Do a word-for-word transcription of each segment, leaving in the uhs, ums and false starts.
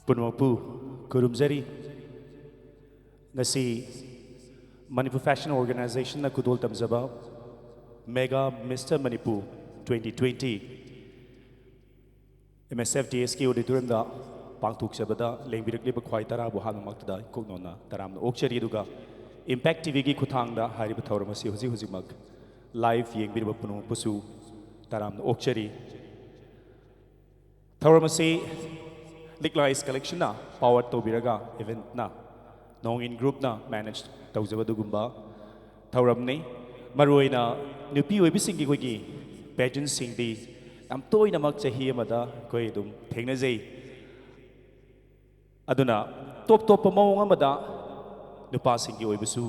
ꯄꯨꯝꯅꯃꯛꯄꯨ ꯈꯨꯔꯨꯝꯖꯔꯤ꯫ ꯉꯁꯤ ꯃꯅꯤꯄꯨꯔ ꯐꯦꯁꯟ ꯑꯣꯔꯒꯅꯥꯏꯖꯦꯁꯟꯅ ꯈꯨꯗꯣꯜ ꯇꯝꯖꯕ mega mister Manipur twenty twenty M S F D ꯑꯦꯁꯀꯤ ꯑꯣꯗꯤꯇꯣꯔꯤꯌꯝꯗ ꯄꯥꯡꯊꯣꯛꯆꯕꯗ ꯂꯦꯡꯕꯤꯔꯛꯂꯤꯕ ꯈ꯭ꯋꯥꯏ ꯇꯔꯥꯕꯨ ꯑꯍꯥꯟꯕꯃꯛꯇꯗ ꯏꯀꯣꯛꯅꯧꯅ ꯇꯔꯥꯝꯅ ꯑꯣꯛꯆꯔꯤ꯫ ꯑꯗꯨꯒ ꯏꯝꯄꯦꯛ ꯇꯤ ꯚꯤꯒꯤ ꯈꯨꯠꯊꯥꯡꯗ ꯍꯥꯏꯔꯤꯕ ꯊꯧꯔꯝ ꯑꯁꯤ ꯍꯧꯖꯤꯛ ꯍꯧꯖꯤꯛꯃꯛ ꯂꯥꯏꯚ ꯌꯦꯡꯕꯤꯔꯤꯕ ꯄꯨꯝꯅꯃꯛꯄꯨꯁꯨ ꯇꯔꯥꯝꯅ ꯑꯣꯛꯆꯔꯤ꯫ ꯊꯧꯔꯝ ꯑꯁꯤ ꯂꯤꯛꯂꯥ ꯏꯁ ꯀꯂꯦꯛꯁꯟꯅ ꯄꯥꯋꯔ ꯇꯧꯕꯤꯔꯒ ꯏꯚꯦꯟꯠꯅ ꯅꯣꯡꯏꯟ ꯒ꯭ꯔꯨꯞꯅ ꯃꯦꯅꯦꯖ ꯇꯧꯖꯕ ꯑꯗꯨꯒꯨꯝꯕ ꯊꯧꯔꯝꯅꯤ꯫ ꯃꯔꯨꯑꯣꯏꯅ ꯅꯨꯄꯤ ꯑꯣꯏꯕꯤꯁꯤꯡꯒꯤ ꯑꯩꯈꯣꯏꯒꯤ ꯄꯦꯖꯦꯟꯁꯤꯡꯗꯤ ꯌꯥꯝ ꯇꯣꯏꯅꯃꯛ ꯆꯍꯤ ꯑꯃꯗ ꯑꯩꯈꯣꯏ ꯑꯗꯨꯝ ꯊꯦꯡꯅꯖꯩ꯫ ꯑꯗꯨꯅ ꯇꯣꯞ ꯇꯣꯞꯄ ꯃꯑꯣꯡ ꯑꯃꯗ ꯅꯨꯄꯥꯁꯤꯡꯒꯤ ꯑꯣꯏꯕꯁꯨ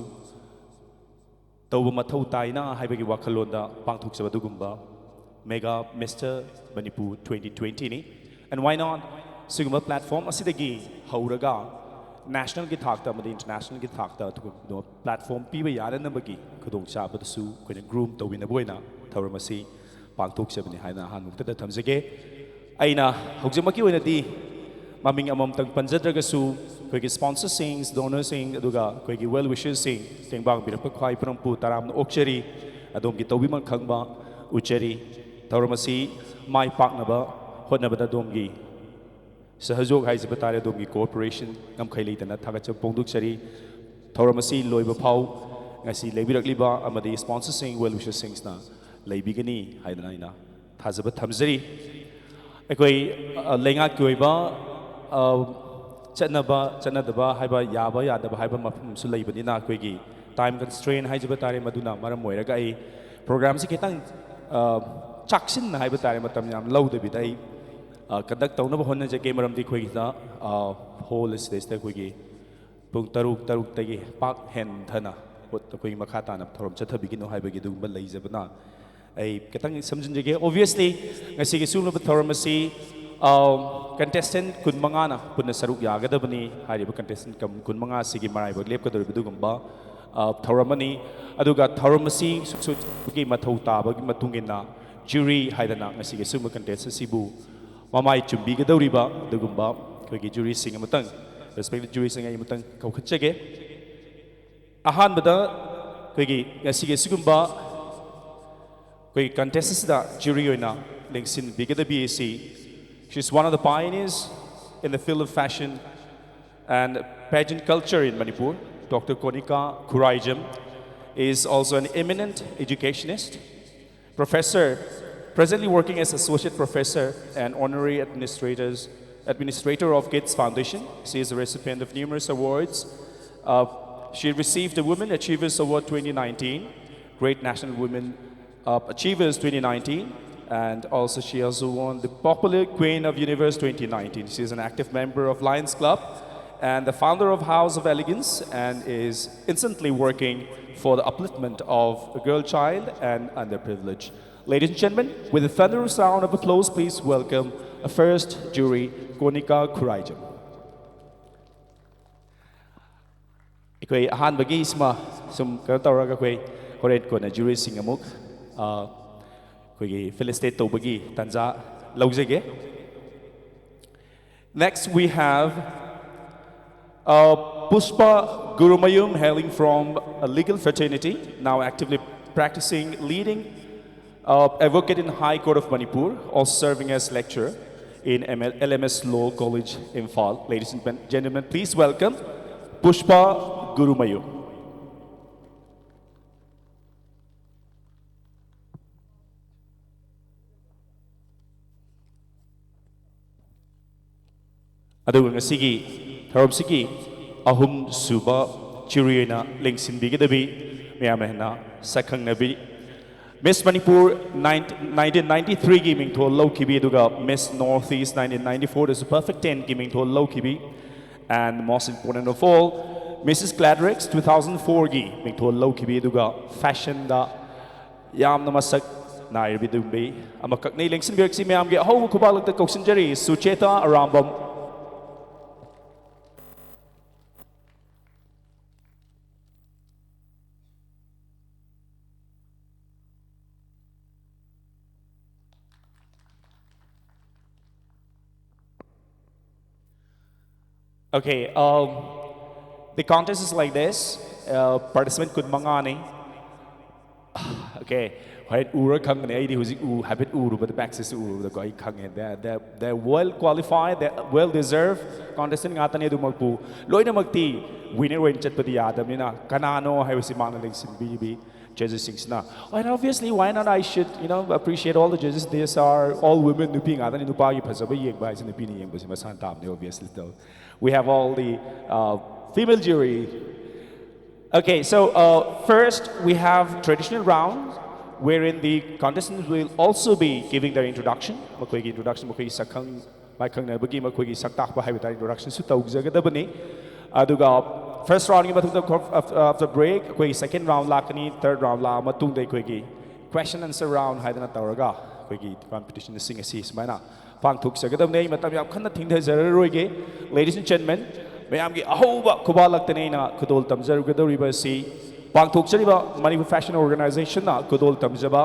ꯇꯧꯕ ꯃꯊꯧ ꯇꯥꯏꯅ ꯍꯥꯏꯕꯒꯤ ꯋꯥꯈꯜꯂꯣꯟꯗ ꯄꯥꯡꯊꯣꯛꯆꯕ ꯑꯗꯨꯒꯨꯝꯕ ꯃꯦꯒꯥ ꯃꯤꯁꯇꯔ ꯃꯅꯤꯄꯨꯔ ꯇ꯭ꯋꯦꯟꯇꯤ ꯇ꯭ꯋꯦꯟꯇꯤꯅꯤ꯫ And why not ꯁꯤꯒꯨꯝꯕ ꯄ꯭ꯂꯦꯠꯐꯣꯝ ꯑꯁꯤꯗꯒꯤ ꯍꯧꯔꯒ ꯅꯦꯁꯅꯦꯜꯒꯤ ꯊꯥꯛꯇ ꯑꯃꯗꯤ ꯏꯟꯇꯔꯅꯦꯁꯅꯦꯜꯒꯤ ꯊꯥꯛꯇ ꯑꯗꯨꯒꯨꯝꯕ ꯄ꯭ꯂꯦꯠꯐꯣꯝ ꯄꯤꯕ ꯌꯥꯅꯅꯕꯒꯤ ꯈꯨꯗꯣꯡꯆꯥꯕꯗꯁꯨ ꯑꯩꯈꯣꯏꯅ ꯒ꯭ꯔꯨꯝ ꯇꯧꯕꯤꯅꯕ ꯑꯣꯏꯅ ꯊꯧꯔꯝ ꯑꯁꯤ ꯄꯥꯡꯊꯣꯛꯆꯕꯅꯤ ꯍꯥꯏꯅ ꯑꯍꯥꯟꯕꯃꯛꯇꯗ ꯊꯝꯖꯒꯦ꯫ ꯑꯩꯅ ꯍꯧꯖꯤꯛꯃꯛꯀꯤ ꯑꯣꯏꯅꯗꯤ ꯃꯃꯤꯡ ꯑꯃꯃꯝꯇꯪ ꯄꯟꯖꯗ꯭ꯔꯒꯁꯨ ꯑꯩꯈꯣꯏꯒꯤ ꯁ꯭ꯄꯣꯟꯁꯔꯁꯤꯡ, ꯗꯣꯅꯔꯁꯤꯡ, ꯑꯗꯨꯒ ꯑꯩꯈꯣꯏꯒꯤ ꯋꯦꯜ ꯋꯤꯁꯔꯁꯤꯡ ꯇꯦꯡꯕꯥꯡꯕꯤꯔꯛꯄ ꯈ꯭ꯋꯥꯏ ꯄꯨꯔꯝꯄꯨ ꯇꯔꯥꯝꯅ ꯑꯣꯛꯆꯔꯤ꯫ ꯑꯗꯣꯝꯒꯤ ꯇꯧꯕꯤꯃꯜ ꯈꯪꯕ ꯎꯠꯆꯔꯤ꯫ ꯊꯧꯔꯝ ꯑꯁꯤ ꯃꯥꯏ ꯄꯥꯛꯅꯕ ꯍꯣꯠꯅꯕꯗ ꯑꯗꯣꯝꯒꯤ ꯁꯍꯖꯣꯛ ꯍꯥꯏꯖꯕ ꯇꯥꯔꯦ, ꯑꯗꯣꯝꯒꯤ ꯀꯣꯑꯣꯄꯔꯦꯁꯟ ꯉꯝꯈꯩ ꯂꯩꯇꯅ ꯊꯥꯒꯠꯆꯕ ꯐꯣꯡꯗꯣꯛꯆꯔꯤ꯫ ꯊꯧꯔꯝ ꯑꯁꯤ ꯂꯣꯏꯕ ꯐꯥꯎ ꯉꯁꯤ ꯂꯩꯕꯤꯔꯛꯂꯤꯕ ꯑꯃꯗꯤ ꯁ꯭ꯄꯣꯟꯁꯔꯁꯤꯡ, ꯋꯦꯜ ꯋꯤꯁꯔꯁꯤꯡꯁꯤꯅ ꯂꯩꯕꯤꯒꯅꯤ ꯍꯥꯏꯗꯅ ꯑꯩꯅ ꯊꯥꯖꯕ ꯊꯝꯖꯔꯤ꯫ ꯑꯩꯈꯣꯏ, ꯑ, ꯂꯩꯉꯥꯛꯀꯤ ꯑꯣꯏꯕ, ꯑ, ꯆꯠꯅꯕ, ꯆꯠꯅꯗꯕ ꯍꯥꯏꯕ, ꯌꯥꯕ, ꯌꯥꯗꯕ ꯍꯥꯏꯕ ꯃꯐꯝ ꯑꯃꯁꯨ ꯂꯩꯕꯅꯤꯅ ꯑꯩꯈꯣꯏꯒꯤ ꯇꯥꯏꯝ ꯀꯟꯁꯇ꯭ꯔꯦꯟ ꯍꯥꯏꯖꯕ ꯇꯥꯔꯦ, ꯃꯗꯨꯅ ꯃꯔꯝ ꯑꯣꯏꯔꯒ ꯑꯩ ꯄ꯭ꯔꯣꯒ꯭ꯔꯥꯝꯁꯤ ꯈꯤꯇꯪ, ꯑ, ꯆꯥꯛꯁꯤꯟꯅ ꯍꯥꯏꯕ ꯇꯥꯔꯦ, ꯃꯇꯝ ꯌꯥꯝ ꯂꯧꯗꯕꯤꯗ ꯑꯩ, ꯑ, ꯀꯟꯗꯛ ꯇꯧꯅꯕ ꯍꯣꯠꯅꯖꯒꯦ꯫ ꯃꯔꯝꯗꯤ ꯑꯩꯈꯣꯏꯒꯤꯗ, ꯑ, ꯍꯣꯜ ꯑꯁꯤꯗꯩꯁꯤꯗ ꯑꯩꯈꯣꯏꯒꯤ ꯄꯨꯡ ꯇꯔꯨꯛ, ꯇꯔꯨꯛꯇꯒꯤ ꯄꯥꯛ ꯍꯦꯟꯊꯅ ꯄꯣꯠ ꯑꯩꯈꯣꯏꯒꯤ ꯃꯈꯥ ꯇꯥꯅ ꯊꯧꯔꯝ ꯆꯠꯊꯕꯤꯒꯅꯨ ꯍꯥꯏꯕꯒꯤ ꯑꯗꯨꯒꯨꯝꯕ ꯂꯩꯖꯕꯅ ꯑꯩ ꯈꯤꯇꯪ ꯁꯝꯖꯤꯟꯖꯒꯦ꯫ Obviously, ꯉꯁꯤꯒꯤ ꯁꯤꯒꯨꯝꯂꯕ ꯊꯧꯔꯝ ꯑꯁꯤ contestant ꯀꯨꯟ ꯃꯉꯥꯅ ꯄꯨꯟꯅ ꯁꯔꯨꯛ ꯌꯥꯒꯗꯕꯅꯤ꯫ ꯍꯥꯏꯔꯤꯕ contestant ꯀꯨꯟ ꯃꯉꯥ ꯑꯁꯤꯒꯤ ꯃꯔꯥꯏꯕꯛ ꯂꯦꯞꯀꯗꯧꯔꯤꯕ ꯑꯗꯨꯒꯨꯝꯕ ꯊꯧꯔꯝ ꯑꯃꯅꯤ꯫ ꯑꯗꯨꯒ ꯊꯧꯔꯝ ꯑꯁꯤ ꯁꯨꯛꯁꯨꯒꯤ ꯃꯊꯧ ꯇꯥꯕꯒꯤ ꯃꯇꯨꯡ ꯏꯟꯅ jury ꯍꯥꯏꯗꯅ ꯉꯁꯤꯒꯤ ꯁꯤꯒꯨꯝꯕ contest ꯑꯁꯤꯕꯨ ꯃꯃꯥꯏ ꯆꯨꯝꯕꯤꯒꯗꯧꯔꯤꯕ ꯑꯗꯨꯒꯨꯝꯕ ꯑꯩꯈꯣꯏꯒꯤ juryꯁꯤꯡ ꯑꯃꯇꯪ, respected juryꯁꯤꯡ ꯑꯩ ꯑꯃꯇꯪ ꯀꯧꯈꯠꯆꯒꯦ꯫ ꯑꯍꯥꯟꯕꯗ ꯑꯩꯈꯣꯏꯒꯤ ꯉꯁꯤꯒꯤ ꯑꯁꯤꯒꯨꯝꯕ ꯑꯩꯈꯣꯏꯒꯤ contest ꯑꯁꯤꯗ jury ꯑꯣꯏꯅ ꯂꯦꯡꯁꯤꯟꯕꯤꯒꯗꯕꯤ ꯑꯁꯤ, she is one of the pioneers in the field of fashion and pageant culture in Manipur. Doctor Konika Khuraijam is also an eminent educationist, professor, presently working as associate professor and honorary administrators, administrator of Gates Foundation. She is a recipient of numerous awards. Uh, she received the Women Achievers Award twenty nineteen, Great National Women uh, Achievers twenty nineteen, and also she also won the Popular Queen of Universe twenty nineteen. She is an active member of Lions Club and the founder of House of Elegance, and is instantly working for the upliftment of a girl child and underprivileged. Ladies and gentlemen, with a thunderous round of applause, please welcome a first jury, Konika Khuraijam. ꯑꯩꯈꯣꯏ ꯑꯍꯥꯟꯕꯒꯤ ꯁꯤꯃ ꯁꯨꯝ ꯀꯩꯅꯣ ꯇꯧꯔꯒ ꯑꯩꯈꯣꯏ ꯍꯣꯔꯦꯟ ꯀꯣꯟꯅ juryꯁꯤꯡ ꯑꯃꯨꯛ ꯑꯩꯈꯣꯏꯒꯤ felicitate ꯇꯧꯕꯒꯤ ꯇꯥꯟꯖꯥ ꯂꯧꯖꯒꯦ꯫ Next, we have uh, Pushpa Gurumayum, hailing from a legal fraternity, now actively practicing, leading uh, advocate in High Court of Manipur, also serving as lecturer in M L, L M S Law College, Imphal. Ladies and gentlemen, please welcome Pushpa Gurumayum. ꯑꯗꯨꯒ ꯉꯁꯤꯒꯤ ꯊꯧꯔꯝꯁꯤꯒꯤ ꯑꯍꯨꯝ ꯁꯨꯕ jury ꯑꯣꯏꯅ ꯂꯦꯡꯁꯤꯟꯕꯤꯒꯗꯕꯤ ꯃꯌꯥꯝꯅ ꯍꯦꯟꯅ ꯁꯛꯈꯪꯅꯕꯤ, Miss Manipur nineteen ninety-threeꯒꯤ ꯃꯤꯡꯊꯣꯜ ꯂꯧꯈꯤꯕꯤ, ꯑꯗꯨꯒ Miss Northeast nineteen ninety-fourꯗꯁꯨ perfect tenꯒꯤ ꯃꯤꯡꯊꯣꯜ ꯂꯧꯈꯤꯕꯤ, and most important of all, Missus Cladrix two thousand four-ꯒꯤ ꯃꯤꯡꯊꯣꯜ ꯂꯧꯈꯤꯕꯤ, ꯑꯗꯨꯒ ꯐꯦꯁꯟꯗ ꯌꯥꯝꯅ ꯃꯁꯛ ꯅꯥꯏꯔꯕꯤ ꯑꯗꯨꯒꯨꯝꯕꯤ ꯑꯃꯈꯛꯅꯤ꯫ ꯂꯦꯡꯁꯤꯟꯕꯤꯔꯛꯁꯤ ꯃꯌꯥꯝꯒꯤ ꯑꯍꯧꯕ ꯈꯨꯕꯥꯛꯂꯛꯇ ꯀꯧꯁꯤꯟꯖꯔꯤ, Sucheta Arambam. Okay, um, the contest is like this. Uh, participant ꯀꯨꯟ ꯃꯉꯥꯅꯤ꯫ Okay, ꯍꯣꯏ, ꯎꯔ ꯈꯪꯒꯅꯤ꯫ ꯑꯩꯗꯤ ꯍꯧꯖꯤꯛ ꯎ, ꯍꯥꯏꯐꯦꯠ ꯎꯔꯨꯕꯗ, back stage ꯎꯔꯨꯕꯗꯀꯣ, ꯑꯩ ꯈꯪꯉꯦ꯫ They're, they're, they're well qualified, they're well deserved contestant ꯉꯥꯛꯇꯅꯤ꯫ ꯑꯗꯨꯃꯛꯄꯨ ꯂꯣꯏꯅꯃꯛꯇꯤ winner ꯑꯣꯏꯅ ꯆꯠꯄꯗꯤ ꯌꯥꯗꯕꯅꯤꯅ, ꯀꯅꯥꯅꯣ ꯍꯥꯏꯕꯁꯤ ꯃꯥꯅ ꯂꯦꯡꯁꯤꯟꯕꯤꯔꯤꯕꯤ judges ꯁꯤꯡꯁꯤꯅ꯫ And obviously, why not I should, you know, appreciate all the judges. These are all women, ꯅꯨꯄꯤ ꯉꯥꯛꯇꯅꯤ꯫ ꯅꯨꯄꯥꯒꯤ ꯐꯖꯕ ꯌꯦꯡꯕ ꯍꯥꯏꯁꯦ ꯅꯨꯄꯤꯅ ꯌꯦꯡꯕꯁꯦ ꯃꯁꯥꯅ ꯇꯥꯕꯅꯤ, obviously, though. We have all the, uh, female jury. Okay, so, uh, first we have traditional round, wherein the contestants will also be giving their introduction. ꯃꯈꯣꯏꯒꯤ introduction, ꯃꯈꯣꯏꯒꯤ ꯁꯛꯈꯪ ꯃꯥꯏꯈꯪꯅꯕꯒꯤ ꯃꯈꯣꯏꯒꯤ ꯁꯛ ꯇꯥꯛꯄ ꯍꯥꯏꯕ ꯇꯥꯔꯦ, introduction ꯁꯨ ꯇꯧꯖꯒꯗꯕꯅꯤ꯫ ꯑꯗꯨꯒ first round ꯒꯤ ꯃꯇꯨꯡꯗ, after break, ꯑꯩꯈꯣꯏꯒꯤ second round ꯂꯥꯛꯀꯅꯤ꯫ Third round ꯂꯥꯛꯑ ꯃꯇꯨꯡꯗ ꯑꯩꯈꯣꯏꯒꯤ question answer round ꯍꯥꯏꯗꯅ ꯇꯧꯔꯒ ꯑꯩꯈꯣꯏꯒꯤ competition ꯁꯤꯡ ꯑꯁꯤ ꯁꯨꯃꯥꯏꯅ ꯄꯥꯡꯊꯣꯛꯆꯒꯗꯕꯅꯤ꯫ ꯑꯩ ꯃꯇꯝ ꯌꯥꯝ ꯀꯟꯅ ꯊꯤꯡꯊꯖꯔꯔꯣꯏꯒꯦ꯫ Ladies and gentlemen, ꯃꯌꯥꯝꯒꯤ ꯑꯍꯧꯕ ꯈꯨꯕꯥꯛꯂꯛꯇꯅꯤ ꯑꯩꯅ ꯈꯨꯗꯣꯜ ꯇꯝꯖꯔꯨꯒꯗꯧꯔꯤꯕ ꯑꯁꯤ ꯄꯥꯡꯊꯣꯛꯆꯔꯤꯕ Manipur Fashion Organization ꯅ ꯈꯨꯗꯣꯜ ꯇꯝꯖꯕ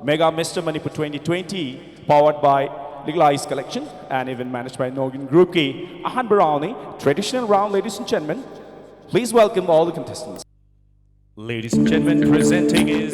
Mega Mister Manipur twenty twenty, powered by Liklai's Collection and even managed by Nogin Group ꯀꯤ ꯑꯍꯥꯟꯕ round ꯅꯤ, traditional round, ladies and gentlemen. Please welcome all the contestants. Ladies and gentlemen, presenting is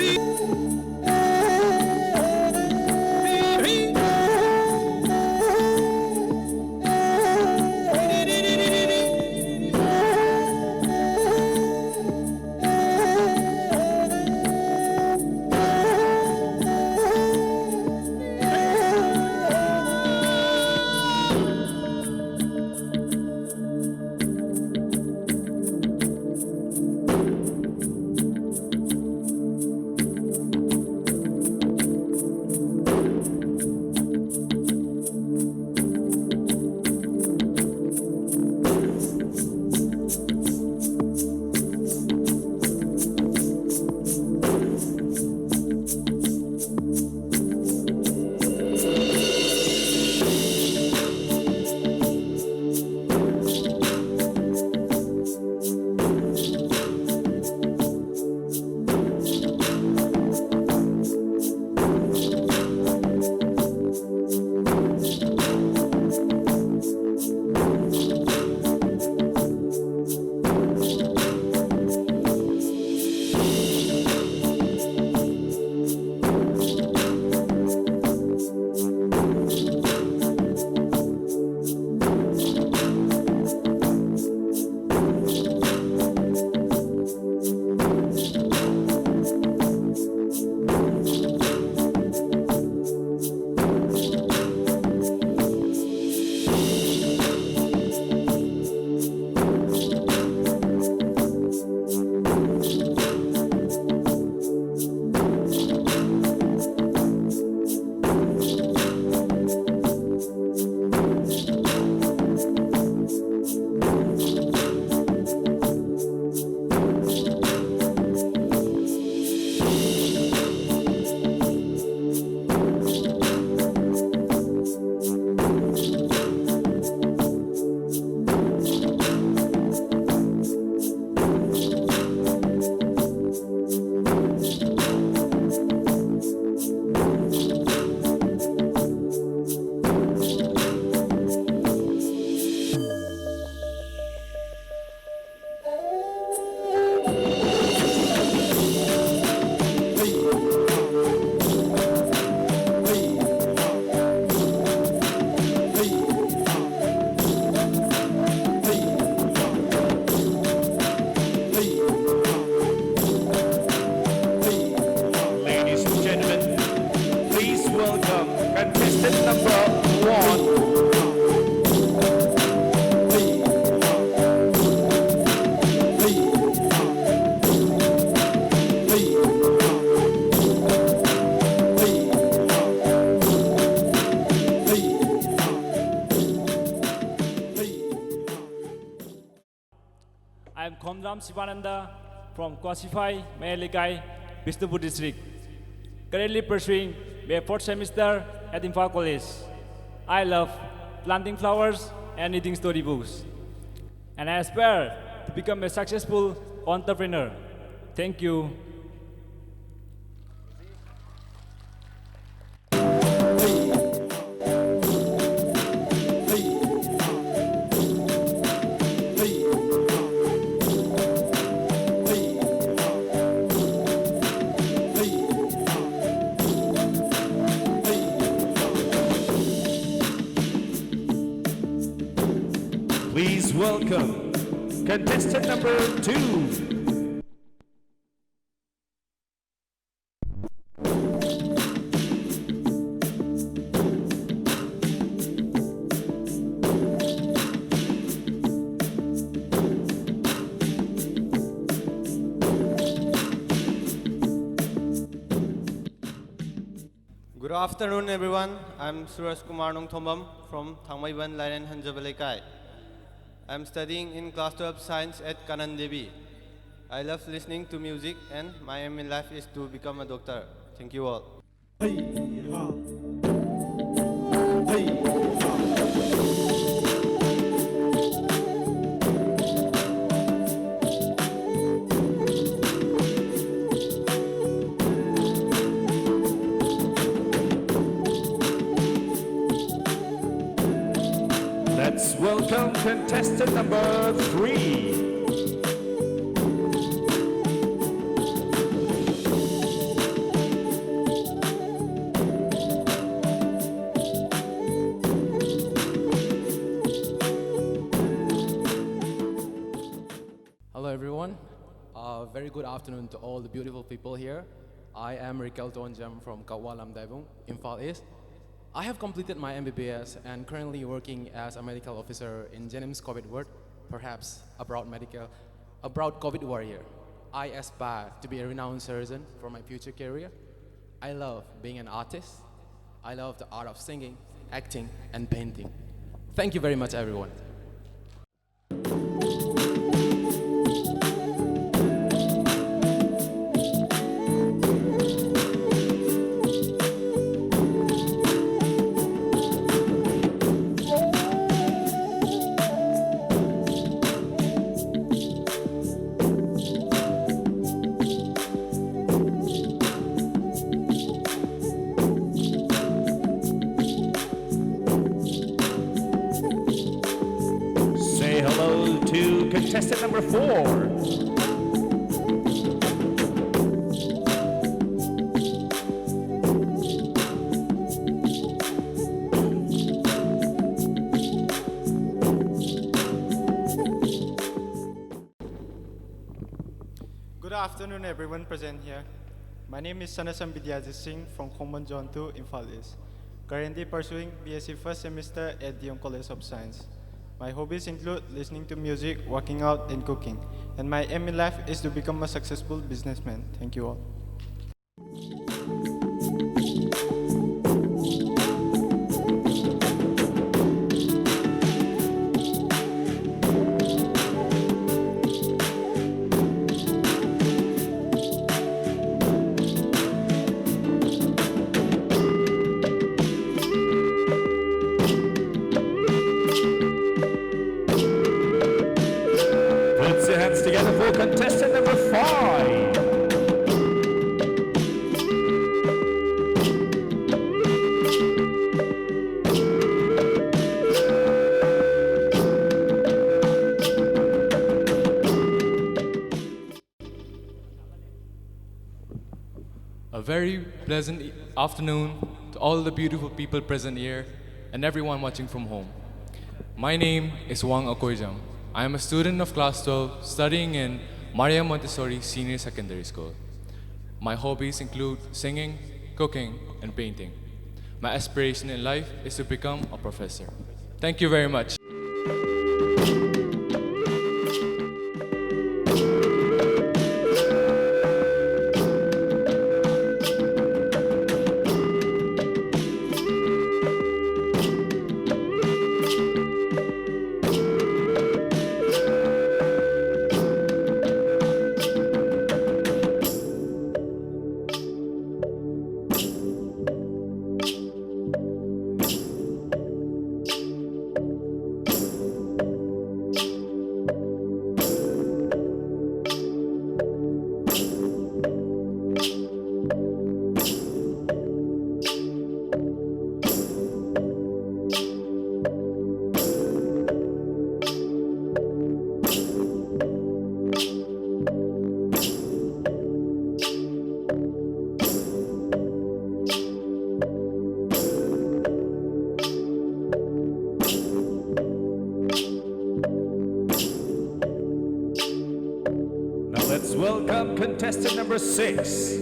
Contestant number one. I am Khomdram Sivananda from Kwasifai Mayalekai, Bishnupur district. Currently pursuing my fourth semester at Imphal College. I love planting flowers and reading storybooks. And I aspire to become a successful entrepreneur. Thank you. Please welcome contestant number two. Good afternoon, everyone. I'm Suraj Kumar Nongthombam from Thangmeiban Lairen Hanjaba Leikai. I'm studying in class twelve science at Kanan Devi. I love listening to music and my aim in life is to become a doctor. Thank you all. Let's welcome contestant number three. Hello, everyone. Uh, very good afternoon to all the beautiful people here. I am Rikel Tonjam from Kawa Lamdaibung, Imphal East. I have completed my M B B S and currently working as a medical officer in JNIMS COVID ward, perhaps a proud medical, a proud COVID warrior. I aspire to be a renowned surgeon for my future career. I love being an artist. I love the art of singing, acting, and painting. Thank you very much, everyone. Say hello to contestant number four. Good afternoon, everyone present here. My name is Sanasam Bidyajit Singh from Khongmon Zone two, Imphal East. Currently pursuing B S C first semester at Dion College of Science. My hobbies include listening to music, working out, and cooking. And my aim in life is to become a successful businessman. Thank you all. Put your hands together for contestant number five. A very pleasant e- afternoon to all the beautiful people present here and everyone watching from home. My name is Wang Akoijam. I am a student of class twelve studying in Maria Montessori Senior Secondary School. My hobbies include singing, cooking, and painting. My aspiration in life is to become a professor. Thank you very much. Now let's welcome contestant number six.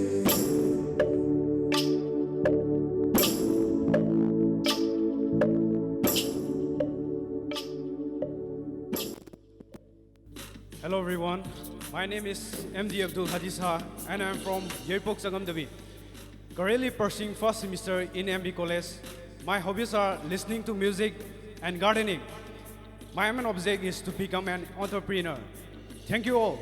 Hello everyone, my name is M D Abdul Hadi Shah and I'm from Yaipok Changamdabi. Currently pursuing first semester in M B College. My hobbies are listening to music and gardening. My main object is to become an entrepreneur. Thank you all.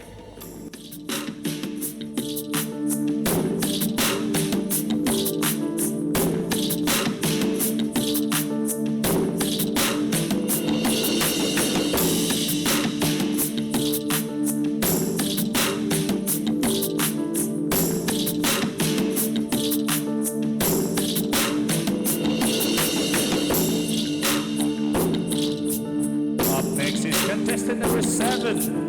Up next is contestant number seven.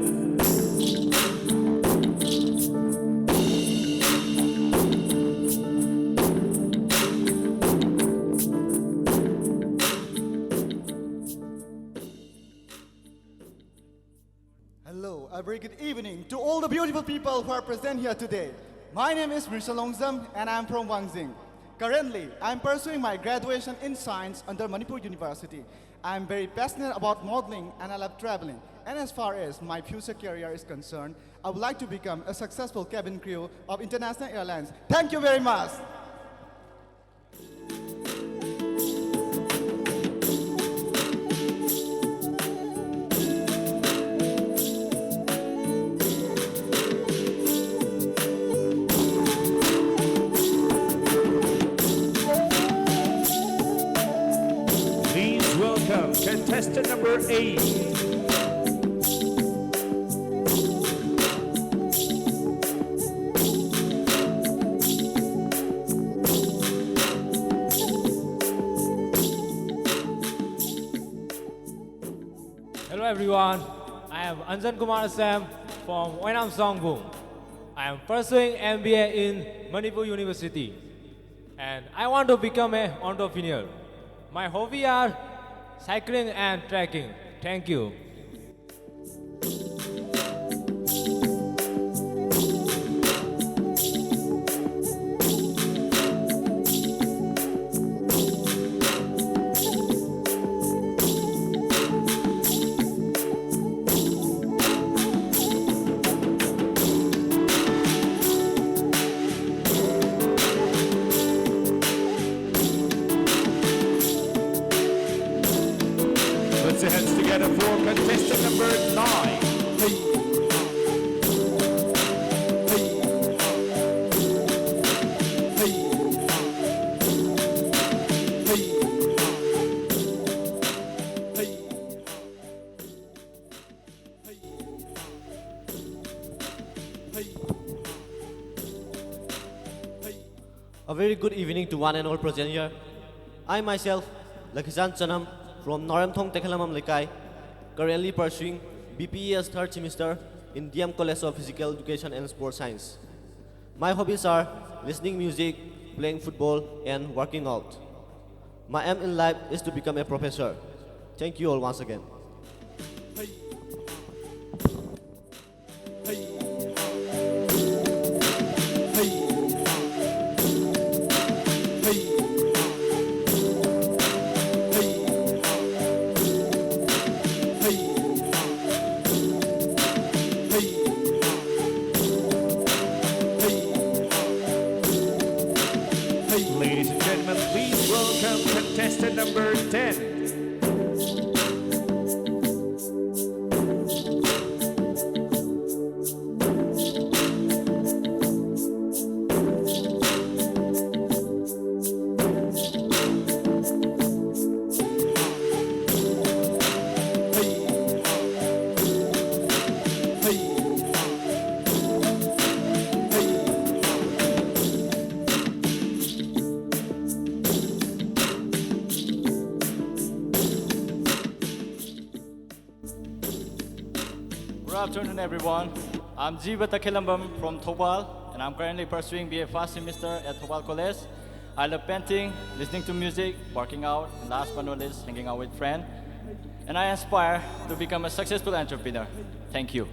Hello, a very good evening to all the beautiful people who are present here today. My name is Mister Longzam and I'm from Wangzing. Currently, I am pursuing my graduation in science under Manipur University. I am very passionate about modeling and I love traveling. And as far as my future career is concerned, I would like to become a successful cabin crew of international airlines. Thank you very much. Please welcome contestant number eight. Hello everyone, I am Anjan Kumar Sam from Oinam Songbung. I am pursuing M B A in Manipur University and I want to become an entrepreneur. My hobby are cycling and trekking. Thank you. Put your hands together for contestant number nine. Hey. Hey. Hey. Hey. Hey. Hey. Hey. A very good evening to one and all present here. I myself, Lakhijan Chanam from Noremthong Tekhalamam Lekai, currently pursuing B P E S third semester in D M College of Physical Education and Sports Science. My hobbies are listening music, playing football, and working out. My aim in life is to become a professor. Thank you all once again. Ladies and gentlemen, please welcome contestant number ten. Good afternoon, everyone. I'm Jiva Takhilambam from Thoubal, and I'm currently pursuing B A first semester at Thoubal College. I love painting, listening to music, working out, and last but not least, hanging out with friends. And I aspire to become a successful entrepreneur. Thank you.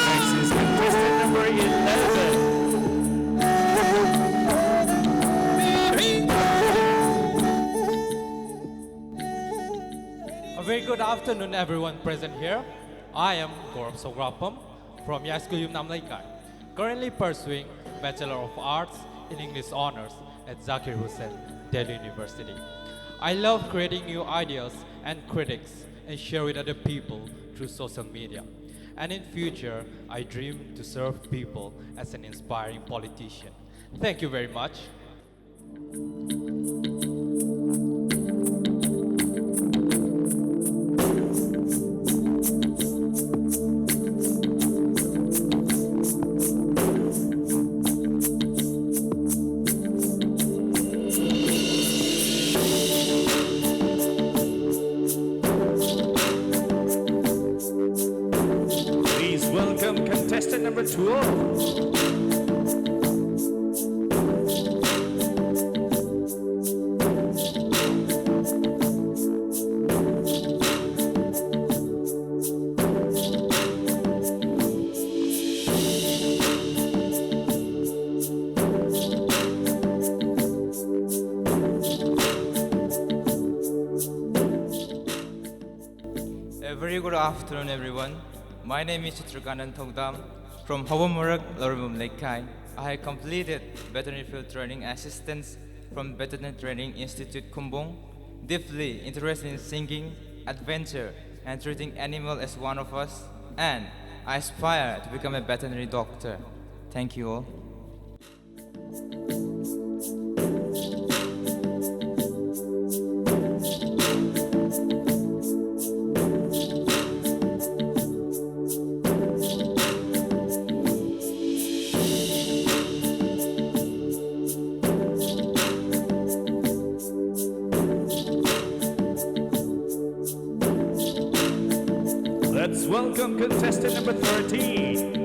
Next is contestant number eleven. A very good afternoon, everyone present here. I am Gaurav Sograpam from Yaiskul Yumnam Leikai. Currently pursuing Bachelor of Arts in English Honours at Zakir Hussain Delhi University. I love creating new ideas and critics and share with other people through social media. And in future, I dream to serve people as an inspiring politician. Thank you very much. Please welcome contestant number twelve. A very good afternoon, everyone. My name is Chitrakanan Thongdam from Hawamarak Lorumum Lekai. I have completed veterinary field training assistance from Veterinary Training Institute Khumbung. Deeply interested in singing, adventure, and treating animal as one of us. And I aspire to become a veterinary doctor. Thank you all. Let's welcome contestant number thirteen.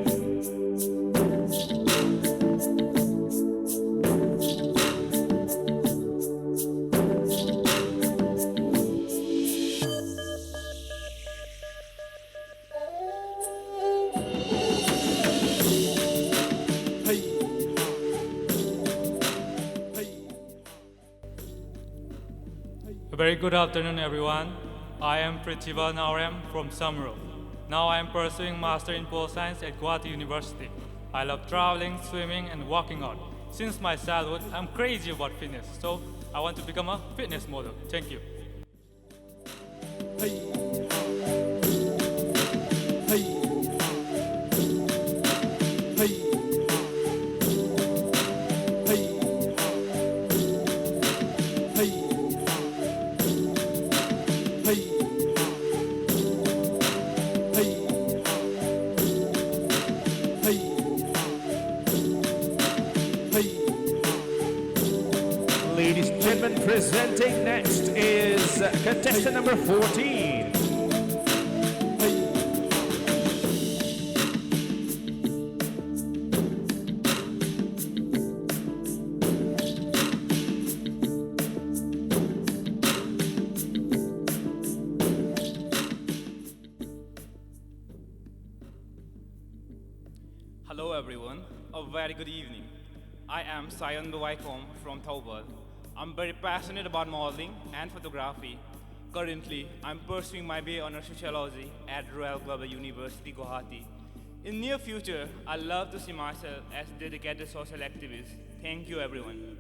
A very good afternoon, everyone. I am Prithiva Naorem from Samro. Now I am pursuing Master in Pol Science at Guwahati University. I love traveling, swimming, and working out. Since my childhood, I'm crazy about fitness, so I want to become a fitness model. Thank you. Ladies and gentlemen, presenting next is contestant number fourteen. Hello everyone, a very good evening. I am Sayan Bawaikom from Thoubal. I'm very passionate about modeling and photography. Currently, I'm pursuing my B A Honours Sociology at Royal Global University Guwahati. In near future, I love to see myself as dedicated social activist. Thank you everyone.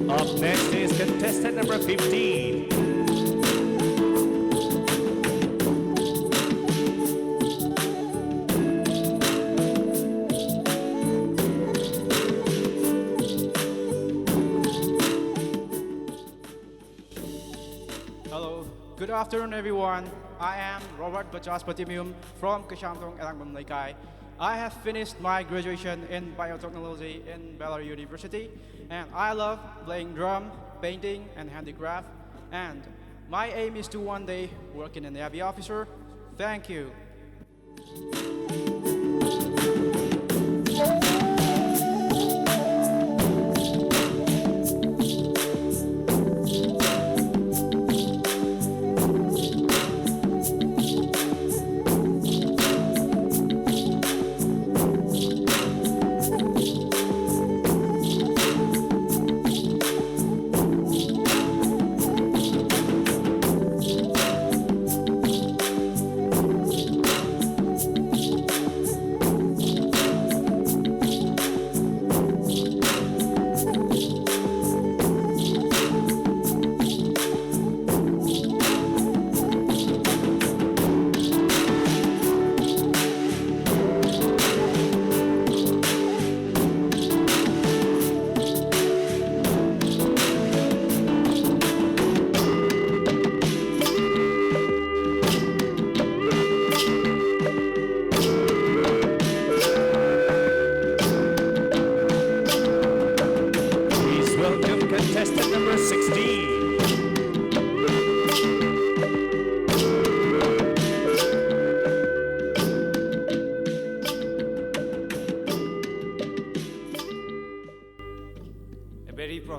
Up next is contestant number fifteen. Hello, good afternoon, everyone. I am Robert Bajaj Patimium from Kashamtong Elangbam Leikai. I have finished my graduation in biotechnology in Baylor University, and I love playing drum, painting, and handicraft. And my aim is to one day work in a Navy officer. Thank you.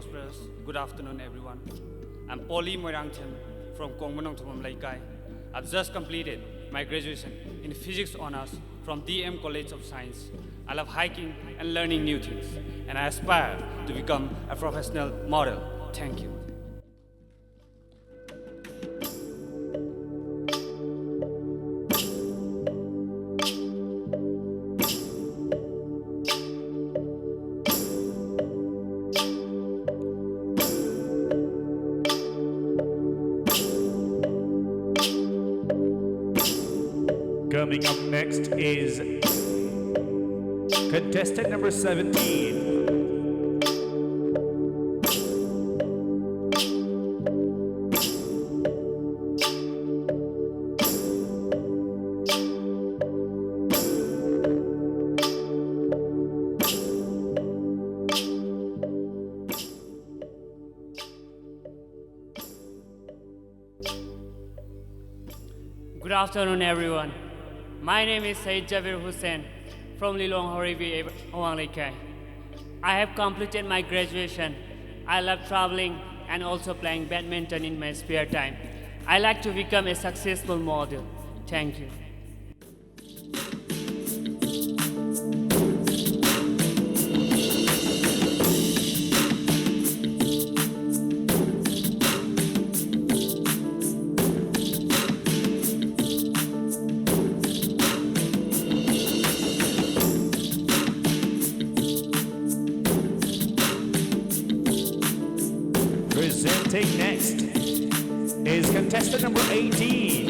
Express. Good afternoon, everyone. I'm Polly Moirangthem from Kongmanong Thumam Leikai. I've just completed my graduation in Physics Honours from D M College of Science. I love hiking and learning new things, and I aspire to become a professional model. Thank you. Coming up next is contestant number seventeen. Good afternoon, everyone. My name is Said Jabir Hussain from Lilong Horibi, Awang Leikai. I have completed my graduation. I love traveling and also playing badminton in my spare time. I like to become a successful model. Thank you. Presenting next is contestant number eighteen.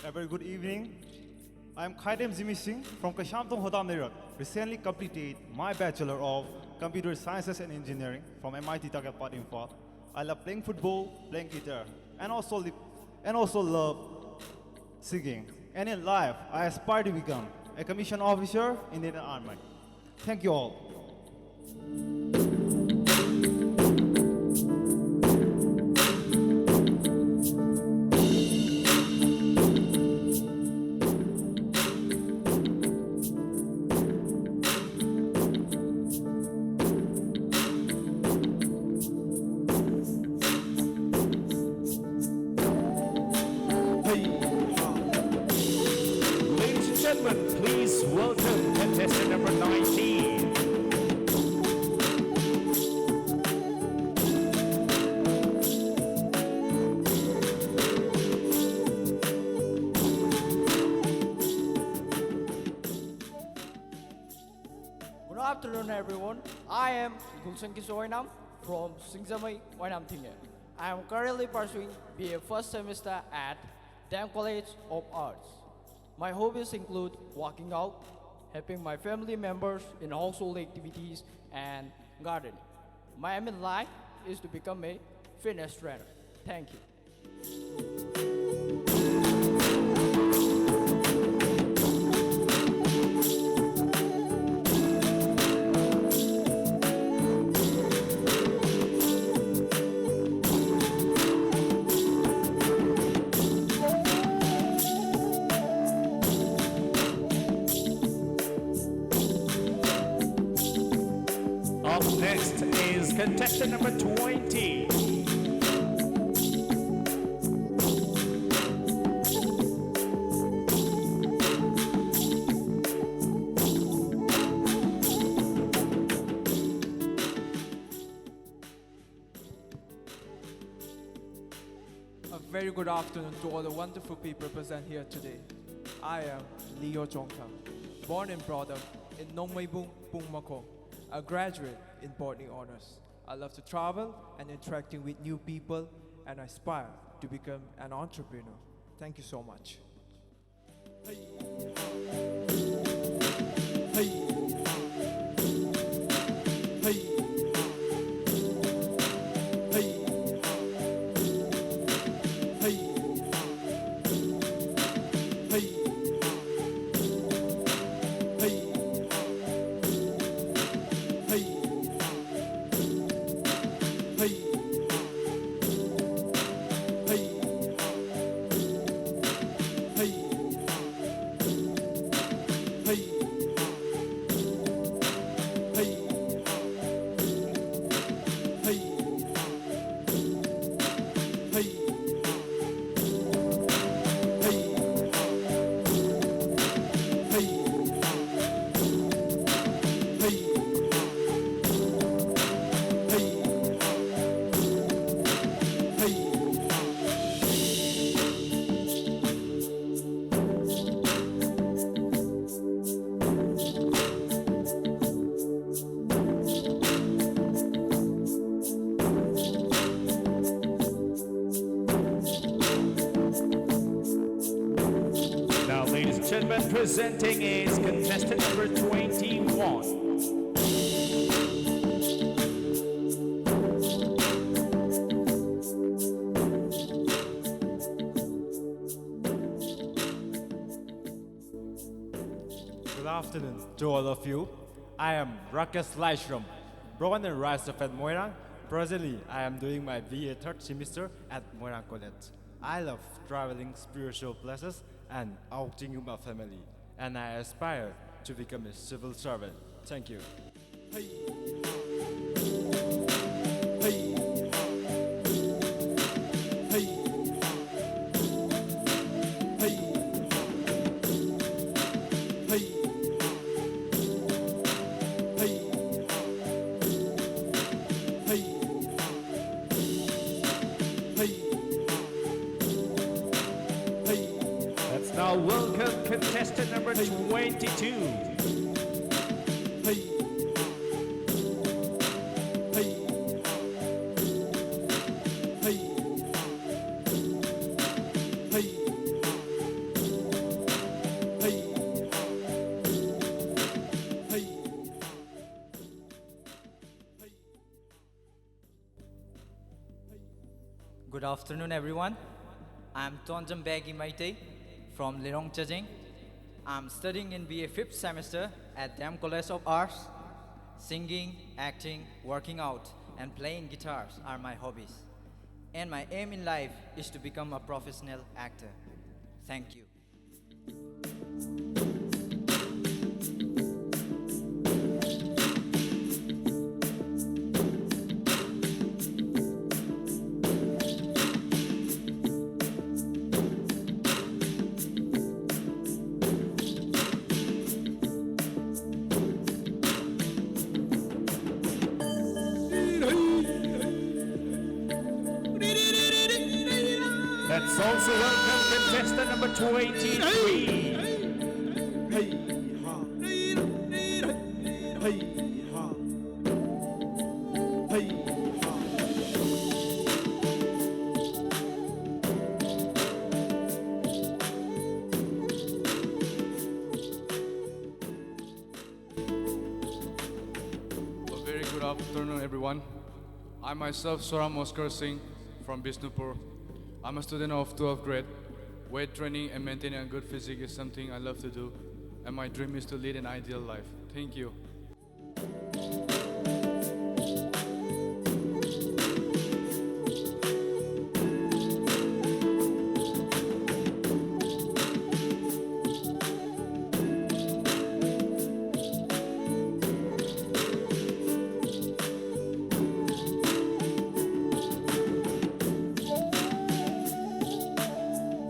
A very good evening. I'm Khaidem Jimmy Singh from Kashamtong Hodam Nerak. Recently completed my Bachelor of Computer Sciences and Engineering from M I T Tagllapattan, Imphal. I love playing football, playing guitar, and also li- and also love singing. And in life, I aspire to become a commissioned officer in the Indian Army. Thank you all. Hey. Ladies and gentlemen, please welcome contestant number nineteen. Good afternoon, everyone. I am Gulshan Kishore Oinam from Singjamei Oinam Thingye. I am currently pursuing B A first semester at Dam College of Arts. My hobbies include working out, helping my family members in household activities, and gardening. My aim in life is to become a fitness trainer. Thank you. Up next is contestant number twenty. A very good afternoon to all the wonderful people present here today. I am Leo Chongthang, born and brought up in Nongmeibung, Pungmakho, a graduate in Botany Honours. I love to travel and interacting with new people and aspire to become an entrepreneur. Thank you so much. Gentlemen, presenting is contestant number twenty-one. Good afternoon to all of you. I am Rakesh Laishram, born and raised up at Moirang. Presently, I am doing my B A third semester at Moirang College. I love traveling spiritual places and outing with my family, and I aspire to become a civil servant. Thank you. Let's now welcome contestant number twenty-two. Good afternoon, everyone. I'm Tonjam Begi Maitei from Lirong Chajing. I'm studying in B A fifth semester at Dem College of Arts. Singing, acting, working out, and playing guitars are my hobbies. And my aim in life is to become a professional actor. Thank you. Let's also welcome contestant number twenty-three. Afternoon, everyone. I myself, Soram Oscar Singh from Bishnupur. I'm a student of twelfth grade. Weight training and maintaining a good physique is something I love to do, and my dream is to lead an ideal life. Thank you.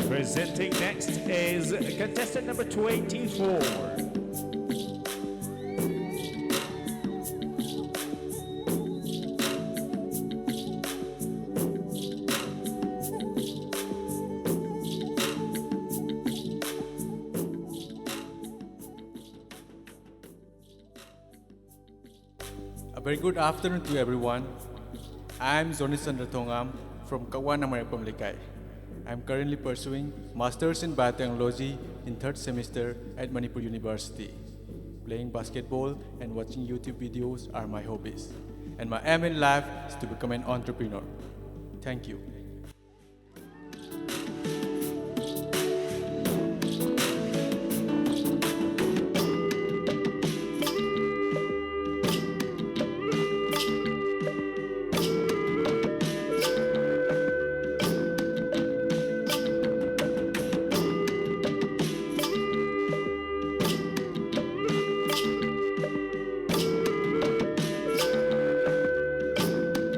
Presenting next is contestant number twenty-four. A very good afternoon to everyone. I'm Johnny Chandra Thongam from Kawana Mariapam Lekai. I'm currently pursuing Masters in Biotechnology in third semester at Manipur University. Playing basketball and watching YouTube videos are my hobbies. And my aim in life is to become an entrepreneur. Thank you.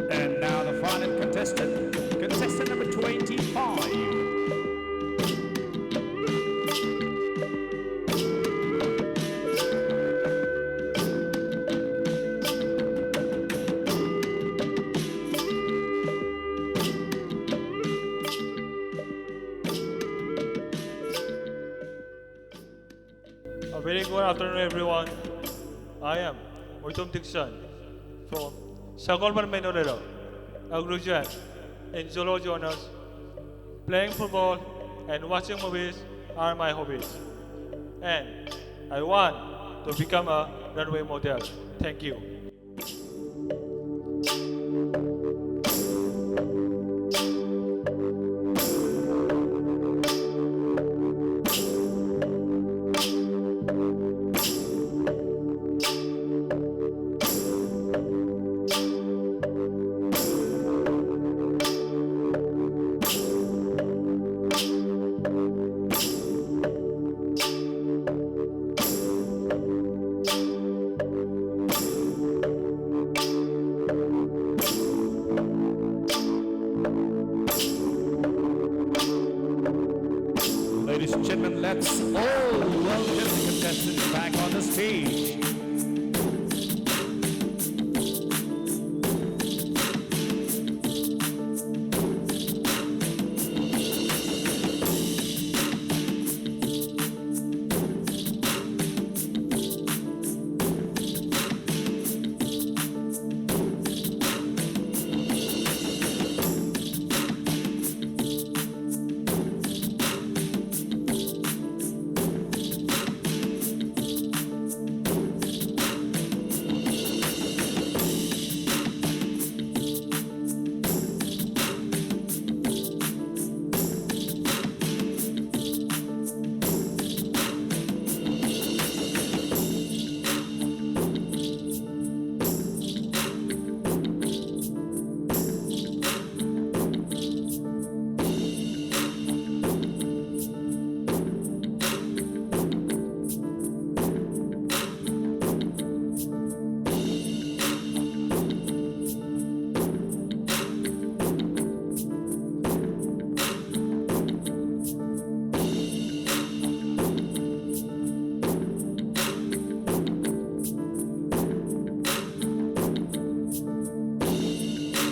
And now the final contestant, contestant number twenty-five. A very good afternoon, everyone. I am Uitom Dixon from Sagolban Menorero, a graduate in Zoology Honours. Playing football and watching movies are my hobbies. And I want to become a runway model. Thank you. Ladies and gentlemen, let's all welcome the contestants back on the stage.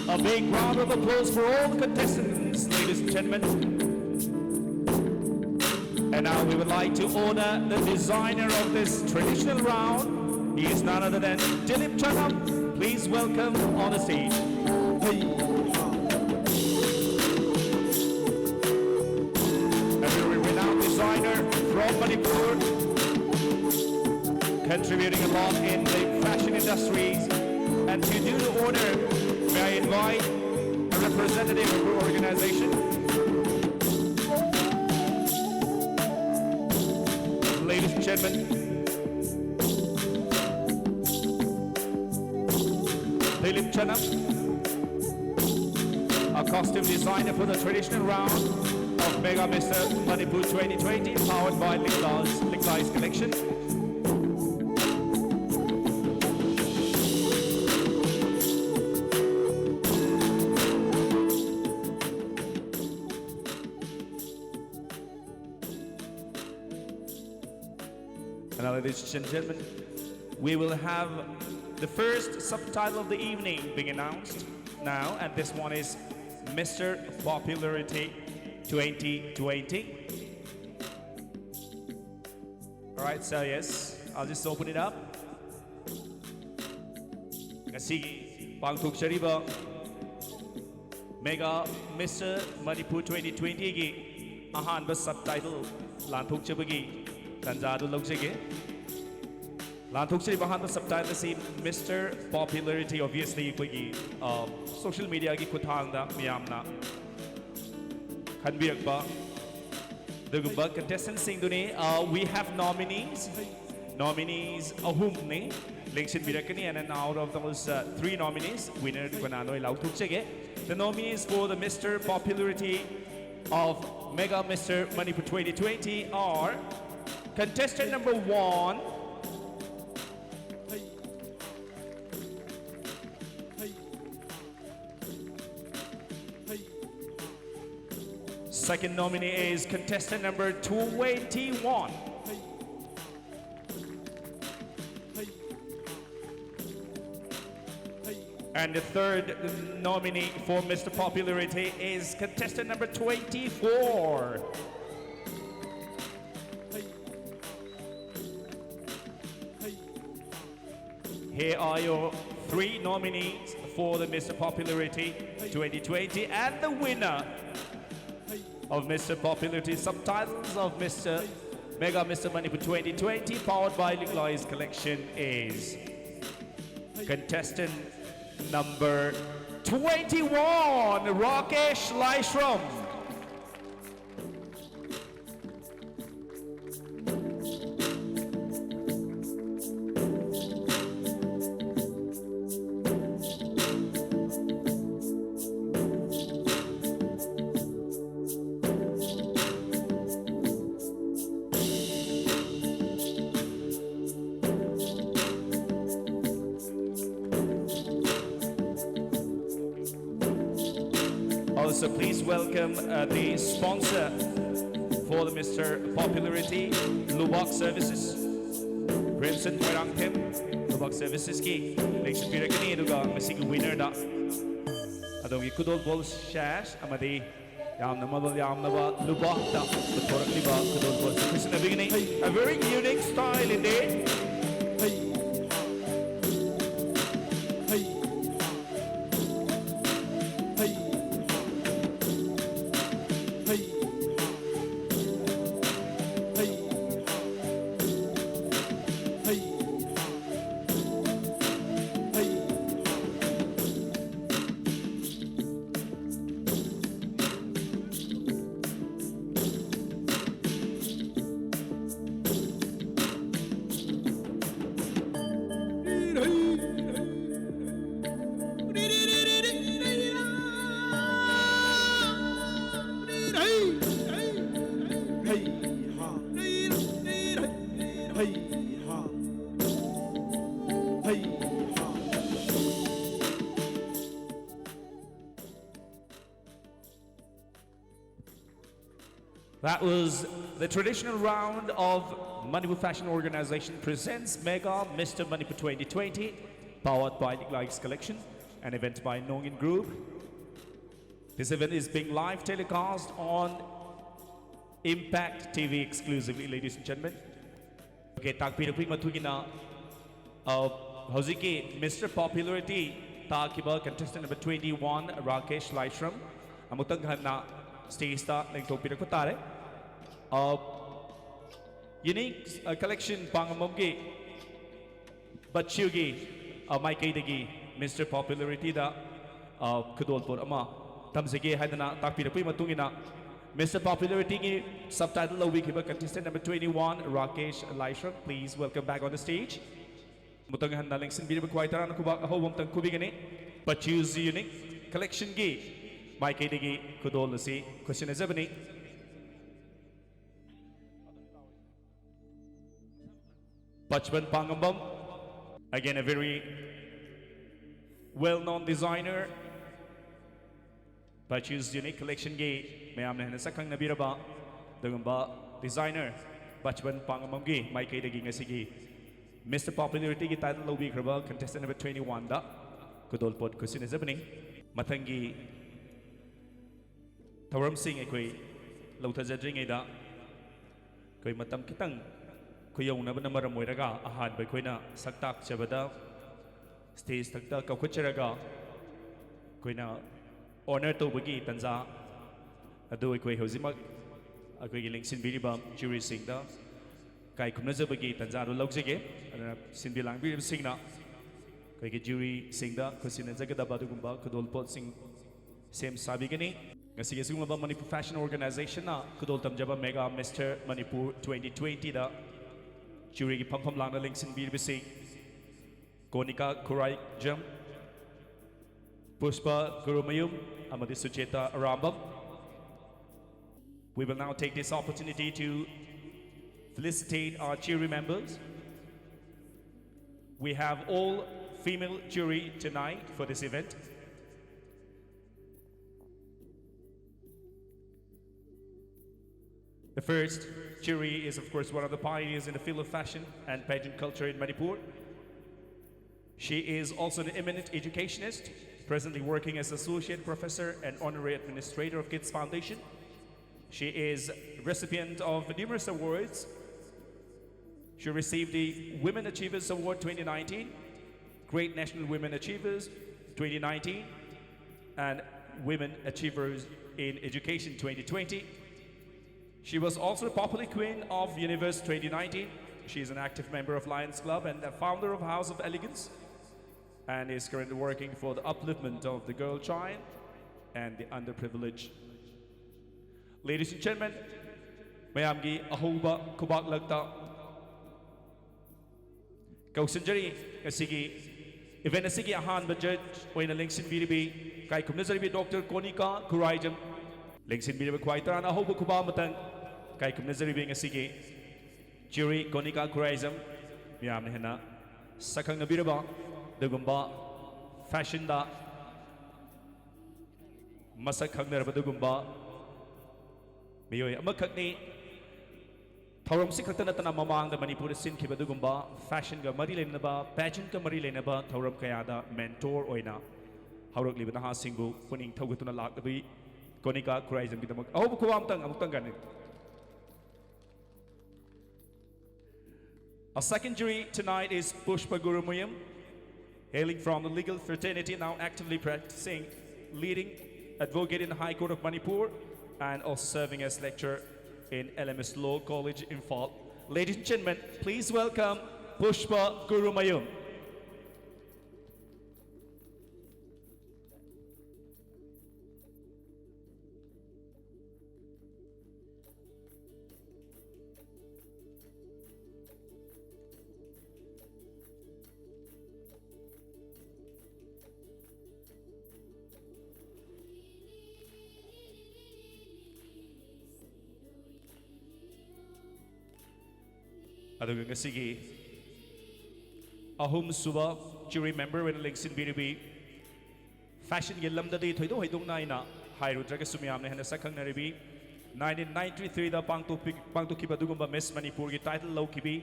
A big round of applause for all the contestants, ladies and gentlemen. And now we would like to honor the designer of this traditional round. He is none other than Dilip Chanam. Please welcome on the stage. A very renowned designer from Manipur, contributing a lot in the fashion industries. And to do the honor, may I invite a representative of your organization? Ladies and gentlemen, Dilip Chanam, a costume designer for the traditional round of Mega Mister Manipur twenty twenty, powered by Liklai's, Liklai's Collection. And now, ladies and gentlemen, we will have the first subtitle of the evening being announced now, and this one is Mister Popularity twenty twenty. All right, so yes, I'll just open it up. ꯉꯁꯤꯒꯤ ꯄꯥꯡꯊꯣꯛꯆꯔꯤꯕ Mega Mister Manipur twenty twenty ꯒꯤ ꯑꯍꯥꯟꯕ subtitle ꯂꯥꯟꯊꯣꯛꯆꯕꯒꯤ ꯇꯥꯟꯖꯥ ꯑꯗꯨ ꯂꯧꯖꯒꯦ꯫ ꯂꯥꯟꯊꯣꯛꯆꯔꯤꯕ ꯑꯍꯥꯟꯕ subtitle ꯑꯁꯤ Mister Popularity, obviously ꯑꯩꯈꯣꯏꯒꯤ, ꯑ, social media ꯒꯤ ꯈꯨꯠꯊꯥꯡꯗ ꯃꯤꯌꯥꯝꯅ ꯈꯟꯕꯤꯔꯛꯄ ꯑꯗꯨꯒꯨꯝꯕ contestant ꯁꯤꯡꯗꯨꯅꯤ꯫ Uh, we have nominees. Nominees ꯑꯍꯨꯝꯅꯤ ꯂꯦꯡꯁꯤꯟꯕꯤꯔꯛꯀꯅꯤ, and then out of those, uh, three nominees, winner ꯗꯨ ꯀꯅꯥꯅꯣ ꯑꯩ ꯂꯥꯎꯊꯣꯛꯆꯒꯦ꯫ The nominees for the Mister Popularity of Mega Mister Manipur twenty twenty are contestant number one. Second nominee is contestant number twenty-one. And the third nominee for Mister Popularity is contestant number twenty-four. Here are your three nominees for the Mister Popularity twenty twenty, and the winner of Mister Popularity, subtitles of Mister Mega Mister Manipur twenty twenty, powered by Liklai's Collection, is contestant number twenty-one, Rakesh Laishram. Also, please welcome, uh, the sponsor for the Mister Popularity, Lubak Services. Crimson Moirangthem Lubak Services ꯀꯤ ꯂꯦꯡꯁꯤꯟꯕꯤꯔꯛꯀꯅꯤ꯫ ꯑꯗꯨꯒ ꯃꯁꯤꯒꯤ winner ꯗ ꯑꯗꯣꯝꯒꯤ ꯈꯨꯗꯣꯜ ꯕꯣꯜ sash ꯑꯃꯗꯤ ꯌꯥꯝꯅ ꯃꯃꯜ ꯌꯥꯝꯂꯕ ꯂꯨꯕꯥꯛꯇ ꯄꯨꯊꯣꯔꯛꯂꯤꯕ ꯈꯨꯗꯣꯜ ꯄꯣꯠꯁꯨ ꯈꯨꯠꯁꯤꯟꯅꯕꯤꯒꯅꯤ꯫ A very unique style indeed. That was the traditional round of Manipur Fashion Organization presents Mega Mister Manipur twenty twenty, powered by Likes Collection, an event by Nongin Group. This event is being live telecast on Impact T V exclusively, ladies and gentlemen. Okay, ꯇꯥꯛꯄꯤꯔꯛꯄꯒꯤ ꯃꯇꯨꯡ ꯏꯟꯅ, ꯑ, ꯍꯧꯖꯤꯛꯀꯤ Mister Popularity ꯇꯥꯈꯤꯕ contestant number twenty-one, Rakesh ꯂꯥꯏꯁ꯭ꯔꯝ, ꯑꯃꯨꯛꯇꯪ ꯍꯟꯅ stage ꯇ ꯂꯦꯡꯊꯣꯛꯄꯤꯔꯛꯄ ꯇꯥꯔꯦ꯫ ꯑ, Unique, ꯑ, Collection ꯄꯥꯡꯉꯝꯕꯝꯒꯤ ꯕꯆꯨꯒꯤ, ꯑ, ꯃꯥꯏꯀꯩꯗꯒꯤ Mister Popularity ꯗ, ꯑ, ꯈꯨꯗꯣꯜꯄꯣꯠ ꯑꯃ ꯇꯝꯖꯒꯦ ꯍꯥꯏꯗꯅ ꯇꯥꯛꯄꯤꯔꯛꯄꯒꯤ ꯃꯇꯨꯡ ꯏꯟꯅ, Mister Popularity ꯒꯤ subtitle ꯂꯧꯕꯤꯈꯤꯕ contestant number twenty-one, Rakesh Laishram, please welcome back on the stage. ꯑꯃꯨꯛꯇꯪ ꯍꯟꯅ ꯂꯦꯡꯁꯤꯟꯕꯤꯔꯤꯕ ꯈ꯭ꯋꯥꯏ ꯇꯔꯥꯅ ꯈꯨꯕꯥꯛ ꯑꯍꯧꯕ ꯑꯃꯇꯪ ꯈꯨꯕꯤꯒꯅꯤ꯫ Bachus Unique Collection ꯒꯤ ꯃꯥꯏꯀꯩꯗꯒꯤ ꯈꯨꯗꯣꯜ ꯑꯁꯤ ꯈꯨꯠꯁꯤꯟꯅꯖꯕꯅꯤ꯫ Bachpan Pangambam, again a very well-known designer, Bachus Unique Collection ꯒꯤ ꯃꯌꯥꯝꯅ ꯍꯦꯟꯅ ꯁꯛꯈꯪꯅꯕꯤꯔꯕ ꯑꯗꯨꯒꯨꯝꯕ designer Bachpan Pangambam ꯒꯤ ꯃꯥꯏꯀꯩꯗꯒꯤ ꯉꯁꯤꯒꯤ Mister Popularity ꯒꯤ title ꯂꯧꯕꯤꯈ꯭ꯔꯕ contestant number twenty-one ꯗ ꯈꯨꯗꯣꯜꯄꯣꯠ ꯈꯨꯠꯁꯤꯟꯅꯖꯕꯅꯤ꯫ ꯃꯊꯪꯒꯤ ꯊꯧꯔꯝꯁꯤꯡ ꯑꯩꯈꯣꯏ ꯂꯧꯊꯖꯗ꯭ꯔꯤꯉꯩꯗ ꯑꯩꯈꯣꯏ ꯃꯇꯝ ꯈꯤꯇꯪ ꯈꯨꯌꯧꯅꯕꯅ ꯃꯔꯝ ꯑꯣꯏꯔꯒ ꯑꯍꯥꯟꯕ ꯑꯩꯈꯣꯏꯅ ꯁꯛ ꯇꯥꯛꯆꯕꯗ stage ꯊꯛꯇ ꯀꯧꯈꯠꯆꯔꯒ ꯑꯩꯈꯣꯏꯅ honour ꯇꯧꯕꯒꯤ ꯇꯥꯟꯖꯥ ꯑꯗꯨ ꯑꯩꯈꯣꯏ ꯍꯧꯖꯤꯛꯃꯛ ꯑꯩꯈꯣꯏꯒꯤ ꯂꯦꯡꯁꯤꯟꯕꯤꯔꯤꯕ jury ꯁꯤꯡꯗ ꯏꯀꯥꯏ ꯈꯨꯝꯅꯖꯕꯒꯤ ꯇꯥꯟꯖꯥꯗꯨ ꯂꯧꯖꯒꯦ꯫ ꯑꯗꯨꯅ ꯁꯤꯟꯕꯤ ꯂꯥꯡꯕꯤꯔꯤꯕꯁꯤꯡꯅ ꯑꯩꯈꯣꯏꯒꯤ jury ꯁꯤꯡꯗ ꯈꯨꯠꯁꯤꯟꯅꯖꯒꯗꯕ ꯑꯗꯨꯒꯨꯝꯕ ꯈꯨꯗꯣꯜꯄꯣꯠꯁꯤꯡ ꯁꯦꯝ ꯁꯥꯕꯤꯒꯅꯤ꯫ ꯉꯁꯤꯒꯤ ꯑꯁꯤꯒꯨꯝꯂꯕ Manipur Fashion Organization ꯅ ꯈꯨꯗꯣꯜ ꯇꯝꯖꯕ Mega Mister Manipur twenty twenty ꯗ jury ꯒꯤ ꯐꯝꯐꯝ ꯂꯥꯡꯅ ꯂꯦꯡꯁꯤꯟꯕꯤꯔꯤꯕꯁꯤꯡ ꯀꯣꯅꯤꯀꯥ ꯈꯨꯔꯥꯏꯖꯝ, ꯄꯨꯁꯄꯥ ꯒꯨꯔꯨꯃꯌꯨꯝ ꯑꯃꯗꯤ Sucheta Arambam. We will now take this opportunity to felicitate our jury members. We have all female jury tonight for this event. The first jury is, of course, one of the pioneers in the field of fashion and pageant culture in Manipur. She is also an eminent educationist, presently working as Associate Professor and Honorary Administrator of Kids Foundation. She is recipient of numerous awards. She received the Women Achievers Award twenty nineteen, Great National Women Achievers twenty nineteen, and Women Achievers in Education twenty twenty. She was also the Popular Queen of Universe twenty nineteen. She is an active member of Lions Club and a founder of House of Elegance, and is currently working for the upliftment of the girl child and the underprivileged. Ladies and gentlemen, ꯃꯌꯥꯝꯒꯤ ꯑꯍꯧꯕ ꯈꯨꯕꯥꯛꯂꯛꯇ ꯀꯧꯁꯤꯟꯖꯔꯤ꯫ ꯉꯁꯤꯒꯤ event ꯑꯁꯤꯒꯤ ꯑꯍꯥꯟꯕ judge ꯑꯣꯏꯅ ꯂꯦꯡꯁꯤꯟꯕꯤꯔꯤꯕꯤ ꯏꯀꯥꯏ ꯈꯨꯝꯅꯖꯔꯤꯕꯤ Doctor ꯀꯣꯅꯤꯀꯥ Khuraijam. ꯂꯦꯡꯁꯤꯟꯕꯤꯔꯤꯕ ꯈ꯭ꯋꯥꯏ ꯇꯔꯥꯅ ꯑꯍꯧꯕ ꯈꯨꯕꯥꯛ ꯑꯃꯇꯪ ꯏꯀꯥꯏ ꯈꯨꯝꯅꯖꯔꯤꯕꯤ ꯉꯁꯤꯒꯤ jury ꯀꯣꯅꯤꯀꯥ ꯈꯨꯔꯥꯏꯖꯝ꯫ ꯃꯤꯌꯥꯝꯅ ꯍꯦꯟꯅ ꯁꯛꯈꯪꯅꯕꯤꯔꯕ ꯑꯗꯨꯒꯨꯝꯕ fashion ꯗ ꯃꯁꯛ ꯈꯪꯅꯔꯕ ꯑꯗꯨꯒꯨꯝꯕ ꯃꯤꯑꯣꯏ ꯑꯃꯈꯛꯅꯤ꯫ ꯊꯧꯔꯝꯁꯤ ꯈꯛꯇ ꯅꯠꯇꯅ ꯃꯃꯥꯡꯗ ꯃꯅꯤꯄꯨꯔꯗ ꯁꯤꯟꯈꯤꯕ ꯑꯗꯨꯒꯨꯝꯕ fashionꯒ ꯃꯔꯤ ꯂꯩꯅꯕ, pageantꯀ ꯃꯔꯤ ꯂꯩꯅꯕ ꯊꯧꯔꯝ ꯀꯌꯥꯗ mentor ꯑꯣꯏꯅ ꯍꯧꯔꯛꯂꯤꯕ ꯅꯍꯥꯁꯤꯡꯕꯨ ꯄꯨꯛꯅꯤꯡ ꯊꯧꯒꯠꯇꯨꯅ ꯂꯥꯛꯂꯤꯕꯤ ꯀꯣꯅꯤꯀꯥ ꯈꯨꯔꯥꯏꯖꯝꯒꯤꯗꯃꯛ ꯑꯍꯧꯕ ꯈꯨꯋꯥ ꯑꯃꯇꯪ ꯑꯃꯨꯛꯇꯪ ꯀꯟꯅ Our second jury tonight is Pushpa Gurumuyam, hailing from the legal fraternity, now actively practicing, leading advocate in the High Court of Manipur, and also serving as lecturer in L M S Law College, Imphal. Ladies and gentlemen, please welcome Pushpa Gurumuyam. ꯑꯗꯨꯒ ꯉꯁꯤꯒꯤ ꯑꯍꯨꯝꯁꯨꯕ jury member ꯑꯣꯏꯅ ꯂꯦꯡꯁꯤꯟꯕꯤꯔꯤꯕꯤ, fashionꯒꯤ ꯂꯝꯗꯗꯤ ꯊꯣꯏꯗꯣꯛ ꯍꯦꯟꯗꯣꯛꯅ ꯑꯩꯅ ꯍꯥꯏꯔꯨꯗ꯭ꯔꯒꯁꯨ ꯃꯌꯥꯝꯅ ꯍꯦꯟꯅ ꯁꯛꯈꯪꯅꯔꯤꯕꯤ, nineteen ninety threeꯗ ꯄꯥꯡꯊꯣꯛꯄꯤ-, ꯄꯥꯡꯊꯣꯛꯈꯤꯕ ꯑꯗꯨꯒꯨꯝꯕ Miss ꯃꯅꯤꯄꯨꯔꯒꯤ title ꯂꯧꯈꯤꯕꯤ,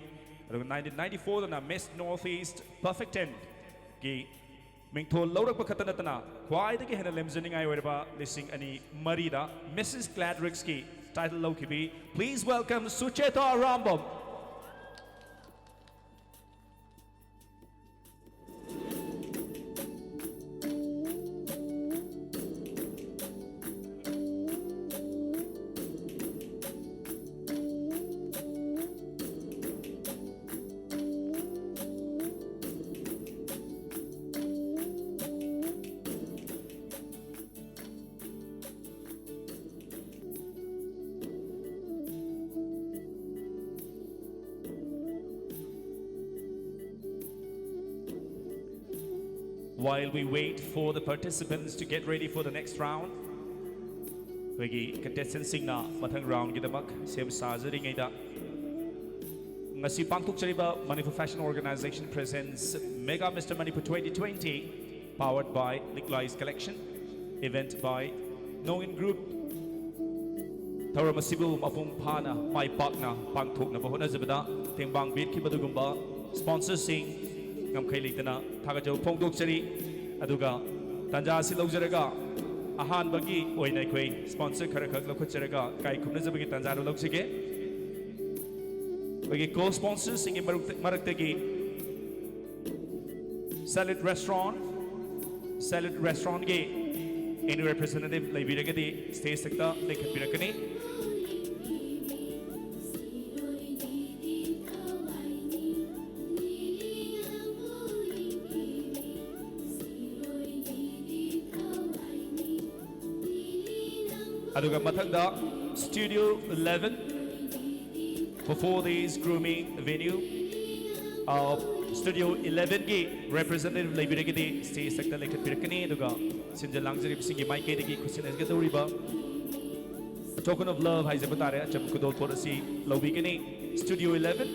ꯑꯗꯨꯒ nineteen ninety fourꯗꯅ Miss North East Perfect tenꯒꯤ ꯃꯤꯡꯊꯣꯜ ꯂꯧꯔꯛꯄ ꯈꯛꯇ ꯅꯠꯇꯅ ꯈ꯭ꯋꯥꯏꯗꯒꯤ ꯍꯦꯟꯅ ꯂꯦꯝꯖꯅꯤꯡꯉꯥꯏ ꯑꯣꯏꯔꯕ ꯂꯤꯁꯤꯡ ꯑꯅꯤ ꯃꯔꯤꯗ Missus Cladrixꯀꯤ title ꯂꯧꯈꯤꯕꯤ, please welcome Sucheta Rambam. While we wait for the participants to get ready for the next round, ꯑꯩꯈꯣꯏꯒꯤ contestant ꯁꯤꯡꯅ ꯃꯊꯪ round ꯒꯤꯗꯃꯛ ꯁꯦꯝ ꯁꯥꯖꯔꯤꯉꯩꯗ, ꯉꯁꯤ ꯄꯥꯡꯊꯣꯛꯆꯔꯤꯕ Manipur Fashion Organization presents Mega Mister Manipur twenty twenty, powered by Liklais Collection, event by Nongin Group, ꯊꯧꯔꯝ ꯑꯁꯤꯕꯨ ꯃꯄꯨꯡ ꯐꯥꯅ ꯃꯥꯏ ꯄꯥꯛꯅ ꯄꯥꯡꯊꯣꯛꯅꯕ ꯍꯣꯠꯅꯖꯕꯗ ꯇꯦꯡꯕꯥꯡ ꯄꯤꯔꯛꯈꯤꯕ ꯑꯗꯨꯒꯨꯝꯕ ꯁ꯭ꯄꯣꯟꯁꯔꯁꯤꯡ ꯉꯝꯈꯩ ꯂꯩꯇꯅ ꯊꯥꯒꯠꯆꯕ ꯐꯣꯡꯗꯣꯛꯆꯔꯤ꯫ ꯑꯗꯨꯒ ꯇꯥꯟꯖꯥ ꯑꯁꯤ ꯂꯧꯖꯔꯒ ꯑꯍꯥꯟꯕꯒꯤ ꯑꯣꯏꯅ ꯑꯩꯈꯣꯏ ꯁ꯭ꯄꯣꯟꯁꯔ ꯈꯔꯈꯛ ꯂꯧꯈꯠꯆꯔꯒ ꯏꯀꯥꯏ ꯈꯨꯝꯅꯖꯕꯒꯤ ꯇꯥꯟꯖꯥꯗꯨ ꯂꯧꯖꯒꯦ꯫ ꯑꯩꯈꯣꯏꯒꯤ ꯀꯣ ꯁ꯭ꯄꯣꯟꯁꯔꯁꯤꯡꯒꯤ ꯃꯔꯛꯇ-, ꯃꯔꯛꯇꯒꯤ Salute Restaurant, Salute Restaurantꯒꯤ any representative ꯂꯩꯕꯤꯔꯒꯗꯤ stage ꯃꯊꯛꯇ ꯂꯦꯡꯈꯠꯄꯤꯔꯛꯀꯅꯤ꯫ ꯑꯗꯨꯒ ꯃꯊꯪꯗ Studio eleven, Four Days Grooming Venue, ꯑ, Studio elevenꯒꯤ representative ꯂꯩꯕꯤꯔꯒꯗꯤ stage ꯃꯊꯛꯇ ꯂꯦꯡꯈꯠꯄꯤꯔꯛꯀꯅꯤ꯫ ꯑꯗꯨꯒ ꯁꯤꯟꯖ ꯂꯥꯡꯖꯔꯤꯕꯁꯤꯡꯒꯤ ꯃꯥꯏꯀꯩꯗꯒꯤ ꯈꯨꯠꯁꯤꯟꯅꯒꯗꯧꯔꯤꯕ token of love ꯍꯥꯏꯖꯕ ꯇꯥꯔꯦ, ꯑꯆꯝꯕ ꯈꯨꯗꯣꯜꯄꯣꯠ ꯑꯁꯤ ꯂꯧꯕꯤꯒꯅꯤ꯫ Studio eleven.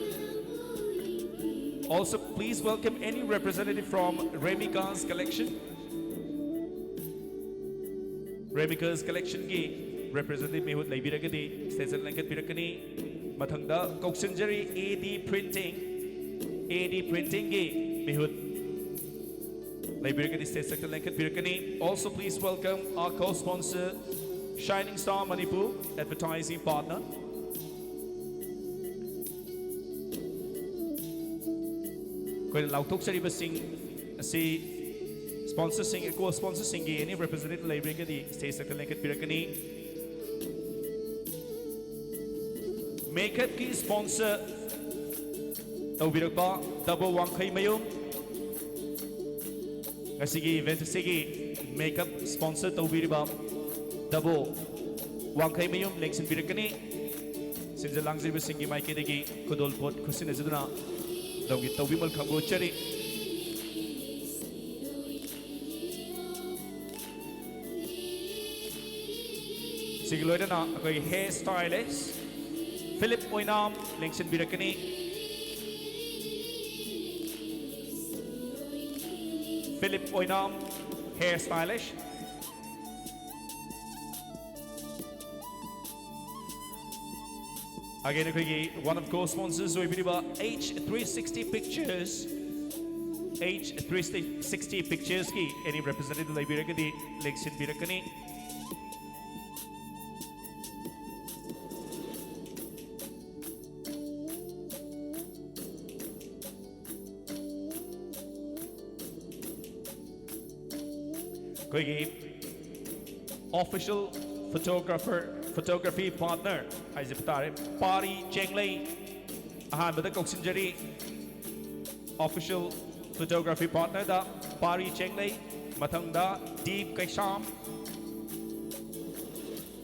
Also, please welcome any representative from Remika's Collection. Remika's Collectionꯒꯤ representative ꯃꯤꯍꯨꯠ ꯂꯩꯕꯤꯔꯒꯗꯤ stage ꯃꯊꯛꯇ ꯂꯦꯡꯈꯠꯄꯤꯔꯛꯀꯅꯤ꯫ ꯃꯊꯪꯗ ꯀꯧꯁꯤꯟꯖꯔꯤ AD Printing, AD Printingꯒꯤ ꯃꯤꯍꯨꯠ ꯂꯩꯕꯤꯔꯒꯗꯤ stage ꯃꯊꯛꯇ ꯂꯦꯡꯈꯠꯄꯤꯔꯛꯀꯅꯤ꯫ Also, please welcome our co-sponsor, Shining Star Manipur, advertising partner. ꯑꯩꯈꯣꯏꯅ ꯂꯥꯎꯊꯣꯛꯆꯔꯤꯕꯁꯤꯡ ꯑꯁꯤ sponsorꯁꯤꯡ, co-sponsorꯁꯤꯡꯒꯤ any representative ꯂꯩꯕꯤꯔꯒꯗꯤ stage ꯃꯊꯛꯇ ꯂꯦꯡꯈꯠꯄꯤꯔꯛꯀꯅꯤ꯫ ꯃꯦꯀꯞꯀꯤ sponsor ꯇꯧꯕꯤꯔꯛꯄ ꯗꯕꯣ ꯋꯥꯡꯈꯩꯃꯌꯨꯝ, ꯉꯁꯤꯒꯤ event ꯑꯁꯤꯒꯤ ꯃꯦꯀꯞ sponsor ꯇꯧꯕꯤꯔꯤꯕ ꯗꯕꯣ ꯋꯥꯡꯈꯩꯃꯌꯨꯝ ꯂꯦꯡꯁꯤꯟꯕꯤꯔꯛꯀꯅꯤ꯫ ꯁꯤꯟꯖ ꯂꯥꯡꯖꯔꯤꯕꯁꯤꯡꯒꯤ ꯃꯥꯏꯀꯩꯗꯒꯤ ꯈꯨꯗꯣꯜꯄꯣꯠ ꯈꯨꯠꯁꯤꯟꯅꯖꯗꯨꯅ ꯑꯗꯣꯝꯒꯤ ꯇꯧꯕꯤꯃꯜ ꯈꯪꯕ ꯎꯠꯆꯔꯤ꯫ ꯁꯤꯒ ꯂꯣꯏꯅꯅ ꯑꯩꯈꯣꯏꯒꯤ hair stylist ꯐꯤꯂꯤꯞ ꯑꯣꯏꯅꯥꯝ ꯂꯦꯡꯁꯤꯟꯕꯤꯔꯛꯀꯅꯤ꯫ Philip Oinam, hair stylist꯫ Again, ꯑꯩꯈꯣꯏꯒꯤ one of co-sponsors ꯑꯣꯏꯕꯤꯔꯤꯕ H three sixty Pictures, H three sixty Picturesꯀꯤ any representative ꯂꯩꯕꯤꯔꯒꯗꯤ ꯂꯦꯡꯁꯤꯟꯕꯤꯔꯛꯀꯅꯤ꯫ ꯑꯩꯈꯣꯏꯒꯤ official photographer, photography partner ꯍꯥꯏꯖꯕ ꯇꯥꯔꯦ, ꯄꯥꯔꯤ ꯆꯦꯡꯂꯩ ꯑꯍꯥꯟꯕꯗ ꯀꯧꯁꯤꯟꯖꯔꯤ꯫ Official photography partnerꯗ ꯄꯥꯔꯤ ꯆꯦꯡꯂꯩ, ꯃꯊꯪꯗ ꯗꯤꯞ ꯀꯩꯁꯥꯝ,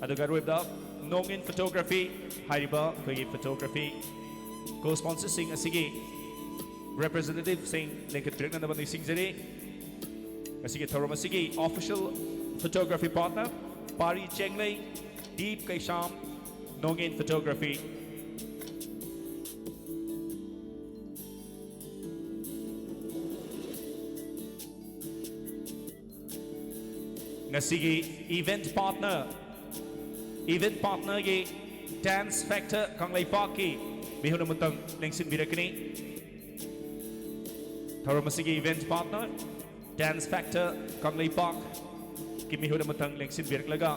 ꯑꯗꯨꯒ ꯑꯔꯣꯏꯕꯗ ꯅꯣꯡꯏꯟ Photography꯫ ꯍꯥꯏꯔꯤꯕ ꯑꯩꯈꯣꯏꯒꯤ photography co-sponsorꯁꯤꯡ ꯑꯁꯤꯒꯤ representativeꯁꯤꯡ ꯂꯦꯡꯈꯠꯄꯤꯔꯛꯅꯅꯕ ꯅꯤꯡꯁꯤꯡꯖꯔꯤ꯫ ꯉꯁꯤꯒꯤ ꯊꯧꯔꯝ ꯑꯁꯤꯒꯤ official photography partner ꯄꯥꯔꯤ ꯆꯦꯡꯂꯩ, ꯗꯤꯞ ꯀꯩꯁꯥꯝ, ꯅꯣꯡꯏꯟ Photography꯫ ꯉꯁꯤꯒꯤ event partner, event partnerꯒꯤ Dance Factor ꯀꯪꯂꯩꯄꯥꯛꯀꯤ ꯃꯤꯍꯨꯠ ꯑꯃꯇꯪ ꯂꯦꯡꯁꯤꯟꯕꯤꯔꯛꯀꯅꯤ꯫ ꯊꯧꯔꯝ ꯑꯁꯤꯒꯤ event partner Dance Factor ꯀꯪꯂꯩꯄꯥꯛꯀꯤ ꯃꯤꯍꯨꯠ ꯑꯃꯇꯪ ꯂꯦꯡꯁꯤꯟꯕꯤꯔꯛꯂꯒ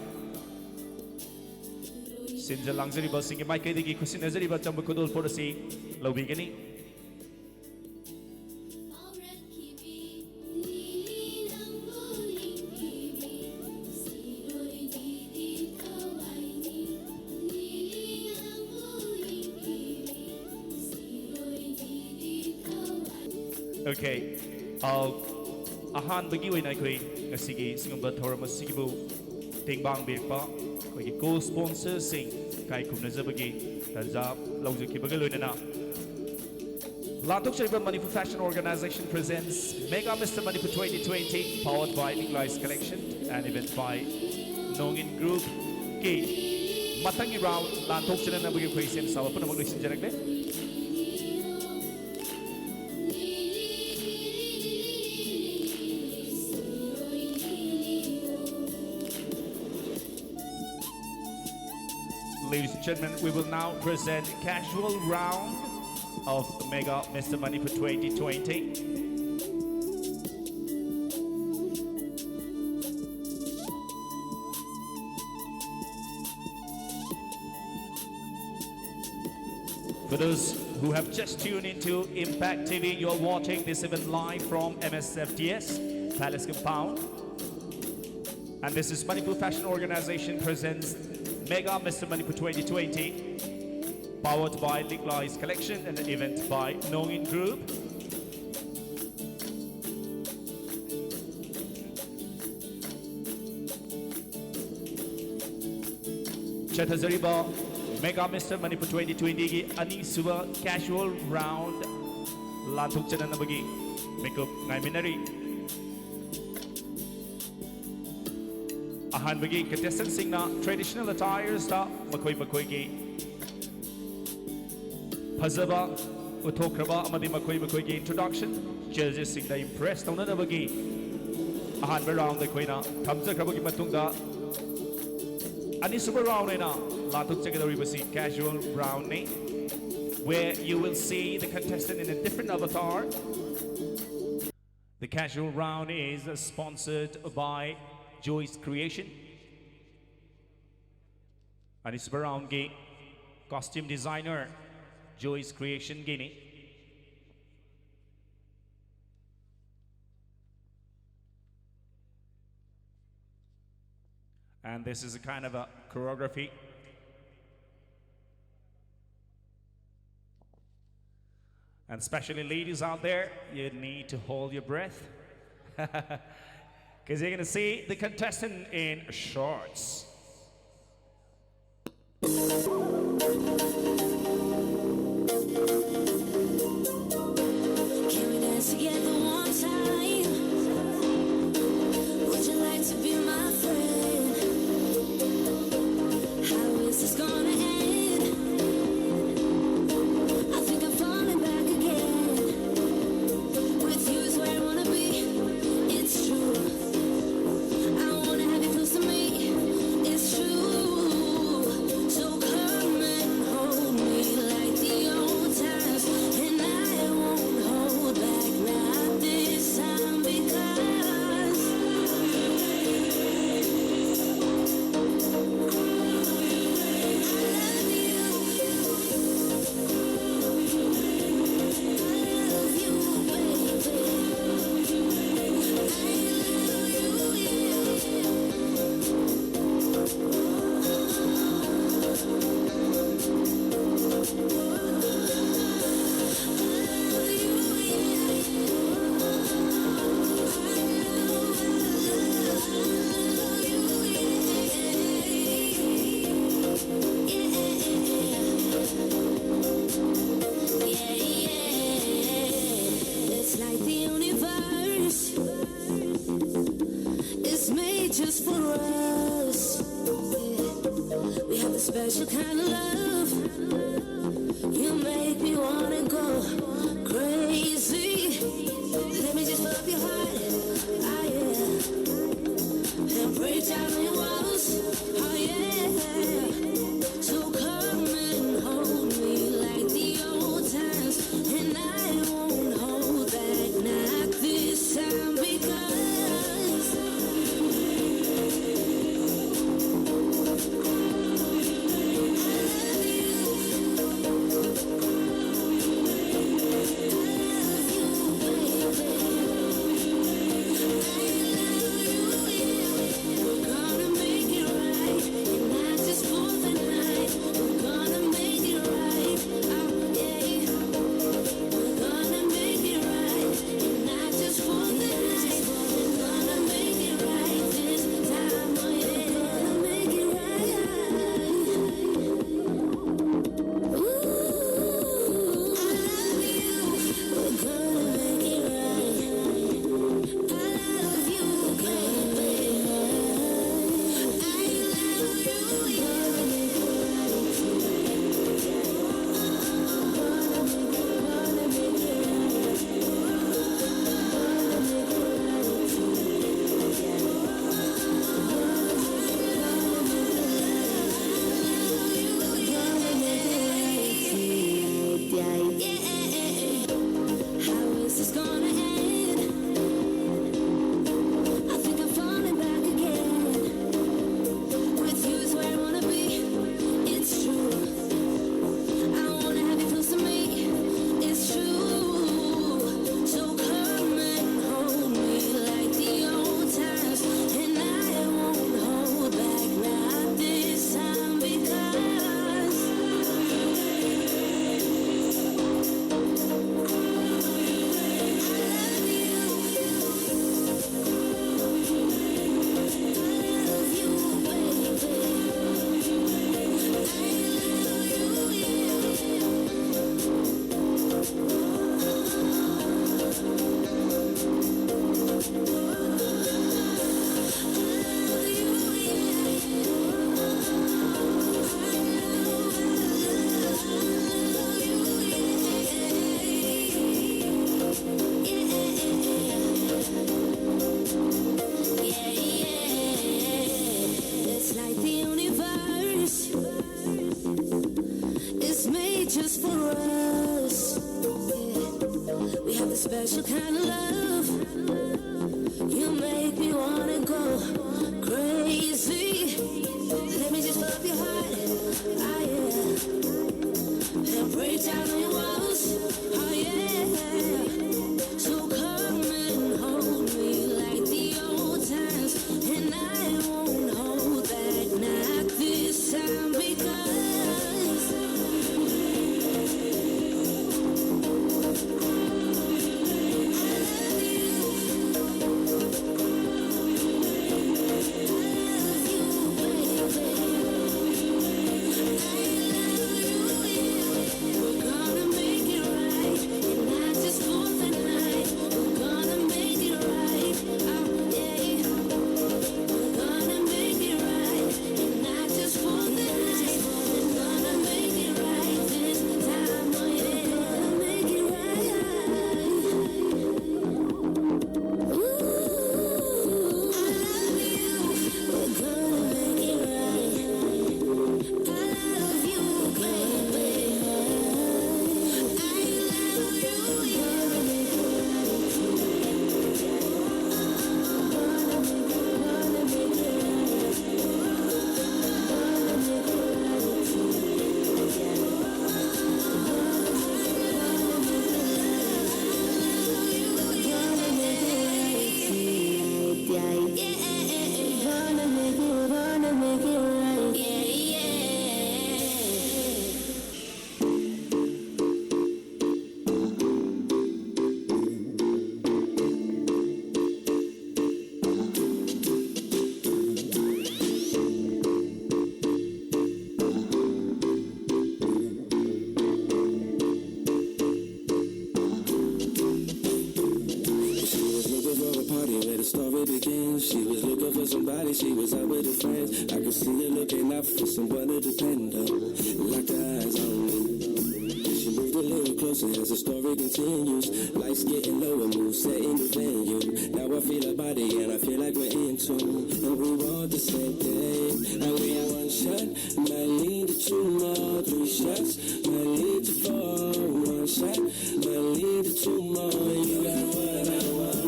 ꯁꯤꯟꯖ ꯂꯥꯡꯖꯔꯤꯕꯁꯤꯡꯒꯤ ꯃꯥꯏꯀꯩꯗꯒꯤ ꯈꯨꯠꯁꯤꯟꯅꯖꯔꯤꯕ ꯑꯆꯝꯕ ꯈꯨꯗꯣꯜꯄꯣꯠ ꯑꯁꯤ ꯂꯧꯕꯤꯒꯅꯤ꯫ Okay. ꯑ, ꯑꯍꯥꯟꯕꯒꯤ ꯑꯣꯏꯅ ꯑꯩꯈꯣꯏ ꯉꯁꯤꯒꯤ ꯁꯤꯒꯨꯝꯕ ꯊꯧꯔꯝ ꯑꯁꯤꯒꯤꯕꯨ ꯇꯦꯡꯕꯥꯡꯕꯤꯔꯛꯄ ꯑꯩꯈꯣꯏꯒꯤ co-sponsorꯁꯤꯡ ꯏꯀꯥꯏ ꯈꯨꯝꯅꯖꯕꯒꯤ ꯇꯥꯟꯖꯥ ꯂꯧꯖꯈꯤꯕꯒ ꯂꯣꯏꯅꯅ ꯂꯥꯟꯊꯣꯛꯆꯔꯤꯕ Manipur Fashion Organization presents Mega Mister Manipur twenty twenty, powered by Nikolai's Collection and event by Nongin Groupꯀꯤ ꯃꯊꯪꯒꯤ round ꯂꯥꯟꯊꯣꯛꯆꯅꯅꯕꯒꯤ ꯑꯩꯈꯣꯏ ꯁꯦꯝ ꯁꯥꯕ ꯄꯨꯝꯅꯃꯛ ꯂꯣꯏꯁꯤꯟꯖꯔꯛꯂꯦ꯫ Ladies and gentlemen, we will now present casual round of Mega Mister Manipur twenty twenty. For those who have just tuned into Impact T V, you're watching this event live from M S F D S, Palace Compound. And this is Manipur Fashion Organization presents Mega Mister Manipur twenty twenty, powered by Liklais Collection and an event by Nongin Group. ꯆꯠꯊꯖꯔꯤꯕ Mega Mister Manipur twenty twenty ꯒꯤ ꯑꯅꯤꯁꯨꯕ casual round ꯂꯥꯟꯊꯣꯛꯆꯅꯅꯕꯒꯤ ꯃꯤꯀꯨꯞ ꯉꯥꯏꯃꯤꯟꯅꯔꯤ꯫ ꯑꯍꯥꯟꯕꯒꯤ contestant ꯁꯤꯡꯅ traditional attires ꯇ ꯃꯈꯣꯏ ꯃꯈꯣꯏꯒꯤ ꯐꯖꯕ ꯎꯠꯊꯣꯛꯈ꯭ꯔꯕ ꯑꯃꯗꯤ ꯃꯈꯣꯏ ꯃꯈꯣꯏꯒꯤ introduction judges ꯁꯤꯡꯗ impress ꯇꯧꯅꯅꯕꯒꯤ ꯑꯍꯥꯟꯕ round ꯑꯩꯈꯣꯏꯅ ꯊꯝꯖꯈ꯭ꯔꯕꯒꯤ ꯃꯇꯨꯡꯗ, ꯑꯅꯤꯁꯨꯕ round ꯑꯣꯏꯅ ꯂꯥꯟꯊꯣꯛꯆꯒꯗꯧꯔꯤꯕꯁꯤ casual round ꯅꯤ, where you will see the contestant in a different avatar. The casual round is sponsored by Joyce Creation. ꯑꯅꯤꯁꯨꯕ round ꯒꯤ costume designer Joyce Creation Guinea. And this is a kind of a choreography. And especially ladies out there, you need to hold your breath. Because you're going to see the contestant in shorts. Can we dance together one time? Would you like to be my friend? How is this gonna end? I think I'm falling back again. With you is where I wanna be. It's true. I wanna have you close to me. It's true. So kind of love. You make me wanna go crazy. Let me just fill up your heart, ah yeah, and break down your walls, oh yeah. So come and hold me like the old times, and I won't hold back, not this time, because Just for us. Yeah. We have the special kind of love. You make me wanna go crazy. Let me just fill up your heart. Ah, yeah. And break down all your walls. Oh, yeah. So come and hold me like the old times. And I won't hold back, not this time, because She was looking for a party where the story begins. She was looking for somebody, she was out with her friends. I could see her looking out for someone to depend on. Locked her eyes on me. She moved a little closer as the story continues. Lights getting lower, moves setting the venue. Now I feel her body and I feel like we're in tune. And we want the same thing. And we have one shot, might lean to two more, three shots, might lean Shot might lead to two more. You got what I want.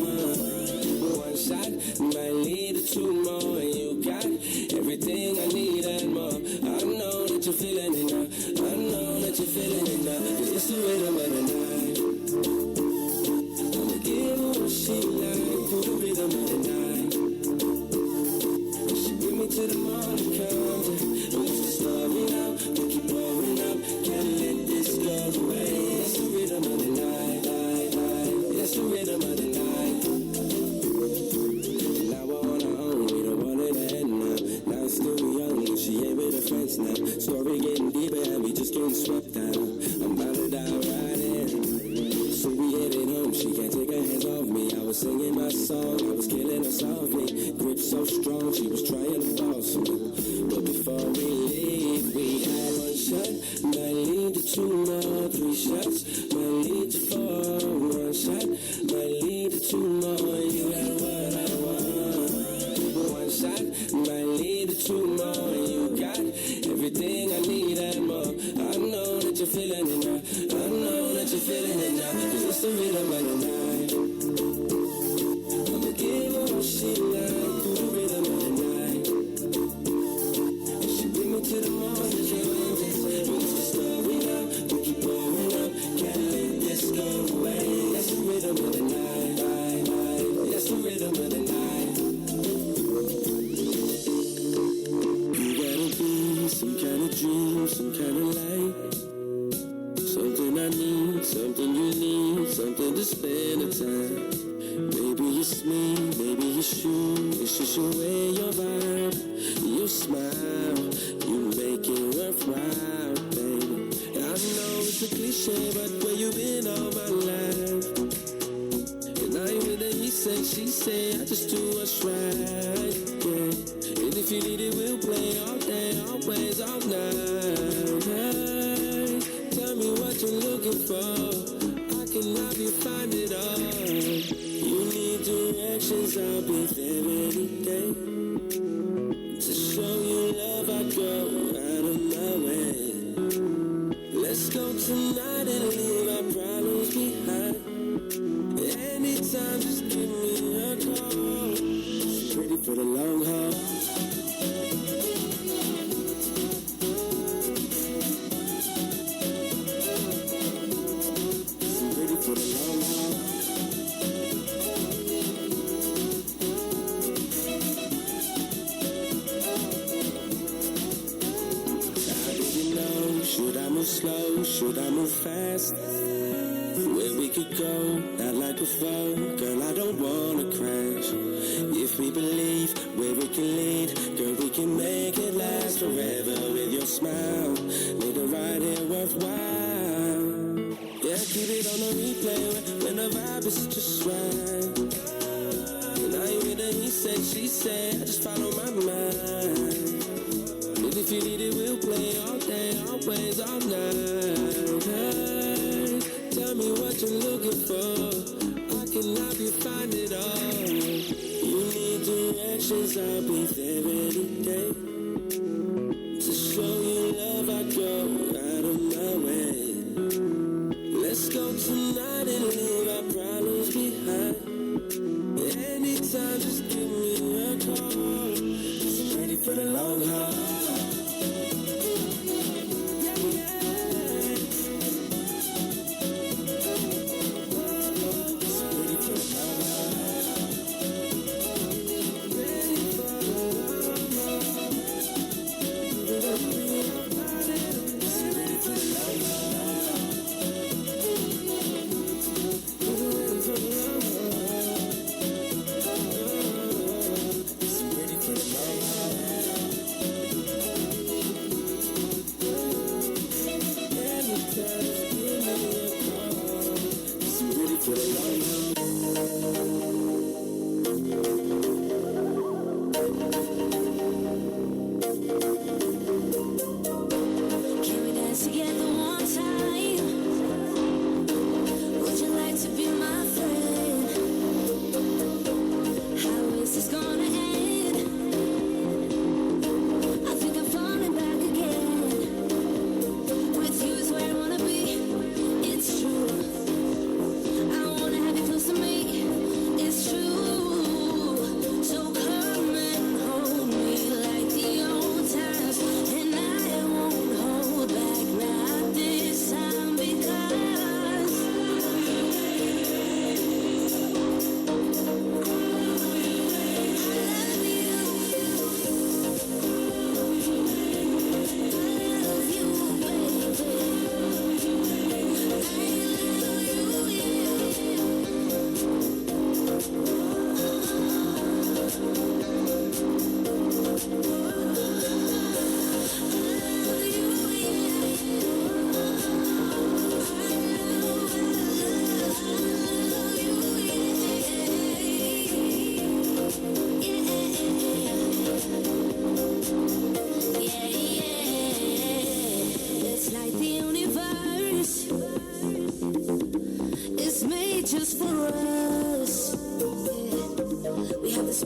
One shot might lead to two more. You got everything I need and more. I know that you're feeling it now. I know that you're feeling it now. It's the rhythm of the night. I'ma give her what she like through the rhythm of the night. She with me to the morning come. What's the story now? We keep blowing up. Can't let this go away. That's the rhythm of the night. Night, night. That's the rhythm of the night. Now we're on our own. We don't want it to end now. Now it's still young. She ain't with her friends now. Story getting deeper and we just getting swept down. I'm about to dive right in. So we headed home. She can't take her hands off me. I was singing my song. I was killing her softly. Grip so strong. She was trying to boss me. But before we leave, we had one shot. Might lead to two more, three shots. Might lead to four. One shot might lead to two more. You got what I want. One shot might lead to two more. You got everything I need and more. I know that you're feeling it now. I know that you're feeling it now. 'Cause it's the rhythm of the night. I'ma give her what she like. The rhythm of the night. She bring me to the morning. What's the story now? We keep blowing up. Can't let this go away. That's the rhythm of the night. Night, night. That's the rhythm of the night. You gotta be some kind of dream, some kind of light. Something I need, something you need, something to spend the time. Maybe it's me, maybe it's you. It's just your way, your vibe, your smile. You make it worthwhile, baby. I know it's a cliche, but where you been all my life? And I ain't with the he say, she say, I just do what's right, yeah. And if you need it, we'll play all day, always, all night. Hey, tell me what you're looking for. I can help you find it all. You need directions, I'll be there any day. To show you love, I go out of my way. Let's go tonight and leave our Slow, should I move fast? Where we could go, not like before. Girl, I don't wanna crash. If we believe where we can lead, girl, we can make it last forever with your smile. Make the ride here worthwhile. Yeah, keep it on the replay when, when the vibe is just right. And I ain't with the he said, she said, I just follow my mind. And if you need it, we'll play all day, always, all night. Hey, tell me what you're looking for. I can help you find it all. You need directions, I'll be there any day. To show you love, I go out of my way. Let's go tonight and leave our problems behind. Anytime, just give me a call. 'Cause I'm ready for the long haul. Yeah, yeah. 'Cause I'm ready for the long haul. Ready for the long haul.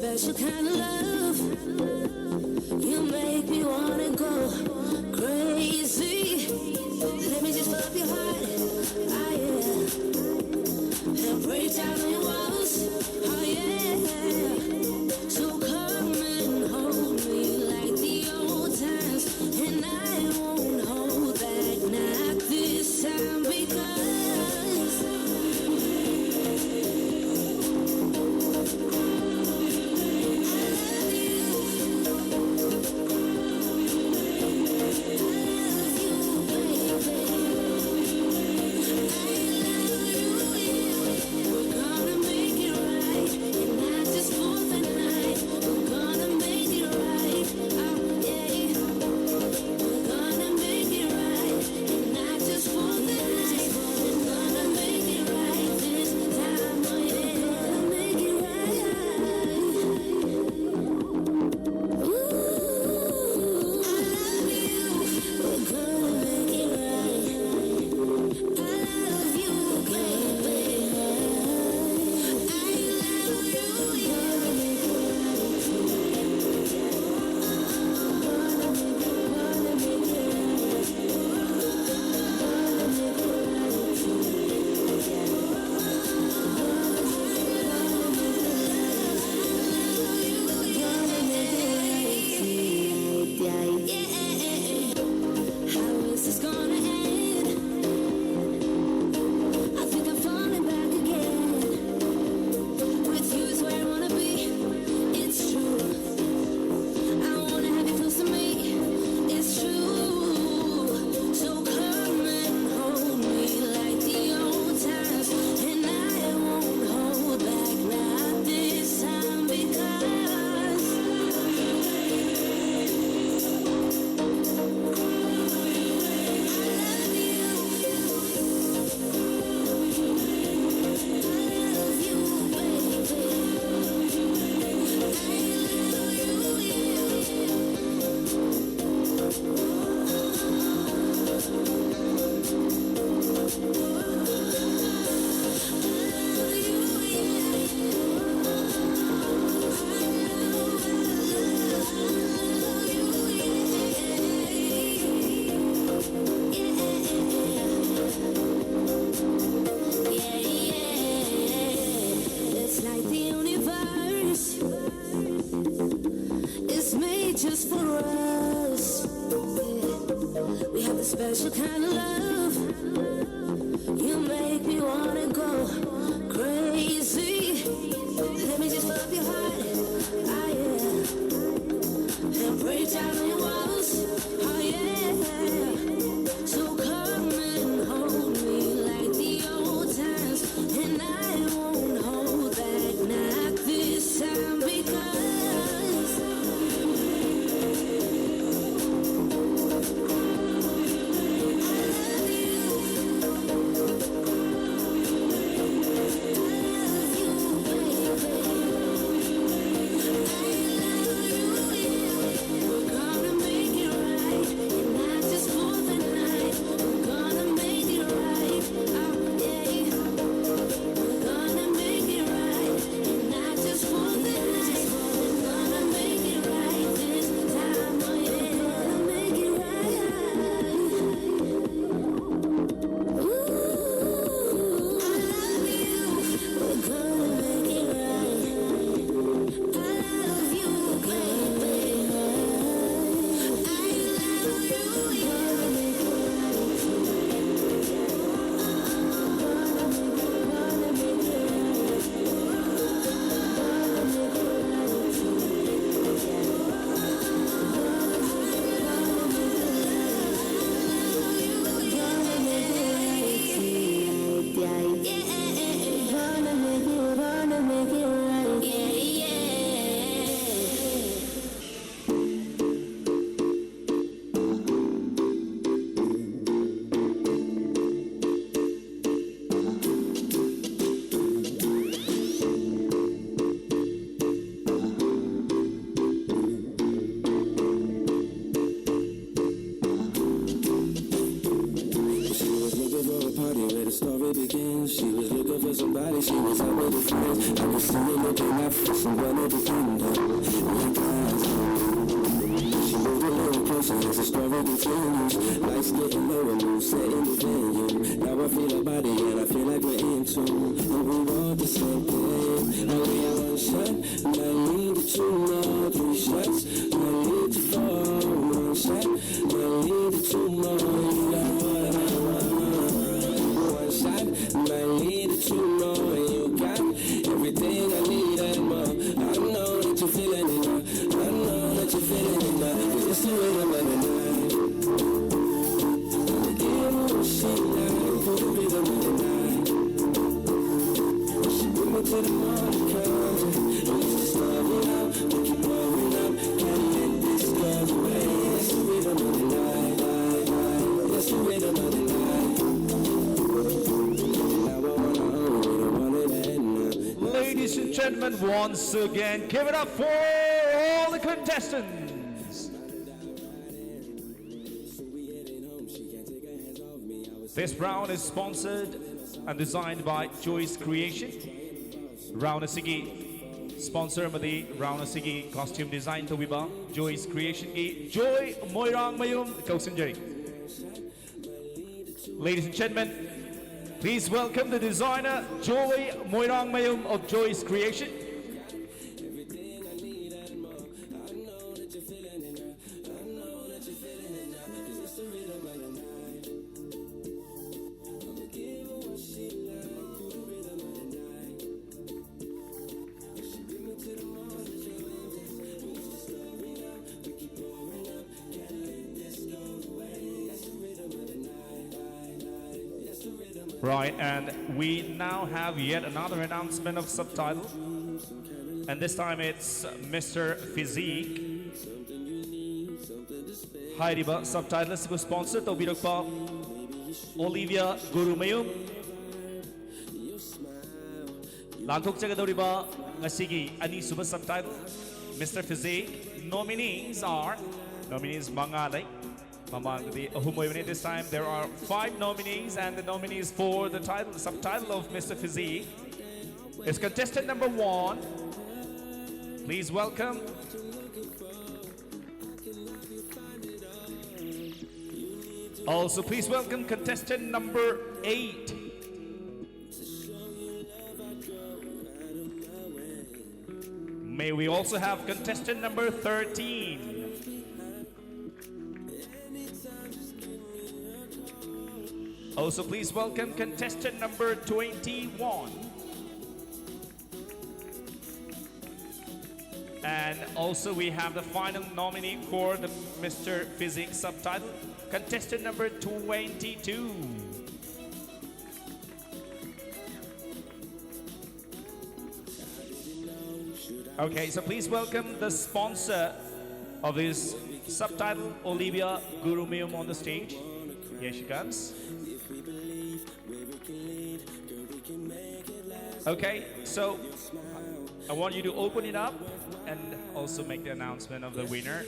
Special kind of love. You make me wanna go crazy. Let me just fill up your heart. Ah, yeah. And break down your walls. Oh, yeah. So come and hold me like the old times. And I won't hold back, not this time, because We have the special kind of love. You make me wanna go crazy. Let me just fill up your heart. Ah, yeah. And break down your walls. Oh, yeah. So come and hold me like the old times. And I won't hold back, not this time, because She was looking for a party where the story begins. She was looking for somebody, she was out with her friends. I could see her looking out for someone at the end of the eyes. She moved a little closer as the story continues. Lights getting lower, mood setting the venue. Now I feel her body and I feel like we're in tune. And we want the same thing. Only one shot, might need to two, no, three shots. Might need to four, one shot. Might need Two more, you got what I want. One shot, might need two more. You got everything I need and more. I know that you're feeling it now. I know that you're feeling it now. It's the rhythm of the night. I'ma give her what she like for the rhythm of the night. She bring me to the morning comes. And we just love it up, we keep blowing up. Can't let this go away. It's the rhythm of the night, night, night. It's the rhythm of the night. Now I wanna hold it, I want it at night. Ladies and gentlemen, once again, give it up for all the contestants. This round is sponsored and designed by Joyce Creation. Round ꯑꯁꯤꯒꯤ sponsor ꯑꯃꯗꯤ round ꯑꯁꯤꯒꯤ costume design ꯇꯧꯕꯤꯕ Joyce Creationꯒꯤ Joy ꯃꯣꯏꯔꯥꯡꯃꯌꯨꯝ ꯀꯧꯁꯤꯟꯖꯔꯤ꯫ Ladies and gentlemen, please welcome the designer Joy ꯃꯣꯏꯔꯥꯡꯃꯌꯨꯝ of Joyce Creation. Right, and we now have yet another announcement of subtitle. And this time it's Mister Physique. ꯍꯥꯏꯔꯤꯕ subtitle ꯑꯁꯤꯕꯨ sponsor ꯇꯧꯕꯤꯔꯛꯄ Olivia Gurumayum. ꯂꯥꯟꯊꯣꯛꯆꯒꯗꯧꯔꯤꯕ ꯉꯁꯤꯒꯤ ꯑꯅꯤꯁꯨꯕ subtitle, Mister Physique. Nominees are, nominees ꯃꯉꯥ ꯂꯩ꯫ ꯃꯃꯥꯡꯗꯗꯤ ꯑꯍꯨꯝ ꯑꯣꯏꯕꯅꯤ꯫ This time there are five nominees, and the nominees for the title, subtitle of Mister Physique is contestant number one. Please welcome. Also, please welcome contestant number eight. May we also have contestant number thirteen. Also, please welcome contestant number twenty-one. And also, we have the final nominee for the Mister Physique subtitle, contestant number twenty-two. Okay, so please welcome the sponsor of this subtitle, Olivia Gurumeum, on the stage. Here she comes. Okay, so I want you to open it up and also make the announcement of the winner.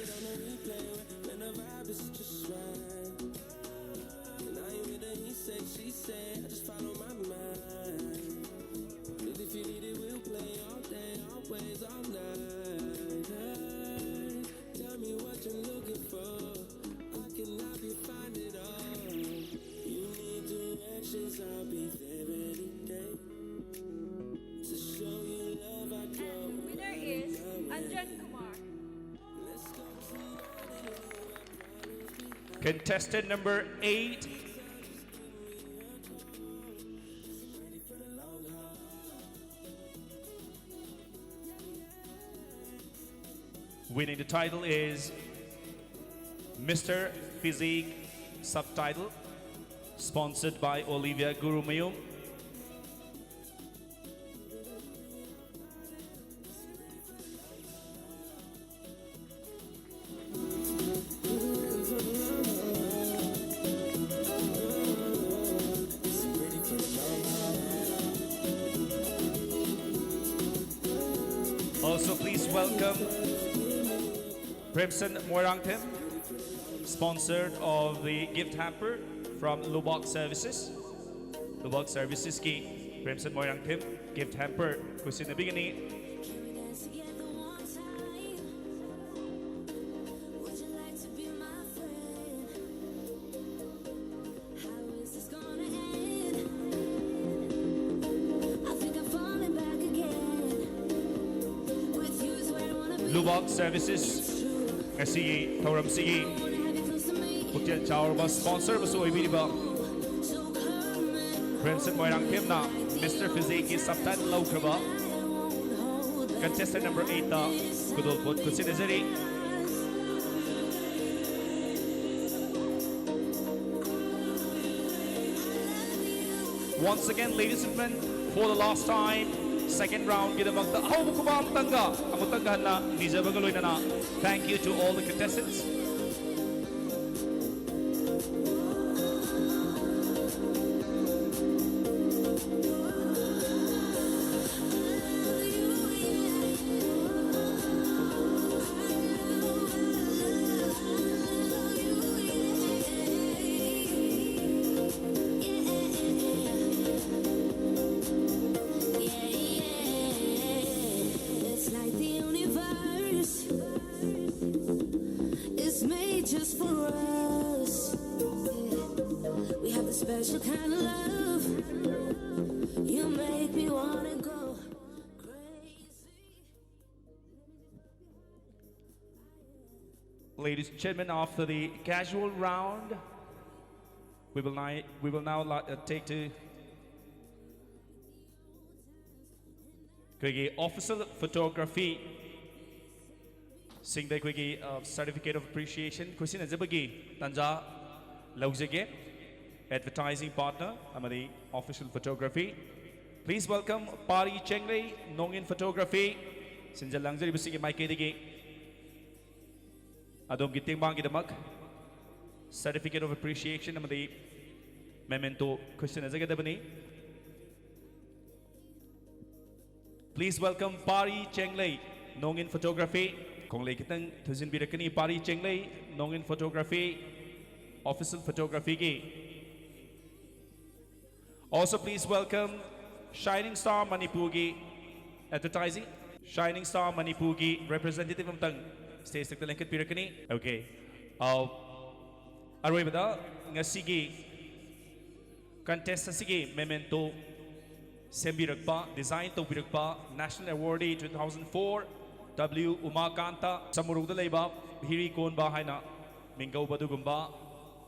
Winner is Anjan Kumar. Contestant number eight. Winning the title is Mister Physique subtitle, sponsored by Olivia Gurumeum. Also, please welcome Primson Moirangthim, sponsored of the gift hamper from Lubok Services. Lubok Services ki Primson Moirangthim gift hamper kusina bigini. Lubok Services ꯉꯁꯤꯒꯤ ꯊꯧꯔꯝꯁꯤꯒꯤ ꯄꯨꯛꯆꯦꯜ ꯆꯥꯎꯔꯕ sponsor ꯑꯃꯁꯨ ꯑꯣꯏꯕꯤꯔꯤꯕ ꯄ꯭ꯔꯦꯝꯆꯟ ꯃꯣꯏꯔꯥꯡꯊꯦꯝꯅ Mister Physiqueꯀꯤ subtitle ꯂꯧꯈ꯭ꯔꯕ contestant number eightꯇ ꯈꯨꯗꯣꯜꯄꯣꯠ ꯈꯨꯠꯁꯤꯟꯅꯖꯔꯤ꯫ Once again, ladies and gentlemen, for the last time, second roundꯒꯤꯗꯃꯛꯇ ꯑꯍꯧꯕ ꯈꯨꯕꯥꯛ ꯑꯃꯇꯪꯒ ꯑꯃꯨꯛꯇꯪꯒ ꯍꯟꯅ ꯅꯤꯖꯕꯒ ꯂꯣꯏꯅꯅ, thank you to all the contestants. It's like the universe is made just for us. Yeah. We have the special kind of love. You make me wanna go crazy. Ladies and gentlemen, after the casual round, we will now, we will now li- uh, take to ꯑꯩꯈꯣꯏꯒꯤ official photography ꯁꯤꯡꯗ ꯑꯩꯈꯣꯏꯒꯤ certificate of appreciation ꯈꯨꯠꯁꯤꯟꯅꯖꯕꯒꯤ ꯇꯥꯟꯖꯥ ꯂꯧꯖꯒꯦ꯫ Advertising partner ꯑꯃꯗꯤ official photography, please welcome ꯄꯥꯔꯤ ꯆꯦꯡꯂꯩ ꯅꯣꯡꯏꯟ photography ꯁꯤꯟꯖ ꯂꯥꯡꯖꯔꯤꯕꯁꯤꯒꯤ ꯃꯥꯏꯀꯩꯗꯒꯤ ꯑꯗꯣꯝꯒꯤ ꯇꯦꯡꯕꯥꯡꯒꯤꯗꯃꯛ certificate of appreciation ꯑꯃꯗꯤ memento ꯈꯨꯠꯁꯤꯟꯅꯖꯒꯗꯕꯅꯤ꯫ Please welcome ꯄꯥꯔꯤ ꯆꯦꯡꯂꯩ ꯅꯣꯡꯏꯟ photography꯫ ꯈꯣꯡꯂꯩ ꯈꯤꯇꯪ ꯊꯨꯖꯤꯟꯕꯤꯔꯛꯀꯅꯤ꯫ ꯄꯥꯔꯤ ꯆꯦꯡꯂꯩ ꯅꯣꯡꯏꯟ photography, official photographyꯒꯤ꯫ Also, please welcome Shining Star ꯃꯅꯤꯄꯨꯔꯒꯤ advertising, Shining Star ꯃꯅꯤꯄꯨꯔꯒꯤ representative ꯑꯃꯇꯪ stage ꯃꯊꯛꯇ ꯂꯦꯡꯈꯠꯄꯤꯔꯛꯀꯅꯤ꯫ Okay. ꯑꯔꯣꯏꯕꯗ ꯉꯁꯤꯒꯤ contest ꯑꯁꯤꯒꯤ memento ꯁꯦꯝꯕꯤꯔꯛꯄ, design ꯇꯧꯕꯤꯔꯛꯄ national awardee two thousand four W ꯎꯃꯥꯀꯥꯟꯇ, ꯁꯃꯨꯔꯧꯗ ꯂꯩꯕ ꯍꯤꯔꯤ ꯀꯣꯟꯕ ꯍꯥꯏꯅ ꯃꯤꯡꯒꯧꯕ ꯑꯗꯨꯒꯨꯝꯕ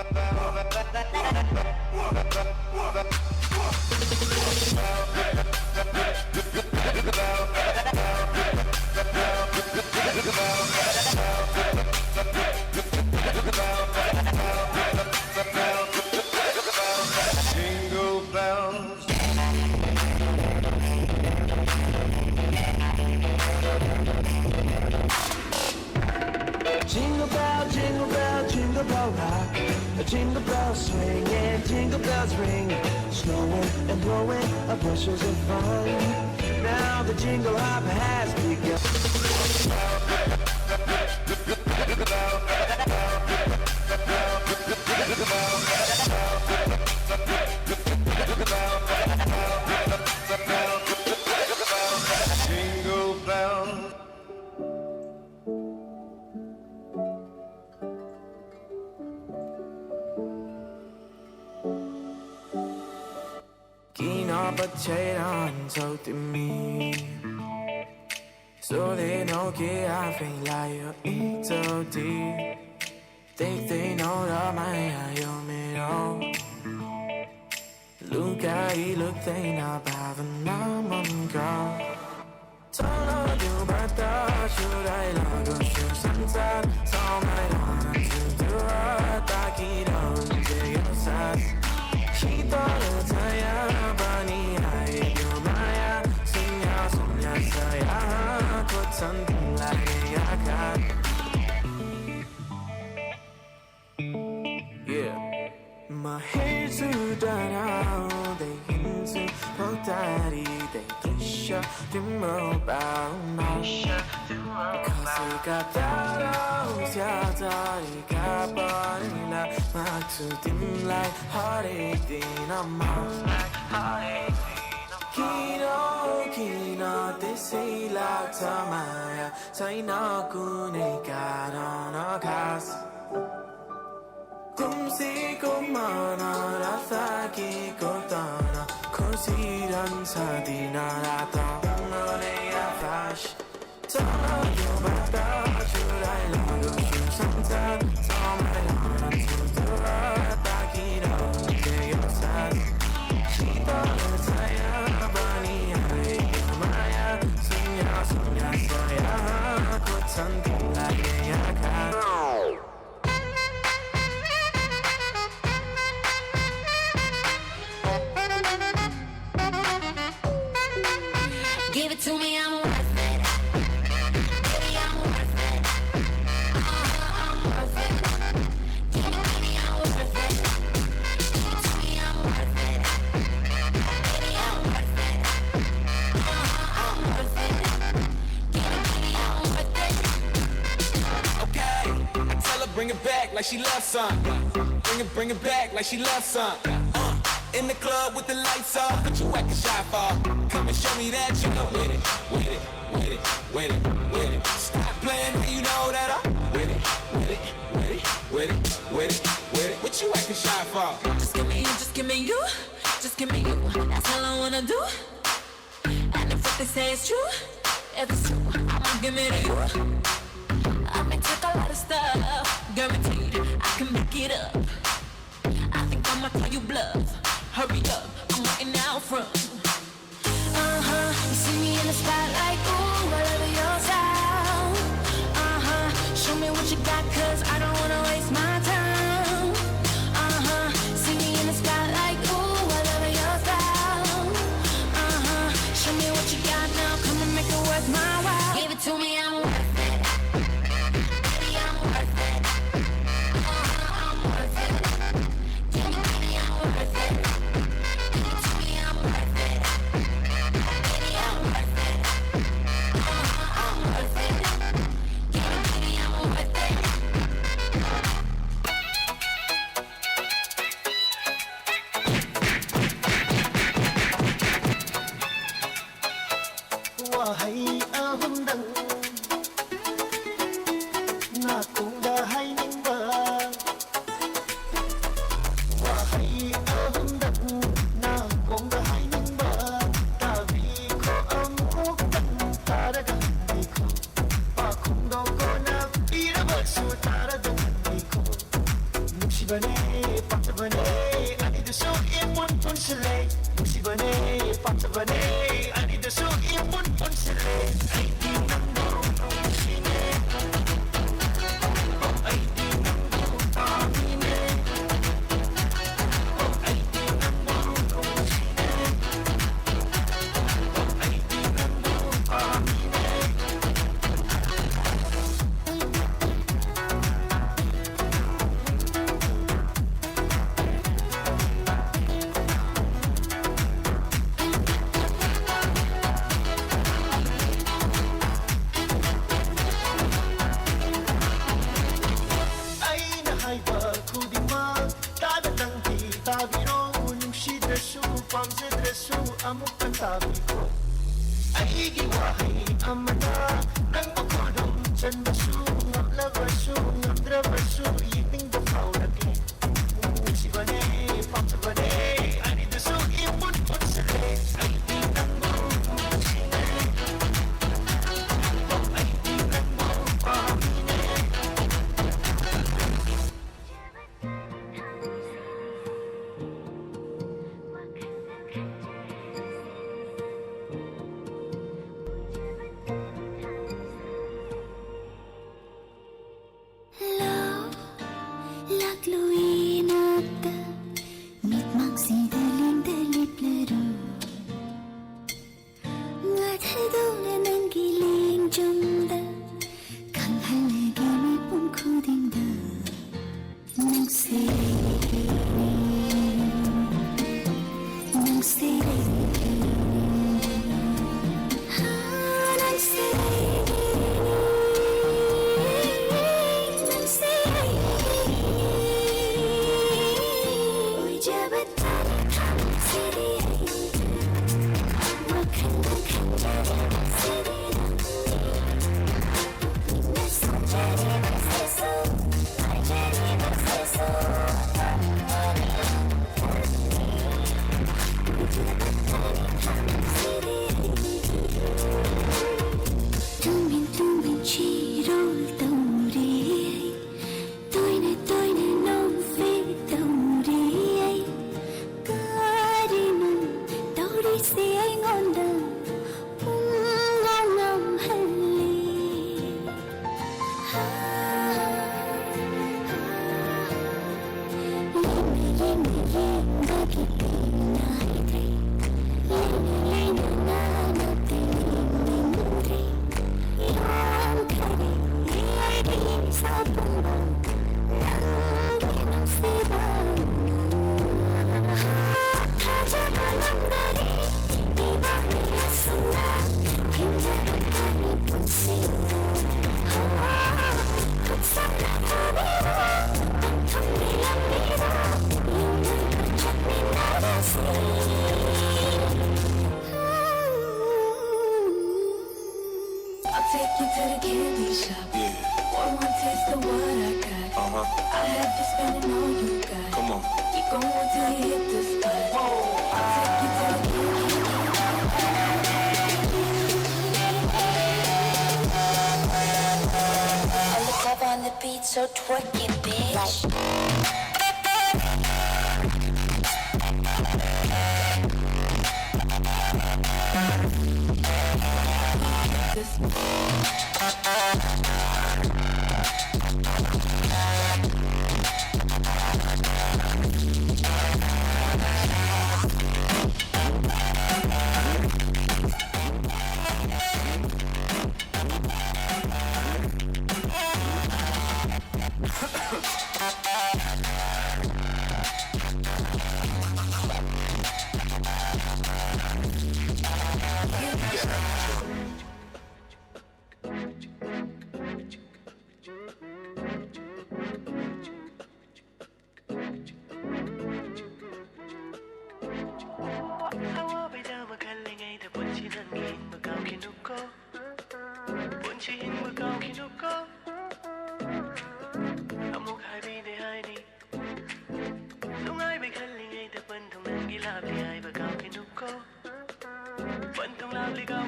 Jingle bells. Jingle bell, jingle bell, jingle bell rock. Jingle bells swing and jingle bells ring. Snowing and blowing up bushels of fun. Now the jingle hop has begun. Say on so to me. So they know que I feel like you eat so deep. They they know that my eye you me oh. Look I look they not bother my mom girl. Solo you but that should I love you should sunset. So my run to do a taki down to your side. She thought it's a yabani I you my sunya sunya saya put something like a cat. Yeah. My hair's too done out, they into Potari, they Trisha, the mobile, Masha, cause I got that out, yeah, Dari, Kabarila, Matu, Dim, like, Hari, Dina, Ma, Kino, Kina, they say, La, Tamaya, Saina, Kune, Karana, Kas. Kumsi kumana rafaki kotana kursiran sadina rata ngone afash. Tana yo bata churai la yo shu samsa samai la shu tura taki no te yo sas. Shita saya bani ai maya sunya sunya saya kutsan tingla ya ka. Give it to me, I'm worth it. Baby, I'm worth it. Uh-huh, I'm worth it. Give it to me, I'm worth it. Give it to me, I'm worth it. Baby, I'm worth it. Uh-huh, I'm worth it. Give it to me, I'm worth it. Okay, I tell her bring it back like she loves some. Bring it, bring it back like she loves some. Uh, in the club with the lights off, but you acting shy for. Come and show me that you know with it, with it, with it, with it, with it. Stop playing, now you know that I'm with it, with it, with it, with it, with it, with it. What you acting shy for? Just give me you, just give me you, just give me you. That's all I wanna do. They say it's true. If it's true, I'ma give it to you. I may take a lot of stuff, guaranteed I can make it up. I think I'ma call you bluff. Hurry up, I'm waiting out front. Uh huh. You see me in the spotlight, ooh, all over your style. Uh huh. Show me what you got, 'cause I don't wanna waste my time. Uh huh. See me in the spotlight, ooh, all over your style. Uh huh. Show me what you got now, come and make it worth my while. Give it to me, I'm worth it. Baby, I'm worth it. Uh huh, I'm worth it. Give it to me, I'm worth it. Give it to me, I'm worth it. Baby, I'm worth it. Uh huh, I'm worth it. Give it to me, I'm worth it. ꯋꯥꯍꯩ ꯑꯍꯨꯝꯗꯪ ꯅꯥꯀꯣꯡꯗ ꯍꯥꯏꯅꯤꯡꯕ꯫ ꯋꯥꯍꯩ ꯑꯍꯨꯝꯗꯪ ꯅꯥꯀꯣꯡꯗ ꯍꯥꯏꯅꯤꯡꯕ꯫ ꯇꯥꯕꯤꯈꯣ ꯑꯃꯨꯛꯇꯪ ꯇꯥꯔꯒ ꯍꯟꯕꯤꯈꯣ꯫ ꯄꯥꯎꯈꯨꯝꯗꯣ ꯀꯣꯟꯅ ꯄꯤꯔꯕꯁꯨ ꯇꯥꯔꯒ ꯍꯟꯕꯤꯈꯣ꯫ ꯅꯨꯡꯁꯤꯕꯅꯦ, ꯄꯥꯝꯖꯕꯅꯦ, ꯑꯅꯤꯗꯨꯁꯨ ꯏꯄꯨꯟ ꯄꯨꯟꯁꯤꯜꯂꯦ꯫ ꯅꯨꯡꯁꯤꯕꯅꯦ, ꯄꯥꯝꯖꯕꯅꯦ, ꯑꯅꯤꯗꯨꯁꯨ ꯏꯄꯨꯟ ꯄꯨꯟꯁꯤꯜꯂꯦ꯫ ꯑꯩꯗꯤ ꯅꯪꯕꯨ ꯅꯨꯡꯁꯤꯅꯦ꯫ ꯑꯩꯗꯤ ꯅꯪꯕꯨ ꯄꯥꯝꯃꯤꯅꯦ꯫ ꯑꯩꯗꯤ ꯅꯪꯕꯨ ꯅꯨꯡꯁꯤꯅꯦ꯫ ꯑꯩꯗꯤ ꯅꯪꯕꯨ ꯄꯥꯝꯃꯤꯅꯦ꯫ ꯑꯩꯅ ꯍꯥꯏꯕ ꯈꯨꯗꯤꯡꯃꯛ ꯇꯥꯗ ꯅꯪꯗꯤ ꯇꯥꯕꯤꯔꯣ꯫ ꯅꯨꯡꯁꯤꯗ꯭ꯔꯁꯨ ꯄꯥꯝꯖꯗ꯭ꯔꯁꯨ ꯑꯃꯨꯛꯇꯪ ꯇꯥꯕꯤꯈꯣ꯫ ꯑꯩꯒꯤ ꯋꯥꯍꯩ ꯑꯃꯅ ꯅꯪꯕꯨ ꯈꯨꯗꯨꯝ ꯆꯟꯕꯁꯨ ꯉꯝꯂꯕꯁꯨ ꯉꯝꯗ꯭ꯔꯕꯁꯨ ꯌꯦꯡꯅꯤꯡꯕ ꯐꯥꯎꯔꯛꯂꯦ꯫ ꯅꯨꯡꯁꯤꯕꯅꯦ, ꯄꯥꯝꯖꯕꯅꯦ, ꯑꯅꯤꯗꯨꯁꯨ ꯏꯄꯨꯟ ꯄꯨꯟꯁꯤꯜꯂꯦ꯫ ꯑꯩꯗꯤ ꯅꯪꯕꯨ ꯅꯨꯡꯁꯤꯅꯦ꯫ ꯀꯩꯗꯧꯔꯦ ꯅꯪꯒꯤ ꯂꯦꯡꯖꯨꯝꯗ? ꯈꯪꯍꯜꯂꯒꯦ ꯃꯤꯄꯨꯝ ꯈꯨꯗꯤꯡꯗ ꯅꯪꯁꯦ ꯑꯩꯒꯤꯅꯤ, ꯅꯪꯁꯦ ꯑꯩꯒꯤꯅꯤ, ꯍꯥ, ꯅꯪꯁꯦ ꯑꯩꯒꯤꯅꯤ, ꯅꯪꯁꯦ ꯑꯩꯒꯤꯅꯤ꯫ ꯑꯣꯏꯖꯕ ꯇꯥꯔꯦ ꯊꯃꯣꯏꯁꯤꯗꯤ ꯑꯩꯒꯤ꯫ ꯋꯥꯈꯜꯅ ꯈꯟꯖꯔꯤꯕꯁꯤꯗꯤ ꯅꯪꯅꯤ꯫ ꯄꯨꯛꯅꯤꯡꯅ ꯁꯣꯟꯖꯔꯤꯕꯁꯤꯁꯨ, ꯍꯥꯏꯖꯔꯤꯕꯁꯤꯁꯨ ꯅꯪꯅꯤ, ꯅꯪꯅꯤ꯫ ꯑꯣꯏꯖꯕ ꯇꯥꯔꯦ ꯊꯃꯣꯏꯁꯤꯗꯤ ꯑꯩꯒꯤ꯫ ꯇꯨꯃꯤꯟ ꯇꯨꯃꯤꯟ ꯆꯤꯔꯣꯜ ꯇꯧꯔꯤ꯫ ꯇꯣꯏꯅ ꯇꯣꯏꯅ ꯅꯣꯡꯐꯦ ꯇꯧꯔꯤ꯫ ꯀꯔꯤꯅꯣ ꯇꯧꯔꯤꯁꯦ ꯑꯩꯉꯣꯟꯗ ꯄꯨꯡꯉꯥꯎ ꯉꯥꯎꯍꯜꯂꯤ꯫ ꯌꯦꯡꯅ ꯌꯦꯡꯅ ꯌꯦꯡꯕꯒꯤ ꯄꯦꯟꯅ ꯍꯩꯇ꯭ꯔꯦ꯫ ꯂꯩꯅ ꯂꯩꯅ ꯉꯥꯡꯅ ꯇꯤꯟꯅꯤꯡꯗ꯭ꯔꯦ꯫ ꯌꯥꯝꯈꯔꯦ ꯑꯩꯒꯤ ꯏꯁꯥ ꯄꯨꯝꯕ ꯅꯪꯒꯤ ꯅꯨꯡꯁꯤꯕ꯫ ꯊꯥꯖꯕ ꯉꯝꯗꯔꯦ ꯏꯕꯥꯅꯤ ꯑꯁꯨꯝꯅ ꯍꯤꯡꯖꯔꯛꯀꯅꯤ ꯄꯨꯟꯁꯤꯗ꯫ ꯈꯨꯠꯁꯝꯅ ꯄꯨꯕꯤꯔꯣ, ꯄꯟꯊꯨꯡꯒꯤ ꯂꯝꯕꯤꯗ ꯌꯦꯡꯅꯕ ꯆꯠꯃꯤꯟꯅꯔꯁꯤ꯫ I'll take you to the candy shop. Yeah. For one taste of what I got. Uh-huh. I'll have you spending all you got. Come on. Keep going till you hit the spot. Whoa. I'll take you to the candy shop. Undercover on the beat, so twerk it, bitch. Like this.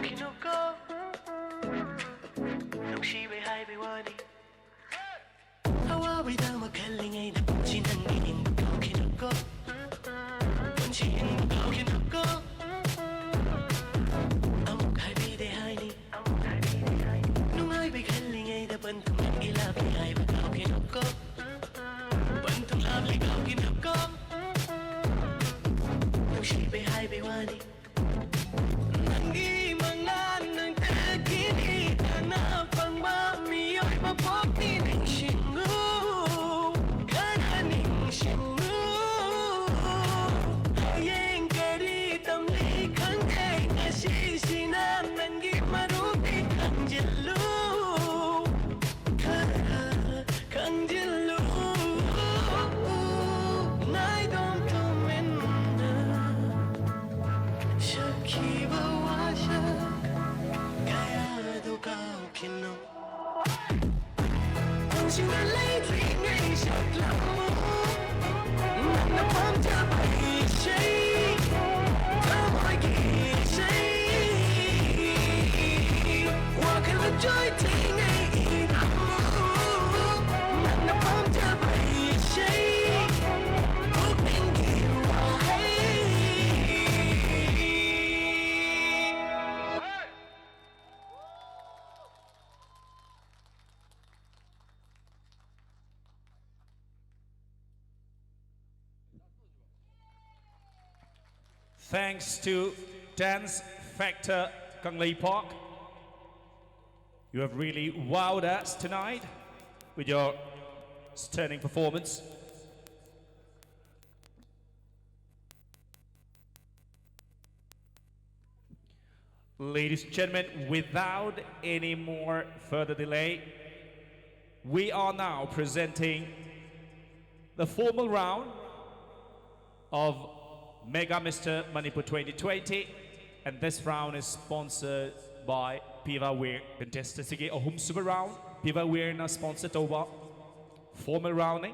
ꯀꯥꯎꯈꯤꯅꯨꯀꯣ, ꯅꯨꯡꯁꯤꯕꯩ ꯍꯥꯏꯕꯩ ꯋꯥꯅꯤ꯫ ꯑꯋꯥꯕꯩꯗꯃꯛ ꯈꯜꯂꯤꯉꯩꯗ ꯄꯨꯟꯁꯤ ꯅꯪꯒꯤ ꯅꯤꯡꯕ ꯀꯥꯎꯈꯤꯅꯨꯀꯣ, ꯄꯨꯟꯁꯤ ꯍꯤꯡꯕ ꯀꯥꯎꯈꯤꯅꯨꯀꯣ꯫ ꯑꯃꯨꯛ ꯍꯥꯏꯕꯤꯗꯦ ꯍꯥꯏꯅꯤ, ꯑꯃꯨꯛ ꯍꯥꯏꯕꯤꯗꯦ ꯍꯥꯏꯅꯤ꯫ ꯅꯨꯡꯉꯥꯏꯕꯩ ꯈꯜꯂꯤꯉꯩꯗ ꯄꯟꯊꯨꯡ ꯅꯪꯒꯤ ꯂꯥꯞꯄꯤ ꯍꯥꯏꯕ ꯀꯥꯎꯈꯤꯅꯨꯀꯣ, ꯄꯟꯊꯨꯡ ꯂꯥꯞꯂꯤ ꯀꯥꯎꯈꯤꯅꯨꯀꯣ꯫ ꯅꯨꯡꯁꯤꯕꯩ ꯍꯥꯏꯕꯩ ꯋꯥꯅꯤ꯫ ꯅꯪꯒꯤ ꯃꯉꯥꯜ ꯅꯪꯇꯒꯤꯅꯤ ꯇꯥꯡꯅ ꯐꯪꯕ ꯃꯤꯑꯣꯏꯕ ꯄꯣꯛꯅꯤ ꯅꯤꯡꯁꯤꯡꯉꯨ, ꯈꯔ ꯅꯤꯡꯁꯤꯡꯉꯨ꯫ ꯍꯌꯦꯡ ꯀꯔꯤ ꯇꯝꯂꯤ ꯈꯪꯗꯦ, ꯉꯁꯤꯁꯤꯅ ꯅꯪꯒꯤ ꯃꯔꯨꯅꯤ ꯈꯪꯖꯤꯜꯂꯨ꯫ ꯈꯪꯖꯤꯜꯂꯨ, ꯅꯥꯏꯗꯣꯝ ꯇꯨꯃꯤꯟꯅ ꯁꯛꯈꯤꯕ ꯋꯥꯁꯛ ꯀꯌꯥꯗꯨ ꯀꯥꯎꯈꯤꯅꯨ꯫ ꯄꯨꯟꯁꯤꯗ ꯂꯩꯇ꯭ꯔꯤꯉꯩ ꯁꯛꯂꯝꯃꯨ, ꯅꯪꯅ ꯄꯥꯝꯖꯕ ꯏꯁꯩ, ꯊꯃꯣꯏꯒꯤ ꯏꯁꯩ꯫ ꯋꯥꯈꯜ ꯂꯣꯏꯊ꯭ꯔꯤꯉꯩ ꯏꯔꯝꯃꯨ, ꯅꯪꯅ ꯄꯥꯝꯖꯕ ꯏꯁꯩ, ꯄꯨꯛꯅꯤꯡꯒꯤ ꯋꯥꯍꯩ꯫ Thanks to Dance Factor Kangleipak. You have really wowed us tonight with your stunning performance. Ladies and gentlemen, without any more further delay, we are now presenting the formal round of Mega Mister Manipur twenty twenty, and this round is sponsored by Piva Wear. Contestant ꯁꯤꯒꯤ ꯑꯍꯨꯝꯁꯨꯕ round Piva Wearꯅ sponsor ꯇꯧꯕ formal roundꯅꯤ꯫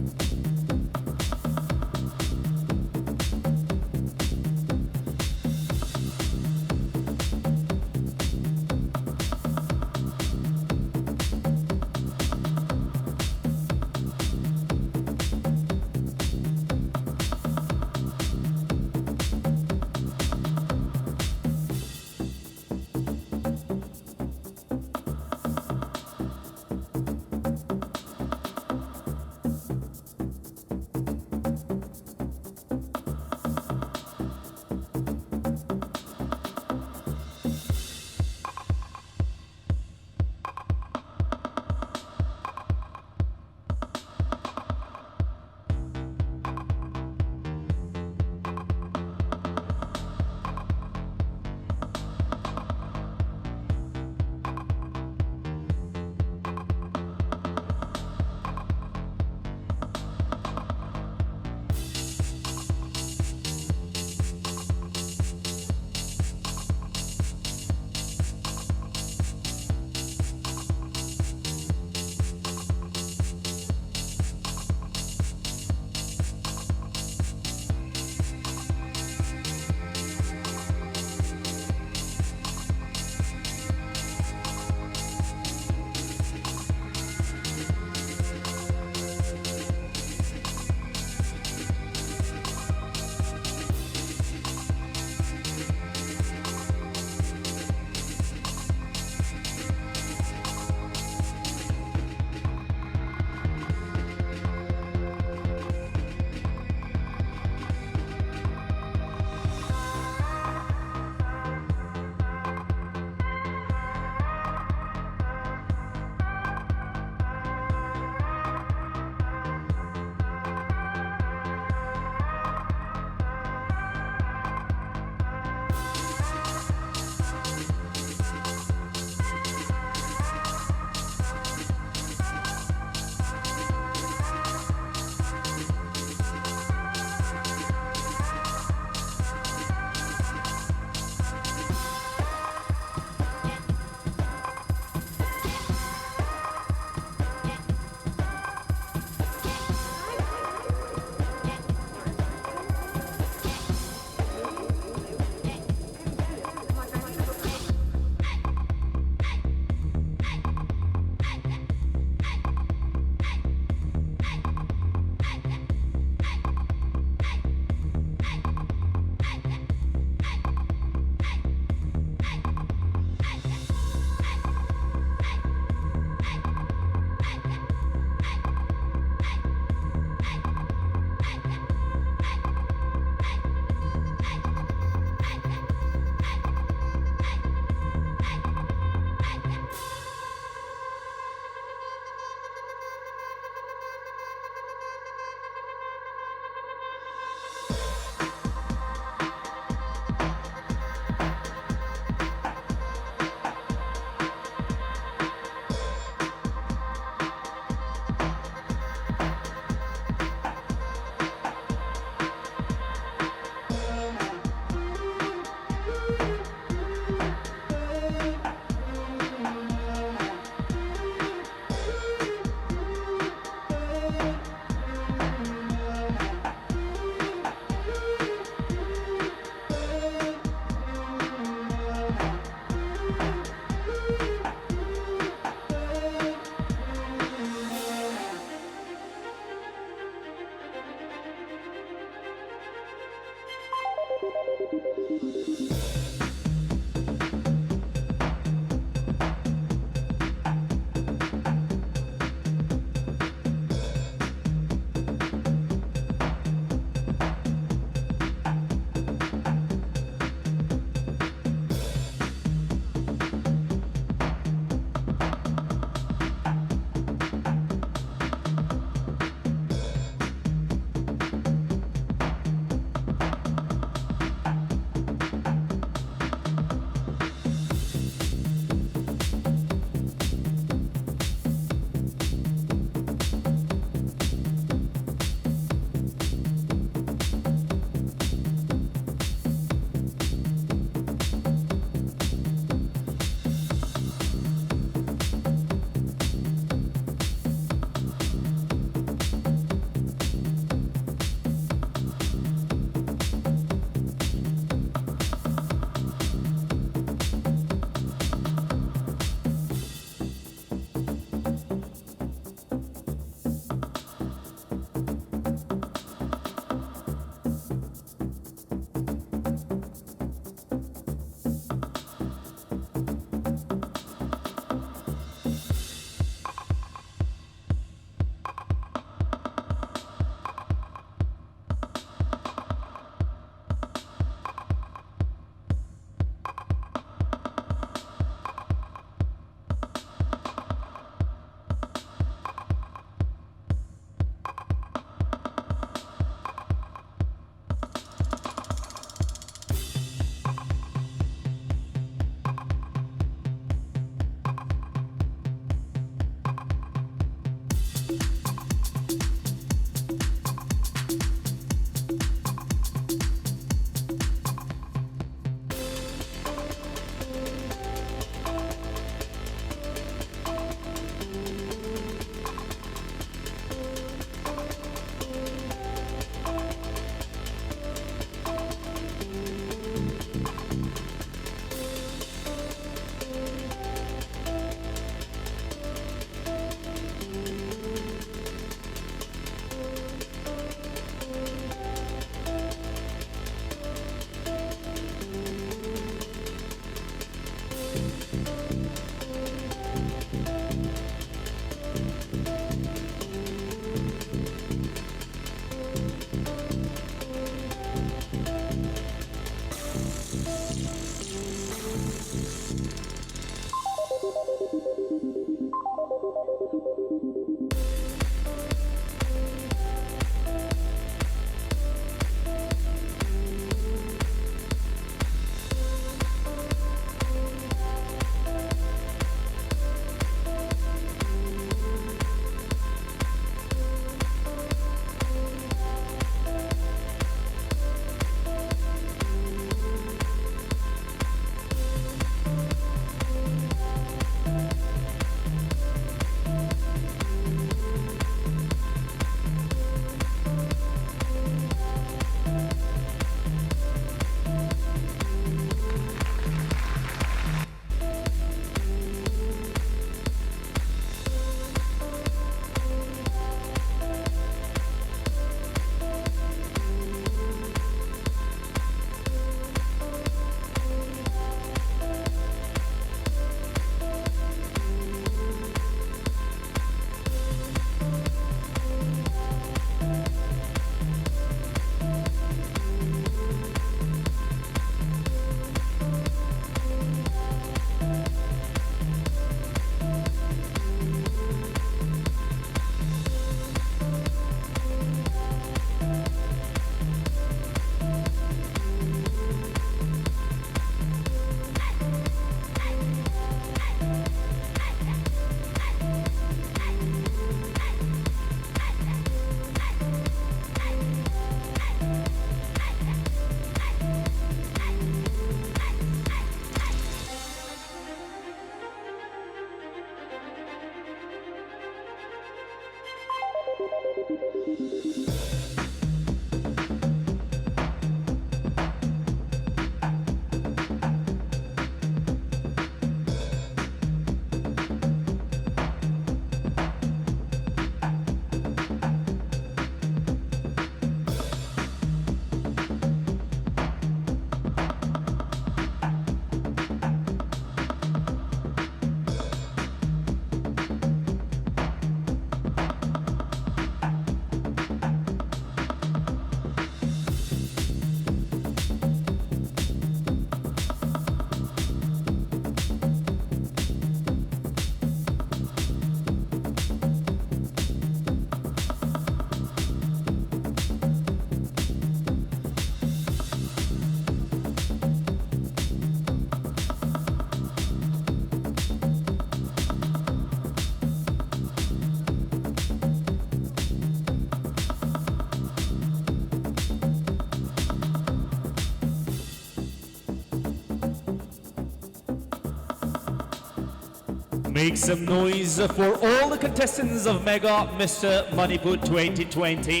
Make some noise for all the contestants of Mega Mister Manipur twenty twenty.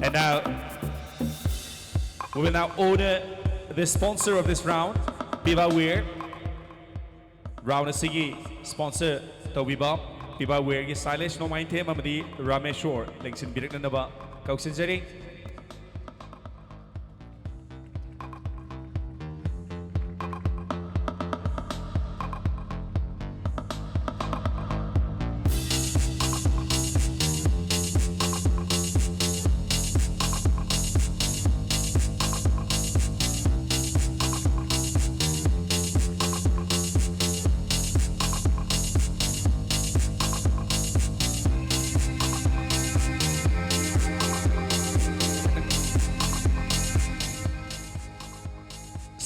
And now, we will now honor the sponsor of this round, Biba Wear. Round ꯑꯁꯤꯒꯤ sponsor ꯇꯧꯕꯤꯕ Biba Wearꯒꯤ Sailesh ꯅꯣꯡꯃꯥꯏꯊꯦꯝ ꯑꯃꯗꯤ Rameshwor ꯂꯦꯡꯁꯤꯟꯕꯤꯔꯛꯅꯅꯕ ꯀꯧꯁꯤꯟꯖꯔꯤ꯫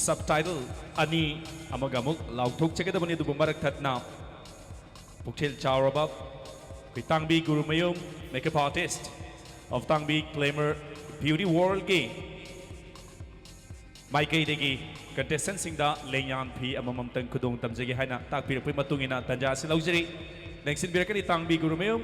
Subtitle ꯑꯅꯤ ꯑꯃꯒ ꯑꯃꯨꯛ ꯂꯥꯎꯊꯣꯛꯆꯒꯗꯕꯅꯤ, ꯑꯗꯨꯕꯨ ꯃꯔꯛ ꯊꯠꯅ ꯄꯨꯛꯆꯦꯜ ꯆꯥꯎꯔꯕ ꯑꯩꯈꯣꯏ ꯇꯥꯡꯕꯤ Gurumayum, makeup artist of ꯇꯥꯡꯕꯤ Glamour Beauty Worldꯀꯤ ꯃꯥꯏꯀꯩꯗꯒꯤ contestantꯁꯤꯡꯗ ꯂꯦꯡꯌꯥꯟ ꯐꯤ ꯑꯃꯃꯝꯇꯪ ꯈꯨꯗꯣꯡ ꯇꯝꯖꯒꯦ ꯍꯥꯏꯅ ꯇꯥꯛꯄꯤꯔꯛꯄꯒꯤ ꯃꯇꯨꯡ ꯏꯟꯅ ꯇꯥꯟꯖꯥ ꯑꯁꯤ ꯂꯧꯖꯔꯤ꯫ ꯂꯦꯡꯁꯤꯟꯕꯤꯔꯛꯀꯅꯤ ꯇꯥꯡꯕꯤ Gurumayum.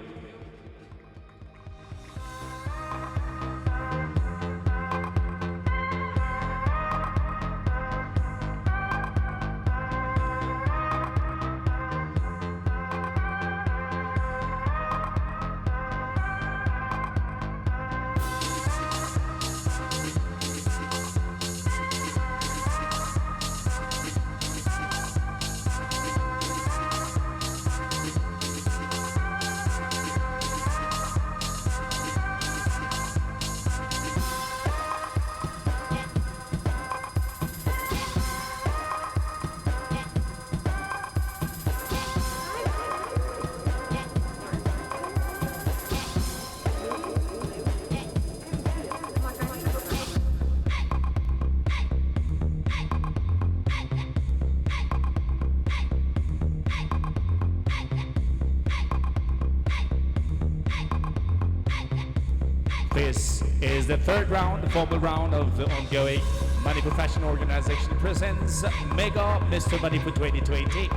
This is the third round, the formal round of the ongoing Manipur Fashion Organization presents Mega Mister Manipur twenty twenty.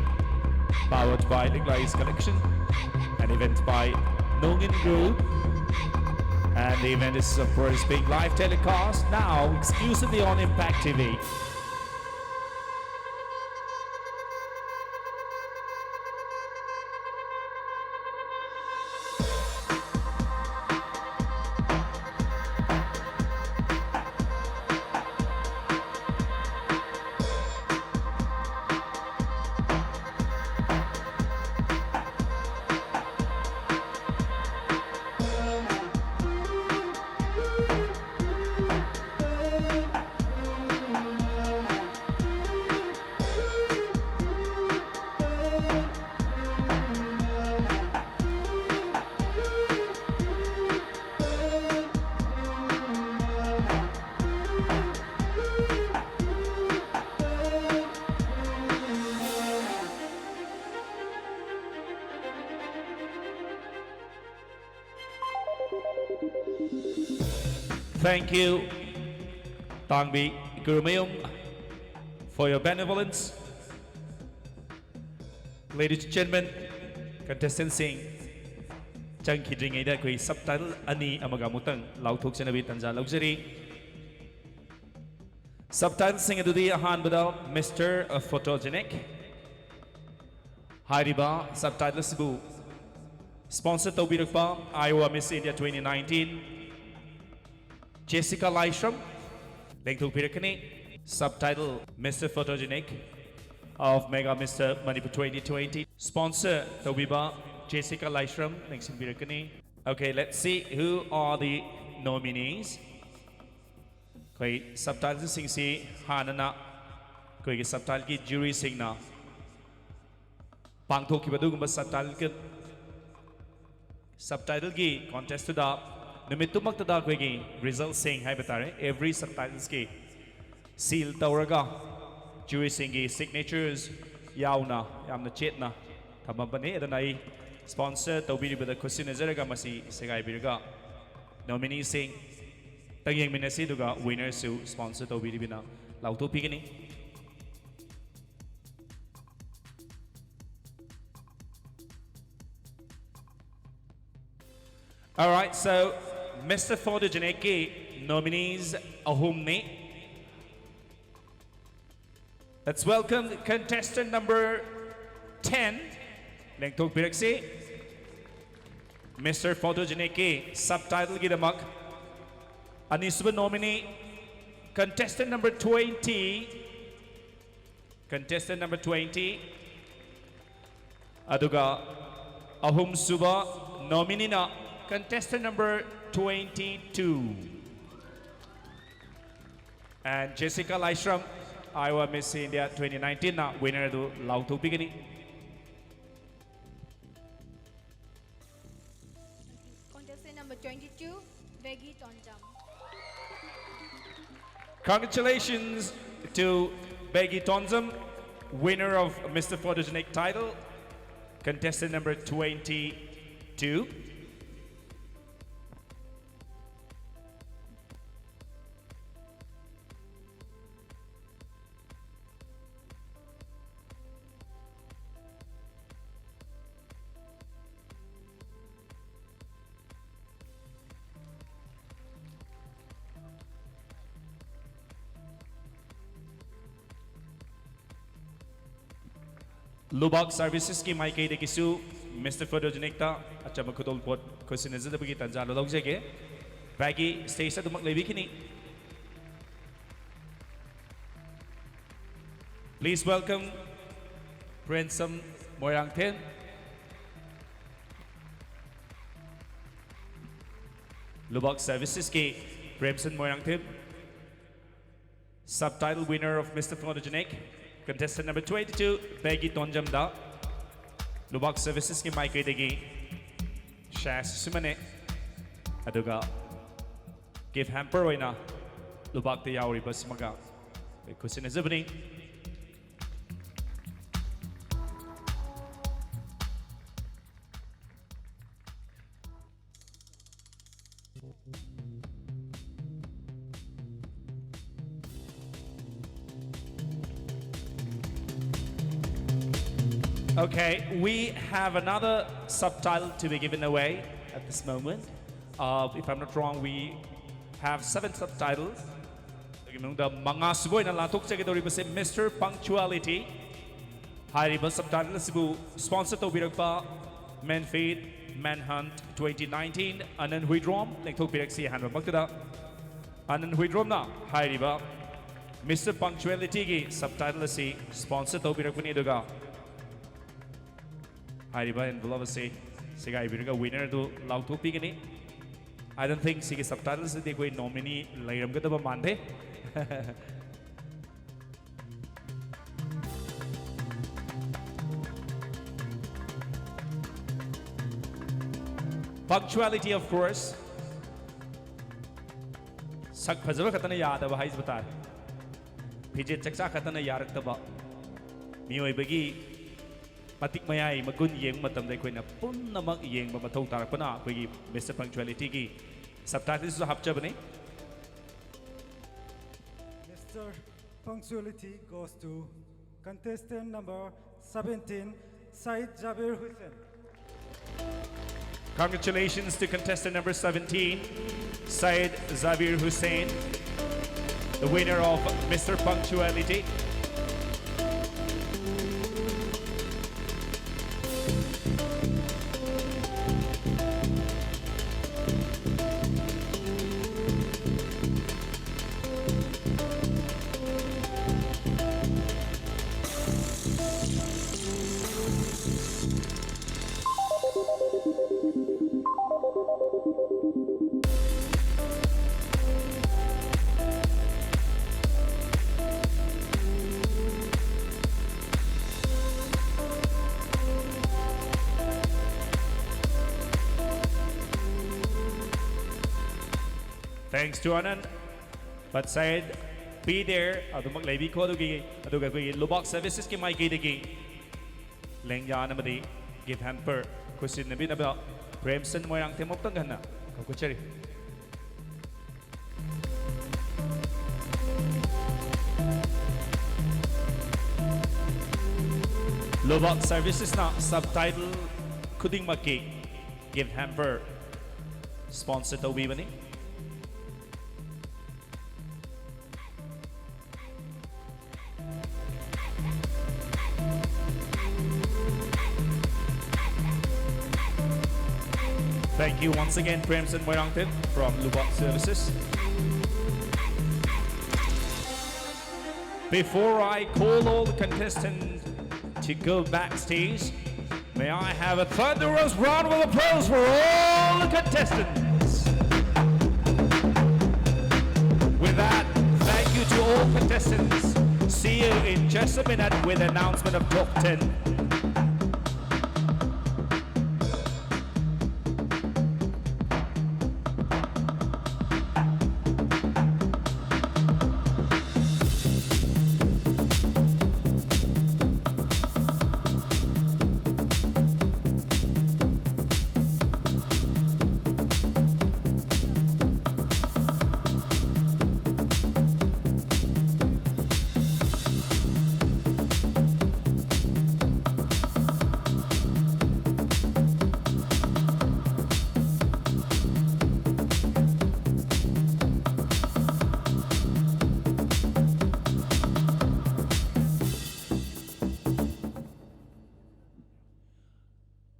Powered by Liklais Collection. An event by Nongin Group. And the event is, of course, being live telecast now exclusively on Impact T V. Thank you, Tangbi Gurumayum, for your benevolence. Ladies and gentlemen, contestant ꯁꯤꯡ, ꯆꯪꯈꯤꯗ꯭ꯔꯤꯉꯩꯗ ꯑꯩꯈꯣꯏ subtitle ꯑꯅꯤ ꯑꯃꯒ ꯑꯃꯨꯛꯇꯪ ꯂꯥꯎꯊꯣꯛꯆꯅꯕꯒꯤ ꯇꯥꯟꯖꯥ ꯂꯧꯖꯔꯤ꯫ Subtitle ꯁꯤꯡ ꯑꯗꯨꯗꯤ ꯑꯍꯥꯟꯕꯗ Mister Photogenic ꯍꯥꯏꯔꯤꯕ subtitle ꯑꯁꯤꯕꯨ sponsor ꯇꯧꯕꯤꯔꯛꯄ Iowa Miss India twenty nineteen Jessica Laishram ꯂꯦꯡꯊꯣꯛꯄꯤꯔꯛꯀꯅꯤ꯫ Subtitle Mister Photogenic of Mega Mister Manipur twenty twenty sponsor ꯇꯧꯕꯤꯕ Jessica Laishram ꯂꯦꯡꯁꯤꯟꯕꯤꯔꯛꯀꯅꯤ꯫ Okay, let's see who are the nominees. ꯑꯩꯈꯣꯏ subtitle ꯁꯤꯡꯁꯤ ꯍꯥꯟꯅꯅ ꯑꯩꯈꯣꯏꯒꯤ subtitle ꯒꯤ jury ꯁꯤꯡꯅ ꯄꯥꯡꯊꯣꯛꯈꯤꯕ ꯑꯗꯨꯒꯨꯝꯕ subtitle ꯒꯤ, subtitle ꯒꯤ contest ꯇꯨꯗ ꯅꯨꯃꯤꯠꯇꯨꯃꯛꯇꯗ ꯑꯩꯈꯣꯏꯒꯤ result ꯁꯤꯡ ꯍꯥꯏꯕ ꯇꯥꯔꯦ, every subtitles ꯀꯤ seal ꯇꯧꯔꯒ jury ꯁꯤꯡꯒꯤ signatures ꯌꯥꯎꯅ ꯌꯥꯝꯅ ꯆꯦꯠꯅ ꯊꯝꯃꯕꯅꯤ꯫ ꯑꯗꯨꯅ ꯑꯩ sponsor ꯇꯧꯕꯤꯔꯤꯕꯗ ꯈꯨꯠꯁꯤꯟꯅꯖꯔꯒ ꯃꯁꯤ ꯁꯦꯒꯥꯏꯕꯤꯔꯒ nominee ꯁꯤꯡ ꯈꯤꯇꯪ ꯌꯦꯡꯃꯤꯟꯅꯁꯤ, ꯑꯗꯨꯒ winner ꯁꯨ sponsor ꯇꯧꯕꯤꯔꯤꯕꯅ ꯂꯥꯎꯊꯣꯛꯄꯤꯒꯅꯤ꯫ Alright, so Mister Photogenic ꯀꯤ nominees ꯑꯍꯨꯝꯅꯤ꯫ Let's welcome contestant number ten. ꯂꯦꯡꯊꯣꯛꯄꯤꯔꯛꯁꯤ꯫ Mister Photogenic ꯀꯤ subtitle ꯒꯤꯗꯃꯛ ꯑꯅꯤꯁꯨꯕ nominee, contestant number twenty, contestant number twenty, ꯑꯗꯨꯒ ꯑꯍꯨꯝꯁꯨꯕ nominee ꯅ contestant number twenty-two꯫ And Jessica Laishram, Iowa Miss India twenty nineteen ꯅ winner ꯑꯗꯨ ꯂꯥꯎꯊꯣꯛꯄꯤꯒꯅꯤ꯫ Contestant number twenty-two, Veggie Tonjam. Congratulations to Veggie Tonjam, winner of Mister Photogenic title, contestant number twenty-two. ꯂꯨꯕꯥꯛ ꯁꯔꯚꯤꯁꯦꯁꯀꯤ ꯃꯥꯏꯀꯩꯗꯒꯤꯁꯨ Mister Photogenic ꯇ ꯑꯆꯝꯕ ꯈꯨꯗꯣꯜꯄꯣꯠ ꯈꯨꯠꯁꯤꯟꯅꯖꯗꯕꯒꯤ ꯇꯥꯟꯖꯥ ꯑꯗꯨ ꯂꯧꯖꯒꯦ꯫ ꯚꯦꯒꯤ stage ꯑꯗꯨꯃꯛ ꯂꯩꯕꯤꯈꯤꯅꯤ꯫ Please welcome ꯄ꯭ꯔꯦꯝꯁꯝ Moirangthem. ꯂꯨꯕꯥꯛ ꯁꯔꯚꯤꯁꯦꯁꯀꯤ ꯄ꯭ꯔꯦꯝꯁꯟ Moirangthem. Subtitle winner of Mister Photogenic, contestant number twenty-two, Veggie ꯇꯣꯟꯖꯝꯗ ꯂꯨꯕꯥꯛ ꯁꯔꯚꯤꯁꯦꯁꯀꯤ ꯃꯥꯏꯀꯩꯗꯒꯤ ꯁꯥꯁ ꯁꯤꯃꯅꯦ꯫ ꯑꯗꯨꯒ gift hamper ꯑꯣꯏꯅ ꯂꯨꯕꯥꯛꯇ ꯌꯥꯎꯔꯤꯕ ꯁꯤꯃꯒ ꯑꯩꯈꯣꯏ ꯈꯨꯠꯁꯤꯟꯅꯖꯕꯅꯤ꯫ Okay, we have another subtitle to be given away at this moment. Uh, if I'm not wrong, we have seven subtitles. ꯑꯗꯨꯒꯤ ꯃꯅꯨꯡꯗ ꯃꯉꯥꯁꯨꯕ ꯑꯣꯏꯅ ꯂꯥꯟꯊꯣꯛꯆꯒꯗꯧꯔꯤꯕꯁꯦ Mister Punctuality ꯍꯥꯏꯔꯤꯕ subtitle ꯑꯁꯤꯕꯨ sponsor ꯇꯧꯕꯤꯔꯛꯄ Manfit Manhunt twenty nineteen ꯑꯅꯟ Huidrom ꯂꯦꯡꯊꯣꯛꯄꯤꯔꯛꯁꯤ꯫ ꯑꯍꯥꯟꯕꯃꯛꯇꯗ ꯑꯅꯟ ꯍꯨꯏꯗ꯭ꯔꯣꯝꯅ ꯍꯥꯏꯔꯤꯕ Mister Punctualityꯒꯤ subtitle ꯑꯁꯤ sponsor ꯇꯧꯕꯤꯔꯛꯄꯅꯤ꯫ ꯑꯗꯨꯒ ꯍꯥꯏꯔꯤꯕ envelope ꯑꯁꯤ ꯁꯤꯒꯥꯏꯕꯤꯔꯒ winner ꯑꯗꯨ ꯂꯥꯎꯊꯣꯛꯄꯤꯒꯅꯤ꯫ I don't think ꯁꯤꯒꯤ subtitle ꯑꯁꯤꯗꯤ ꯑꯩꯈꯣꯏ nominee ꯂꯩꯔꯝꯒꯗꯕ ꯃꯥꯟꯗꯦ꯫ Punctuality, of course, ꯁꯛ ꯐꯖꯕ ꯈꯛꯇꯅ ꯌꯥꯗꯕ ꯍꯥꯏꯖꯕ ꯇꯥꯔꯦ꯫ ꯐꯤꯖꯦꯠ ꯆꯛꯆꯥ ꯈꯛꯇꯅ ꯌꯥꯔꯛꯇꯕ, ꯃꯤꯑꯣꯏꯕꯒꯤ ꯃꯇꯤꯛ ꯃꯌꯥꯏ ꯃꯒꯨꯟ ꯌꯦꯡꯕ ꯃꯇꯝꯗ ꯑꯩꯈꯣꯏꯅ ꯄꯨꯝꯅꯃꯛ ꯌꯦꯡꯕ ꯃꯊꯧ ꯇꯥꯔꯛꯄꯅ ꯑꯩꯈꯣꯏꯒꯤ Mister Punctualityꯒꯤ subtitleꯁꯤꯁꯨ ꯍꯥꯞꯆꯕꯅꯤ꯫ Mister Punctuality goes to contestant number seventeen, Said Jabir Hussain. Congratulations to contestant number seventeen, Said Zabir Hussain, the winner of Mister Punctuality. Thanks to Anand. But Said, be there. ꯑꯗꯨꯃꯛ ꯂꯩꯕꯤꯈꯣ꯫ ꯑꯗꯨꯒꯤ ꯑꯗꯨꯒ ꯑꯩꯈꯣꯏꯒꯤ ꯂꯨꯕꯥꯛ Servicesꯀꯤ ꯃꯥꯏꯀꯩꯗꯒꯤ ꯂꯦꯡꯌꯥꯟ ꯑꯃꯗꯤ gift hamper ꯈꯨꯠꯁꯤꯟꯅꯕꯤꯅꯕ ꯄ꯭ꯔꯦꯝꯆꯟ Moirangthem ꯑꯃꯨꯛꯇꯪ ꯍꯟꯅ ꯀꯧꯈꯠꯆꯔꯤ꯫ Lubak Servicesꯅ subtitle ꯈꯨꯗꯤꯡꯃꯛꯀꯤ gift hamper sponsor ꯇꯧꯕꯤꯕꯅꯤ꯫ Thank you once again, Premsen Moirangten from Lubak Services. Before I call all the contestants to go backstage, may I have a thunderous round of applause for all the contestants? With that, thank you to all contestants. See you in just a minute with announcement of top ten.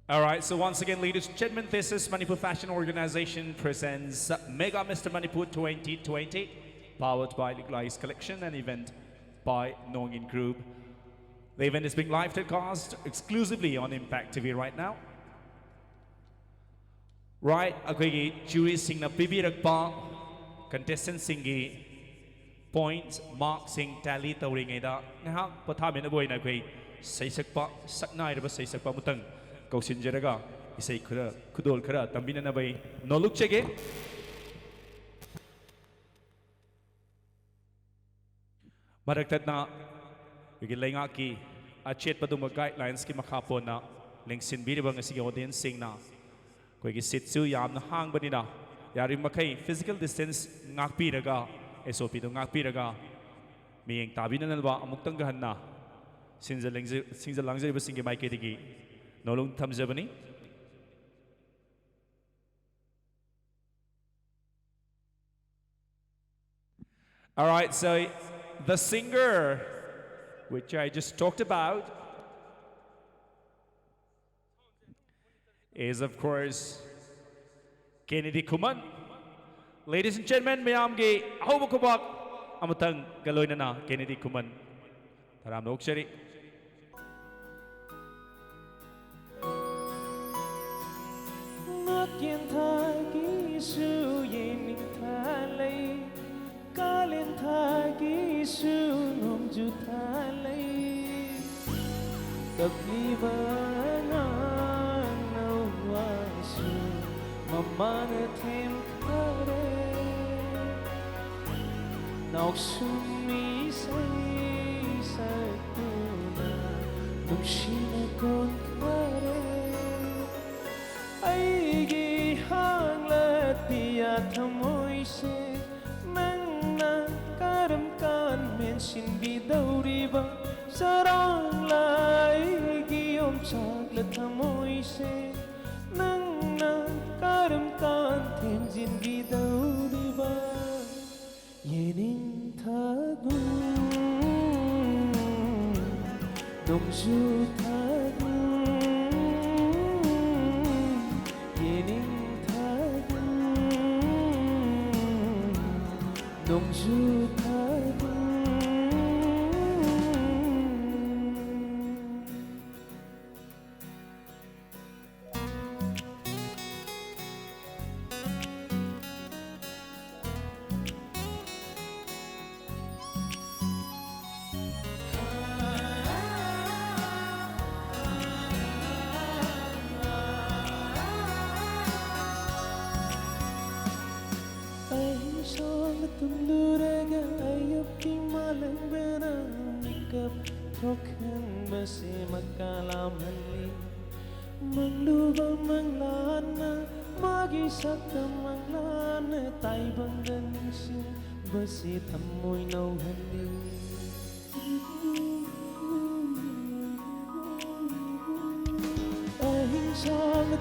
All right, so once again, ladies and gentlemen, this is Manipur Fashion Organization presents Mega Mister Manipur twenty twenty, powered by Liklais Collection, an event by Nongin Group. The event is being live telecast exclusively on Impact T V right now. Right, ꯑꯩꯈꯣꯏꯒꯤ juryꯁꯤꯡꯅ ꯄꯤꯕꯤꯔꯛꯄ contestantꯁꯤꯡꯒꯤ points, markꯁꯤꯡ tally ꯇꯧꯔꯤꯉꯩꯗ ꯉꯥꯏꯍꯥꯛ ꯄꯣꯊꯥꯃꯤꯟꯅꯕ ꯑꯣꯏꯅ ꯑꯩꯈꯣꯏ ꯁꯩꯁꯛꯄ, ꯁꯛꯅꯥꯏꯔꯕ ꯁꯩꯁꯛꯄ ꯑꯃꯇꯪ ꯀꯧꯁꯤꯟꯖꯔꯒ ꯏꯁꯩ ꯈꯔ, ꯈꯨꯗꯣꯜ ꯈꯔ ꯇꯝꯕꯤꯅꯅꯕ ꯑꯩ ꯅꯣꯂꯨꯛꯆꯒꯦ꯫ ꯃꯔꯛ ꯊꯠꯅ ꯑꯩꯈꯣꯏꯒꯤ ꯂꯩꯉꯥꯛꯀꯤ ꯑꯆꯦꯠꯄ ꯑꯗꯨꯒꯨꯝꯕ guidelinesꯀꯤ ꯃꯈꯥ ꯄꯣꯟꯅ ꯂꯦꯡꯁꯤꯟꯕꯤꯔꯤꯕ ꯉꯁꯤꯒꯤ audienceꯁꯤꯡꯅ ꯑꯩꯈꯣꯏꯒꯤ seatꯁꯨ ꯌꯥꯝꯅ ꯍꯥꯡꯕꯅꯤꯅ ꯌꯥꯔꯤꯕꯃꯈꯩ physical distance ꯉꯥꯛꯄꯤꯔꯒ, S O Pꯗꯨ ꯉꯥꯛꯄꯤꯔꯒ ꯃꯤꯠꯌꯦꯡ ꯇꯥꯕꯤꯅꯅꯕ ꯑꯃꯨꯛꯇꯪꯒ ꯍꯟꯅ ꯁꯤꯟꯖ ꯂꯥꯡꯖ-, ꯁꯤꯟꯖ ꯂꯥꯡꯖꯔꯤꯕꯁꯤꯡꯒꯤ ꯃꯥꯏꯀꯩꯗꯒꯤ ꯅꯣꯂꯨꯡ ꯊꯝꯖꯕꯅꯤ꯫ All right, so the singer, which I just talked about, is, of course, Kennedy Khuman. Ladies and gentlemen, ꯃꯌꯥꯝꯒꯤ ꯑꯍꯧꯕ ꯈꯨꯕꯥꯛ ꯑꯃꯇꯪꯒ ꯂꯣꯏꯅꯅ Kennedy Khuman ꯇꯔꯥꯝꯅ ꯑꯣꯛꯆꯔꯤ꯫ ꯅꯥꯀꯦꯟ ꯊꯥꯒꯤꯁꯨ ꯌꯦꯅꯤꯡꯊꯥ ꯂꯩ, ꯀꯥꯂꯦꯟ ꯊꯥꯒꯤꯁꯨ ꯅꯣꯡꯖꯨ ꯊꯥ ꯂꯩ꯫ ꯀꯞꯂꯤꯕ ꯑꯉꯥꯡ ꯅꯧꯋꯥꯁꯨ ꯃꯃꯥꯅ ꯊꯦꯝꯈꯔꯦ꯫ ꯅꯥꯎꯁꯨꯝ ꯏꯁꯩ ꯁꯛꯇꯨꯅ ꯅꯨꯡꯁꯤꯅ ꯀꯣꯟꯈꯔꯦ꯫ ꯑꯩꯒꯤ ꯍꯥꯡꯂꯠ ꯄꯤꯌꯥ ꯊꯃꯣꯏꯁꯦ, ꯅꯪꯅ ꯀꯔꯝ ꯀꯥꯟ ꯃꯦꯟꯁꯤꯟꯕꯤꯗꯧꯔꯤꯕ? ꯆꯔꯥꯡꯂꯥꯏꯒꯤ ꯌꯣꯝꯆꯥꯛꯂ ꯊꯃꯣꯏꯁꯦ, ꯅꯪꯅ ꯀꯔꯝ ꯀꯥꯟ ꯊꯦꯝꯖꯤꯟꯕꯤꯗꯧꯔꯤꯕ? ꯌꯦꯅꯤꯡꯊꯥꯒꯨꯝ ꯅꯣꯡꯖꯨ ꯊꯥꯒꯨꯝ, ꯌꯦꯅꯤꯡꯊꯥꯒꯨꯝ ꯅꯣꯡꯖꯨ ꯊꯥꯒꯨꯝ꯫ ꯑꯍꯤꯡ ꯁꯥꯡꯅ ꯇꯨꯝꯂꯨꯔꯒ ꯑꯌꯨꯛꯀꯤ ꯃꯥꯂꯪꯕꯅ ꯃꯤꯀꯞ ꯊꯣꯛꯍꯟꯕꯁꯦ ꯃꯀꯥ ꯂꯥꯝꯍꯜꯂꯤ꯫ ꯃꯪꯂꯨꯕ ꯃꯪꯂꯥꯟꯅ ꯃꯥꯒꯤ ꯁꯛꯇꯝ ꯃꯪꯂꯥꯟꯅ ꯇꯥꯏꯕꯪꯗ ꯅꯤꯡꯁꯤꯡꯕꯁꯦ ꯊꯃꯣꯏ ꯅꯧꯍꯜꯂꯤ꯫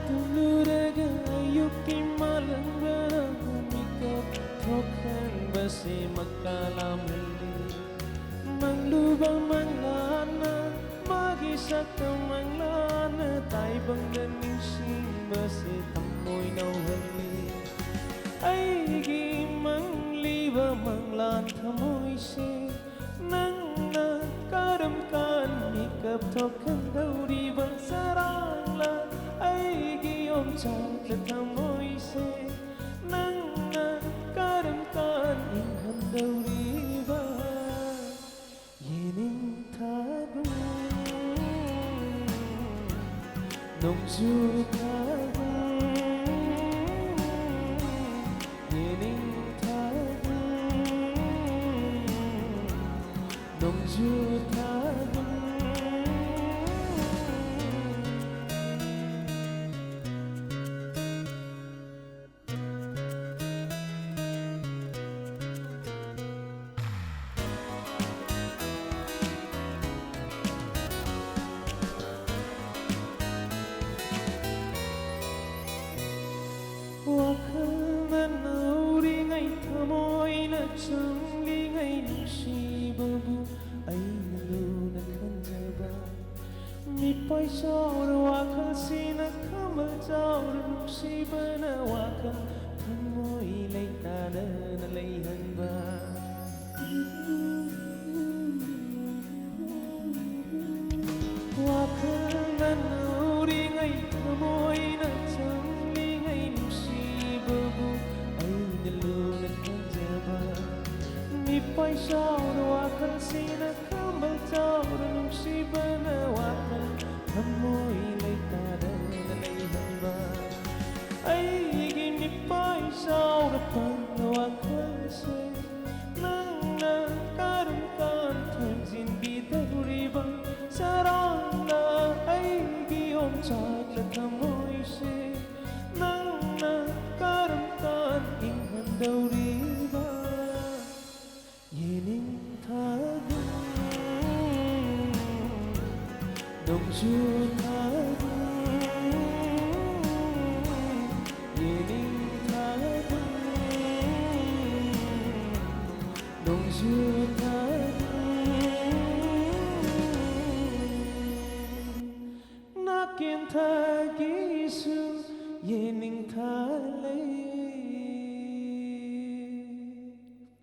ꯇꯨꯝꯂꯨꯔꯒ ꯑꯌꯨꯛꯀꯤ ꯃꯥꯂꯪꯕꯅ ꯃꯤꯀꯞ ꯊꯣꯛꯍꯟꯕꯁꯦ ꯃꯀꯥ ꯂꯥꯝꯍꯜꯂꯤ꯫ ꯃꯪꯂꯨꯕ ꯃꯪꯂꯥꯟꯅ ꯃꯥꯒꯤ ꯁꯛꯇꯝ ꯃꯪꯂꯥꯟꯅ ꯇꯥꯏꯕꯪꯗ ꯅꯤꯡꯁꯤꯡꯕꯁꯦ ꯊꯃꯣꯏ ꯅꯧꯍꯜꯂꯤ꯫ ꯑꯩꯒꯤ ꯃꯪꯂꯤꯕ ꯃꯪꯂꯥꯟ ꯊꯃꯣꯏꯁꯦ ꯅꯪꯅ ꯀꯔꯝ ꯀꯥꯟ ꯃꯤꯀꯞ ꯊꯣꯛꯍꯟꯗꯧꯔꯤꯕ? ꯆꯔꯥꯡꯂꯥ ꯑꯩꯒꯤ ꯌꯣꯝꯆꯥꯛꯂ ꯊꯃꯣꯏꯁꯦ ꯅꯪꯅ ꯀꯔꯝ ꯀꯥꯟ ꯏꯪꯍꯟꯗꯧꯔꯤꯕ? ꯌꯦꯅꯤꯡꯊꯥꯒꯨꯝ ꯅꯣꯡꯖꯨ ꯊꯥꯒꯨꯝ, ꯌꯦꯅꯤꯡꯊꯥꯒꯨꯝ ꯅꯣꯡꯖꯨ ꯊꯥꯒꯨꯝ꯫ ꯋꯥꯈꯜꯅ ꯅꯧꯔꯤꯉꯩ, ꯊꯃꯣꯏꯅ ꯆꯪꯂꯤꯉꯩ, ꯅꯨꯡꯁꯤꯕꯕꯨ ꯑꯩꯅ ꯂꯨꯅ ꯈꯟꯖꯕ꯫ ꯃꯤꯄꯥꯏ ꯆꯥꯎꯔ ꯋꯥꯈꯜꯁꯤꯅ ꯈꯃꯜ ꯆꯥꯎꯔ ꯅꯨꯡꯁꯤꯕꯅ ꯋꯥꯈꯜ ꯊꯃꯣꯏ ꯂꯩꯇꯥꯗꯅ ꯂꯩꯍꯟꯕ꯫ ꯋꯥꯈꯜꯅ ꯅꯧꯔꯤꯉꯩ, ꯊꯃꯣꯏꯅ ꯆꯪꯂꯤꯉꯩ, ꯅꯨꯡꯁꯤꯕꯕꯨ ꯑꯩꯅ ꯂꯨꯅ ꯈꯟꯖꯕ꯫ ꯃꯤꯄꯥꯏ ꯆꯥꯎꯔ ꯋꯥꯈꯜꯁꯤꯅ ꯈꯃꯜ ꯆꯥꯎꯔ ꯅꯨꯡꯁꯤꯕꯅ ꯋꯥꯈꯜ ꯊꯃꯣꯏ ꯂꯩꯇꯥꯗꯅ ꯂꯩꯍꯟꯕ꯫ ꯑꯩꯒꯤ ꯃꯤꯄꯥꯏ ꯆꯥꯎꯔ ꯄꯪꯕ ꯋꯥꯈꯜꯁꯦ ꯅꯪꯅ ꯀꯔꯝ ꯀꯥꯟ ꯊꯦꯝꯖꯤꯟꯕꯤꯗꯧꯔꯤꯕ? ꯆꯔꯥꯡꯅ ꯑꯩꯒꯤ ꯌꯣꯝꯆꯥꯛꯂ ꯊꯃꯣꯏꯁꯦ ꯅꯪꯅ ꯀꯔꯝ ꯀꯥꯟ ꯏꯪꯍꯟꯗꯧꯔꯤꯕ? ꯌꯦꯅꯤꯡꯊꯥꯒꯨꯝ ꯅꯣꯡꯖꯨ ꯊꯥꯒꯨꯝ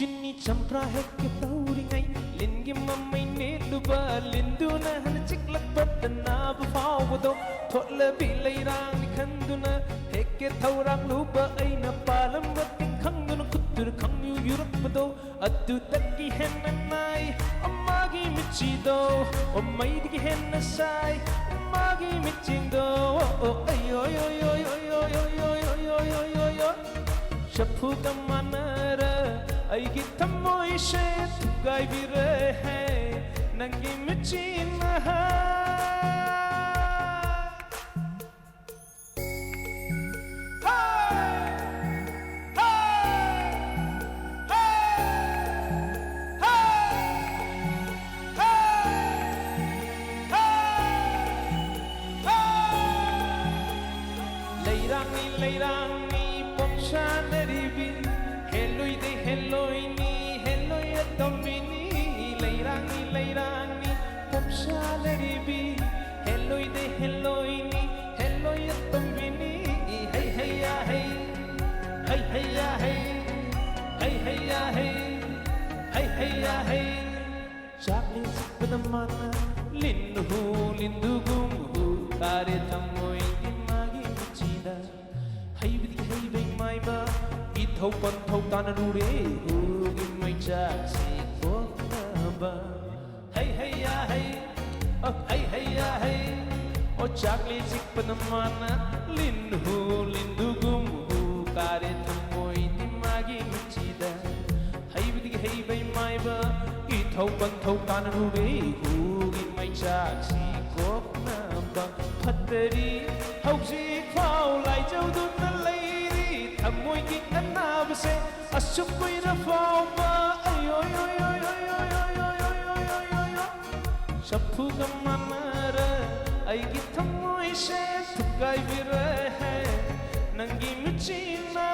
ꯆꯤꯅꯤ ꯆꯝꯄ꯭ꯔꯥ ꯍꯦꯛꯀꯦ ꯇꯧꯔꯤꯉꯩ, ꯂꯤꯟꯒꯤ ꯃꯃꯩ ꯅꯦꯠꯂꯨꯕ, ꯂꯤꯟꯗꯨꯅ ꯍꯥꯟꯅ ꯆꯤꯛꯂꯛꯄꯗ ꯅꯥꯕ ꯐꯥꯎꯕꯗꯣ, ꯊꯣꯠꯂꯕꯤ ꯂꯩꯔꯥꯡꯅꯤ ꯈꯟꯗꯨꯅ ꯍꯦꯛꯀꯦ ꯊꯧꯔꯥꯡꯂꯨꯕ ꯑꯩꯅ, ꯄꯥꯜꯂꯝꯕ ꯇꯤꯡꯈꯪꯗꯨꯅ ꯈꯨꯠꯇꯨꯅ ꯈꯪꯌꯨ ꯌꯨꯔꯛꯄꯗꯣ, ꯑꯗꯨꯗꯒꯤ ꯍꯦꯟꯅ ꯅꯥꯏ ꯃꯥꯒꯤ ꯃꯤꯠꯁꯤꯗꯣ, ꯑꯣ ꯃꯩꯗꯒꯤ ꯍꯦꯟꯅ ꯁꯥꯏ ꯃꯥꯒꯤ ꯃꯤꯠꯁꯤꯡꯗꯣ꯫ ꯑꯣ, ꯑꯣ, ꯑꯩ, ꯑꯣꯏ, ꯑꯣꯏ, ꯑꯣꯏ꯫ ꯆꯐꯨꯒ ꯃꯥꯟꯅꯔ ꯑꯩꯒꯤ ꯊꯃꯣꯏꯁꯦ ꯊꯨꯒꯥꯏꯕꯤꯔꯦ ꯍꯦ ꯅꯪꯒꯤ ꯃꯤꯠꯁꯤꯅ꯫ ꯍꯥ! ꯂꯩꯔꯥꯡꯅꯤ, ꯂꯩꯔꯥꯡꯅꯤ ꯄꯣꯛꯁꯥꯅꯔꯤꯕꯤ, ꯍꯦꯜꯂꯣꯏꯗꯩ ꯍꯦꯜꯂꯣꯏꯅꯤ, ꯍꯦꯜꯂꯣꯏ ꯑꯇꯣꯝꯕꯤꯅꯤ꯫ ꯁꯥꯟꯅꯔꯤꯕꯤ꯫ ꯍꯦꯜꯂꯣꯏꯅꯦ ꯍꯦꯜꯂꯣꯏꯅꯤ, ꯍꯦꯜꯂꯣꯏ ꯑꯇꯣꯝꯕꯤꯅꯤ꯫ ꯍꯩ ꯍꯩ ꯌꯥ ꯍꯩ, ꯍꯩ ꯍꯩ ꯌꯥ ꯍꯩ, ꯍꯩ ꯍꯩ ꯌꯥ ꯍꯩ, ꯍꯩ ꯍꯩ ꯌꯥ ꯍꯩ꯫ ꯆꯥꯛꯂꯦꯟ ꯆꯤꯛꯄꯗ ꯃꯥꯅ ꯂꯤꯟ ꯍꯨ ꯂꯤꯟꯗꯨꯒꯨꯝ ꯍꯨ ꯀꯥꯔꯦ ꯊꯃꯣꯏꯒꯤ ꯃꯥꯒꯤ ꯃꯆꯤꯗ꯫ ꯍꯩꯕꯗꯒꯤ ꯍꯩꯕ ꯏꯃꯥ ꯏꯕ ꯏꯊꯧ ꯄꯟꯊꯧ ꯇꯥꯟꯅꯔꯨꯔꯦ ꯍꯨꯒꯤ ꯃꯩꯆꯥꯛꯁꯤ ꯀꯣꯛꯅꯕ꯫ ꯍꯩ ꯍꯩ ꯌꯥ ꯍꯩ, ꯑ, ꯍꯩ ꯍꯩ ꯌꯥ ꯍꯩ꯫ ꯑꯣ ꯆꯥꯛꯂꯦꯟ ꯆꯤꯛꯄꯅ ꯃꯥꯅ ꯂꯤꯟ ꯍꯨ ꯂꯤꯟꯗꯨꯒꯨꯝ ꯍꯨ ꯀꯥꯔꯦ ꯊꯃꯣꯏꯗꯤ ꯃꯥꯒꯤ ꯃꯆꯤꯗ꯫ ꯍꯩꯕꯗꯒꯤ ꯍꯩꯕ ꯏꯃꯥꯏꯕ ꯏꯊꯧ ꯄꯟꯊꯧ ꯇꯥꯟꯅꯔꯨꯔꯦ ꯍꯨꯒꯤ ꯃꯩꯆꯥꯛꯁꯤ ꯀꯣꯛꯅꯕ꯫ ꯐꯠꯇꯔꯤ ꯍꯧꯖꯤꯛ ꯐꯥꯎ ꯂꯥꯏꯖꯧꯗꯨꯅ ꯂꯩꯔꯤ ꯊꯃꯣꯏꯒꯤ ꯑꯅꯥꯕꯁꯦ ꯑꯁꯨꯛ ꯀꯨꯏꯔ ꯐꯥꯎꯕ꯫ ꯑꯌꯣ, ꯑꯌꯣ, ꯑꯌꯣ꯫ ꯆꯐꯨꯒ ꯃꯥꯟꯅꯔ ꯑꯩꯒꯤ ꯊꯃꯣꯏꯁꯦ ꯊꯨꯒꯥꯏꯕꯤꯔꯦ ꯅꯪꯒꯤ ꯃꯆꯤꯟꯅ꯫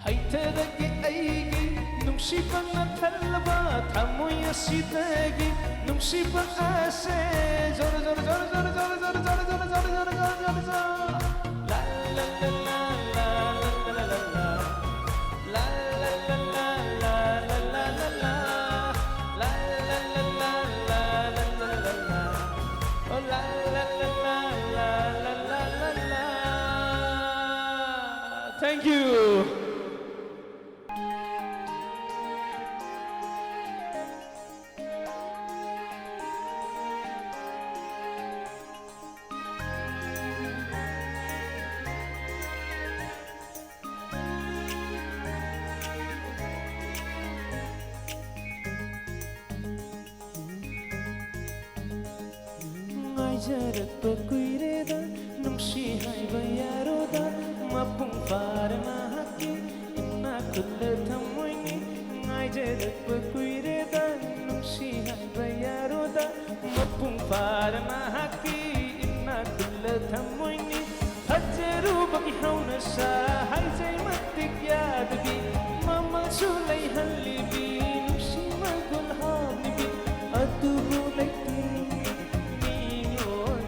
ꯍꯩꯊꯔꯒꯦ ꯑꯩꯒꯤ ꯅꯨꯡꯁꯤꯕꯅ ꯊꯜꯂꯕ ꯊꯃꯣꯏ ꯑꯁꯤꯗꯒꯤ ꯅꯨꯡꯁꯤꯕ ꯑꯁꯦ꯫ ꯖꯣꯔ, ꯖꯣꯔ, ꯖꯣꯔ꯫ ꯂꯥ, ꯂꯥ, ꯂꯥ, ꯂꯥ꯫ ꯂꯥ, ꯂꯥ, ꯂꯥ, ꯂꯥ꯫ ꯑꯣ, ꯂꯥ, ꯂꯥ, ꯂꯥ, ꯂꯥ꯫ Thank you. ꯉꯥꯏꯖꯔꯛꯄ ꯀꯨꯏꯔꯦꯗ, ꯅꯨꯡꯁꯤ ꯍꯥꯏꯕ ꯌꯥꯔꯣꯗ, ꯃꯄꯨꯡ ꯐꯥꯔ ꯅꯍꯥꯛꯀꯤ ꯏꯅꯥꯛ ꯈꯨꯜꯂ ꯊꯝꯃꯣꯏꯅꯤ꯫ ꯉꯥꯏꯖꯔꯛꯄ ꯀꯨꯏꯔꯦꯗ, ꯅꯨꯡꯁꯤ ꯍꯥꯏꯕ ꯌꯥꯔꯣꯗ, ꯃꯄꯨꯡ ꯐꯥꯔ ꯅꯍꯥꯛꯀꯤ ꯏꯅꯥꯛ ꯈꯨꯜꯂ ꯊꯝꯃꯣꯏꯅꯤ꯫ ꯐꯖꯔꯨꯕꯒꯤ ꯍꯧꯅꯁꯥ ꯍꯥꯏꯖꯩ ꯃꯇꯤꯛ ꯌꯥꯗꯕꯤ, ꯃꯃꯜꯁꯨ ꯂꯩꯍꯜꯂꯤꯕꯤ, ꯅꯨꯡꯁꯤ ꯃꯒꯨꯟ ꯍꯥꯞꯂꯤꯕꯤ, ꯑꯗꯨ ꯑꯗꯨꯕꯨ ꯂꯩꯇꯦ ꯃꯤꯑꯣꯏ꯫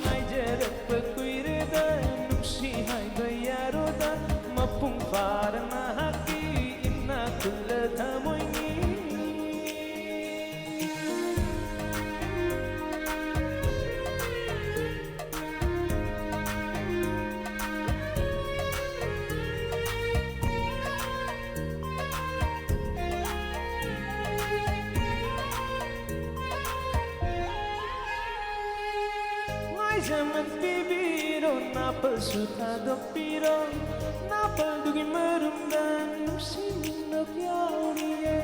ꯉꯥꯏꯖꯔꯛꯄ ꯀꯨꯏꯔꯦꯗ, ꯅꯨꯡꯁꯤ ꯍꯥꯏꯕ ꯌꯥꯔꯣꯗ, ꯃꯄꯨꯡ ꯐꯥꯔ ꯅꯍꯥꯛꯀꯤ ꯏꯅꯥꯛ ꯈꯨꯜꯂ ꯊꯃꯣꯏꯅꯤ꯫ ꯉꯥꯏꯖꯃꯟ ꯄꯤꯕꯤꯔꯣ, ꯅꯥꯄꯜꯁꯨ ꯊꯥꯗꯣꯛꯄꯤꯔꯣ, ꯅꯥꯄꯜꯗꯨꯒꯤ ꯃꯔꯨꯝꯗ ꯅꯨꯡꯁꯤ ꯃꯤꯅꯣꯛ ꯌꯥꯎꯔꯤꯌꯦ꯫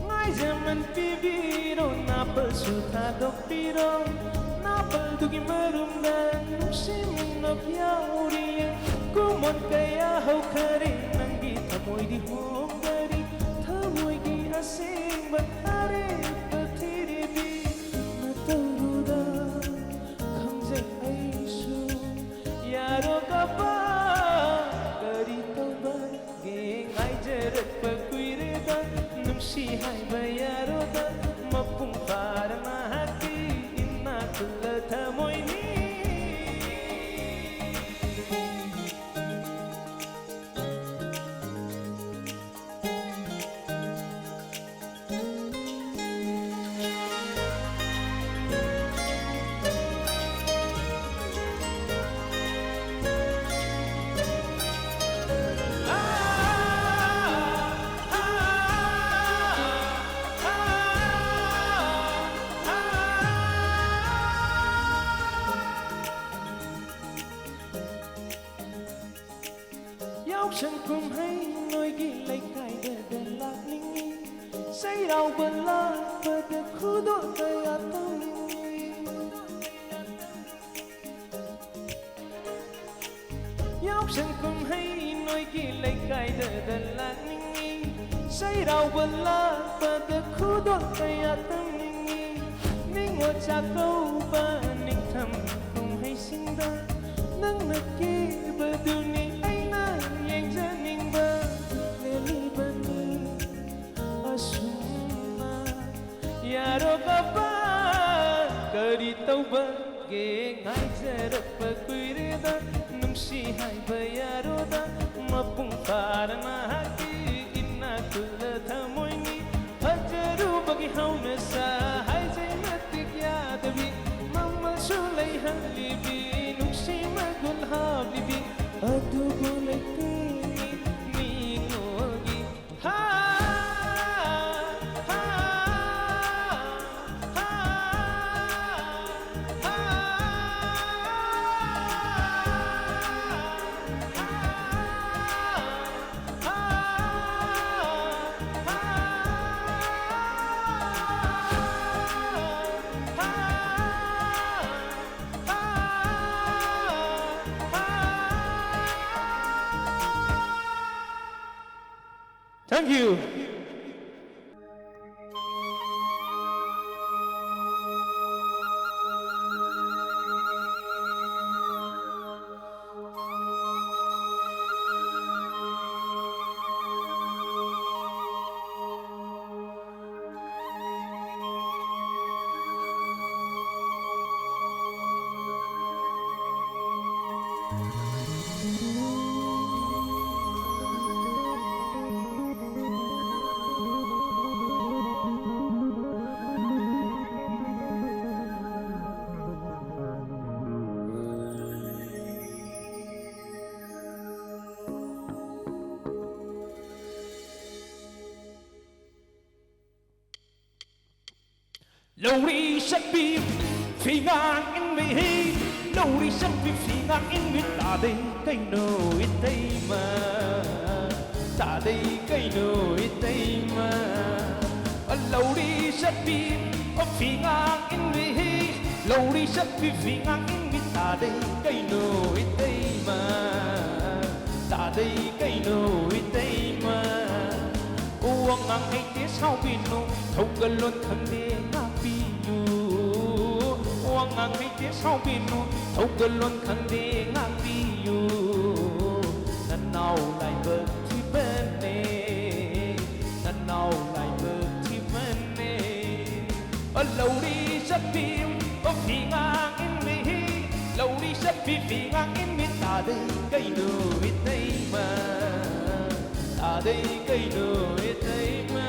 ꯉꯥꯏꯖꯃꯟ ꯄꯤꯕꯤꯔꯣ, ꯅꯥꯄꯜꯁꯨ ꯊꯥꯗꯣꯛꯄꯤꯔꯣ, ꯅꯥꯄꯜꯗꯨꯒꯤ ꯃꯔꯨꯝꯗ ꯅꯨꯡꯁꯤ ꯃꯤꯅꯣꯛ ꯌꯥꯎꯔꯤꯌꯦ꯫ ꯀꯨꯃꯣꯟ ꯀꯌꯥ ꯍꯧꯈꯔꯦ, ꯅꯪꯒꯤ ꯊꯃꯣꯏꯗꯤ ꯍꯣꯡꯗꯔꯤ, ꯊꯃꯣꯏꯒꯤ ꯑꯁꯦꯡꯕ ꯑꯔꯦꯞꯄ ꯊꯤꯔꯤꯕꯤ ꯅꯇꯧꯗꯨꯗ ꯈꯪꯖꯩ ꯑꯩꯁꯨ꯫ ꯌꯥꯔꯣ ꯀꯄꯥ, ꯀꯔꯤ ꯇꯧꯕꯒꯦ? ꯉꯥꯏꯖꯔꯛꯄ ꯀꯨꯏꯔꯦꯗ, ꯅꯨꯡꯁꯤ ꯍꯥꯏꯕ ꯌꯥꯔꯣꯗ, ꯃꯄꯨꯡ ꯐꯥꯔ ꯅꯍꯥꯛꯀꯤ ꯏꯅꯥꯛ ꯈꯨꯜꯂ ꯊꯃꯣꯏꯅꯤ꯫ ꯌꯥꯎꯁꯪ ꯀꯨꯝꯍꯩ ꯅꯣꯏꯒꯤ ꯂꯩꯀꯥꯏꯗ ꯂꯥꯛꯅꯤꯡꯉꯤ, ꯆꯩꯔꯥꯎꯕ ꯂꯥꯛꯄꯗ ꯈꯨꯗꯣꯜ ꯀꯌꯥ ꯇꯧꯅꯤꯡꯉꯤ꯫ ꯌꯥꯎꯁꯪ ꯀꯨꯝꯍꯩ ꯅꯣꯏꯒꯤ ꯂꯩꯀꯥꯏꯗ ꯂꯥꯛꯅꯤꯡꯉꯤ, ꯆꯩꯔꯥꯎꯕ ꯂꯥꯛꯄꯗ ꯈꯨꯗꯣꯜ ꯀꯌꯥ ꯇꯝꯅꯤꯡꯉꯤ꯫ ꯅꯤꯉꯣꯜ ꯆꯥꯛꯀꯧꯕ ꯅꯤꯡꯊꯝ ꯀꯨꯝꯍꯩꯁꯤꯡꯗ ꯅꯪꯅ ꯀꯦꯕꯗꯨꯅꯤ ꯑꯩꯅ ꯌꯦꯡꯖꯅꯤꯡꯕ꯫ ꯂꯦꯂꯤ ꯔꯣꯒꯕ, ꯀꯔꯤ ꯇꯧꯕꯒꯦ? ꯉꯥꯏꯖꯔꯛꯄ ꯀꯨꯏꯔꯦꯗ, ꯅꯨꯡꯁꯤ ꯍꯥꯏꯕ ꯌꯥꯔꯣꯗ, ꯃꯄꯨꯡ ꯐꯥꯔ ꯅꯍꯥꯛꯀꯤ ꯏꯅꯥꯛ ꯈꯨꯜꯂ ꯊꯃꯣꯏꯅꯤ꯫ ꯐꯖꯔꯨꯕꯒꯤ ꯍꯧꯅꯁꯥ ꯍꯥꯏꯖꯩ ꯃꯇꯤꯛ ꯌꯥꯗꯕꯤ, ꯃꯃꯜꯁꯨ ꯂꯩꯍꯜꯂꯤꯕꯤ, ꯅꯨꯡꯁꯤ ꯃꯒꯨꯟ ꯍꯥꯞꯂꯤꯕꯤ, ꯑꯗꯨꯕꯨ ꯂꯩꯇꯦ ꯃꯤꯉꯣꯜꯒꯤ꯫ ꯍꯥ, ꯍꯥ, ꯍꯥ, ꯍꯥ, ꯍꯥ, ꯍꯥ, ꯍꯥ꯫ Thank you. ꯂꯧꯔꯤ ꯆꯠꯄꯤ ꯐꯤꯉꯥꯡ ꯏꯟꯕꯤ, ꯂꯧꯔꯤ ꯆꯠꯄꯤ ꯐꯤꯉꯥꯡ ꯏꯟꯕꯤ, ꯇꯥꯗꯩ ꯀꯩꯅꯣ ꯏꯇꯩꯃ, ꯇꯥꯗꯩ ꯀꯩꯅꯣ ꯏꯇꯩꯃ꯫ ꯂꯧꯔꯤ ꯆꯠꯄꯤ ꯐꯤꯉꯥꯡ ꯏꯟꯕꯤ, ꯂꯧꯔꯤ ꯆꯠꯄꯤ ꯐꯤꯉꯥꯡ ꯏꯟꯕꯤ, ꯇꯥꯗꯩ ꯀꯩꯅꯣ ꯏꯇꯩꯃ, ꯇꯥꯗꯩ ꯀꯩꯅꯣ ꯏꯇꯩꯃ꯫ ꯋꯥꯉꯥꯡ ꯍꯩꯇꯦ ꯁꯥꯎꯕꯤꯅꯨ, ꯊꯧꯒꯜꯂꯣꯟ ꯈꯪꯗꯦ ꯉꯥꯛꯄꯤꯌꯨ꯫ ꯋꯥꯉꯥꯡ ꯍꯩꯇꯦ ꯁꯥꯎꯕꯤꯅꯨ, ꯊꯧꯒꯜꯂꯣꯟ ꯈꯪꯗꯦ ꯉꯥꯛꯄꯤꯌꯨ꯫ ꯅꯅꯥꯎ ꯂꯥꯏꯕꯛ ꯊꯤꯕꯅꯦ, ꯅꯅꯥꯎ ꯂꯥꯏꯕꯛ ꯊꯤꯕꯅꯦ꯫ ꯂꯧꯔꯤ ꯆꯠꯄꯤ, ꯑꯣ ꯐꯤꯉꯥꯡ ꯏꯟꯕꯤ, ꯂꯧꯔꯤ ꯆꯠꯄꯤ ꯐꯤꯉꯥꯡ ꯏꯟꯕꯤ ꯇꯥꯗꯩ ꯀꯩꯅꯣ ꯏꯇꯩꯃ, ꯇꯥꯗꯩ ꯀꯩꯅꯣ ꯏꯇꯩꯃ꯫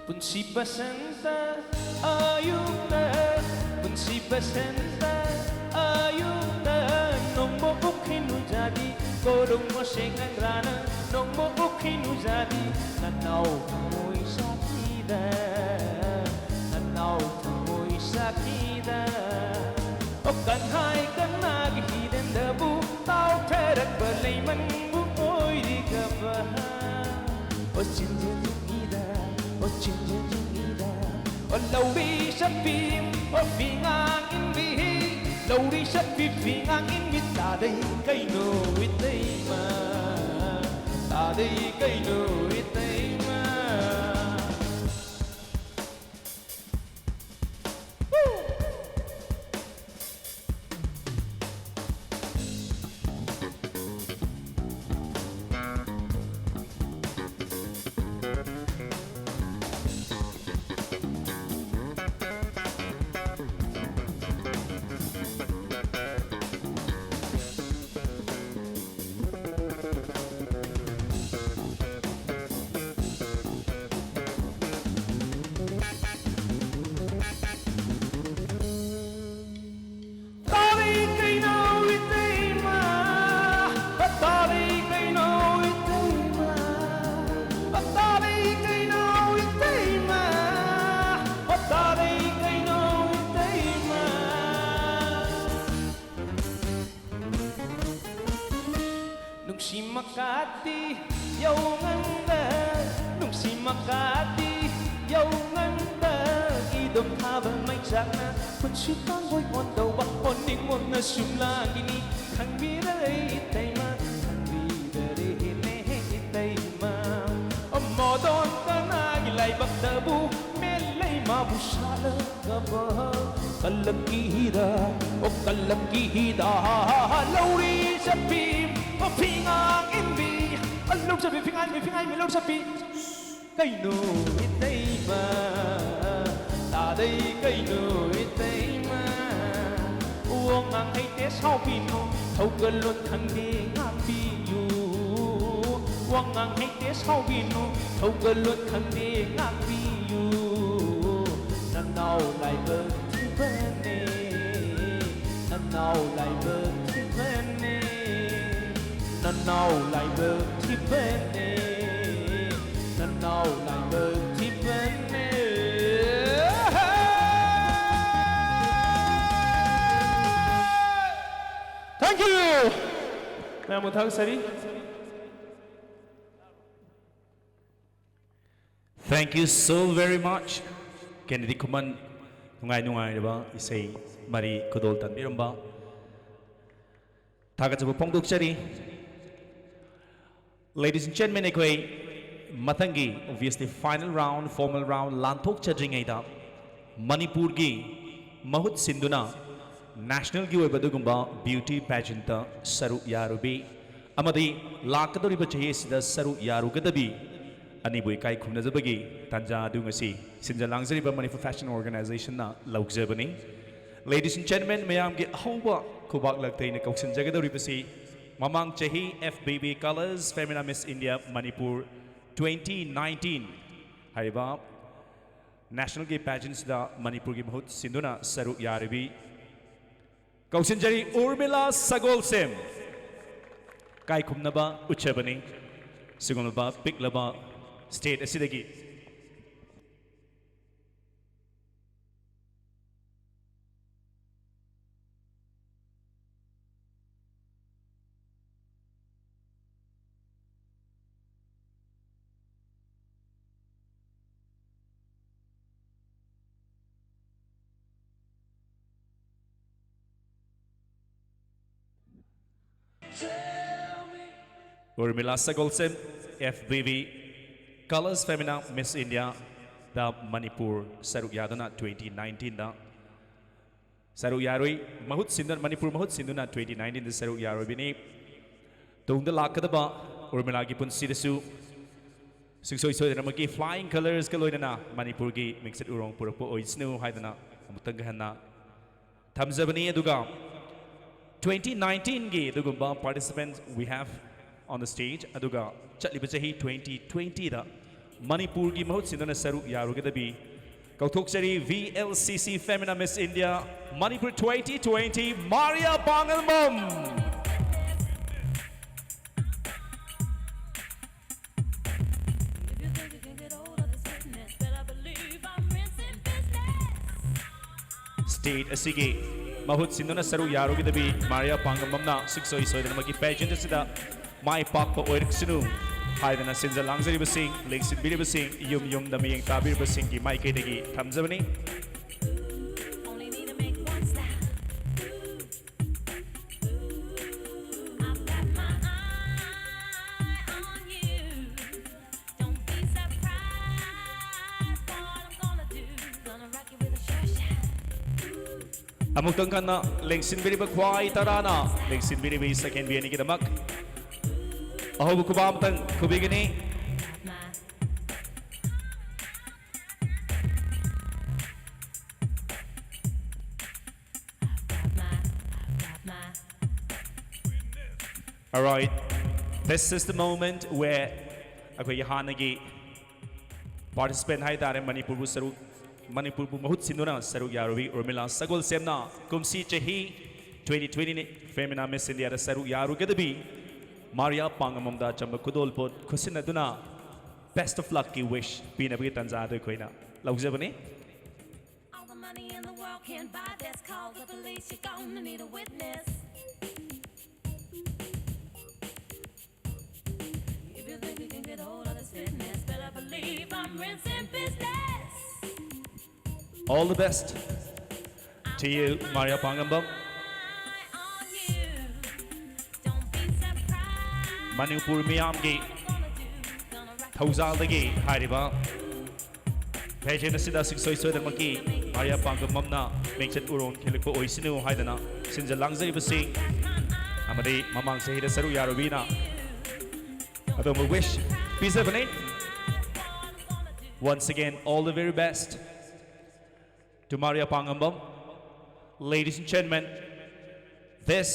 ꯄꯨꯟꯁꯤ ꯕꯁꯟꯇ ꯑꯌꯨꯛꯇ, ꯄꯨꯟꯁꯤ ꯕꯁꯟꯇ ꯑꯌꯨꯛꯇ, ꯅꯣꯡꯃ ꯎꯈꯤꯅꯨ ꯖꯥꯗꯤ, ꯀꯣꯔꯨꯝ ꯃꯁꯦꯡ ꯅꯪꯒ꯭ꯔꯥꯅ, ꯅꯣꯡꯃ ꯎꯈꯤꯅꯨ ꯖꯥꯗꯤ, ꯅꯅꯥꯎ ꯊꯃꯣꯏ ꯁꯥꯈꯤꯗ, ꯅꯅꯥꯎ ꯊꯃꯣꯏ ꯁꯥꯈꯤꯗ꯫ ꯑꯣ ꯀꯟꯍꯥꯏ ꯀꯪꯂꯥꯒꯤ ꯍꯤꯗꯟꯗꯕꯨ ꯇꯥꯎꯊꯔꯛꯄ ꯂꯩꯃꯟꯕꯨ ꯑꯣꯏꯔꯤꯒꯕ꯫ ꯑꯣ ꯆꯤꯟꯖꯤꯟ ꯏꯗ, ꯑꯣ ꯆꯤꯟꯖꯤꯟ ꯏꯗ꯫ ꯑꯣ ꯂꯧꯔꯤ ꯆꯠꯄꯤ, ꯑꯣ ꯐꯤꯉꯥꯡ ꯏꯟꯕꯤ, ꯂꯧꯔꯤ ꯆꯠꯄꯤ ꯐꯤꯉꯥꯡ ꯏꯟꯕꯤ ꯇꯥꯗꯩ ꯀꯩꯅꯣ ꯏꯇꯩꯃ, ꯇꯥꯗꯩ ꯀꯩꯅꯣ ꯏꯇꯩꯃ꯫ ꯇꯥꯔꯤ ꯀꯩꯅꯣ ꯏꯇꯩꯃ, ꯇꯥꯔꯤ ꯀꯩꯅꯣ ꯏꯇꯩꯃ, ꯇꯥꯔꯤ ꯀꯩꯅꯣ ꯏꯇꯩꯃ, ꯇꯥꯔꯤ ꯀꯩꯅꯣ ꯏꯇꯩꯃ꯫ ꯅꯨꯡꯁꯤ ꯃꯀꯥꯇꯤ ꯌꯧꯉꯝꯗ, ꯁꯤꯃꯀꯥꯗꯤ ꯌꯧꯉꯝꯗꯒꯤꯗꯨꯝ ꯊꯥꯕ ꯃꯩꯆꯥꯛꯅ ꯄꯨꯟꯁꯤ ꯇꯥꯡꯒꯣꯏ ꯑꯣꯟꯗꯧꯕ ꯑꯣꯟꯅꯤꯡ ꯑꯣꯟꯅ ꯁꯨꯝ ꯂꯥꯡꯉꯤꯅꯤ꯫ ꯈꯪꯕꯤꯔꯦ ꯏꯇꯩꯃ, ꯈꯪꯕꯤꯔꯦꯅꯦ ꯏꯇꯩꯃ꯫ ꯃꯣꯗꯣꯟ ꯀꯅꯥꯒꯤ ꯂꯥꯏꯕꯛꯇꯕꯨ ꯃꯦꯂꯩ ꯃꯥꯕꯨ ꯁꯥꯠꯂꯒꯕ ꯀꯜꯂꯛꯀꯤꯔ, ꯑꯣ ꯀꯜꯂꯛꯀꯤꯔ꯫ ꯂꯧꯔꯤ ꯆꯠꯄꯤ, ꯑꯣ ꯐꯤꯉꯥꯡ ꯏꯟꯕꯤ, ꯑꯣ ꯂꯧ ꯆꯠꯄꯤ, ꯐꯤꯉꯥꯡ ꯏꯟꯕꯤ, ꯐꯤꯉꯥꯡ ꯏꯟꯕꯤ, ꯂꯧ ꯆꯠꯄꯤ꯫ ꯀꯩꯅꯣ ꯏꯇꯩꯃ, ꯇꯥꯗꯩ ꯀꯩꯅꯣ ꯏꯇꯩꯃ꯫ ꯋꯥꯉꯥꯡ ꯍꯩꯇꯦ ꯁꯥꯎꯕꯤꯅꯨ, ꯊꯧꯒꯜꯂꯣꯟ ꯈꯪꯗꯦ ꯉꯥꯛꯄꯤꯌꯨ꯫ ꯋꯥꯉꯥꯡ ꯍꯩꯇꯦ ꯁꯥꯎꯕꯤꯅꯨ, ꯊꯧꯒꯜꯂꯣꯟ ꯈꯪꯗꯦ ꯉꯥꯛꯄꯤꯌꯨ꯫ ꯅꯅꯥꯎ ꯂꯥꯏꯕꯛ ꯊꯤꯕꯅꯦ, ꯅꯅꯥꯎ ꯂꯥꯏꯕꯛ ꯊꯤꯕꯅꯦ, ꯅꯅꯥꯎ ꯂꯥꯏꯕꯛ ꯊꯤꯕꯅꯦ, ꯅꯅꯥꯎ ꯂꯥꯏꯕꯛ ꯊꯤꯕꯅꯦ꯫ Thank you. ꯃꯌꯥꯝꯕꯨ ꯊꯥꯒꯠꯆꯔꯤ꯫ Thank you so very much. ꯀꯦꯅꯦꯗꯤ ꯈꯨꯃꯟ, ꯅꯨꯡꯉꯥꯏ ꯅꯨꯡꯉꯥꯏꯔꯕ ꯏꯁꯩ ꯃꯔꯤ ꯈꯨꯗꯣꯜ ꯇꯝꯕꯤꯔꯝꯕ ꯊꯥꯒꯠꯆꯕ ꯐꯣꯡꯗꯣꯛꯆꯔꯤ꯫ Ladies and gentlemen, ꯑꯩꯈꯣꯏ ꯃꯊꯪꯒꯤ, obviously, final round, formal round ꯂꯥꯟꯊꯣꯛꯆꯗ꯭ꯔꯤꯉꯩꯗ ꯃꯅꯤꯄꯨꯔꯒꯤ ꯃꯍꯨꯠ ꯁꯤꯟꯗꯨꯅ national ꯒꯤ ꯑꯣꯏꯕ ꯑꯗꯨꯒꯨꯝꯕ beauty pageant ꯇ ꯁꯔꯨꯛ ꯌꯥꯔꯨꯕꯤ ꯑꯃꯗꯤ ꯂꯥꯛꯀꯗꯧꯔꯤꯕ ꯆꯍꯤ ꯑꯁꯤꯗ ꯁꯔꯨꯛ ꯌꯥꯔꯨꯒꯗꯕꯤ ꯑꯅꯤꯕꯨ ꯏꯀꯥꯏ ꯈꯨꯝꯅꯖꯕꯒꯤ ꯇꯥꯟꯖꯥ ꯑꯗꯨ ꯉꯁꯤ ꯁꯤꯟꯖ ꯂꯥꯡꯖꯔꯤꯕ Manipur Fashion Organization ꯅ ꯂꯧꯖꯕꯅꯤ꯫ Ladies and gentlemen, ꯃꯌꯥꯝꯒꯤ ꯑꯍꯧꯕ ꯈꯨꯕꯥꯛ ꯂꯛꯇꯩꯅ ꯀꯧꯁꯤꯟꯖꯒꯗꯧꯔꯤꯕꯁꯤ ꯃꯃꯥꯡ ꯆꯍꯤ F B B Colors Femina Miss India Manipur twenty nineteen ꯍꯥꯏꯔꯤꯕ national ꯒꯤ pageant ꯁꯤꯗ ꯃꯅꯤꯄꯨꯔꯒꯤ ꯃꯍꯨꯠ ꯁꯤꯟꯗꯨꯅ ꯁꯔꯨꯛ ꯌꯥꯔꯤꯕꯤ ꯀꯧꯁꯤꯟꯖꯔꯤ ꯎꯔꯃꯤꯂꯥ ꯁꯒꯣꯜꯁꯦꯝ꯫ ꯏꯀꯥꯏ ꯈꯨꯝꯅꯕ ꯎꯠꯆꯕꯅꯤ ꯁꯤꯒꯨꯝꯂꯕ ꯄꯤꯛꯂꯕ stage ꯑꯁꯤꯗꯒꯤ꯫ Urmila Sagolsem, F B V, Colors Femina Miss India ꯗ ꯃꯅꯤꯄꯨꯔ ꯁꯔꯨꯛ ꯌꯥꯗꯨꯅ twenty nineteen ꯗ ꯁꯔꯨꯛ ꯌꯥꯔꯨꯏ꯫ ꯃꯍꯨꯠ ꯁꯤꯟꯗꯨꯅ, ꯃꯅꯤꯄꯨꯔ ꯃꯍꯨꯠ ꯁꯤꯟꯗꯨꯅ twenty nineteen ꯗ ꯁꯔꯨꯛ ꯌꯥꯔꯣꯏꯕꯤꯅꯤ꯫ ꯇꯨꯡꯗ ꯂꯥꯛꯀꯗꯕ ꯎꯔꯃꯤꯂꯥꯒꯤ ꯄꯨꯟꯁꯤꯗꯁꯨ ꯁꯨꯡꯁꯣꯏ ꯁꯣꯏꯗꯅꯃꯛꯀꯤ flying colours ꯀ ꯂꯣꯏꯅꯅ ꯃꯅꯤꯄꯨꯔꯒꯤ ꯃꯤꯡꯆꯠ ꯎꯔꯣꯡ ꯄꯨꯔꯛꯄ ꯑꯣꯏꯁꯅꯨ ꯍꯥꯏꯗꯅ ꯑꯃꯨꯛꯇꯪꯒ ꯍꯟꯅ ꯊꯝꯖꯕꯅꯤ꯫ ꯑꯗꯨꯒ twenty nineteen ꯒꯤ ꯑꯗꯨꯒꯨꯝꯕ participants we have on the stage, ꯑꯗꯨꯒ ꯆꯠꯂꯤꯕ ꯆꯍꯤ twenty twenty ꯗ ꯃꯅꯤꯄꯨꯔꯒꯤ ꯃꯍꯨꯠ ꯁꯤꯟꯗꯨꯅ ꯁꯔꯨꯛ ꯌꯥꯔꯨꯒꯗꯕꯤ ꯀꯧꯊꯣꯛꯆꯔꯤ, V L C C Femina Miss India Manipur twenty twenty, Maria Pangamam. If you think you can get hold of this fitness, better believe I'm rinsing business. State ꯑꯁꯤꯒꯤ ꯃꯍꯨꯠ ꯁꯤꯟꯗꯨꯅ ꯁꯔꯨꯛ ꯌꯥꯔꯨꯒꯗꯕꯤ ꯃꯥꯔꯤꯌꯥ ꯄꯥꯡꯒꯝꯕꯝꯅ ꯁꯨꯡꯁꯣꯏ ꯁꯣꯏꯗꯅꯃꯛꯀꯤ pageant ꯑꯁꯤꯗ ꯃꯥꯏ ꯄꯥꯛꯄ ꯑꯣꯏꯔꯛꯁꯅꯨ ꯍꯥꯏꯗꯅ ꯁꯤꯟꯖ ꯂꯥꯡꯖꯔꯤꯕꯁꯤꯡ, ꯂꯦꯡꯁꯤꯟꯕꯤꯔꯤꯕꯁꯤꯡ, ꯌꯨꯝ ꯌꯨꯝꯗ ꯃꯤꯠꯌꯦꯡ ꯇꯥꯕꯤꯔꯤꯕꯁꯤꯡꯒꯤ ꯃꯥꯏꯀꯩꯗꯒꯤ ꯊꯝꯖꯕꯅꯤ꯫ Only need to make one stop. I've got my eye on you. Don't be surprised what I'm gonna do. Gonna rock you with a sure shot. ꯑꯃꯨꯛꯇꯪ ꯀꯟꯅ ꯂꯦꯡꯁꯤꯟꯕꯤꯔꯤꯕ ꯈ꯭ꯋꯥꯏ ꯇꯔꯥꯅ ꯂꯦꯡꯁꯤꯟꯕꯤꯔꯤꯕ ꯏꯁꯩ ꯀꯦꯟꯕꯤ ꯑꯅꯤꯒꯤꯗꯃꯛ ꯑꯍꯧꯕ ꯈꯨꯕꯥꯛ ꯑꯃꯇꯪ ꯈꯨꯕꯤꯒꯅꯤ꯫ Alright, this is the moment where ꯑꯩꯈꯣꯏꯒꯤ ꯍꯥꯟꯅꯒꯤ participant ꯍꯥꯏꯇꯥꯔꯦ, ꯃꯅꯤꯄꯨꯔꯕꯨ ꯁꯔꯨꯛ, ꯃꯅꯤꯄꯨꯔꯕꯨ ꯃꯍꯨꯠ ꯁꯤꯟꯗꯨꯅ ꯁꯔꯨꯛ ꯌꯥꯔꯨꯕꯤ ꯎꯔꯃꯤꯂꯥ ꯁꯒꯣꯜꯁꯦꯝꯅ ꯀꯨꯝꯁꯤ ꯆꯍꯤ twenty twenty Femina Miss India ꯗ ꯁꯔꯨꯛ ꯌꯥꯔꯨꯒꯗꯕꯤ ꯃꯥꯔꯤꯌꯥ ꯄꯥꯡꯒꯝꯕꯝꯗ ꯑꯆꯝꯕ ꯈꯨꯗꯣꯜꯄꯣꯠ ꯈꯨꯠꯁꯤꯟꯅꯗꯨꯅ best of luck ꯀꯤ wish ꯄꯤꯅꯕꯒꯤ ꯇꯥꯟꯖꯥ ꯑꯗꯨ ꯑꯩꯈꯣꯏꯅ ꯂꯧꯖꯕꯅꯤ꯫ All the money in the world can't buy this. Call the police, you're gonna need a witness. If you think you can get hold of this fitness, better believe I'm rinsing business. All the best to you, Maria Pangambam. Eye on you. Don't Manipur ꯃꯤꯌꯥꯝꯒꯤ ꯊꯧꯖꯥꯜꯗꯒꯤ ꯍꯥꯏꯔꯤꯕ pageant ꯑꯁꯤꯗ ꯁꯨꯡꯁꯣꯏ ꯁꯣꯏꯗꯅꯃꯛꯀꯤ Maria ꯄꯥꯡꯒꯝꯕꯝꯅ ꯃꯤꯡꯆꯠ ꯎꯔꯣꯡ ꯈꯤꯜꯂꯛꯄ ꯑꯣꯏꯁꯅꯨ ꯍꯥꯏꯗꯅ ꯁꯤꯟꯖ ꯂꯥꯡꯖꯔꯤꯕꯁꯤꯡ ꯑꯃꯗꯤ ꯃꯃꯥꯡ ꯆꯍꯤꯗ ꯁꯔꯨꯛ ꯌꯥꯔꯨꯕꯤꯅ ꯑꯗꯣꯝꯕꯨ wish ꯄꯤꯖꯕꯅꯤ꯫ Once again, all the very best to Maria Pangambam. Ladies and gentlemen, this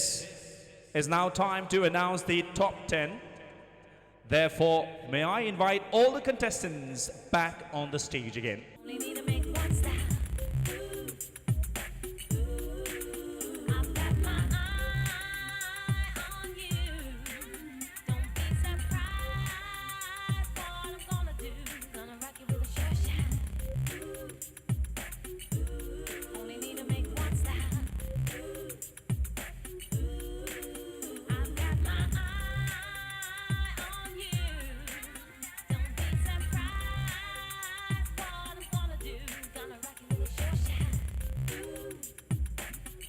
is now time to announce the top ten. Therefore, may I invite all the contestants back on the stage again. Only need to make one stop. Ooh, ooh, I've got my eye on you. Don't be surprised what I'm gonna do. Gonna rock you with a sure shot. Ooh, ooh, only need to make one stop. Ooh, ooh, I've got my eye on you. Don't be surprised what I'm gonna do. Gonna rock you with a sure shot. Ooh,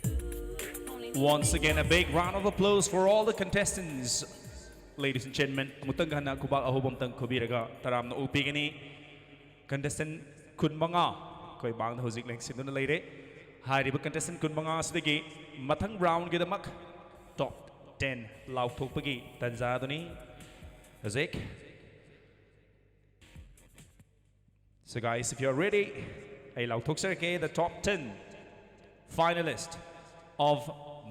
ooh, only need to Once make again, a one big round of applause for all the contestants. Ladies and gentlemen, ꯑꯃꯨꯛꯇꯪ ꯍꯟꯅ ꯈꯨꯕꯥꯛ ꯑꯍꯧꯕ ꯑꯃꯇꯪ ꯈꯨꯕꯤꯔꯒ ꯇꯔꯥꯝꯅ ꯑꯣꯛꯄꯤꯒꯅꯤ꯫ Contestant ꯀꯨꯟꯃꯉꯥ ꯑꯩꯈꯣꯏ ꯃꯥꯡꯗ ꯍꯧꯖꯤꯛ ꯂꯦꯡꯁꯤꯟꯗꯨꯅ ꯂꯩꯔꯦ꯫ ꯍꯥꯏꯔꯤꯕ contestant ꯀꯨꯟꯃꯉꯥ ꯑꯁꯤꯗꯒꯤ ꯃꯊꯪ roundꯒꯤꯗꯃꯛ top ten ꯂꯥꯎꯊꯣꯛꯄꯒꯤ ꯇꯥꯟꯖꯥꯗꯨꯅꯤ ꯍꯧꯖꯤꯛ꯫ So guys, if you're ready, ꯑꯩ ꯂꯥꯎꯊꯣꯛꯆꯔꯛꯀꯦ, the top ten finalist of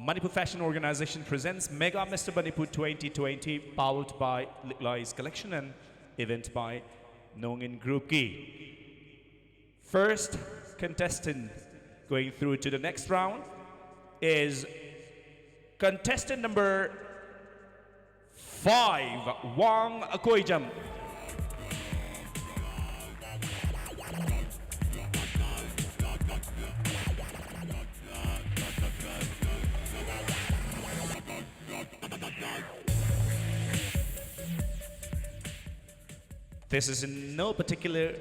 Manipur Fashion Organization presents Mega Mister Manipur twenty twenty, powered by Liklai's Collection and event by Nongin Groupꯀꯤ first contestant going through to the next round is contestant number five, Wang Akoijam. This is in no particular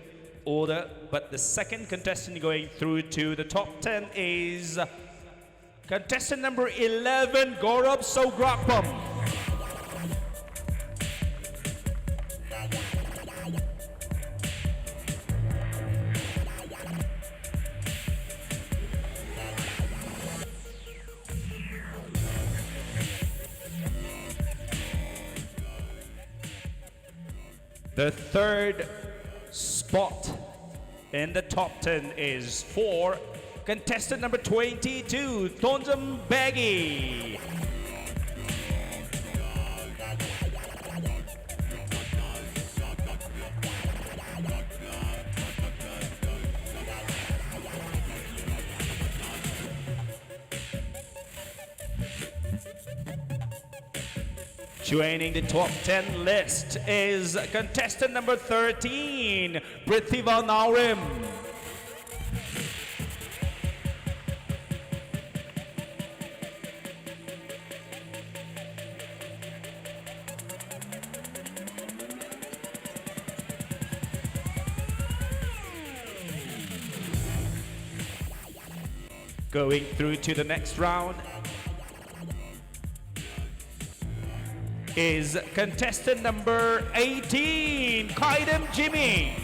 order, but the second contestant going through to the top ten is contestant number eleven, Gaurav Sograkpam. The third spot in the top ten is for contestant number twenty-two, Tonjam Baggy. Joining the top ten list is contestant number thirteen, Prithiva Naurim. Going through to the next round is contestant number eighteen, Kaidem Jimmy.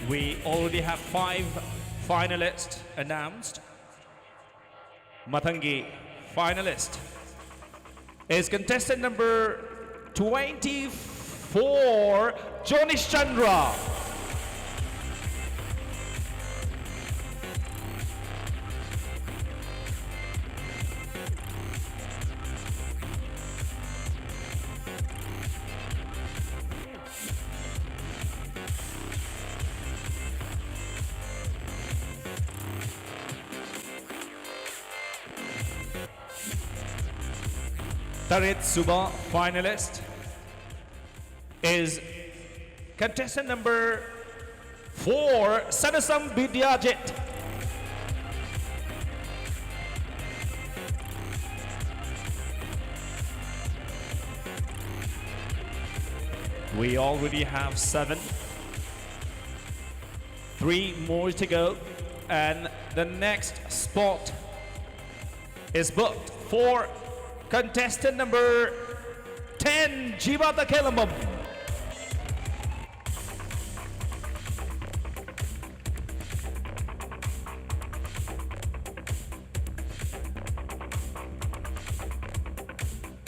We already have five finalists announced. ꯃꯊꯪꯒꯤ finalist is contestant number twenty-four, Jonish Chandra. ꯇꯔꯦꯠ ꯁꯨꯕ finalist is contestant number four, Sanasam Bidyajit. We already have seven. Three more to go. And the next spot is booked for contestant number ten, Jiva Takelambam.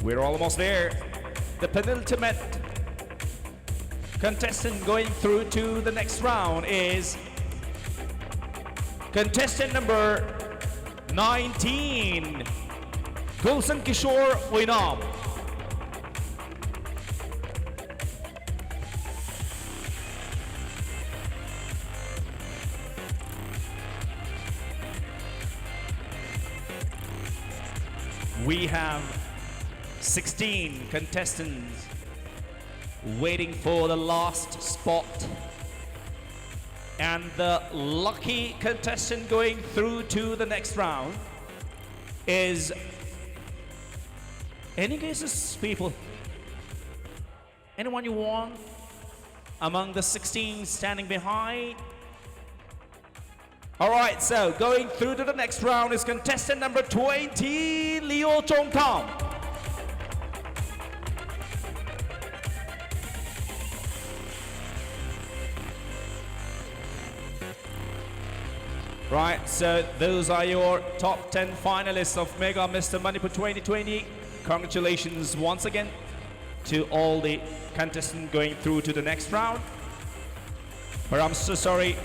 We're almost there. The penultimate contestant going through to the next round is contestant number nineteen, Gulshan Kishore Uinam. We have sixteen contestants waiting for the last spot. And the lucky contestant going through to the next round is, any guesses, people? Anyone you want among the sixteen standing behind? All right, so going through to the next round is contestant number twenty, Leo Chongtham. Right, so those are your top ten finalists of Mega Mister Manipur twenty twenty. Congratulations once again to all the contestants going through to the next round. But I'm so sorry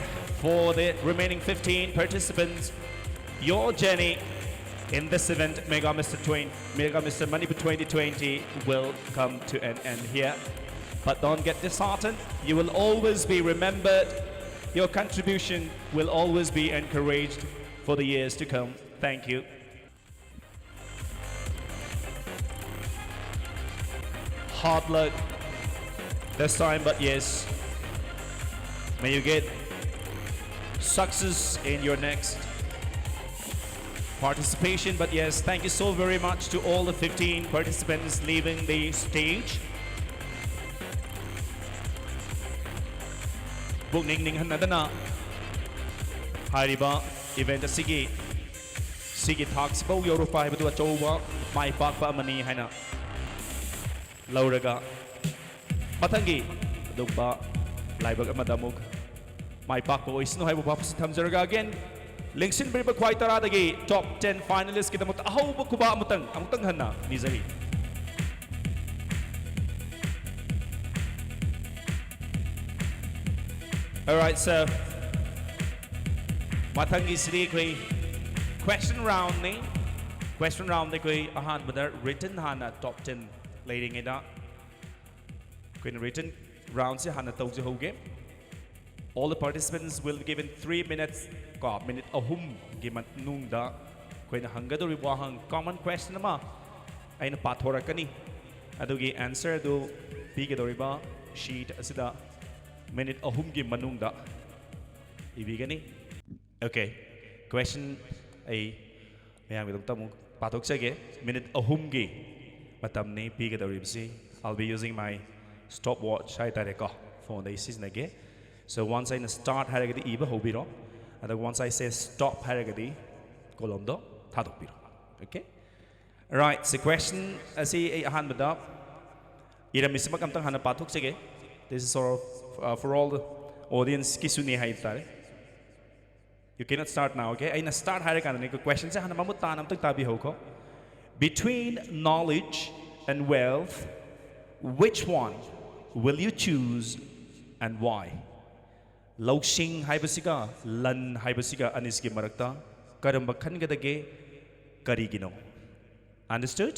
for the remaining fifteen participants. Your journey in this event, Mega Mister twenty, Mega Mister Manipur twenty twenty, will come to an end here. But don't get disheartened. You will always be remembered. Your contribution will always be encouraged for the years to come. Thank you. Hard luck this time, but yes, may you get success in your next participation. But yes, thank you so very much to all the fifteen participants leaving the stage. ꯄꯨꯛꯅꯤꯡ ꯅꯤꯡꯍꯟꯅꯗꯅ ꯍꯥꯏꯔꯤꯕ event ꯑꯁꯤꯒꯤ ꯁꯤꯒꯤ ꯊꯥꯛꯁꯤꯐꯥꯎ ꯌꯧꯔꯛꯄ ꯍꯥꯏꯕꯗꯨ ꯑꯆꯧꯕ ꯃꯥꯏ ꯄꯥꯛꯄ ꯑꯃꯅꯤ ꯍꯥꯏꯅ ꯂꯧꯔꯒ, ꯃꯊꯪꯒꯤ ꯑꯗꯨꯒꯨꯝꯕ ꯂꯥꯏꯕꯛ ꯑꯃꯗ ꯑꯃꯨꯛ ꯃꯥꯏ ꯄꯥꯛꯄ ꯑꯣꯏꯁꯅꯨ ꯍꯥꯏꯕ ꯋꯥꯐꯝꯁꯤ ꯊꯝꯖꯔꯒ, again, ꯂꯦꯡꯁꯤꯟꯕꯤꯔꯤꯕ ꯈ꯭ꯋꯥꯏ ꯇꯔꯥꯗꯒꯤ top ten finalistꯀꯤꯗꯃꯛꯇ ꯑꯍꯧꯕ ꯈꯨꯕꯥꯛ ꯑꯃꯇꯪ, ꯑꯃꯨꯛꯇꯪ ꯍꯟꯅ ꯅꯤꯖꯔꯤ꯫ Alright, so ꯃꯊꯪꯒꯤꯁꯤꯗꯤ ꯑꯩꯈꯣꯏ question roundꯅꯤ꯫ Question roundꯗ ꯑꯩꯈꯣꯏ ꯑꯍꯥꯟꯕꯗ written ꯍꯥꯟꯅ top ten ꯂꯩꯔꯤꯉꯩꯗ ꯑꯩꯈꯣꯏꯅ written roundꯁꯤ ꯍꯥꯟꯅ ꯇꯧꯖꯍꯧꯒꯦ꯫ All the participants will be given three minutes, ꯀꯣ, minute ꯑꯍꯨꯝꯒꯤ ꯃꯅꯨꯡꯗ ꯑꯩꯈꯣꯏꯅ ꯍꯪꯒꯗꯧꯔꯤꯕ ꯋꯥꯍꯪ, common question ꯑꯃ ꯑꯩꯅ ꯄꯥꯊꯣꯔꯛꯀꯅꯤ꯫ ꯑꯗꯨꯒꯤ answer ꯑꯗꯨ ꯄꯤꯒꯗꯧꯔꯤꯕ sheet ꯑꯁꯤꯗ minute ꯑꯍꯨꯝꯒꯤ ꯃꯅꯨꯡꯗ ꯏꯕꯤꯒꯅꯤ꯫ Okay, question ꯑꯩ ꯃꯌꯥꯝꯒꯤꯗꯃꯛꯇ ꯑꯃꯨꯛ ꯄꯥꯊꯣꯛꯆꯒꯦ꯫ Minute ꯑꯍꯨꯝꯒꯤ ꯃꯇꯝꯅꯤ ꯄꯤꯒꯗꯧꯔꯤꯕꯁꯤ꯫ I'll be using my stopwatch ꯍꯥꯏꯇꯥꯔꯦꯀꯣ, phoneꯗ ꯑꯩ ꯁꯤꯖꯤꯟꯅꯒꯦ꯫ So once ꯑꯩꯅ start ꯍꯥꯏꯔꯒꯗꯤ ꯏꯕ ꯍꯧꯕꯤꯔꯣ, ꯑꯗꯨꯒ once I say stop ꯍꯥꯏꯔꯒꯗꯤ columnꯗꯣ ꯊꯥꯗꯣꯛꯄꯤꯔꯣ꯫ Okay? Right, so question ꯑꯁꯤ ꯑꯩ ꯑꯍꯥꯟꯕꯗ ꯏꯔꯝꯃꯤꯁꯤꯃꯛ ꯑꯝꯇꯪ ꯍꯥꯟꯅ ꯄꯥꯊꯣꯛꯆꯒꯦ꯫ This is sort of, uh, for all the audienceꯀꯤꯁꯨꯅꯤ ꯍꯥꯏꯕ ꯇꯥꯔꯦ꯫ You cannot start now, okay? ꯑꯩꯅ start ꯍꯥꯏꯔꯀꯥꯟꯗꯅꯦ, questionꯁꯦ ꯍꯥꯟꯅ ꯃꯃꯨꯠ ꯇꯥꯅ ꯑꯝꯇꯪ ꯇꯥꯕꯤꯍꯧꯀꯣ꯫ Between knowledge and wealth, which one will you choose and why? ꯂꯧꯁꯤꯡ ꯍꯥꯏꯕꯁꯤꯒ ꯂꯟ ꯍꯥꯏꯕꯁꯤꯒ ꯑꯅꯤꯁꯤꯒꯤ ꯃꯔꯛꯇ ꯀꯔꯝꯕ ꯈꯟꯒꯗꯒꯦ? ꯀꯔꯤꯒꯤꯅꯣ? Understood?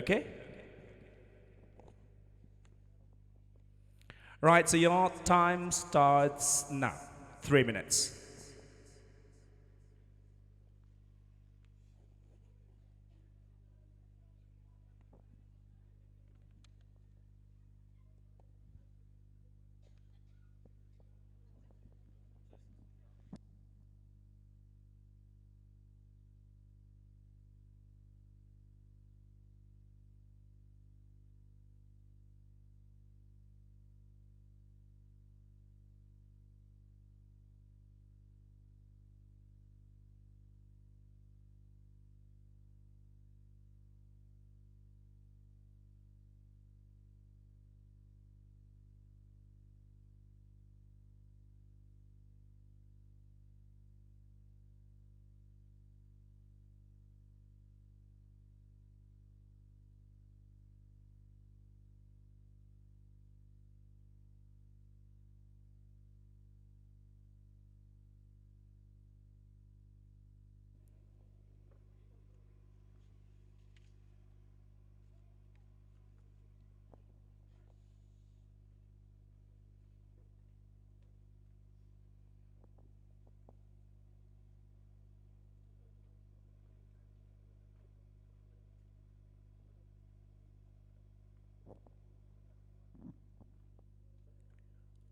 Okay? Right, so your time starts now. Three minutes.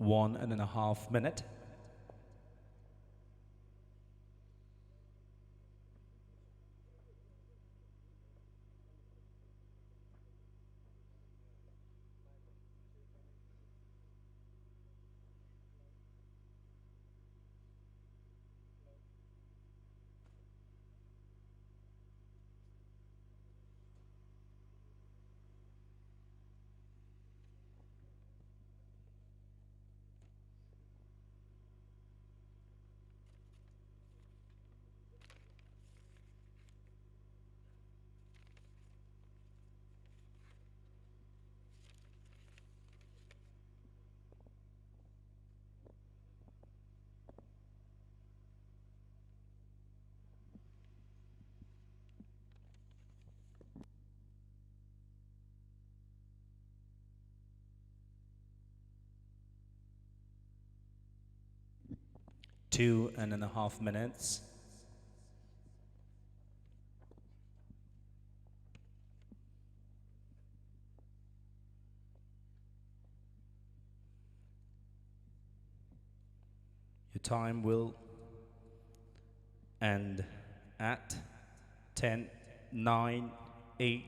One and a half minute. Two and a half minutes. Your time will end at ten, nine, eight,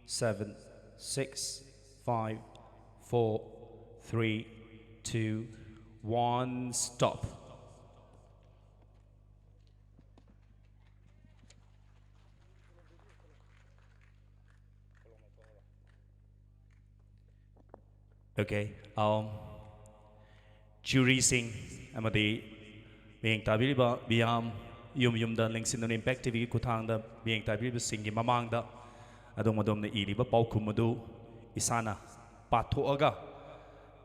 seven, six, five, four, three, two, one. Stop. Okay. Um, juryꯁꯤꯡ ꯑꯃꯗꯤ ꯃꯤꯠꯌꯦꯡ ꯇꯥꯕꯤꯔꯤꯕ ꯃꯤꯌꯥꯝ, ꯌꯨꯝ ꯌꯨꯝꯗ ꯂꯦꯡꯁꯤꯟꯗꯨꯅ Impact TVꯒꯤ ꯈꯨꯠꯊꯥꯡꯗ ꯃꯤꯠꯌꯦꯡ ꯇꯥꯕꯤꯔꯤꯕꯁꯤꯡꯒꯤ ꯃꯃꯥꯡꯗ ꯑꯗꯣꯝ ꯑꯗꯣꯝꯅ ꯏꯔꯤꯕ ꯄꯥꯎꯈꯨꯝ ꯑꯗꯨ ꯏꯁꯥꯅ ꯄꯥꯊꯣꯛꯑꯒ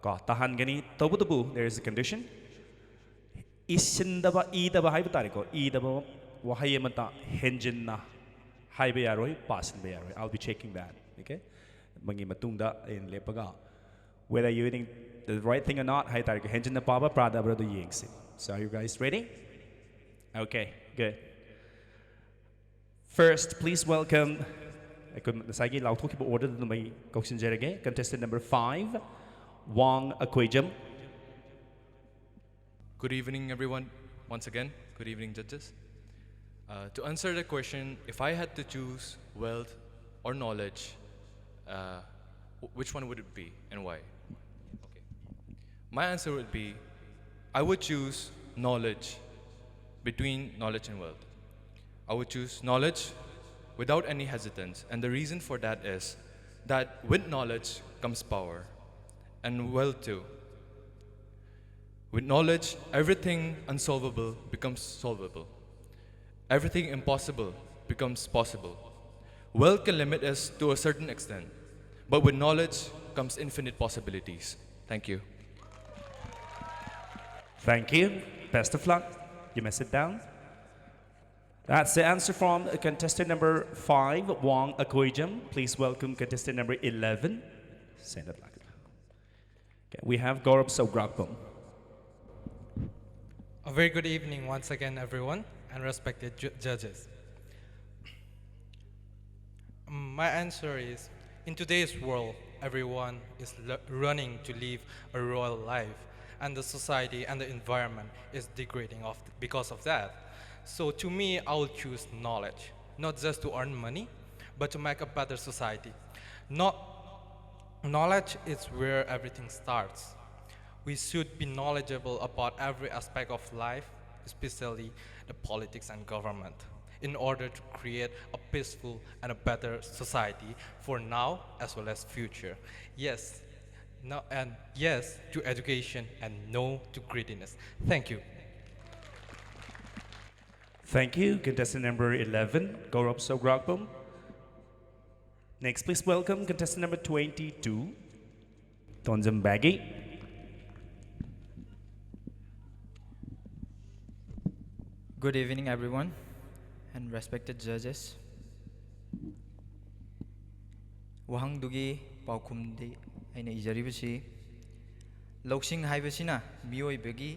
ꯀꯣ ꯇꯥꯍꯟꯒꯅꯤ꯫ ꯇꯧꯕꯇꯕꯨ, there is a condition. ꯏꯁꯤꯟꯗꯕ, ꯏꯗꯕ ꯍꯥꯏꯕ ꯇꯥꯔꯦꯀꯣ, ꯏꯗꯕ ꯋꯥꯍꯩ ꯑꯃꯇ ꯍꯦꯟꯖꯤꯟꯅ ꯍꯥꯏꯕ ꯌꯥꯔꯣꯏ, ꯄꯥꯁꯤꯟꯕ ꯌꯥꯔꯣꯏ꯫ I'll be checking that. Okay? ꯃꯒꯤ ꯃꯇꯨꯡꯗ ꯑꯩꯅ ꯂꯦꯞꯄꯒ whether you reading the right thing or not ꯍꯥꯏ ꯇꯥꯔꯦꯀꯣ, ꯍꯦꯟꯖꯤꯟꯅ ꯄꯥꯕ ꯄꯥꯗꯕ꯭ꯔꯥ ꯑꯗꯨ ꯌꯦꯡꯁꯤ꯫ So are you guys ready? Okay, good. First, please welcome ꯑꯩꯈꯣꯏ ꯉꯁꯥꯏꯒꯤ ꯂꯥꯎꯊꯣꯛꯈꯤꯕ order ꯑꯗꯨꯃꯩ ꯀꯧꯁꯤꯟꯖꯔꯒꯦ꯫ Contestant number five, Wang Akoijam. Good evening, everyone. Once again, good evening, judges. Uh, to answer the question, if I had to choose wealth or knowledge, uh, w- which one would it be and why? Okay. My answer would be I would choose knowledge between knowledge and wealth. I would choose knowledge without any hesitance, and the reason for that is that with knowledge comes power and wealth too. With knowledge, everything unsolvable becomes solvable. Everything impossible becomes possible. Wealth can limit us to a certain extent, but with knowledge comes infinite possibilities. Thank you. Thank you. Best of luck. You may sit down. That's the answer from contestant number five, Wang Akoijam. Please welcome contestant number eleven. Send it back. Okay, we have Gaurav Sograkpam. A very good evening once again, everyone, and respected ju- judges. Um, My answer is, in today's world, everyone is le- running to live a royal life, and the society and the environment is degrading of because of that. So to me, I will choose knowledge, not just to earn money, but to make a better society. Not knowledge is where everything starts. We should be knowledgeable about every aspect of life, especially the politics and government, in order to create a peaceful and a better society for now as well as future. Yes, no, and yes to education and no to greediness. Thank you. Thank you, contestant number eleven, Gaurav Sograkpam. Next, please welcome contestant number twenty-two, Tonzam Baggy. Good evening, everyone, and respected judges. ꯋꯥꯍꯪꯗꯨꯒꯤ ꯄꯥꯎꯈꯨꯝꯗꯤ ꯑꯩꯅ ꯏꯖꯔꯤꯕꯁꯤ, ꯂꯧꯁꯤꯡ ꯍꯥꯏꯕꯁꯤꯅ ꯃꯤꯑꯣꯏꯕꯒꯤ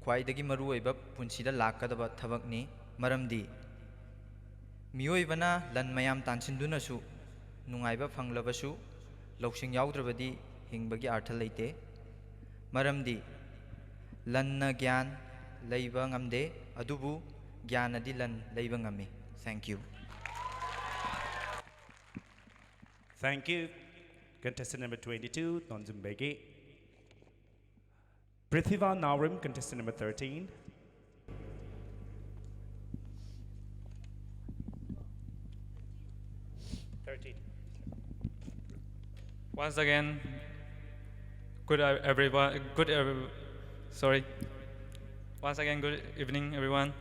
ꯈ꯭ꯋꯥꯏꯗꯒꯤ ꯃꯔꯨꯑꯣꯏꯕ ꯄꯨꯟꯁꯤꯗ ꯂꯥꯛꯀꯗꯕ ꯊꯕꯛꯅꯤ꯫ ꯃꯔꯝꯗꯤ ꯃꯤꯑꯣꯏꯕꯅ ꯂꯟ ꯃꯌꯥꯝ ꯇꯥꯟꯁꯤꯟꯗꯨꯅꯁꯨ ꯅꯨꯡꯉꯥꯏꯕ ꯐꯪꯂꯕꯁꯨ, ꯂꯧꯁꯤꯡ ꯌꯥꯎꯗ꯭ꯔꯕꯗꯤ ꯍꯤꯡꯕꯒꯤ ꯑꯥꯔꯊ ꯂꯩꯇꯦ꯫ ꯃꯔꯝꯗꯤ ꯂꯟꯅ ꯒ꯭ꯌꯥꯟ ꯂꯩꯕ ꯉꯝꯗꯦ, ꯑꯗꯨꯕꯨ ꯒ꯭ꯌꯥꯟꯅꯗꯤ ꯂꯟ ꯂꯩꯕ ꯉꯝꯃꯤ꯫ Thank you. Thank you. Contestant number twenty-two, Nonzum Begi. Prithiva Naorim, contestant number thirteen. Thirteen. Once again, good uh, everyone. Good every, sorry. Once again, good evening, everyone.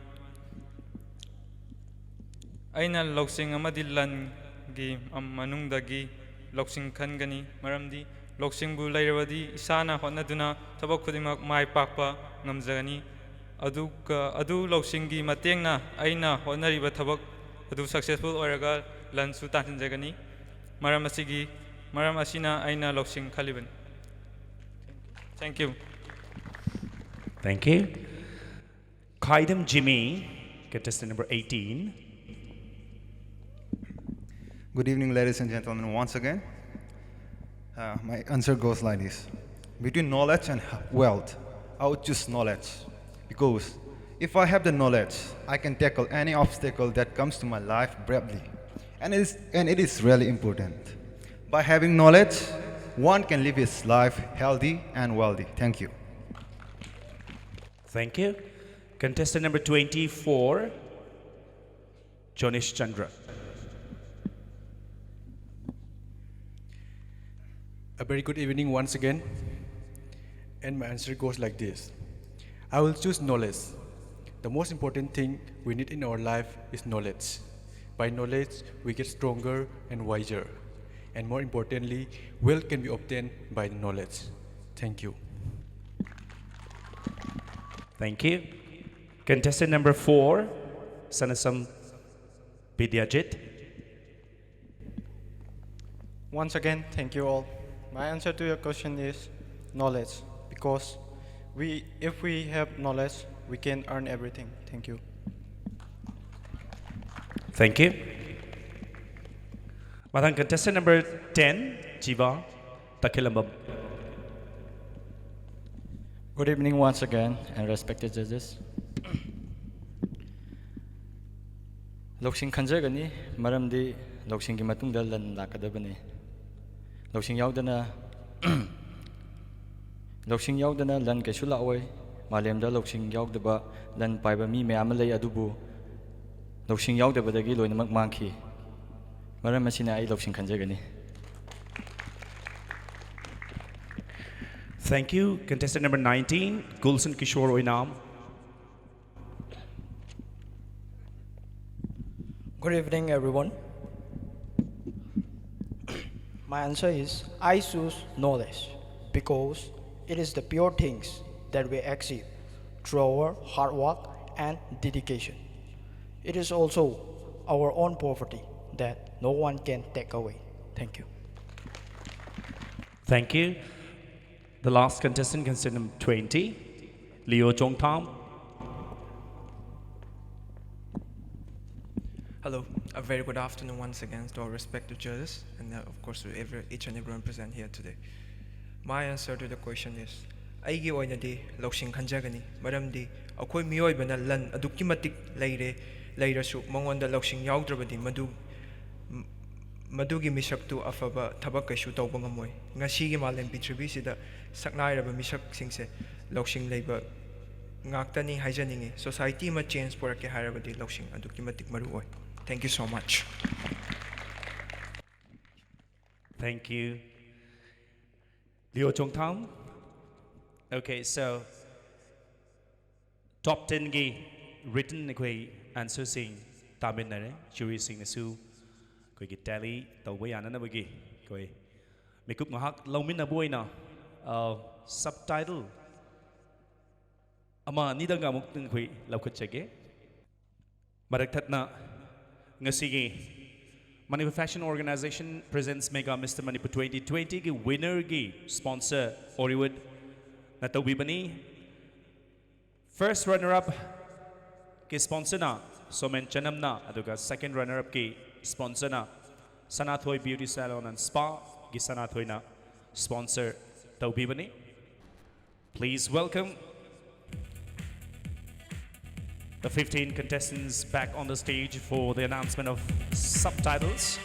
ꯑꯩꯅ ꯂꯧꯁꯤꯡ ꯑꯃꯗꯤ ꯂꯟꯒꯤ ꯃꯅꯨꯡꯗꯒꯤ ꯂꯧꯁꯤꯡ ꯈꯟꯒꯅꯤ, ꯃꯔꯝꯗꯤ ꯂꯧꯁꯤꯡꯕꯨ ꯂꯩꯔꯕꯗꯤ ꯏꯁꯥꯅ ꯍꯣꯠꯅꯗꯨꯅ ꯊꯕꯛ ꯈꯨꯗꯤꯡꯃꯛ ꯃꯥꯏ ꯄꯥꯛꯄ ꯉꯝꯖꯒꯅꯤ꯫ ꯑꯗꯨꯒ ꯑꯗꯨ ꯂꯧꯁꯤꯡꯒꯤ ꯃꯇꯦꯡꯅ ꯑꯩꯅ ꯍꯣꯠꯅꯔꯤꯕ ꯊꯕꯛ ꯑꯗꯨ successful ꯑꯣꯏꯔꯒ ꯂꯟꯁꯨ ꯇꯥꯟꯁꯤꯟꯖꯒꯅꯤ꯫ ꯃꯔꯝ ꯑꯁꯤꯒꯤ ꯃꯔꯝ ꯑꯁꯤꯅ ꯑꯩꯅ ꯂꯧꯁꯤꯡ ꯈꯜꯂꯤꯕꯅꯤ꯫ Thank you. Thank you. Khaidam Jimmy, contestant number eighteen. Good evening, ladies and gentlemen, once again. Uh, my answer goes like this. Between knowledge and wealth, I would choose knowledge. Because if I have the knowledge, I can tackle any obstacle that comes to my life bravely. And it is, and it is really important. By having knowledge, one can live his life healthy and wealthy. Thank you. Thank you. Contestant number twenty-four, Jonish Chandra. A very good evening once again. And my answer goes like this. I will choose knowledge. The most important thing we need in our life is knowledge. By knowledge, we get stronger and wiser. And more importantly, wealth can be obtained by the knowledge. Thank you. Thank you. Contestant number four, Sanasam Bidyajit. Once again, thank you all. My answer to your question is knowledge, because we, if we have knowledge, we can earn everything. Thank you. Thank you. Madam, contestant number ten, Jiva Takilambam. Good evening once again and respected judges. ꯂꯧꯁꯤꯡ ꯈꯟꯖꯒꯅꯤ, ꯃꯔꯝꯗꯤ ꯂꯧꯁꯤꯡꯒꯤ ꯃꯇꯨꯡꯗ ꯂꯟ ꯂꯥꯛꯀꯗꯕꯅꯤ꯫ ꯂꯧꯁꯤꯡ ꯌꯥꯎꯗꯅ ꯂꯧꯁꯤꯡ ꯌꯥꯎꯗꯅ ꯂꯟ ꯀꯩꯁꯨ ꯂꯥꯛꯑꯣꯏ꯫ ꯃꯥꯂꯦꯝꯗ ꯂꯧꯁꯤꯡ ꯌꯥꯎꯗꯕ ꯂꯟ ꯄꯥꯏꯕ ꯃꯤ ꯃꯌꯥꯝ ꯑꯃ ꯂꯩ, ꯑꯗꯨꯕꯨ ꯂꯧꯁꯤꯡ ꯌꯥꯎꯗꯕꯗꯒꯤ ꯂꯣꯏꯅꯃꯛ ꯃꯥꯡꯈꯤ꯫ ꯃꯔꯝ ꯑꯁꯤꯅ ꯑꯩ ꯂꯧꯁꯤꯡ ꯈꯟꯖꯒꯅꯤ꯫ Thank you. Contestant number nineteen, Gulshan Kishore Oinam. Good evening, everyone. My answer is I choose knowledge because it is the pure things that we achieve through our hard work and dedication. It is also our own property that no one can take away. Thank you. Thank you. The last contestant, contestant number twenty, Leo Chongtham. Hello, a very good afternoon once again to our respected judges and, uh, of course, to every, each and everyone present here today. My answer to the question is, ꯑꯩꯒꯤ ꯑꯣꯏꯅꯗꯤ ꯂꯧꯁꯤꯡ ꯈꯟꯖꯒꯅꯤ, ꯃꯔꯝꯗꯤ ꯑꯩꯈꯣꯏ ꯃꯤꯑꯣꯏꯕꯅ ꯂꯟ ꯑꯗꯨꯛꯀꯤ ꯃꯇꯤꯛ ꯂꯩꯔꯦ, ꯂꯩꯔꯁꯨ ꯃꯉꯣꯟꯗ ꯂꯧꯁꯤꯡ ꯌꯥꯎꯗ꯭ꯔꯕꯗꯤ ꯃꯗꯨ ꯃꯗꯨꯒꯤ ꯃꯤꯁꯛꯇꯨ ꯑꯐꯕ ꯊꯕꯛ ꯀꯩꯁꯨ ꯇꯧꯕ ꯉꯝꯃꯣꯏ꯫ ꯉꯁꯤꯒꯤ ꯃꯥꯂꯦꯝ ꯄ꯭ꯔꯤꯊꯤꯕꯤꯁꯤꯗ ꯁꯛꯅꯥꯏꯔꯕ ꯃꯤꯁꯛꯁꯤꯡꯁꯦ ꯂꯧꯁꯤꯡ ꯂꯩꯕ ꯉꯥꯛꯇꯅꯤ ꯍꯥꯏꯖꯅꯤꯡꯉꯤ꯫ Society ꯑꯃ change ꯄꯨꯔꯛꯀꯦ ꯍꯥꯏꯔꯕꯗꯤ ꯂꯧꯁꯤꯡ ꯑꯗꯨꯛꯀꯤ ꯃꯇꯤꯛ ꯃꯔꯨ ꯑꯣꯏ꯫ Thank you so much. Thank you. Leo Chongtham. Okay, so top ten ꯒꯤ written ꯑꯩꯈꯣꯏ answer ꯁꯤꯡ ꯇꯥꯃꯤꯟꯅꯔꯦ꯫ Jury ꯁꯤꯡꯅꯁꯨ ꯑꯩꯈꯣꯏꯒꯤ tally ꯇꯧꯕ ꯌꯥꯅꯅꯕꯒꯤ ꯑꯩꯈꯣꯏ ꯃꯤꯀꯨꯞ ꯉꯥꯏꯍꯥꯛ ꯂꯧꯃꯤꯟꯅꯕ ꯑꯣꯏꯅ, ꯑ, subtitle ꯑꯃ ꯑꯅꯤꯗꯪꯒ ꯑꯃꯨꯛꯇꯪ ꯑꯩꯈꯣꯏ ꯂꯧꯈꯠꯆꯒꯦ꯫ ꯃꯔꯛ ꯊꯠꯅ ꯉꯁꯤꯒꯤ Manipur Fashion Organization presents Mega Mister Manipur twenty twenty ꯒꯤ winner ꯒꯤ sponsor Orewood ꯅ ꯇꯧꯕꯤꯕꯅꯤ꯫ First runner up ꯀꯤ sponsor ꯅ ꯁꯣꯃꯦꯟ ꯆꯅꯝꯅ, ꯑꯗꯨꯒ second runner up ꯀꯤ sponsor ꯅ Sanathoi Beauty Salon and Spa ꯒꯤ ꯁꯅꯥꯊꯣꯏꯅ sponsor ꯇꯧꯕꯤꯕꯅꯤ꯫ Please welcome the fifteen contestants back on the stage for the announcement of subtitles.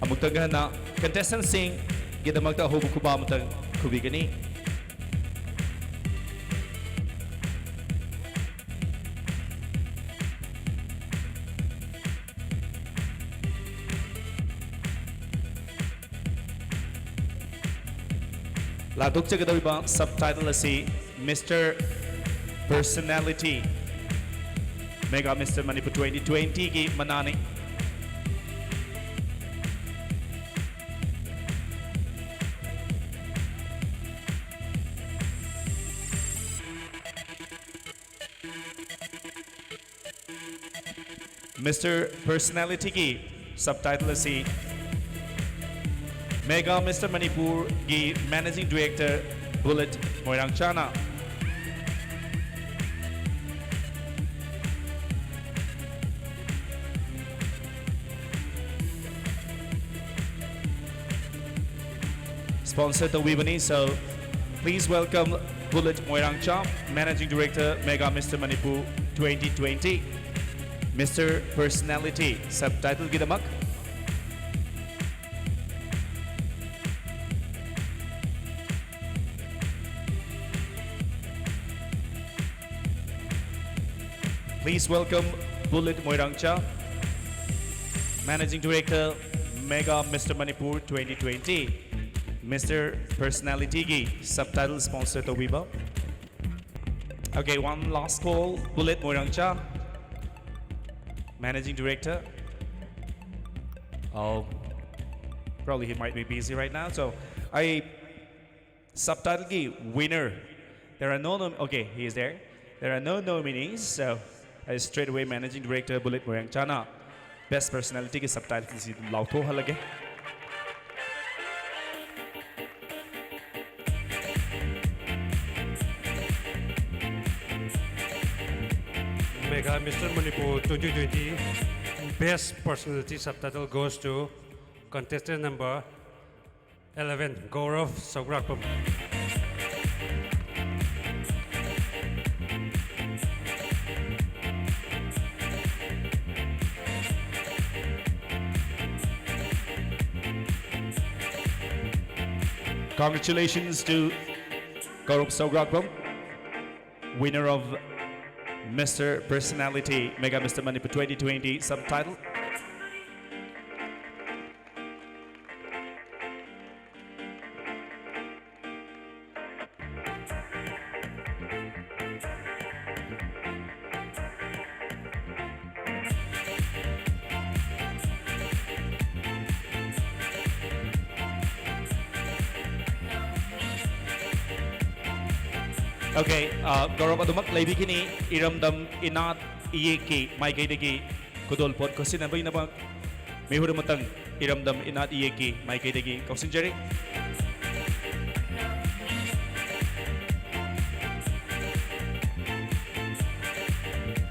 ꯑꯃꯨꯛꯇꯪꯒ ꯍꯟꯅ contestant ꯁꯤꯡꯒꯤꯗꯃꯛꯇ ꯑꯍꯧꯕ ꯈꯨꯕꯥꯛ ꯑꯃꯇꯪ ꯈꯨꯕꯤꯒꯅꯤ꯫ ꯂꯥꯟꯊꯣꯛꯆꯒꯗꯧꯔꯤꯕ subtitle ꯑꯁꯤ Mister Personality, Mega Mister Manipur twenty twenty ꯒꯤ ꯃꯅꯥꯅꯤ꯫ Mister Personality ꯒꯤ subtitle ꯑꯁꯤ Mega Mister Manipur ꯒꯤ Managing Director Bullet ꯃꯣꯏꯔꯥꯡꯆꯥꯅ꯫ Sponsor ꯇꯧꯕꯤꯕꯅꯤ꯫ So, please welcome Bullet ꯃꯣꯏꯔꯥꯡꯆꯥ, Managing Director, Mega Mister Manipur twenty twenty, Mister Personality subtitle ꯒꯤꯗꯃꯛ꯫ Please welcome Bullet ꯃꯣꯏꯔꯥꯡꯆꯥ, Managing Director, Mega Mister Manipur twenty twenty, Mister Personality ꯒꯤ subtitle sponsor ꯇꯧꯕꯤꯕ꯫ Okay, one last call. Bullet Moirangcha, Managing Director. Oh, probably he might be busy right now. So, I subtitle ki winner. There are no nom- okay, he is there. There are no nominees. So, I straight away Managing Director Bullet Moirangchana Best Personality ki subtitle si ꯂꯥꯎꯊꯣꯛꯍꯜꯂꯒꯦ꯫ Mega Mister Manipur twenty twenty Best Personality subtitle goes to contestant number eleven, Gaurav Saugrakpam. Congratulations to Gaurav Saugrakpam, winner of Mister Personality Mega Mister Manipur twenty twenty subtitle. Okay, uh, Gaurav ꯑꯗꯨꯃꯛ ꯂꯩꯕꯤꯒꯅꯤ꯫ ꯏꯔꯝꯗꯝ ꯏꯅꯥꯠ ꯏꯌꯦꯛꯀꯤ ꯃꯥꯏꯀꯩꯗꯒꯤ ꯈꯨꯗꯣꯜꯄꯣꯠ ꯈꯨꯠꯁꯤꯟꯅꯕꯒꯤꯗꯃꯛ ꯃꯤꯍꯨꯠ ꯑꯃꯇꯪ ꯏꯔꯝꯗꯝ ꯏꯅꯥꯠ ꯏꯌꯦꯛꯀꯤ ꯃꯥꯏꯀꯩꯗꯒꯤ ꯀꯧꯁꯤꯟꯖꯔꯤ꯫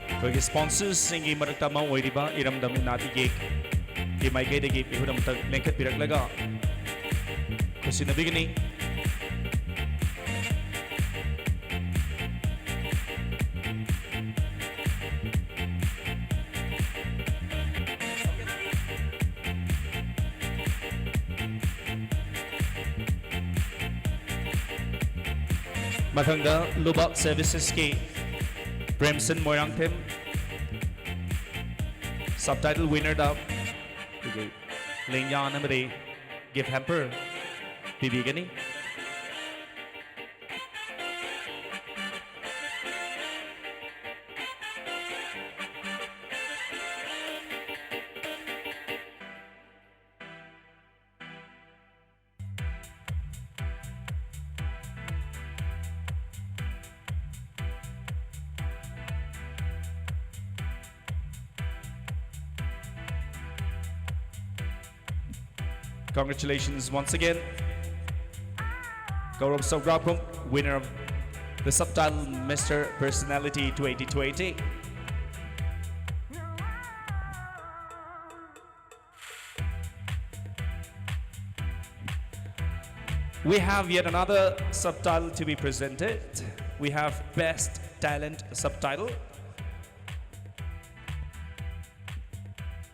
ꯑꯩꯈꯣꯏꯒꯤ sponsorsꯁꯤꯡꯒꯤ ꯃꯔꯛꯇ ꯑꯃ ꯑꯣꯏꯔꯤꯕ ꯏꯔꯝꯗꯝ ꯏꯅꯥꯠ ꯏꯌꯦꯛꯀꯤ ꯃꯥꯏꯀꯩꯗꯒꯤ ꯃꯤꯍꯨꯠ ꯑꯃꯇꯪ ꯂꯦꯡꯈꯠꯄꯤꯔꯛꯂꯒ ꯈꯨꯠꯁꯤꯟꯅꯕꯤꯒꯅꯤ꯫ ꯃꯊꯪꯗ ꯂꯨꯕꯥꯛ Servicesꯀꯤ ꯄ꯭ꯔꯦꯝꯁꯟ ꯃꯣꯏꯔꯥꯡꯊꯦꯝ, subtitle winnerꯗ ꯑꯩꯈꯣꯏꯒꯤ ꯂꯦꯡꯌꯥꯟ ꯑꯃꯗꯤ gift hamper ꯄꯤꯕꯤꯒꯅꯤ꯫ Congratulations once again. Gaurav Saurabhum, winner of the subtitle Mister Personality twenty twenty. We have yet another subtitle to be presented. We have Best Talent subtitle.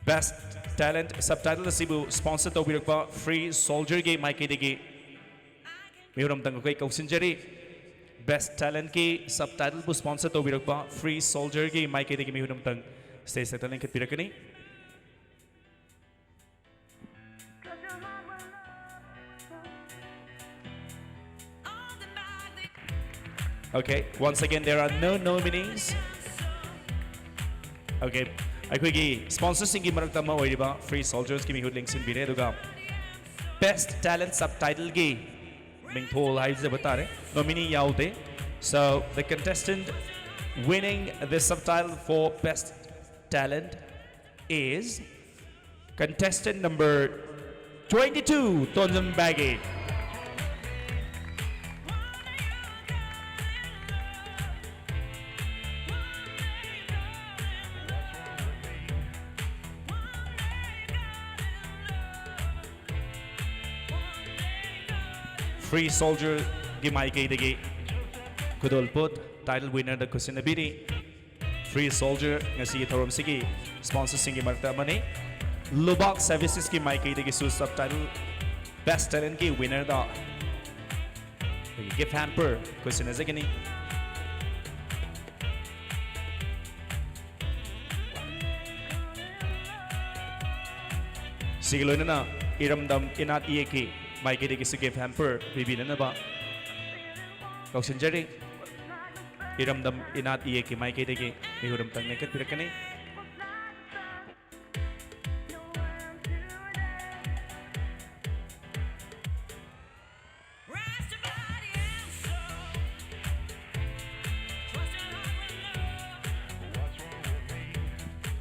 Best Talent subtitle ꯑꯁꯤꯕꯨ sponsor ꯇꯧꯕꯤꯔꯛꯄ Free Soldier ꯒꯤ ꯃꯥꯏꯀꯩꯗꯒꯤ ꯃꯤꯍꯨꯠ ꯑꯃꯇꯪ ꯑꯩꯈꯣꯏ ꯀꯧꯁꯤꯟꯖꯔꯤ꯫ Best Talent ꯀꯤ subtitle ꯕꯨ sponsor ꯇꯧꯕꯤꯔꯛꯄ Free Soldier ꯒꯤ ꯃꯥꯏꯀꯩꯗꯒꯤ ꯃꯤꯍꯨꯠ ꯑꯃꯇꯪ stage ꯇ ꯂꯦꯡꯈꯠꯄꯤꯔꯛꯀꯅꯤ꯫ Okay, once again, there are no nominees. Okay, ꯑꯩꯈꯣꯏꯒꯤ sponsor ꯁꯤꯡꯒꯤ ꯃꯔꯛꯇ ꯑꯃ ꯑꯣꯏꯔꯤꯕ Free Soldiers ꯀꯤ ꯃꯤꯍꯨꯠ ꯂꯦꯡꯁꯤꯟꯕꯤꯔꯦ, ꯑꯗꯨꯒ Best Talent subtitle ꯒꯤ ꯃꯤꯡꯊꯣꯜ ꯍꯥꯏꯖꯕ ꯇꯥꯔꯦ, nominee ꯌꯥꯎꯗꯦ꯫ So, the contestant winning the subtitle for Best Talent is contestant number twenty-two, Tonjam Baggy. Free Soldier ꯒꯤ ꯃꯥꯏꯀꯩꯗꯒꯤ ꯈꯨꯗꯣꯜꯄꯣꯠ title winner ꯗ ꯈꯨꯠꯁꯤꯟꯅꯕꯤꯔꯤ꯫ Free Soldier ꯉꯁꯤꯒꯤ ꯊꯧꯔꯝꯁꯤꯒꯤ sponsor ꯁꯤꯡꯒꯤ ꯃꯔꯛꯇ ꯑꯃꯅꯤ꯫ Lubak Services ꯀꯤ ꯃꯥꯏꯀꯩꯗꯒꯤꯁꯨ subtitle Best Talent ꯀꯤ winner ꯗ ꯑꯩꯈꯣꯏꯒꯤ gift hamper ꯈꯨꯠꯁꯤꯟꯅꯖꯒꯅꯤ꯫ ꯁꯤꯒ ꯂꯣꯏꯅꯅ ꯏꯔꯝꯗꯝ ꯏꯅꯥꯠ ꯏꯌꯦꯛꯀꯤ ꯃꯥꯏꯀꯩꯗꯒꯤꯁꯨ gift hamper ꯄꯤꯕꯤꯅꯅꯕ ꯀꯧꯁꯤꯟꯖꯔꯤ꯫ ꯏꯔꯝꯗꯝ ꯏꯅꯥꯠ ꯏꯌꯦꯛꯀꯤ ꯃꯥꯏꯀꯩꯗꯒꯤ ꯃꯤꯍꯨꯠ ꯑꯃꯇꯪ ꯂꯦꯡꯈꯠꯄꯤꯔꯛꯀꯅꯤ꯫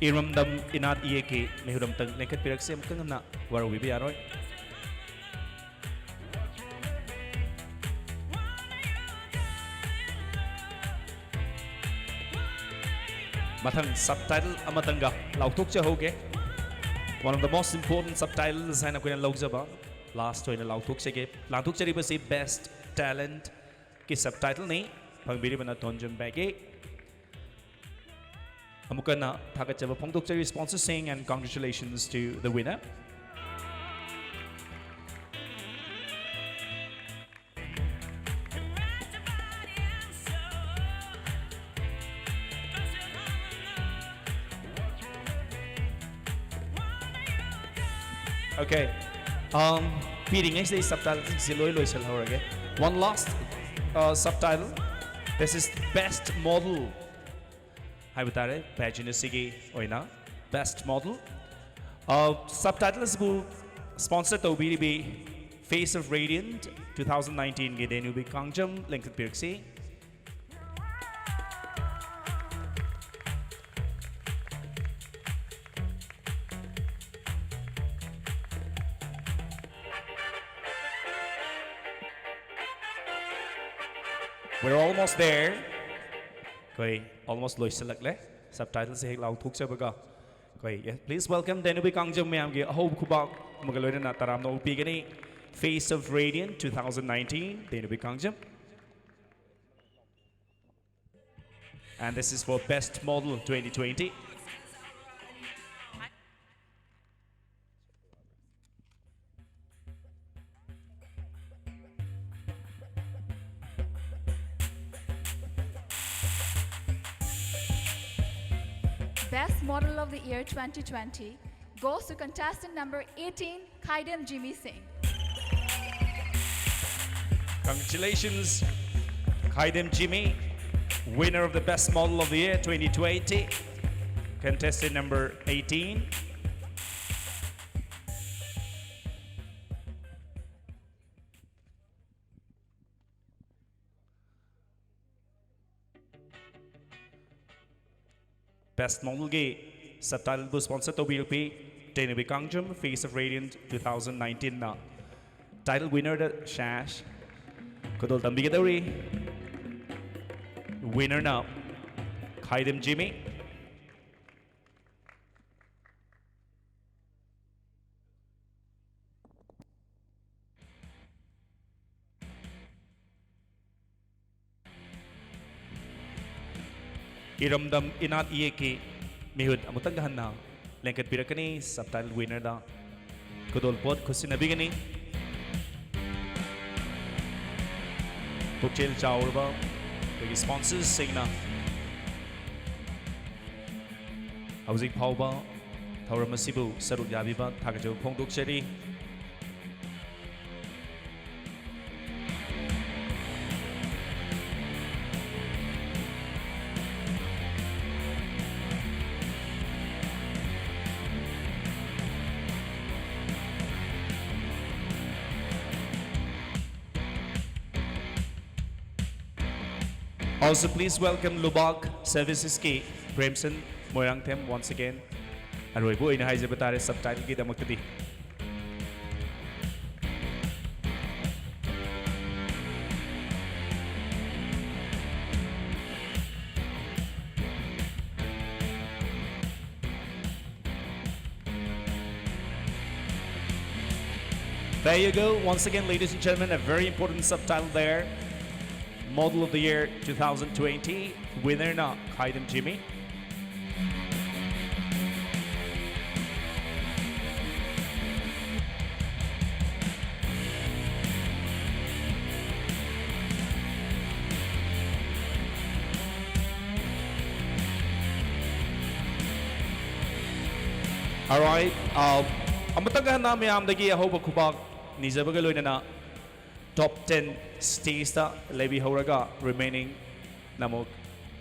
ꯏꯔꯝꯗꯝ ꯏꯅꯥꯠ ꯏꯌꯦꯛꯀꯤ ꯃꯤꯍꯨꯠ ꯑꯃꯇꯪ ꯂꯦꯡꯈꯠꯄꯤꯔꯛꯁꯤ꯫ ꯑꯃꯨꯛꯇꯪ ꯍꯟꯅ ꯋꯥꯔꯧꯕꯤꯕ ꯌꯥꯔꯣꯏ꯫ ꯃꯊꯪ subtitle ꯑꯃꯇꯪꯒ ꯂꯥꯎꯊꯣꯛꯆꯍꯧꯒꯦ꯫ One of the most important subtitles ꯍꯥꯏꯅ ꯑꯩꯈꯣꯏꯅ ꯂꯧꯖꯕ, last ꯑꯣꯏꯅ ꯂꯥꯎꯊꯣꯛꯆꯒꯦ꯫ ꯂꯥꯎꯊꯣꯛꯆꯔꯤꯕꯁꯤ Best Talentꯀꯤ subtitleꯅꯤ꯫ ꯐꯪꯕꯤꯔꯤꯕꯅ ꯊꯣꯟꯖꯝ ꯕꯦꯒꯤ꯫ ꯑꯃꯨꯛ ꯍꯟꯅ ꯊꯥꯒꯠꯆꯕ ꯐꯣꯡꯗꯣꯛꯆꯔꯤ, sponsorꯁꯤꯡ, and congratulations to the winner. Okay. Um, ꯄꯤꯔꯤꯉꯩꯁꯤꯗ ꯑꯩ subtitleꯁꯤꯡꯁꯦ ꯂꯣꯏ ꯂꯣꯏꯁꯤꯜꯍꯧꯔꯒꯦ꯫ One last uh, subtitle. This is Best Model ꯍꯥꯏꯕ ꯇꯥꯔꯦ, pageant ꯑꯁꯤꯒꯤ ꯑꯣꯏꯅ Best Model꯫ Uh, subtitle ꯑꯁꯤꯕꯨ sponsor ꯇꯧꯕꯤꯔꯤꯕꯤ Face of Radiant two thousand nineteenꯒꯤ ꯗꯦꯅꯨꯕꯤ Kangjam ꯂꯤꯡꯈꯠꯄꯤꯔꯛꯁꯤ꯫ We're almost there. ꯑꯩꯈꯣꯏ almost ꯂꯣꯏꯁꯤꯜꯂꯛꯂꯦ꯫ Subtitleꯁꯦ ꯍꯦꯛ ꯂꯥꯎꯊꯣꯛꯆꯕꯒ꯫ ꯑꯩꯈꯣꯏ, yes, please welcome ꯗꯦꯅꯨꯕꯤ ꯀꯥꯡꯖꯝ ꯃꯌꯥꯝꯒꯤ ꯑꯍꯧꯕ ꯈꯨꯕꯥꯛ ꯑꯃꯒ ꯂꯣꯏꯅꯅ ꯇꯔꯥꯝꯅ ꯑꯣꯛꯄꯤꯒꯅꯤ꯫ Face of Radiant two thousand nineteen, ꯗꯦꯅꯨꯕꯤ Kangjam. And this is for Best Model twenty twenty. Best Model of the Year twenty twenty goes to contestant number eighteen, Khaidem Jimmy Singh. Congratulations, Khaidem Jimmy, winner of the Best Model of the Year twenty twenty, contestant number eighteen. Best Modelꯒꯤ subtitleꯕꯨ sponsor ꯇꯧꯕꯤꯔꯛꯄꯤ ꯗꯦꯅꯨꯕꯤ Kangjam, Face of Radiant two thousand nineteenꯅ title winnerꯗ ꯁꯦꯁ ꯈꯨꯗꯣꯜ ꯇꯝꯕꯤꯒꯗꯧꯔꯤ꯫ Winnerꯅ Khaidem Jimmy, ꯏꯔꯝꯗꯝ ꯏꯅꯥꯠ ꯏꯌꯦꯛꯀꯤ ꯃꯤꯍꯨꯠ ꯑꯃꯨꯛꯇꯪꯒ ꯍꯟꯅ ꯂꯦꯡꯈꯠꯄꯤꯔꯛꯀꯅꯤ꯫ Subtitle winnerꯗ ꯈꯨꯗꯣꯜꯄꯣꯠ ꯈꯨꯠꯁꯤꯟꯅꯕꯤꯒꯅꯤ꯫ ꯄꯨꯛꯆꯦꯜ ꯆꯥꯎꯔꯕ ꯑꯩꯈꯣꯏꯒꯤ sponsorsꯁꯤꯡꯅ ꯍꯧꯖꯤꯛ ꯐꯥꯎꯕ ꯊꯧꯔꯝ ꯑꯁꯤꯕꯨ ꯁꯔꯨꯛ ꯌꯥꯕꯤꯕ ꯊꯥꯒꯠꯆꯕ ꯐꯣꯡꯗꯣꯛꯆꯔꯤ꯫ Also, please welcome Lubak Servicesꯀꯤ ꯄ꯭ꯔꯦꯝꯁꯟ Moirangthem once again꯫ ꯑꯔꯣꯏꯕ ꯑꯣꯏꯅ ꯍꯥꯏꯖꯕ ꯇꯥꯔꯦ subtitleꯒꯤꯗꯃꯛꯇꯗꯤ꯫ There you go. Once again, ladies and gentlemen, a very important subtitle there. Model of the Year two thousand twenty winnerꯅ Khaidam Jimmy. Alright, uh, ꯑꯃꯨꯛꯇꯪꯒ ꯍꯟꯅ ꯃꯌꯥꯝꯗꯒꯤ ꯑꯍꯧꯕ ꯈꯨꯕꯥꯛ ꯅꯤꯖꯕꯒ ꯂꯣꯏꯅꯅ top ten stageꯇ ꯂꯩꯕꯤꯍꯧꯔꯒ remaining ꯅ ꯑꯃꯨꯛ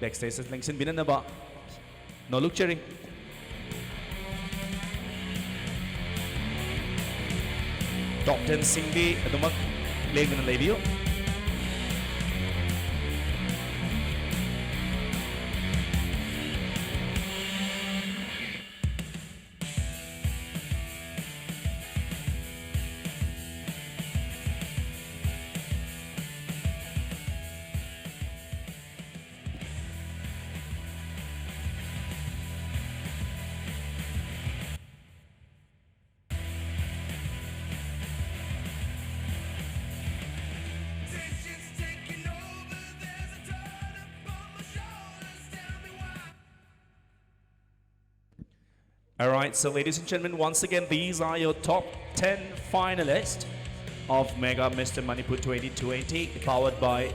backstageꯇ ꯂꯦꯡꯁꯤꯟꯕꯤꯅꯅꯕ ꯅꯣꯂꯨꯛꯆꯔꯤ꯫ Top tenꯁꯤꯡꯗꯤ ꯑꯗꯨꯃꯛ ꯂꯦꯡꯗꯅ ꯂꯩꯕꯤꯌꯨ꯫ All right, so ladies and gentlemen, once again, these are your top ten finalists of Mega Mister Manipur twenty twenty, powered by,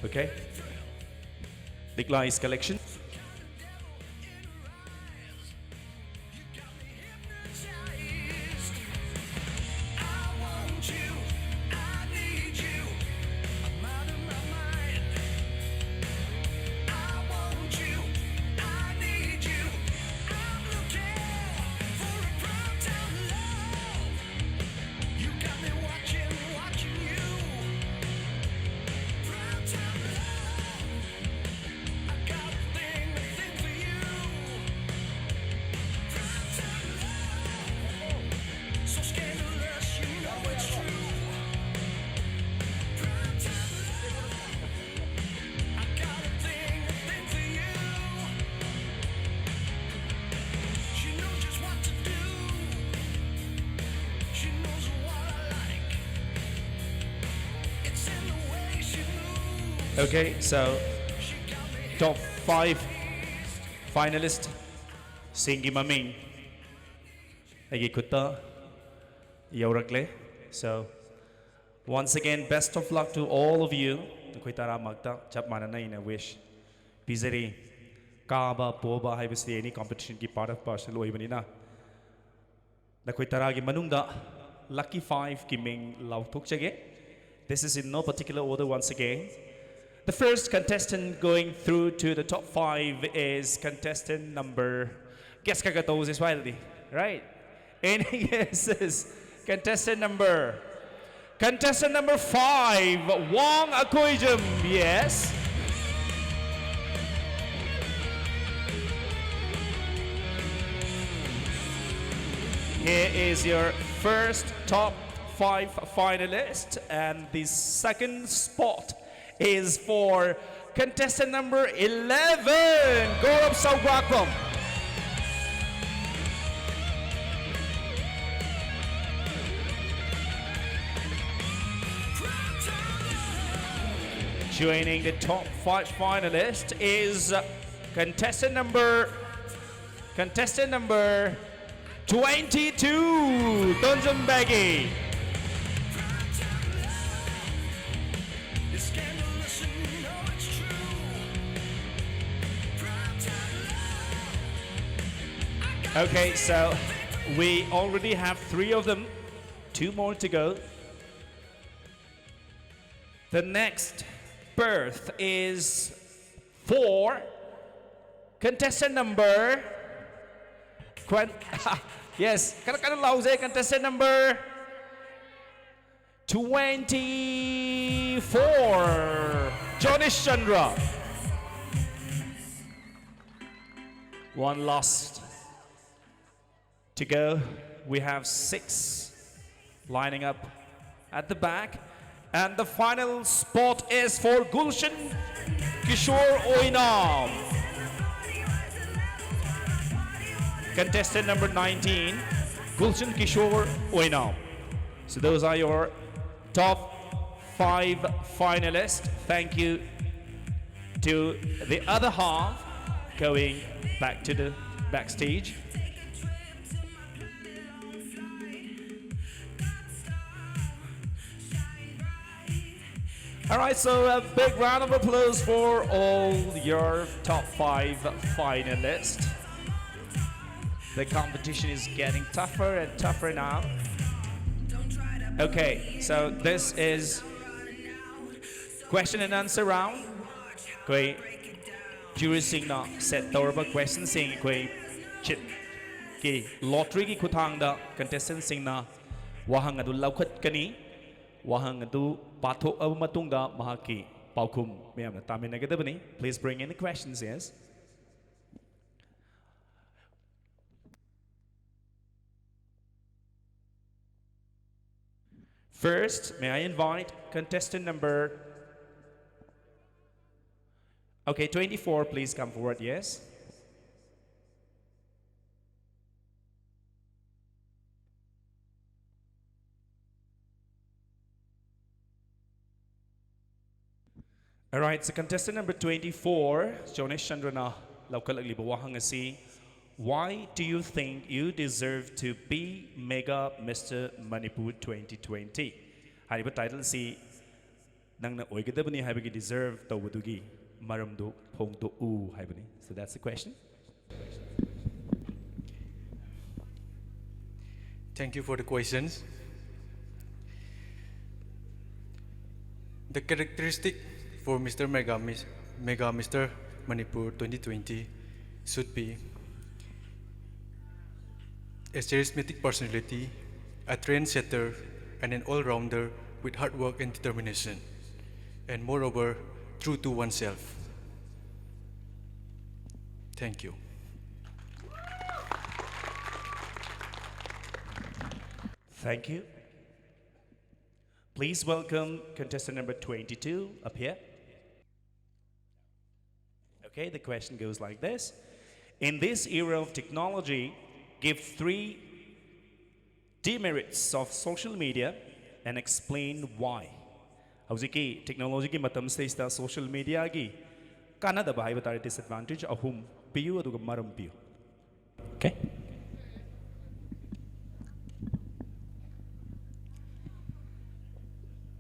okay, Digla Ice Collection. Okay, so top five finalist ꯁꯤꯡꯒꯤ ꯃꯃꯤꯡ ꯑꯩꯒꯤ ꯈꯨꯠꯇ ꯌꯧꯔꯛꯂꯦ꯫ So, once again, best of luck to all of you. ꯅꯈꯣꯏ ꯇꯔꯥꯃꯛꯇ ꯆꯞ ꯃꯥꯟꯅꯅ ꯑꯩꯅ wish ꯄꯤꯖꯔꯤ꯫ ꯀꯥꯕ ꯄꯣꯕ ꯍꯥꯏꯕꯁꯤ any competition ꯒꯤ part of parcel ꯑꯣꯏꯕꯅꯤꯅ, ꯅꯈꯣꯏ ꯇꯔꯥꯒꯤ ꯃꯅꯨꯡꯗ lucky five ꯀꯤ ꯃꯤꯡ ꯂꯥꯎꯊꯣꯛꯆꯒꯦ꯫ This is in no particular order once again. The first contestant going through to the top five is contestant number, guess ꯈꯔ ꯈꯔ ꯇꯧꯁꯦ ꯁ꯭ꯋꯥꯏꯗꯗꯤ, right? Any guesses? Contestant number, contestant number five, Wang Akoijum. Yes. Here is your first top five finalist, and the second spot is for contestant number eleven, Gaurav Saugwakpam. Joining the top five finalist is Contestant number, contestant number twenty-two, Tonjam Begi. Okay, so we already have three of them. Two more to go. The next berth is for contestant number. Quen- yes, kara kara lauze, contestant number twenty-four, Johnny Chandra. One last to go. We have six lining up at the back. And the final spot is for Gulshan Kishore Oinam. Contestant number nineteen, Gulshan Kishore Oinam. So those are your top five finalists. Thank you to the other half going back to the backstage. All right, so a big round of applause for all your top five finalists. The competition is getting tougher and tougher now. Okay, so this is question and answer round. ꯑꯩꯈꯣꯏ ꯖꯨꯔꯤꯁꯤꯡꯅ set ꯇꯧꯔꯕ ꯀ꯭ꯋꯦꯁꯟꯁꯤꯡ ꯑꯩꯈꯣꯏ ꯆꯤꯠꯀꯤ ꯂꯣꯇ꯭ꯔꯤꯒꯤ ꯈꯨꯠꯊꯥꯡꯗ ꯀꯟꯇꯦꯁꯇꯦꯟꯁꯤꯡꯅ ꯋꯥꯍꯪ ꯑꯗꯨ ꯂꯧꯈꯠꯀꯅꯤ꯫ ꯋꯥꯍꯪ ꯑꯗꯨ ꯄꯥꯊꯣꯛꯂꯕ ꯃꯇꯨꯡꯗ ꯃꯍꯥꯛꯀꯤ ꯄꯥꯎꯈꯨꯝ ꯃꯌꯥꯝꯅ ꯇꯥꯃꯤꯟꯅꯒꯗꯕꯅꯤ꯫ Please bring in the questions, yes. First, may I invite contestant number, okay, twenty-four, please come forward, yes. Alright, so contestant number twenty-four, Jonesh Chandrana ꯂꯧꯈꯠꯂꯛꯂꯤꯕ ꯋꯥꯍꯪ ꯑꯁꯤ, "Why do you think you deserve to be Mega Mister Manipur twenty twenty?" ꯍꯥꯏꯔꯤꯕ title ꯑꯁꯤ ꯅꯪꯅ ꯑꯣꯏꯒꯗꯕꯅꯤ ꯍꯥꯏꯕꯒꯤ deserve ꯇꯧꯕꯗꯨꯒꯤ ꯃꯔꯝꯗꯨ ꯐꯣꯡꯗꯣꯛꯎ ꯍꯥꯏꯕꯅꯤ꯫ So that's the question. Thank you for the questions. The characteristic for Mister Mega, Mis- Mega Mister Manipur twenty twenty should be a charismatic personality, a trendsetter, and an all-rounder with hard work and determination, and moreover, true to oneself. Thank you. Thank you. Please welcome contestant number twenty-two up here. Okay, the question goes like this. In this era of technology, give three demerits of social media and explain why. ꯍꯧꯖꯤꯛꯀꯤ technologyꯒꯤ ꯃꯇꯝꯁꯤꯗꯩꯁꯤꯗ social mediaꯒꯤ ꯀꯥꯟꯅꯗꯕ ꯍꯥꯏꯕ ꯇꯥꯔꯦ, disadvantage ꯑꯍꯨꯝ ꯄꯤꯌꯨ ꯑꯗꯨꯒ ꯃꯔꯝ ꯄꯤꯌꯨ꯫ Okay.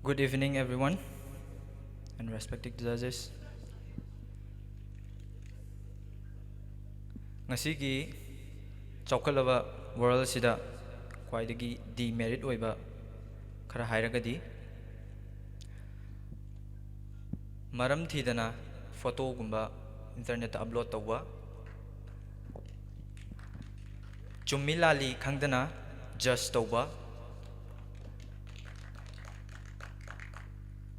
Good evening, everyone, and respected judges. ꯉꯁꯤꯒꯤ ꯆꯥꯎꯈꯠꯂꯕ world ꯑꯁꯤꯗ ꯈ꯭ꯋꯥꯏꯗꯒꯤ demerit ꯑꯣꯏꯕ ꯈꯔ ꯍꯥꯏꯔꯒꯗꯤ, ꯃꯔꯝ ꯊꯤꯗꯅ photoꯒꯨꯝꯕ internetꯇ upload ꯇꯧꯕ, ꯆꯨꯝꯃꯤ ꯂꯥꯜꯂꯤ ꯈꯪꯗꯅ judge ꯇꯧꯕ,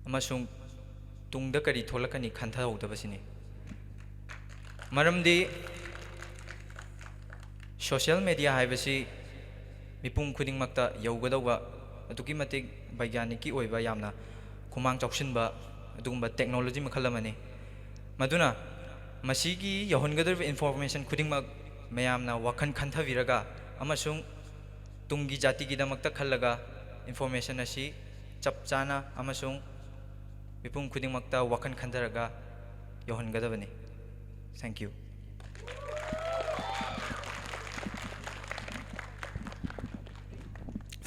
ꯑꯃꯁꯨꯡ ꯇꯨꯡꯗ ꯀꯔꯤ ꯊꯣꯛꯂꯛꯀꯅꯤ ꯈꯟꯊꯍꯧꯗꯕꯁꯤꯅꯤ꯫ ꯃꯔꯝꯗꯤ social media ꯍꯥꯏꯕꯁꯤ ꯃꯤꯄꯨꯝ ꯈꯨꯗꯤꯡꯃꯛꯇ ꯌꯧꯒꯗꯧꯕ ꯑꯗꯨꯛꯀꯤ ꯃꯇꯤꯛ ꯕꯩꯒ꯭ꯌꯥꯅꯤꯛꯀꯤ ꯑꯣꯏꯕ ꯌꯥꯝꯅ ꯈꯨꯃꯥꯡ ꯆꯥꯎꯁꯤꯟꯕ ꯑꯗꯨꯒꯨꯝꯕ technology ꯃꯈꯜ ꯑꯃꯅꯤ꯫ ꯃꯗꯨꯅ ꯃꯁꯤꯒꯤ ꯌꯧꯍꯟꯒꯗꯧꯔꯤꯕ information ꯈꯨꯗꯤꯡꯃꯛ ꯃꯌꯥꯝꯅ ꯋꯥꯈꯜ ꯈꯟꯊꯕꯤꯔꯒ ꯑꯃꯁꯨꯡ ꯇꯨꯡꯒꯤ ꯖꯥꯇꯤꯒꯤꯗꯃꯛꯇ ꯈꯜꯂꯒ information ꯑꯁꯤ ꯆꯞ ꯆꯥꯅ ꯑꯃꯁꯨꯡ ꯃꯤꯄꯨꯝ ꯈꯨꯗꯤꯡꯃꯛꯇ ꯋꯥꯈꯜ ꯈꯟꯊꯔꯒ ꯌꯧꯍꯟꯒꯗꯕꯅꯤ꯫ Thank you.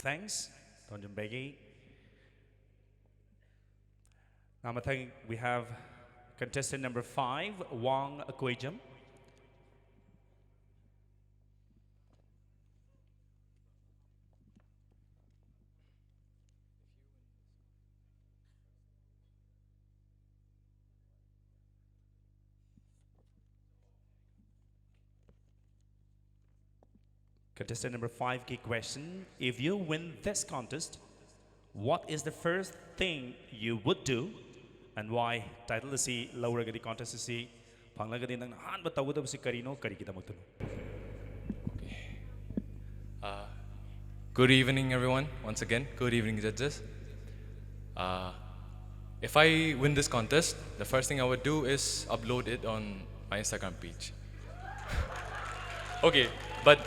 Thanks, Tonjum Begi. Now, Mathang, we have contestant number five, Wang Akoijam. Contestant number five ki question: If you win this contest, what is the first thing you would do, and why? Title si lauragadi, contest si phanglagadi, nang hanba tawada si karino, kari kita magtuno. Uh, good evening, everyone. Once again, good evening, judges. Uh, if I win this contest, the first thing I would do is upload it on my Instagram page. Okay, but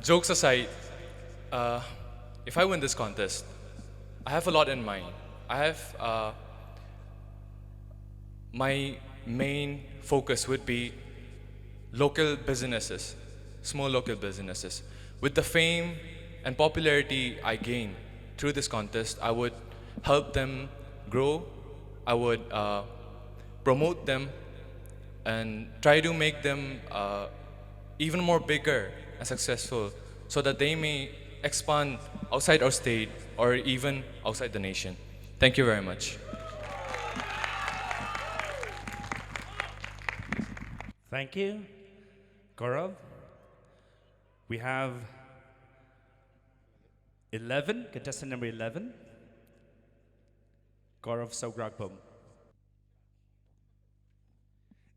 jokes aside, uh, if I win this contest, I have a lot in mind. I have uh, my main focus would be local businesses, small local businesses. With the fame and popularity I gain through this contest, I would help them grow. I would uh, promote them and try to make them uh, even more bigger and successful so that they may expand outside our state or even outside the nation. Thank you very much. Thank you, Gaurav. We have eleven, contestant number eleven, Gaurav Saugrakpam.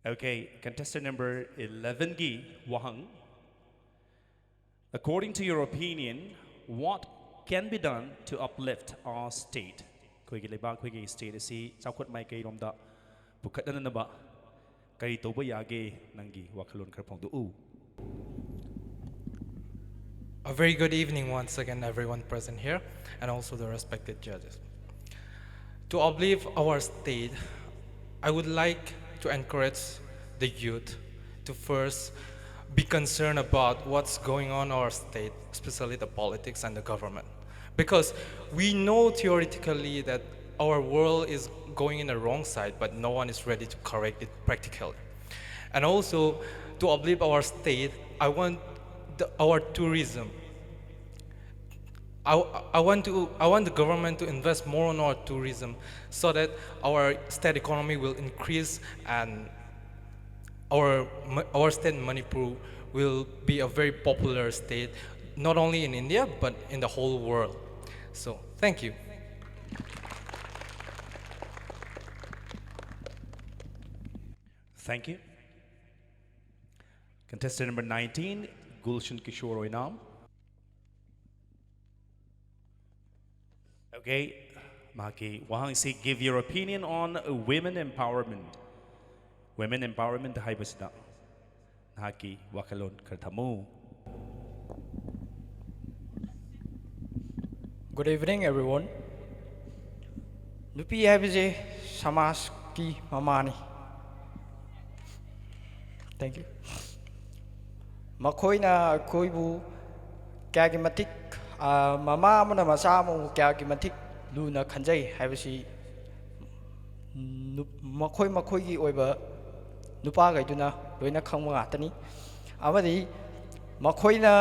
Okay, contestant number eleven gi wahang. According to your opinion, what can be done to uplift our state? ꯑꯩꯈꯣꯏꯒꯤ ꯂꯩꯕꯥꯛ, ꯑꯩꯈꯣꯏꯒꯤ state ꯑꯁꯤ ꯆꯥꯎꯈꯠ ꯃꯥꯏꯀꯩꯔꯣꯝꯗ ꯄꯨꯈꯠꯅꯅꯕ ꯀꯔꯤ ꯇꯧꯕ ꯌꯥꯒꯦ? ꯅꯪꯒꯤ ꯋꯥꯈꯜꯂꯣꯟ ꯈꯔ ꯐꯣꯡꯗꯣꯛꯎ꯫ A very good evening once again, everyone present here, and also the respected judges. To uplift our state, I would like to encourage the youth to first be concerned about what's going on in our state, especially the politics and the government. Because we know theoretically that our world is going in the wrong side, but no one is ready to correct it practically. And also, to uplift our state, I want the, our tourism I, I want to, I want the government to invest more on our tourism so that our state economy will increase and our, our state Manipur will be a very popular state, not only in India, but in the whole world. So, thank you. Thank you. Contestant number nineteen, Gulshan Kishore Oinam. Okay, ꯃꯍꯥꯛꯀꯤ ꯋꯥꯍꯪꯁꯤ, give your opinion on women empowerment. Women empowerment ꯍꯥꯏꯕꯁꯤꯗ ꯅꯍꯥꯛꯀꯤ ꯋꯥꯈꯜꯂꯣꯟ ꯈꯔ ꯊꯝꯃꯨ꯫ Good evening, everyone. ꯅꯨꯄꯤ ꯍꯥꯏꯕꯁꯦ ꯁꯃꯥꯖꯀꯤ ꯃꯃꯥꯅꯤ꯫ Thank you. ꯃꯈꯣꯏꯅ ꯑꯩꯈꯣꯏꯕꯨ ꯀꯌꯥꯒꯤ ꯃꯇꯤꯛ, ꯃꯃꯥ ꯑꯃꯅ ꯃꯆꯥ ꯑꯃꯕꯨ ꯀꯌꯥꯒꯤ ꯃꯇꯤꯛ ꯂꯨꯅ ꯈꯟꯖꯩ ꯍꯥꯏꯕꯁꯤ ꯃꯈꯣꯏ ꯃꯈꯣꯏꯒꯤ ꯑꯣꯏꯕ ꯅꯨꯄꯥꯈꯩꯗꯨꯅ ꯂꯣꯏꯅ ꯈꯪꯕ ꯉꯥꯛꯇꯅꯤ꯫ ꯑꯃꯗꯤ ꯃꯈꯣꯏꯅ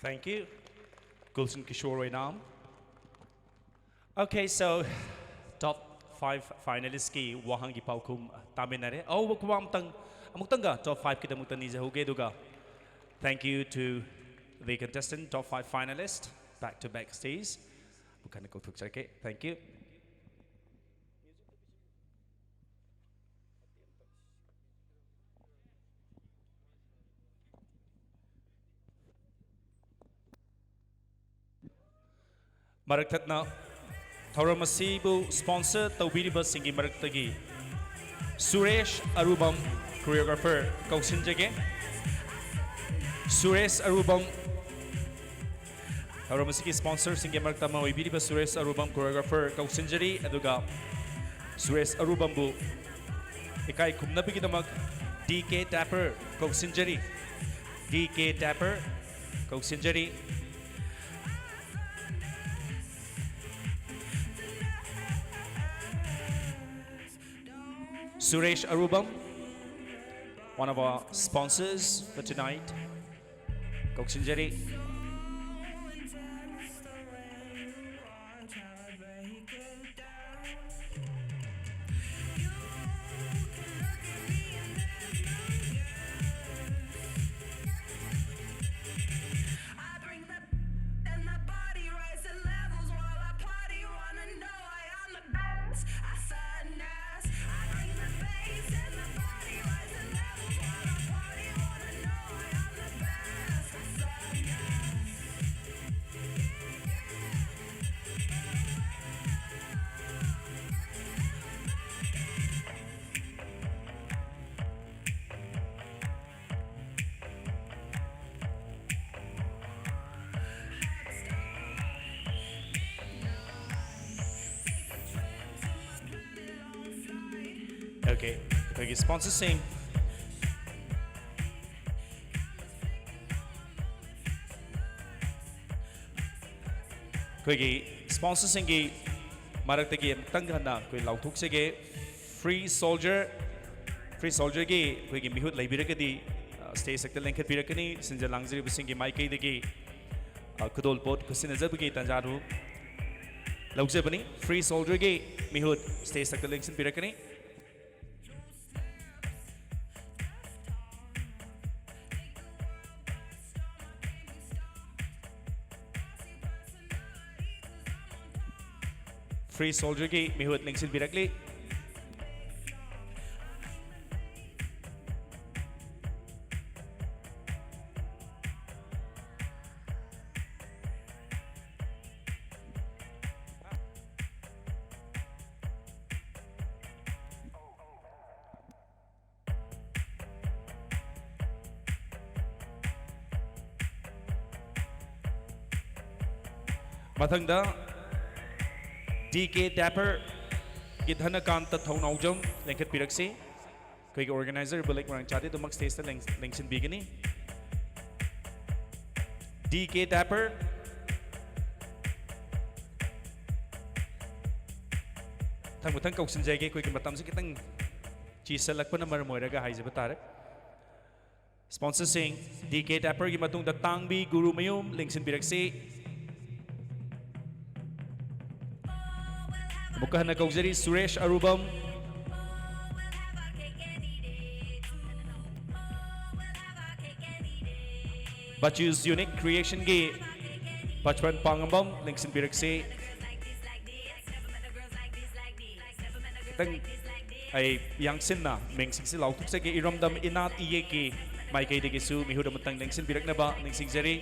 Thank you. Gulshan Kishore Oinam. Okay, so top five finalist ꯀꯤ ꯋꯥꯍꯪꯒꯤ ꯄꯥꯎꯈꯨꯝ ꯇꯥꯃꯤꯟꯅꯔꯦ꯫ ꯑꯍꯧꯕ ꯈꯨꯕꯥꯛ ꯑꯃꯨꯛꯇꯪ, ꯑꯃꯨꯛꯇꯪꯒ top five ꯀꯤꯗꯃꯛꯇ ꯅꯤꯖꯍꯧꯒꯦ, ꯑꯗꯨꯒ thank you to The contestant, top five finalist, back to back stage. ꯑꯃꯨꯛ ꯍꯟꯅ ꯀꯧꯊꯣꯛꯆꯔꯛꯀꯦ꯫ Thank you. ꯃꯔꯛ ꯊꯠꯅ ꯊꯧꯔꯝ ꯑꯁꯤꯕꯨ sponsor ꯇꯧꯕꯤꯔꯤꯕꯁꯤꯡꯒꯤ ꯃꯔꯛꯇꯒꯤ ꯁꯨꯔꯦꯁ ꯑꯔꯨꯕꯝ, choreographer, ꯀꯧꯁꯤꯟꯖꯒꯦ꯫ ꯁꯨꯔꯦꯁ ꯑꯔꯨꯕꯝ, ꯊꯧꯔꯝ ꯑꯁꯤꯒꯤ sponsorꯁꯤꯡꯒꯤ ꯃꯔꯛꯇ ꯑꯃ ꯑꯣꯏꯕꯤꯔꯤꯕ ꯁꯨꯔꯦꯁ ꯑꯔꯨꯕꯝ, choreographer, ꯀꯧꯁꯤꯟꯖꯔꯤ꯫ ꯑꯗꯨꯒ ꯁꯨꯔꯦꯁ ꯑꯔꯨꯕꯝꯕꯨ ꯏꯀꯥꯏ ꯈꯨꯝꯅꯕꯒꯤꯗꯃꯛ D K ꯇꯥꯄꯔ ꯀꯧꯁꯤꯟꯖꯔꯤ꯫ D K ꯇꯥꯄꯔ ꯀꯧꯁꯤꯟꯖꯔꯤ꯫ Suresh ꯑꯔꯨꯕꯝ, one of our sponsors for tonight, ꯀꯧꯁꯤꯟꯖꯔꯤ꯫ Okay, ꯑꯩꯈꯣꯏꯒꯤ sponsorꯁꯤꯡ, ꯑꯩꯈꯣꯏꯒꯤ sponsorꯁꯤꯡꯒꯤ ꯃꯔꯛꯇꯒꯤ ꯑꯃꯨꯛꯇꯪ ꯍꯟꯅ ꯑꯩꯈꯣꯏ ꯂꯥꯎꯊꯣꯛꯆꯒꯦ꯫ Free Soldier, Free Soldierꯒꯤ ꯑꯩꯈꯣꯏꯒꯤ ꯃꯤꯍꯨꯠ ꯂꯩꯕꯤꯔꯒꯗꯤ, ꯑ, stage ꯍꯦꯛꯇ ꯂꯦꯡꯈꯠꯄꯤꯔꯛꯀꯅꯤ꯫ ꯁꯤꯟꯖ ꯂꯥꯡꯖꯔꯤꯕꯁꯤꯡꯒꯤ ꯃꯥꯏꯀꯩꯗꯒꯤ, ꯑ, ꯈꯨꯗꯣꯜꯄꯣꯠ ꯈꯨꯠꯁꯤꯟꯅꯖꯕꯒꯤ ꯇꯥꯟꯖꯥꯗꯨ ꯂꯧꯖꯕꯅꯤ꯫ Free Soldierꯒꯤ ꯃꯤꯍꯨꯠ stage ꯍꯦꯛꯇ ꯂꯦꯡꯁꯤꯟꯕꯤꯔꯛꯀꯅꯤ꯫ Free Soldierꯒꯤ ꯃꯤꯍꯨꯠ ꯂꯦꯡꯁꯤꯟꯕꯤꯔꯛꯂꯤ꯫ ꯃꯊꯪꯗ ꯗꯤ ꯀꯦ ꯗꯦꯄꯔꯒꯤ ꯙꯅꯀꯥꯟꯇ ꯊꯧꯅꯥꯎꯖꯝ ꯂꯦꯡꯈꯠꯄꯤꯔꯛꯁꯤ꯫ ꯑꯩꯈꯣꯏꯒꯤ organizer ꯕꯨꯂꯦꯛ ꯃꯣꯏꯔꯥꯡꯆꯥꯗꯤ ꯑꯗꯨꯃꯛ stageꯇ ꯂꯦꯡ-, ꯂꯦꯡꯁꯤꯟꯕꯤꯒꯅꯤ꯫ D K diaper. ꯃꯊꯪ ꯃꯊꯪ ꯀꯧꯁꯤꯟꯖꯒꯦ, ꯑꯩꯈꯣꯏꯒꯤ ꯃꯇꯝꯁꯤ ꯈꯤꯇꯪ ꯆꯤꯁꯜꯂꯛꯄꯅ ꯃꯔꯝ ꯑꯣꯏꯔꯒ ꯍꯥꯏꯖꯕ ꯇꯥꯔꯦ꯫ Sponsorꯁꯤꯡ, ꯗꯤ ꯀꯦ ꯗꯦꯄꯔꯒꯤ ꯃꯇꯨꯡꯗ ꯇꯥꯡꯕꯤ ꯒꯨꯔꯨꯃꯌꯨꯝ ꯂꯦꯡꯁꯤꯟꯕꯤꯔꯛꯁꯤ꯫ ꯑꯃꯨꯛꯀ ꯍꯟꯅ ꯀꯧꯖꯔꯤ, ꯁꯨꯔꯦꯁ ꯑꯔꯨꯕꯝ꯫ Bachus Unique Creationꯒꯤ ꯕꯆꯄꯟ ꯄꯥꯡꯉꯝꯕꯝ ꯂꯦꯡꯁꯤꯟꯕꯤꯔꯛꯁꯤ꯫ ꯈꯤꯇꯪ ꯑꯩ ꯌꯥꯡꯁꯤꯟꯅ ꯃꯤꯡꯁꯤꯡꯁꯤ ꯂꯥꯎꯊꯣꯛꯆꯒꯦ꯫ ꯏꯔꯝꯗꯝ ꯏꯅꯥꯠ ꯏꯌꯦꯛꯀꯤ ꯃꯥꯏꯀꯩꯗꯒꯤꯁꯨ ꯃꯤꯍꯨꯠ ꯑꯃꯇꯪ ꯂꯦꯡꯁꯤꯟꯕꯤꯔꯛꯅꯕ ꯅꯤꯡꯁꯤꯡꯖꯔꯤ꯫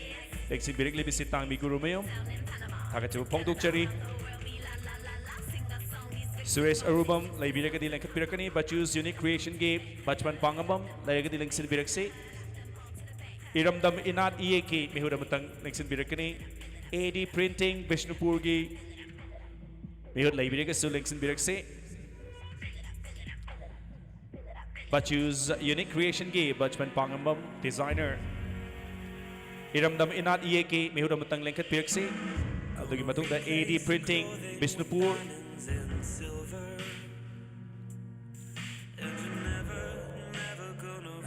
ꯂꯦꯡꯁꯤꯟꯕꯤꯔꯛꯂꯤꯕꯁꯤ ꯇꯥꯡꯕꯤ ꯒꯨꯔꯨꯃꯌꯨꯝ꯫ ꯊꯥꯒꯠꯆꯕ ꯐꯣꯡꯗꯣꯛꯆꯔꯤ꯫ ꯁꯨꯔꯦꯁ ꯑꯔꯨꯕꯝ ꯂꯩꯕꯤꯔꯒꯗꯤ ꯂꯦꯡꯈꯠꯄꯤꯔꯛꯀꯅꯤ꯫ Bachus Unique Creationꯒꯤ ꯕꯆꯄꯟ ꯄꯥꯡꯉꯝꯕꯝ ꯂꯩꯔꯒꯗꯤ ꯂꯦꯡꯁꯤꯟꯕꯤꯔꯛꯁꯤ꯫ ꯏꯔꯝꯗꯝ ꯏꯅꯥꯠ ꯏꯌꯦꯛꯀꯤ ꯃꯤꯍꯨꯠ ꯑꯃꯇꯪ ꯂꯦꯡꯁꯤꯟꯕꯤꯔꯛꯀꯅꯤ꯫ ꯑꯦ ꯗꯤ Printing ꯕꯤꯁꯅꯨꯄꯨꯔꯒꯤ ꯃꯤꯍꯨꯠ ꯂꯩꯕꯤꯔꯒꯁꯨ ꯂꯦꯡꯁꯤꯟꯕꯤꯔꯛꯁꯤ꯫ Bachus Unique Creationꯒꯤ ꯕꯆꯄꯟ ꯄꯥꯡꯉꯝꯕꯝ designer꯫ ꯏꯔꯝꯗꯝ ꯏꯅꯥꯠ ꯏꯌꯦꯛꯀꯤ ꯃꯤꯍꯨꯠ ꯑꯃꯇꯪ ꯂꯦꯡꯈꯠꯄꯤꯔꯛꯁꯤ꯫ ꯑꯗꯨꯒꯤ ꯃꯇꯨꯡꯗ ꯑꯦ ꯗꯤ Printing ꯕꯤꯁꯅꯨꯄꯨꯔ꯫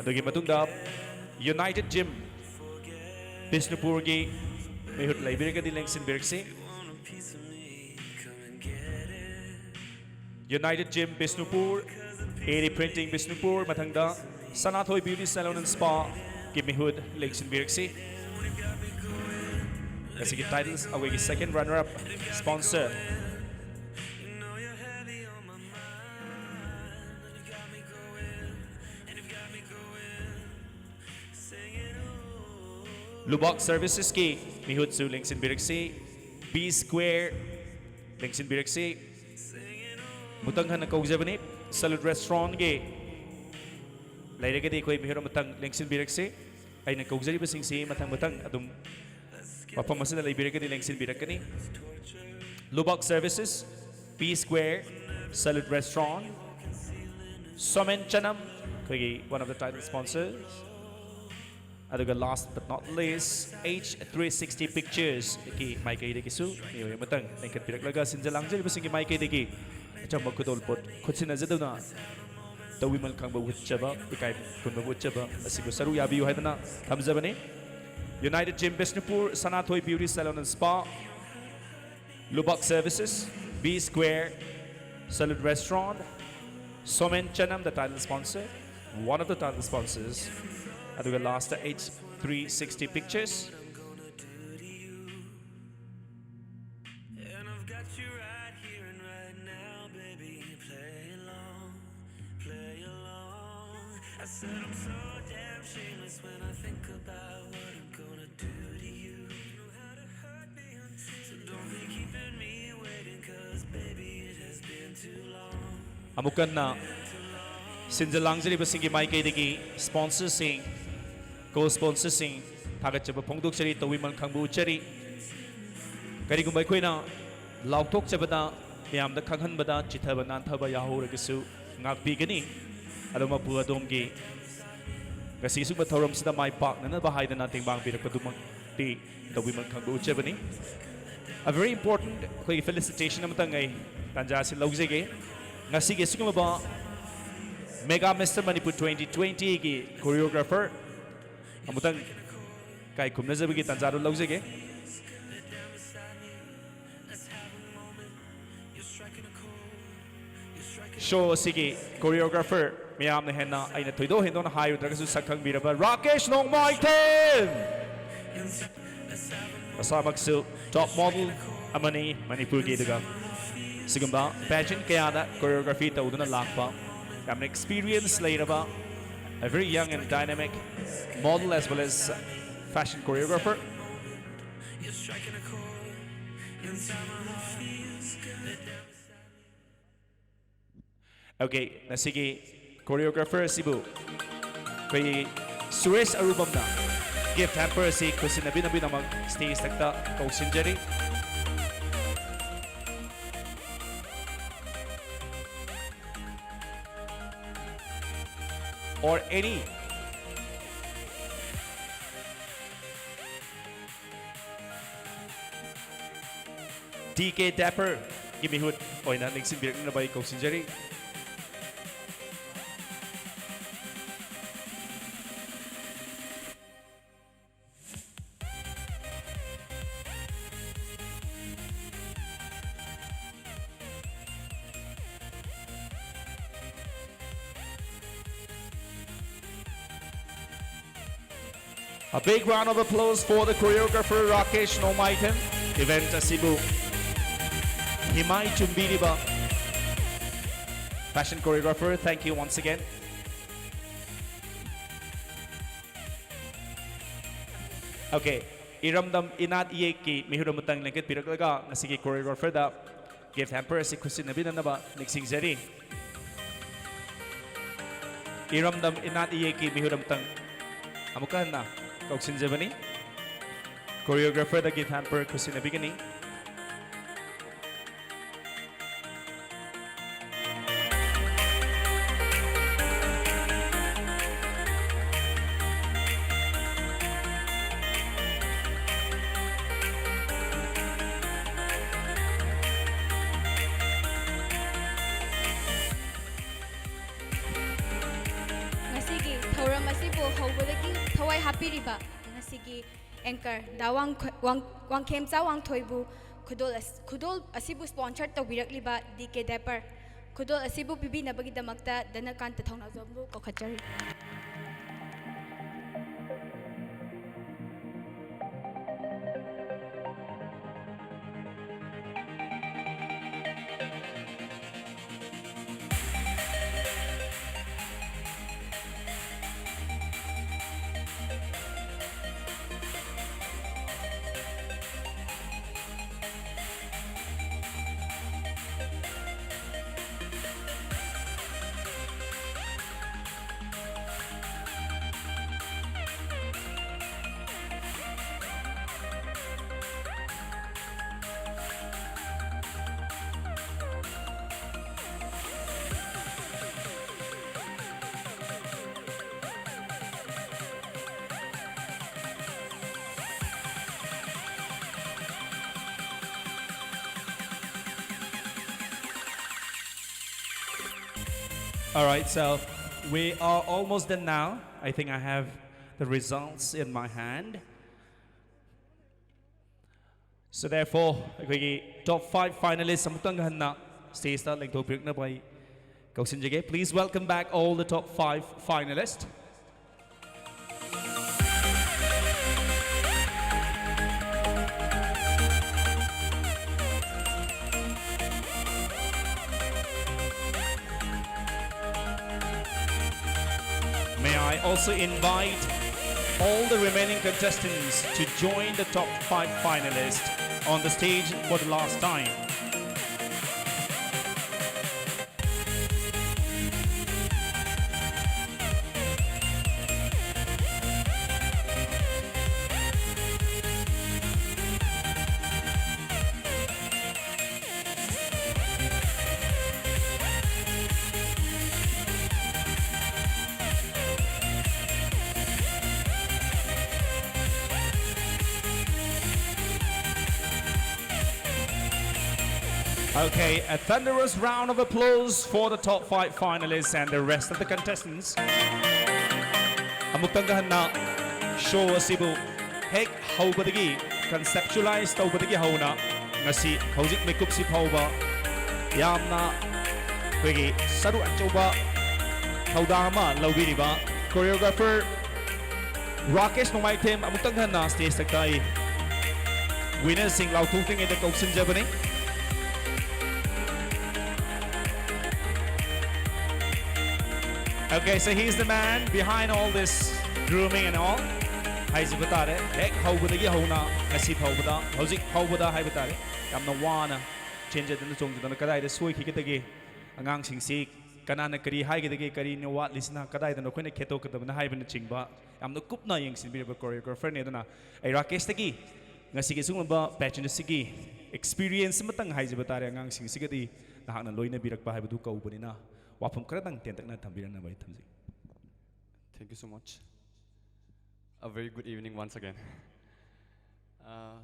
ꯑꯗꯨꯒꯤ ꯃꯇꯨꯡꯗ United Gym ꯕꯤꯁꯅꯨꯄꯨꯔꯒꯤ ꯃꯤꯍꯨꯠ ꯂꯩꯕꯤꯔꯒꯗꯤ ꯂꯦꯡꯁꯤꯟꯕꯤꯔꯛꯁꯤ꯫ United Gym ꯕꯤꯁꯅꯨꯄꯨꯔ, ꯑꯦ ꯗꯤ Printing ꯕꯤꯁꯅꯨꯄꯨꯔ, ꯃꯊꯪꯗ ꯁꯅꯥꯊꯣꯏ Beauty Salon and Spaꯒꯤ ꯃꯤꯍꯨꯠ ꯂꯦꯡꯁꯤꯟꯕꯤꯔꯛꯁꯤ꯫ ꯉꯁꯤꯒꯤ title ꯑꯩꯈꯣꯏꯒꯤ second runner up sponsor Lubak ꯁꯔꯚꯤꯁꯦꯁꯀꯤ ꯃꯤꯍꯨꯠꯁꯨ ꯂꯦꯡꯁꯤꯟꯕꯤꯔꯛꯁꯤ꯫ ꯕꯤ ꯁ꯭ꯀ꯭ꯋꯦꯔ ꯂꯦꯡꯁꯤꯟꯕꯤꯔꯛꯁꯤ꯫ ꯃꯊꯪ ꯍꯟꯅ ꯀꯧꯖꯕꯅꯤ꯫ ꯁꯦꯂꯨꯠ ꯔꯦꯁꯇꯨꯔꯦꯟꯠꯒꯤ ꯂꯩꯔꯒꯗꯤ ꯑꯩꯈꯣꯏ ꯃꯤꯍꯨꯠ ꯑꯃꯇꯪ ꯂꯦꯡꯁꯤꯟꯕꯤꯔꯛꯁꯤ꯫ ꯑꯩꯅ ꯀꯧꯖꯔꯤꯕꯁꯤꯡꯁꯤ ꯃꯊꯪ ꯃꯊꯪ ꯑꯗꯨꯝ ꯃꯐꯝ ꯑꯁꯤꯗ ꯂꯩꯕꯤꯔꯒꯗꯤ ꯂꯦꯡꯁꯤꯟꯕꯤꯔꯛꯀꯅꯤ꯫ ꯂꯨꯕꯥꯛ ꯁꯔꯚꯤꯁꯦꯁ, ꯕꯤ ꯁ꯭ꯀ꯭ꯋꯦꯔ, ꯁꯦꯂꯨꯠ ꯔꯦꯁꯇꯨꯔꯦꯟꯠ, ꯁꯣꯃꯦꯟ ꯆꯅꯝ, ꯑꯩꯈꯣꯏꯒꯤ one of the title sponsors꯫ ꯑꯗꯨꯒ last but not least, H three sixty Pictures ꯀꯤ ꯃꯥꯏꯀꯩꯗꯒꯤꯁꯨ ꯃꯤꯑꯣꯏ ꯑꯃꯇꯪ ꯂꯤꯡꯈꯠꯄꯤꯔꯛꯂꯒ ꯁꯤꯟꯖ ꯂꯥꯡꯖꯔꯤꯕꯁꯤꯡꯒꯤ ꯃꯥꯏꯀꯩꯗꯒꯤ ꯑꯆꯝꯕ ꯈꯨꯗꯣꯜꯄꯣꯠ ꯈꯨꯠꯁꯤꯟꯅꯖꯗꯨꯅ ꯇꯧꯕꯤꯃꯜ ꯈꯪꯕ ꯎꯠꯆꯕ, ꯏꯀꯥꯏ ꯈꯨꯝꯅꯕ ꯎꯠꯆꯕ ꯑꯁꯤꯕꯨ ꯁꯔꯨꯛ ꯌꯥꯕꯤꯌꯨ ꯍꯥꯏꯗꯅ ꯊꯝꯖꯕꯅꯤ꯫ United Gym Bishnupur, Sanathoi Beauty Salon and Spa, Lubak Services, B Square, Salute Restaurant, Somen Chanam, the title sponsor, one of the title sponsors, ꯑꯗꯨꯒ last H three sixty Pictures. And I've got you right here and right now, baby. Play along, play along. I said I'm so damn shameless when I think about what I'm gonna do to you. You know how to hurt me, so don't be keeping me waiting, 'cause baby, it has been too long. ꯑꯃꯨꯛ ꯍꯟꯅ ꯁꯤꯟꯖ ꯂꯥꯡꯖꯔꯤꯕꯁꯤꯡꯒꯤ ꯃꯥꯏꯀꯩꯗꯒꯤ ꯁ꯭ꯄꯣꯟꯁꯔꯁꯤꯡ, ꯀꯣ ꯁ꯭ꯄꯣꯟꯁꯔꯁꯤꯡ ꯊꯥꯒꯠꯆꯕ ꯐꯣꯡꯗꯣꯛꯆꯔꯤ, ꯇꯧꯕꯤꯃꯜ ꯈꯪꯕ ꯎꯠꯆꯔꯤ꯫ ꯀꯔꯤꯒꯨꯝꯕ ꯑꯩꯈꯣꯏꯅ ꯂꯥꯎꯊꯣꯛꯆꯕꯗ, ꯃꯌꯥꯝꯗ ꯈꯪꯍꯟꯕꯗ ꯆꯤꯊꯕ ꯅꯥꯟꯊꯕ ꯌꯥꯎꯍꯧꯔꯒꯁꯨ ꯉꯥꯛꯄꯤꯒꯅꯤ꯫ ꯑꯗꯣ ꯃꯄꯨ ꯑꯗꯣꯝꯒꯤ ꯉꯁꯤ ꯑꯁꯤꯒꯨꯝꯕ ꯊꯧꯔꯝꯁꯤꯗ ꯃꯥꯏ ꯄꯥꯛꯅꯅꯕ ꯍꯥꯏꯗꯅ ꯇꯦꯡꯕꯥꯡ ꯄꯤꯔꯛꯄꯗꯨꯃꯛꯇꯤ ꯇꯧꯕꯤꯃꯜ ꯈꯪꯕ ꯎꯠꯆꯕꯅꯤ꯫ A very important ꯑꯩꯈꯣꯏꯒꯤ felicitation ꯑꯃꯇꯪ ꯑꯩ ꯇꯥꯟꯖꯥ ꯑꯁꯤ ꯂꯧꯖꯒꯦ꯫ ꯉꯁꯤꯒꯤ ꯑꯁꯤꯒꯨꯝꯂꯕ Mega Mister Manipur twenty twenty ꯒꯤ choreographer ꯑꯃꯨꯛꯇꯪ ꯏꯀꯥꯏ ꯈꯨꯝꯅꯖꯕꯒꯤ ꯇꯥꯟꯖꯥꯗꯨ ꯂꯧꯖꯒꯦ꯫ ꯁꯣ ꯑꯁꯤꯒꯤ choreographer ꯃꯌꯥꯝꯅ ꯍꯦꯟꯅ ꯑꯩꯅ ꯊꯣꯏꯗꯣꯛ ꯍꯦꯟꯗꯣꯛꯅ ꯍꯥꯏꯔꯨꯗ꯭ꯔꯒꯁꯨ ꯁꯛ ꯈꯪꯕꯤꯔꯕ ꯔꯥꯀꯦꯁ ꯅꯣꯡꯃꯥꯏꯊꯦꯝ꯫ ꯃꯁꯥꯃꯛꯁꯨ top model ꯑꯃꯅꯤ ꯃꯅꯤꯄꯨꯔꯒꯤ꯫ ꯑꯗꯨꯒ ꯁꯤꯒꯨꯝꯕ pageant ꯀꯌꯥꯗ choreography ꯇꯧꯗꯨꯅ ꯂꯥꯛꯄ, ꯌꯥꯝꯅ experience ꯂꯩꯔꯕ, a very young and dynamic model as well as Fashion choreographer. Okay, ꯉꯁꯤꯒꯤ choreographer ꯑꯁꯤꯕꯨ ꯑꯩꯈꯣꯏ ꯁꯨꯔꯦꯁ ꯑꯔꯨꯕꯝꯅ gift hamper ꯑꯁꯤ ꯈꯨꯠꯁꯤꯟꯅꯕꯤꯅꯕꯒꯤꯗꯃꯛ stage ꯊꯛꯇ ꯀꯧꯁꯤꯟꯖꯔꯤ꯫ Or any D K Dapper ꯒꯤ ꯃꯤꯍꯨꯠ ꯑꯣꯏꯅ ꯅꯤꯡꯁꯤꯡꯕꯤꯔꯛꯅꯕ ꯑꯩ ꯀꯧꯁꯤꯟꯖꯔꯤ꯫ A big round of applause for the choreographer Rakesh Nomaithan. Event ꯑꯁꯤꯕꯨ ꯍꯤꯃꯥꯏ ꯆꯨꯝꯕꯤꯔꯤꯕ fashion choreographer, thank you once again. Okay, ꯏꯔꯝꯗꯝ ꯏꯅꯥꯠ ꯏꯌꯦꯛꯀꯤ ꯃꯤꯍꯨꯠ ꯑꯃꯇꯪ ꯂꯦꯡꯈꯠꯄꯤꯔꯛꯂꯒ ꯉꯁꯤꯒꯤ choreographerꯗ gift hamper ꯑꯁꯤ ꯈꯨꯠꯁꯤꯟꯅꯕꯤꯅꯅꯕ ꯅꯤꯡꯁꯤꯡꯖꯔꯤ꯫ ꯏꯔꯝꯗꯝ ꯏꯅꯥꯠ ꯏꯌꯦꯛꯀꯤ ꯃꯤꯍꯨꯠ ꯑꯃꯇꯪ ꯑꯃꯨꯛꯀ ꯍꯟꯅ ꯀꯧꯁꯤꯟꯖꯕꯅꯤ꯫ Choreographerꯗ gift hamper ꯈꯨꯠꯁꯤꯟꯅꯕꯤꯒꯅꯤ꯫ ꯉꯁꯤꯒꯤ ꯊꯧꯔꯝ ꯑꯁꯤꯕꯨ ꯍꯧꯕꯗꯒꯤ ꯊꯋꯥꯏ ꯍꯥꯞꯄꯤꯔꯤꯕ ꯉꯁꯤꯒꯤ anchor ꯗꯥ ꯋꯥꯡꯈ-, ꯋꯥꯡ-, ꯋꯥꯡꯈꯦꯝꯆꯥ ꯋꯥꯡꯊꯣꯏꯕꯨ ꯈꯨꯗꯣꯜ ꯑꯁ-, ꯈꯨꯗꯣꯜ ꯑꯁꯤꯕꯨ sponsor ꯇꯧꯕꯤꯔꯛꯂꯤꯕ D K Dapper, ꯈꯨꯗꯣꯜ ꯑꯁꯤꯕꯨ ꯄꯤꯕꯤꯅꯕꯒꯤꯗꯃꯛꯇ ꯙꯅꯀꯥꯟꯇ ꯊꯧꯅꯥꯖꯝꯕꯨ ꯀꯧꯈꯠꯆꯔꯤ꯫ All right, so we are almost done now. I think I have the results in my hand. So therefore, ꯑꯩꯈꯣꯏꯒꯤ top five finalists ꯑꯃꯨꯛꯇꯪ ꯍꯟꯅ stageꯇ ꯂꯦꯡꯊꯣꯛꯄꯤꯔꯛꯅꯕ ꯑꯩ ꯀꯧꯁꯤꯟꯖꯒꯦ. Please welcome back all the top five finalists. May I also invite all the remaining contestants to join the top five finalists on the stage for the last time. Okay, a thunderous round of applause for the top five finalists and the rest of the contestants. ꯑꯃꯨꯛꯇꯪꯒ ꯍꯟꯅ show ꯑꯁꯤꯕꯨ ꯍꯦꯛ ꯍꯧꯕꯗꯒꯤ, conceptualize ꯇꯧꯕꯗꯒꯤ ꯍꯧꯅ ꯉꯁꯤ ꯍꯧꯖꯤꯛ ꯃꯤꯀꯨꯞꯁꯤ ꯐꯥꯎꯕ ꯌꯥꯝꯅ ꯑꯩꯈꯣꯏꯒꯤ ꯁꯔꯨꯛ ꯑꯆꯧꯕ ꯊꯧꯗꯥꯡ ꯑꯃ ꯂꯧꯕꯤꯔꯤꯕ choreographer ꯔꯥꯀꯦꯁ ꯅꯣꯡꯃꯥꯏꯊꯦꯝ ꯑꯃꯨꯛꯇꯪ ꯍꯟꯅ stage ꯇ ꯑꯩ winner ꯁꯤꯡ ꯂꯥꯎꯊꯣꯛꯇ꯭ꯔꯤꯉꯩꯗ ꯀꯧꯁꯤꯟꯖꯕꯅꯤ꯫ Okay, so he's the man behind all this grooming and all. ꯍꯥꯏꯖꯕ ꯇꯥꯔꯦ, ꯍꯦꯛ ꯍꯧꯕꯗꯒꯤ ꯍꯧꯅ ꯉꯁꯤ ꯐꯥꯎꯕꯗ, ꯍꯧꯖꯤꯛ ꯐꯥꯎꯕꯗ ꯍꯥꯏꯕ ꯇꯥꯔꯦ, ꯌꯥꯝꯅ ꯋꯥꯅ ꯆꯦꯟꯖꯗꯨꯅ ꯆꯣꯡꯖꯗꯨꯅ ꯀꯗꯥꯏꯗ ꯁꯣꯏꯈꯤꯒꯗꯒꯦ, ꯑꯉꯥꯡꯁꯤꯡꯁꯤ ꯀꯅꯥꯅ ꯀꯔꯤ ꯍꯥꯏꯒꯗꯒꯦ, ꯀꯔꯤꯅ ꯋꯥꯠꯂꯤꯁꯤꯅ ꯀꯗꯥꯏꯗꯅꯣ ꯑꯩꯈꯣꯏꯅ ꯈꯦꯠꯇꯣꯛꯀꯗꯕꯅ ꯍꯥꯏꯕꯅꯆꯤꯡꯕ ꯌꯥꯝꯅ ꯀꯨꯞꯅ ꯌꯦꯡꯁꯤꯟꯕꯤꯔꯕ choreographer ꯅꯤ꯫ ꯑꯗꯨꯅ ꯑꯩ ꯔꯥꯀꯦꯁꯇꯒꯤ ꯉꯁꯤꯒꯤ ꯑꯁꯤꯒꯨꯝꯕ pageant ꯑꯁꯤꯒꯤ experience ꯑꯃꯇꯪ ꯍꯥꯏꯖꯕ ꯇꯥꯔꯦ, ꯑꯉꯥꯡꯁꯤꯡꯁꯤꯒꯗꯤ ꯅꯍꯥꯛꯅ ꯂꯣꯏꯅꯕꯤꯔꯛꯄ ꯍꯥꯏꯕꯗꯨ ꯀꯧꯕꯅꯤꯅ ꯋꯥꯐꯝ ꯈꯔꯗꯪ ꯇꯦꯟꯇꯛꯅ ꯊꯝꯕꯤꯔꯝꯅꯕ ꯑꯩ ꯊꯝꯖꯒꯦ꯫ Thank you so much. A very good evening once again. Uh,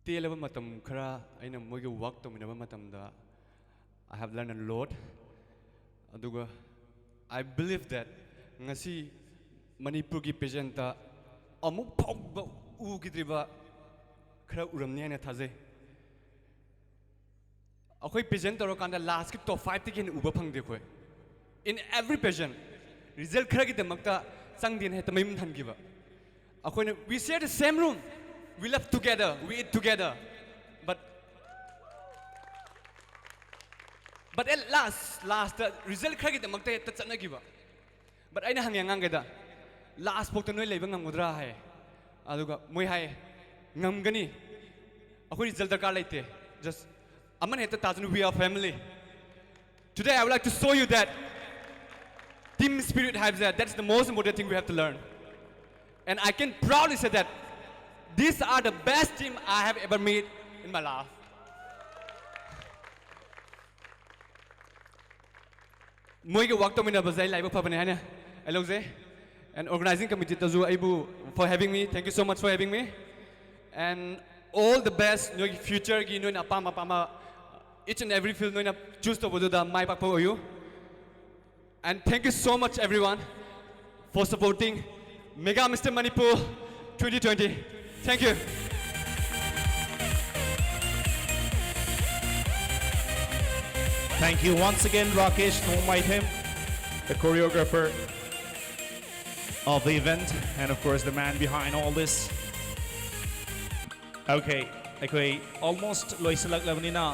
ꯇꯦꯜꯂꯕ ꯃꯇꯝ ꯈꯔ ꯑꯩꯅ ꯃꯣꯏꯒ work ꯇꯧꯃꯤꯟꯅꯕ ꯃꯇꯝꯗ, I have learned a lot. ꯑꯗꯨꯒ I believe that ꯉꯁꯤ ꯃꯅꯤꯄꯨꯔꯒꯤ pageantꯇ ꯑꯃꯨꯛ ꯐꯥꯎꯕ ꯎꯈꯤꯗ꯭ꯔꯤꯕ ꯈꯔ ꯎꯔꯝꯅꯤ ꯍꯥꯏꯅ ꯊꯥꯖꯩ꯫ ꯑꯩꯈꯣꯏ present ꯇꯧꯔꯀꯥꯟꯗ lastꯀꯤ top fiveꯇꯒꯤ ꯍꯦꯟꯅ ꯎꯕ ꯐꯪꯗꯦ ꯑꯩꯈꯣꯏ꯫ In every pageant, result ꯈꯔꯒꯤꯗꯃꯛꯇ ꯆꯪꯗꯦꯅ ꯍꯦꯛꯇ ꯃꯌꯨꯝ ꯍꯟꯈꯤꯕ꯫ ꯑꯩꯈꯣꯏꯅ we share the same room, we laugh together, we eat together, but but at last, lastꯇ result ꯈꯔꯒꯤꯗꯃꯛꯇ ꯍꯦꯛꯇ ꯆꯠꯅꯈꯤꯕ꯫ But ꯑꯩꯅ ꯍꯪꯉꯦ ꯑꯉꯥꯡꯈꯩꯗ, last ꯐꯥꯎꯇ ꯅꯣꯏ ꯂꯩꯕ ꯉꯝꯒꯗ꯭ꯔꯥ ꯍꯥꯏ꯫ ꯑꯗꯨꯒ ꯃꯣꯏ ꯍꯥꯏ, ꯉꯝꯒꯅꯤ, ꯑꯩꯈꯣꯏ result ꯗꯔꯀꯥꯔ ꯂꯩꯇꯦ, just ꯑꯃꯅ ꯍꯦꯛꯇ ꯇꯥꯁꯅꯨ, we are family. Today I would like to show you that team spirit ꯍꯥꯏꯕꯁꯦ, that's the most important thing we have to learn. And I can proudly say that these are the best team I have ever met in my life. ꯃꯣꯏꯒ work ꯇꯧꯃꯤꯟꯅꯕꯁꯦ ꯑꯩ ꯂꯥꯏꯕꯛ ꯐꯕꯅꯦ ꯍꯥꯏꯅ ꯑꯩ ꯂꯧꯖꯩ꯫ And organizing committeeꯗꯁꯨ ꯑꯩꯕꯨ for having me, thank you so much for having me. And all the best, ꯅꯣꯏꯒꯤ futureꯒꯤ ꯅꯣꯏꯅ ꯑꯄꯥꯝꯕ ꯑꯄꯥꯝꯕ each and every field ꯅꯣꯏꯅ choose ꯇꯧꯕꯗꯨꯗ ꯃꯥꯏ ꯄꯥꯛꯄ ꯑꯣꯏꯌꯨ꯫ And thank you so much everyone for supporting Mega Mister Manipur twenty twenty. Thank you. Thank you once again, Rakesh Thongmaithim, the choreographer of the event, and of course, the man behind all this. Okay, ꯑꯩꯈꯣꯏ almost ꯂꯣꯏꯁꯤꯜꯂꯛꯂꯕꯅꯤꯅ,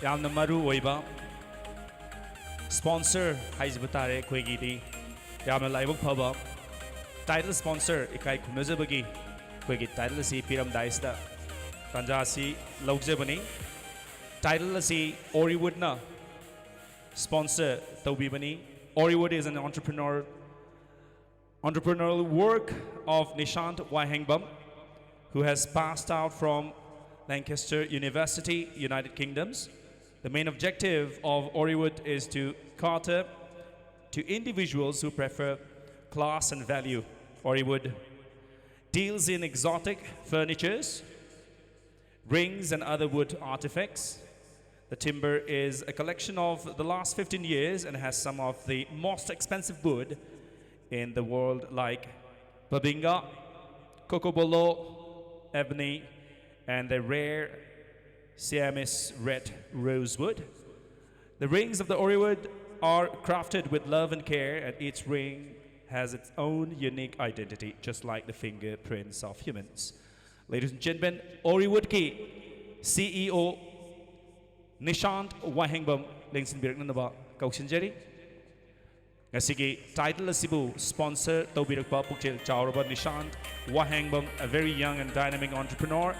ꯌꯥꯝꯅ ꯃꯔꯨ ꯑꯣꯏꯕ sponsor ꯍꯥꯏꯖꯕ ꯇꯥꯔꯦ ꯑꯩꯈꯣꯏꯒꯤꯗꯤ꯫ ꯌꯥꯝꯅ ꯂꯥꯏꯕꯛ ꯐꯕ title sponsor, ꯏꯀꯥꯏ ꯈꯨꯝꯅꯖꯕꯒꯤ ꯑꯩꯈꯣꯏꯒꯤ title ꯑꯁꯤ ꯄꯤꯔꯝꯗꯥꯏꯁꯤꯗ ꯇꯥꯟꯖꯥ ꯑꯁꯤ ꯂꯧꯖꯕꯅꯤ꯫ Title ꯑꯁꯤ Orrywoodꯅ sponsor ꯇꯧꯕꯤꯕꯅꯤ꯫ Orrywood is an entrepreneur, entrepreneurial work of Nishant Waihengam, who has passed out from Lancaster University, United Kingdoms. The main objective of Orrywood is to cater to individuals who prefer class and value. Orrywood deals in exotic furnitures, rings and other wood artifacts. The timber is a collection of the last fifteen years and has some of the most expensive wood in the world, like Babinga, Cocobolo, Ebony, and the rare Siamese red rosewood. The rings of the Oriwood are crafted with love and care, and each ring has its own unique identity, just like the fingerprints of humans. Ladies and gentlemen, Oriwood ki C E O Nishant Wahengbam ꯂꯦꯡꯁꯤꯟꯕꯤꯔꯛꯅꯅꯕ ꯀꯧꯁꯤꯟꯖꯔꯤ꯫ ꯉꯁꯤꯒꯤ title ꯑꯁꯤꯕꯨ sponsor ꯇꯧꯕꯤꯔꯛꯄ ꯄꯨꯛꯆꯦꯜ ꯆꯥꯎꯔꯕ Nishant Wahengbam, a very young and dynamic entrepreneur.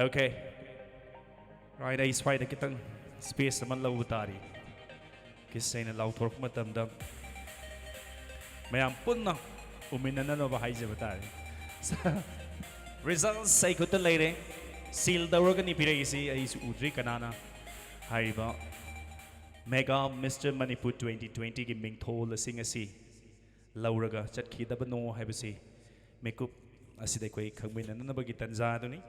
Okay. Right, ꯑꯩ ꯁ꯭ꯋꯥꯏꯗ ꯈꯤꯇꯪ space ꯑꯃ ꯂꯧꯕ ꯇꯥꯔꯤ꯫ ꯀꯤꯁ ꯑꯩꯅ ꯂꯥꯎꯊꯣꯔꯛꯄ ꯃꯇꯝꯗ ꯃꯌꯥꯝ ꯄꯨꯟꯅ ꯎꯃꯤꯟꯅꯅꯅꯕ ꯍꯥꯏꯖꯕ ꯇꯥꯔꯦ꯫ Results ꯑꯩ ꯈꯨꯠꯇ ꯂꯩꯔꯦ꯫ Seal ꯇꯧꯔꯒꯅꯤ ꯄꯤꯔꯛꯏꯁꯤ, ꯑꯩꯁꯨ ꯎꯗ꯭ꯔꯤ ꯀꯅꯥꯅ꯫ ꯍꯥꯏꯔꯤꯕ Mega Mister Manipur twenty twenty ꯒꯤ ꯃꯤꯡꯊꯣꯜ ꯑꯁꯤ ꯉꯁꯤ ꯂꯧꯔꯒ ꯆꯠꯈꯤꯗꯕꯅꯣ ꯍꯥꯏꯕꯁꯤ ꯃꯤꯀꯨꯞ ꯑꯁꯤꯗ ꯑꯩꯈꯣꯏ ꯈꯪꯃꯤꯟꯅꯅꯕꯒꯤ ꯇꯥꯟꯖꯥ ꯑꯗꯨꯅꯤ꯫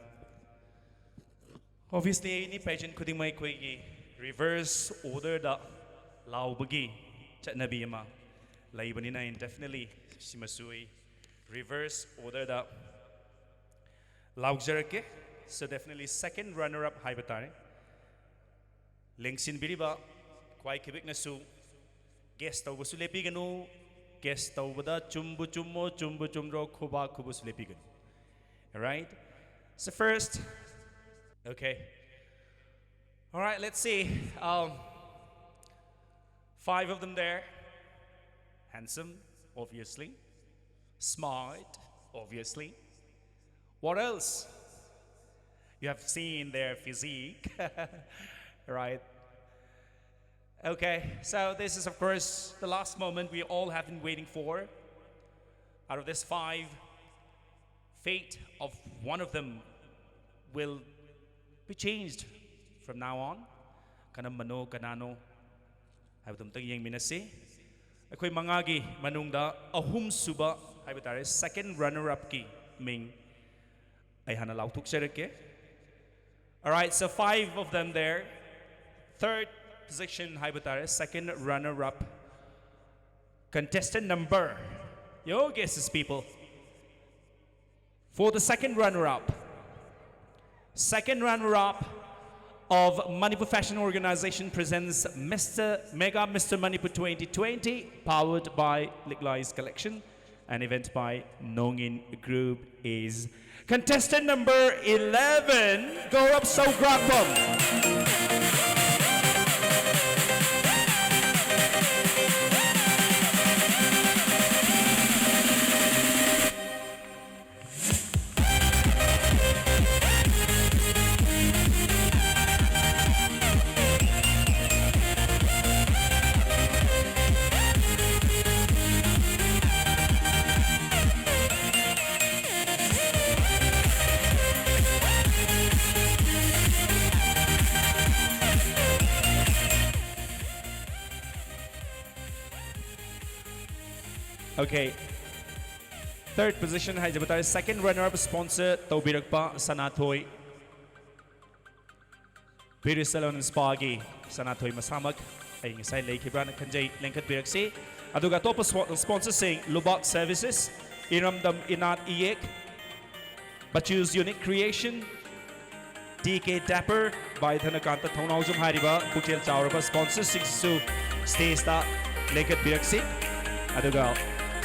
Obviously, any pageant ꯈꯨꯗꯤꯡꯃꯛ ꯑꯩꯈꯣꯏꯒꯤ reverse order ꯗ ꯂꯥꯎꯕꯒꯤ ꯆꯠꯅꯕꯤ ꯑꯃ ꯂꯩꯕꯅꯤꯅ, and definitely ꯁꯤꯃꯁꯨ ꯑꯩ reverse order ꯗ ꯂꯥꯎꯖꯔꯛꯀꯦ꯫ So definitely second runner up ꯍꯥꯏꯕ ꯇꯥꯔꯦ꯫ ꯂꯦꯡꯁꯤꯟꯕꯤꯔꯤꯕ ꯈ꯭ꯋꯥꯏ ꯈꯤꯕꯤꯛꯅꯁꯨ guess ꯇꯧꯕꯁꯨ ꯂꯦꯞꯄꯤꯒꯅꯨ, guess ꯇꯧꯕꯗ ꯆꯨꯝꯕꯨ ꯆꯨꯝꯃꯣ, ꯆꯨꯝꯕꯨ ꯆꯨꯝꯗ꯭ꯔꯣ, ꯈꯨꯕꯥꯛ ꯈꯨꯕꯁꯨ ꯂꯦꯞꯄꯤꯒꯅꯨ꯫ Alright? So first, okay. Alright, let's see. Um, five of them there. Handsome, obviously. Smart, obviously. What else? You have seen their physique, right? Okay, so this is, of course, the last moment we all have been waiting for. Out of this five, fate of one of them will be changed from now on. ꯀꯔꯝꯕꯅꯣ, ꯀꯅꯥꯅꯣ ꯍꯥꯏꯕꯗꯨ ꯑꯝꯇꯪ ꯌꯦꯡꯃꯤꯟꯅꯁꯤ꯫ ꯑꯩꯈꯣꯏ ꯃꯉꯥꯒꯤ ꯃꯅꯨꯡꯗ ꯑꯍꯨꯝꯁꯨꯕ ꯍꯥꯏꯕ ꯇꯥꯔꯦ, second runner-up ꯀꯤ ꯃꯤꯡ ꯑꯩ ꯍꯥꯟꯅ ꯂꯥꯎꯊꯣꯛꯆꯔꯛꯀꯦ꯫ All right, so five of them there. Third position ꯍꯥꯏꯕ ꯇꯥꯔꯦ, second runner-up. Contestant number, your guesses, people. For the second runner-up, second runner-up of Manipur Fashion Organization presents Mister Mega Mister Manipur twenty twenty, powered by Liklai's Collection, an event by Nongin Group, is contestant number eleven, Gaurav Saugrakpam. Okay. Third position ꯍꯥꯏꯖꯕ ꯇꯥꯔꯦ, second runner-up sponsor ꯇꯧꯕꯤꯔꯛꯄ ꯁꯅꯥꯊꯣꯏ꯫ Beauty Salon and Spa ꯒꯤ ꯁꯅꯥꯊꯣꯏ ꯃꯁꯥꯃꯛ ꯑꯩ ꯉꯁꯥꯏ ꯂꯩꯈꯤꯕ꯭ꯔꯥꯅ ꯈꯟꯖꯩ, ꯂꯦꯡꯈꯠꯄꯤꯔꯛꯁꯤ꯫ ꯑꯗꯨꯒ ꯑꯇꯣꯞꯄ spo-, sponsorꯁꯤꯡ, Lubak Services, ꯏꯔꯝꯗꯝ ꯏꯅꯥꯠ ꯏꯌꯦꯛ, Bachu's Unique Creation, T K Dapper, by ꯙꯅꯀꯥꯟꯇ ꯊꯧꯅꯥꯎꯖꯝ ꯍꯥꯏꯔꯤꯕ ꯄꯨꯛꯆꯦꯜ ꯆꯥꯎꯔꯕ sponsorꯁꯤꯡꯁꯤꯁꯨ stageꯇ ꯂꯦꯡꯈꯠꯄꯤꯔꯛꯁꯤ꯫ ꯑꯗꯨꯒ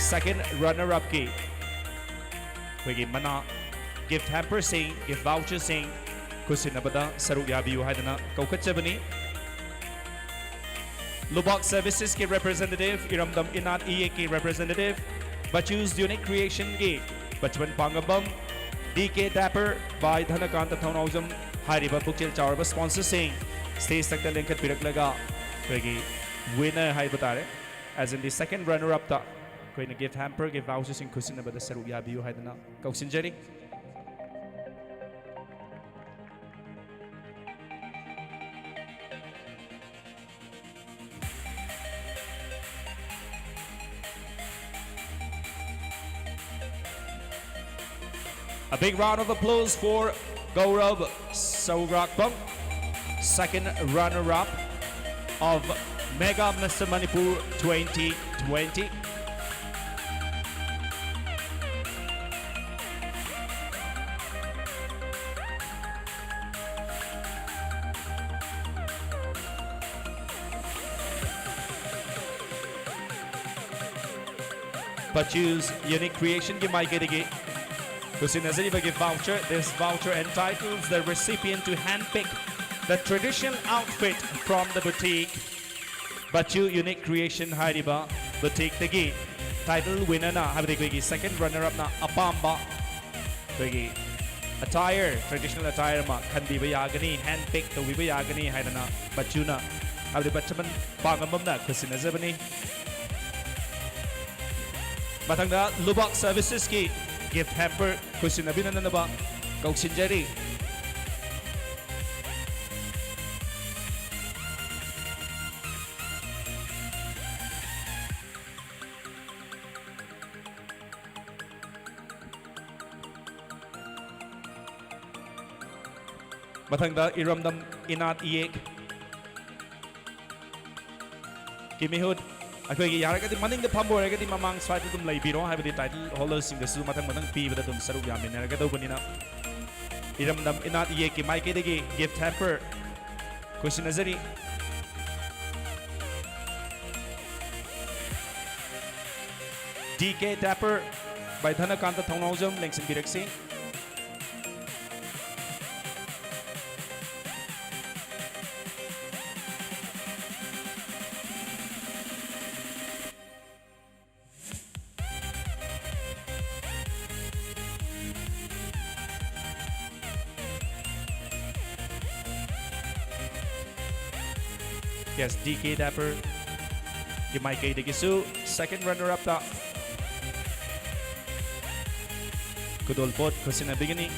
second runner-upꯀꯤ ꯑꯩꯈꯣꯏꯒꯤ ꯃꯅꯥ, gift hamperꯁꯤꯡ, gift voucherꯁꯤꯡ ꯈꯨꯠꯁꯤꯟꯅꯕꯗ ꯁꯔꯨꯛ ꯌꯥꯕꯤꯌꯨ ꯍꯥꯏꯗꯅ ꯀꯧꯈꯠꯆꯕꯅꯤ꯫ Lubak Servicesꯀꯤ representative, ꯏꯔꯝꯗꯝ ꯏꯅꯥꯠ ꯏꯌꯦꯛꯀꯤ representative, Bachu's Unique Creationꯒꯤ ꯕꯆꯋꯟ ꯄꯥꯡꯒꯝꯕꯝ, D K Dapper by Dhanakanta Thongnaojam ꯍꯥꯏꯔꯤꯕ ꯄꯨꯛꯆꯦꯜ ꯆꯥꯎꯔꯕ sponsorꯁꯤꯡ stage ꯊꯛꯇ ꯂꯦꯡꯈꯠꯄꯤꯔꯛꯂꯒ ꯑꯩꯈꯣꯏꯒꯤ winner ꯍꯥꯏꯕ ꯇꯥꯔꯦ, as in the second runner upꯇ ꯑꯩꯈꯣꯏꯅ gift hamperꯒꯤ voucherꯁꯤꯡ ꯈꯨꯠꯁꯤꯟꯅꯕꯗ ꯁꯔꯨꯛ ꯌꯥꯕꯤꯌꯨ ꯍꯥꯏꯗꯅ ꯀꯧꯁꯤꯟꯖꯔꯤ꯫ A big round of applause for Gaurav Saugrakpam, second runner-up of Mega Mister Manipur twenty twenty. Bachu's Unique Creationꯒꯤ ꯃꯥꯏꯀꯩꯗꯒꯤ ꯈꯨꯠꯁꯤꯟꯅꯖꯔꯤꯕ gift voucher, this voucher entitles the recipient to handpick the traditional outfit from the boutique꯫ Bachu Unique Creation ꯍꯥꯏꯔꯤꯕ boutiqueꯇꯒꯤ title winnerꯅ, ꯍꯥꯏꯕꯗꯤ ꯑꯩꯈꯣꯏꯒꯤ second runner-upꯅ ꯑꯄꯥꯝꯕ ꯑꯩꯈꯣꯏꯒꯤ attire, traditional attire ꯑꯃ ꯈꯟꯕꯤꯕ ꯌꯥꯒꯅꯤ, handpick ꯇꯧꯕꯤꯕ ꯌꯥꯒꯅꯤ ꯍꯥꯏꯗꯅ ꯕꯆꯨꯅ, ꯍꯥꯏꯕꯗꯤ ꯕꯆꯃꯟ ꯄꯥꯉꯝꯕꯝꯅ ꯈꯨꯠꯁꯤꯟꯅꯖꯕꯅꯤ꯫ ꯃꯊꯪꯗ ꯂꯨꯕꯥꯛ Servicesꯀꯤ gift hamper ꯈꯨꯠꯁꯤꯟꯅꯕꯤꯅꯅꯕ ꯀꯧꯁꯤꯟꯖꯔꯤ꯫ ꯃꯊꯪꯗ ꯏꯔꯝꯗꯝ ꯏꯅꯥꯠ ꯏꯌꯦꯛ ꯀꯤ ꯃꯤꯍꯨꯠ, ꯑꯩꯈꯣꯏꯒꯤ ꯌꯥꯔꯒꯗꯤ ꯃꯅꯤꯡꯗ ꯐꯝꯕ ꯑꯣꯏꯔꯒꯗꯤ ꯃꯃꯥꯡ ꯁ꯭ꯋꯥꯏꯗ ꯑꯗꯨꯝ ꯂꯩꯕꯤꯔꯣ, ꯍꯥꯏꯕꯗꯤ title holderꯁꯤꯡꯗꯁꯨ ꯃꯊꯪ ꯃꯊꯪ ꯄꯤꯕꯗ ꯑꯗꯨꯝ ꯁꯔꯨꯛ ꯌꯥꯃꯤꯟꯅꯔꯒꯗꯧꯕꯅꯤꯅ꯫ ꯏꯔꯝꯗꯝ ꯏꯅꯥꯠ ꯏꯌꯦꯛꯀꯤ ꯃꯥꯏꯀꯩꯗꯒꯤ gift hamper ꯈꯨꯠꯁꯤꯟꯅꯖꯔꯤ꯫ D K Dapper by ꯙꯅꯀꯥꯟꯇ Thounaojam ꯂꯦꯡꯁꯤꯟꯕꯤꯔꯛꯁꯤ꯫ Yes, D K Dapper ꯒꯤ ꯃꯥꯏꯀꯩꯗꯒꯤꯁꯨ second runner up ꯇ ꯈꯨꯗꯣꯜꯄꯣꯠ ꯈꯨꯠꯁꯤꯟꯅꯕꯤꯒꯅꯤ꯫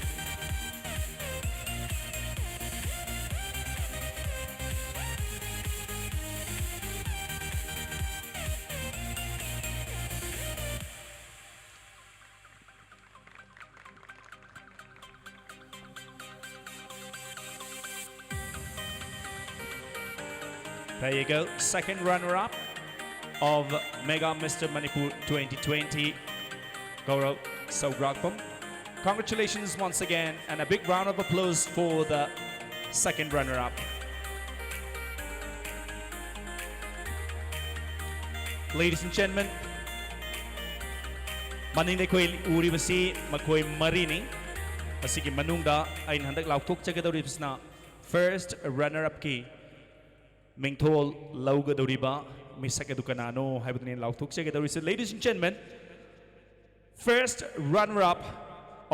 There you go, second runner-up of Mega Mister Manipur twenty twenty, Gaurav Saugrakpam. Congratulations once again, and a big round of applause for the second runner-up. Ladies and gentlemen, ꯃꯅꯤꯡꯗ ꯑꯩꯈꯣꯏ ꯎꯔꯤꯕꯁꯤ ꯃꯈꯣꯏ ꯃꯔꯤꯅꯤ꯫ ꯃꯁꯤꯒꯤ ꯃꯅꯨꯡꯗ ꯑꯩꯅ ꯍꯟꯗꯛ ꯂꯥꯎꯊꯣꯛꯆꯒꯗꯧꯔꯤꯕꯁꯤꯅ first runner-up ꯀꯤ ꯃꯤꯡꯊꯣꯜ ꯂꯧꯒꯗꯧꯔꯤꯕ ꯃꯤꯁꯛ ꯑꯗꯨ ꯀꯅꯥꯅꯣ ꯍꯥꯏꯕꯗꯨꯅꯤ ꯂꯥꯎꯊꯣꯛꯆꯒꯗꯧꯔꯤꯁꯤ꯫ Ladies and gentlemen, first runner-up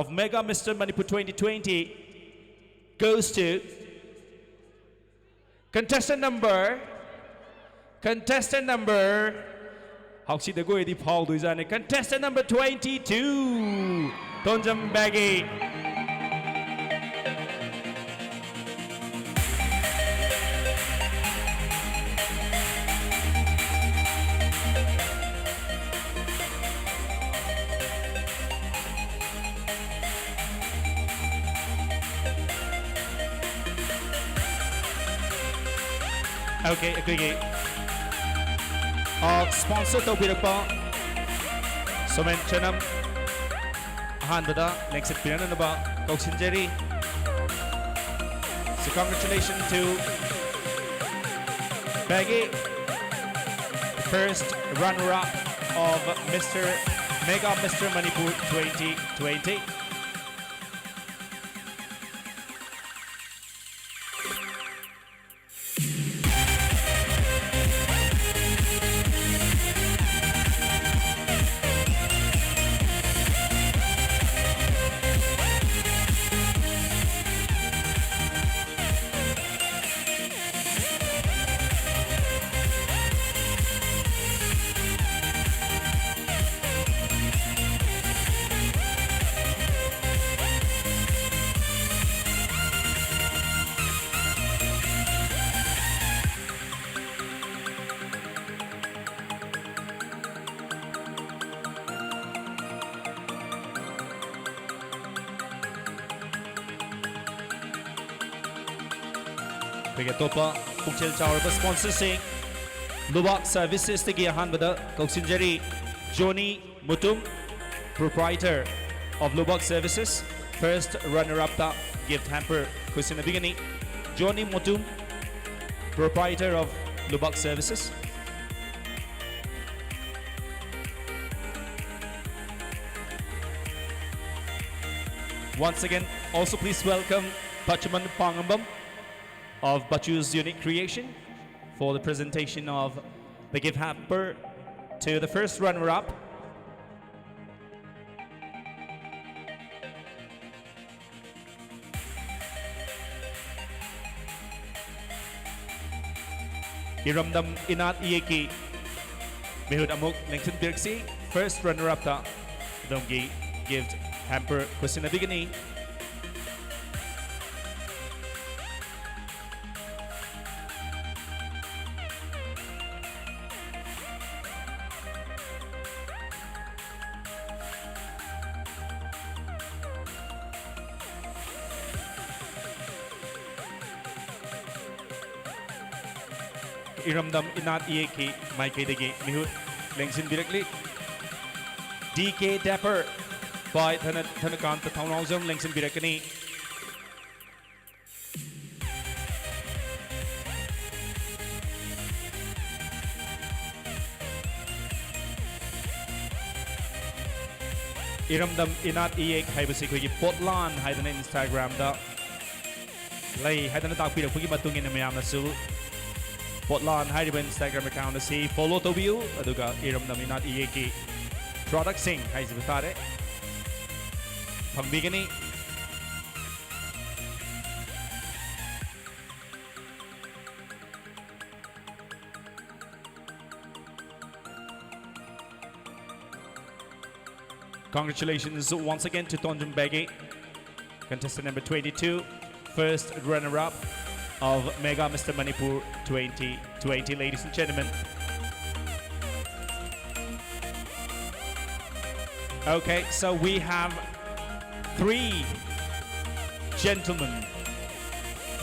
of Mega Mister Manipur twenty twenty goes to contestant number, contestant number, ꯍꯥꯎꯁꯤꯗ ꯒꯣꯏꯗꯤ ꯐꯥꯎꯗꯣꯏꯖꯥꯠꯅꯤ꯫ Contestant number twenty-two, Tonjam Baggy. Okay, ꯑꯩꯈꯣꯏꯒꯤ, ꯑ, sponsor ꯇꯧꯕꯤꯔꯛꯄ ꯁꯣꯃꯦꯟ ꯆꯅꯝ ꯑꯍꯥꯟꯕꯗ ꯂꯦꯡꯁꯤꯟꯕꯤꯔꯛꯅꯅꯕ ꯀꯧꯁꯤꯟꯖꯔꯤ꯫ So congratulations to Baggy, first runner-up of Mister Mega Mister Manipur twenty twenty. ꯑꯩꯈꯣꯏꯒꯤ ꯑꯇꯣꯞꯄ ꯄꯨꯛꯆꯦꯜ ꯆꯥꯎꯔꯕ sponsorꯁꯤꯡ, ꯂꯨꯕꯥꯛ Servicesꯇꯒꯤ ꯑꯍꯥꯟꯕꯗ ꯀꯧꯁꯤꯟꯖꯔꯤ, Johnny Mutum, proprietor of Lubak Services, first runner-upꯇ gift hamper ꯈꯨꯠꯁꯤꯟꯅꯕꯤꯒꯅꯤ꯫ Johnny Mutum, proprietor of Lubak Services. Once again, also please welcome Pachuman Pangambam of Bachu's Unique Creation for the presentation of the gift hamper to the first runner-up. Iramdam Inat Iyeki ꯃꯤꯍꯨꯠ ꯑꯃꯨꯛ ꯂꯦꯡꯁꯤꯟꯕꯤꯔꯛꯁꯤ꯫ First runner-upꯇ ꯑꯗꯣꯝꯒꯤ gift hamper ꯈꯨꯠꯁꯤꯟꯅꯕꯤꯒꯅꯤ꯫ ꯏꯔꯝꯗꯝ ꯏꯅꯥꯠ ꯏꯌꯦꯛꯀꯤ ꯃꯥꯏꯀꯩꯗꯒꯤ ꯃꯤꯍꯨꯠ ꯂꯦꯡꯁꯤꯟꯕꯤꯔꯛꯂꯤ꯫ D K Dapper by ꯙꯅ-, ꯙꯅꯀꯥꯟꯇ ꯊꯧꯅꯥꯎꯖꯝ ꯂꯦꯡꯁꯤꯟꯕꯤꯔꯛꯀꯅꯤ꯫ ꯏꯔꯝꯗꯝ ꯏꯅꯥꯠ ꯏꯌꯦꯛ ꯍꯥꯏꯕꯁꯤ ꯑꯩꯈꯣꯏꯒꯤ ꯄꯣꯠꯂꯥꯟ ꯍꯥꯏꯗꯅ Instagramꯗ ꯂꯩ ꯍꯥꯏꯗꯅ ꯇꯥꯛꯄꯤꯔꯛꯄꯒꯤ ꯃꯇꯨꯡ ꯏꯟꯅ ꯃꯌꯥꯝꯅꯁꯨ ꯄꯣꯠꯂꯥꯟ ꯍꯥꯏꯔꯤꯕ Instagram account ꯑꯁꯤ follow ꯇꯧꯕꯤꯌꯨ, ꯑꯗꯨꯒ ꯏꯔꯝꯗꯝ ꯏꯅꯥꯠ ꯏꯌꯦꯛꯀꯤ productꯁꯤꯡ ꯍꯥꯏꯖꯕ ꯇꯥꯔꯦ ꯐꯪꯕꯤꯒꯅꯤ꯫ Congratulations once again to Tonjum Begi, contestant number twenty-two, first runner-up of Mega Mister Manipur twenty twenty, ladies and gentlemen. Okay, so we have three gentlemen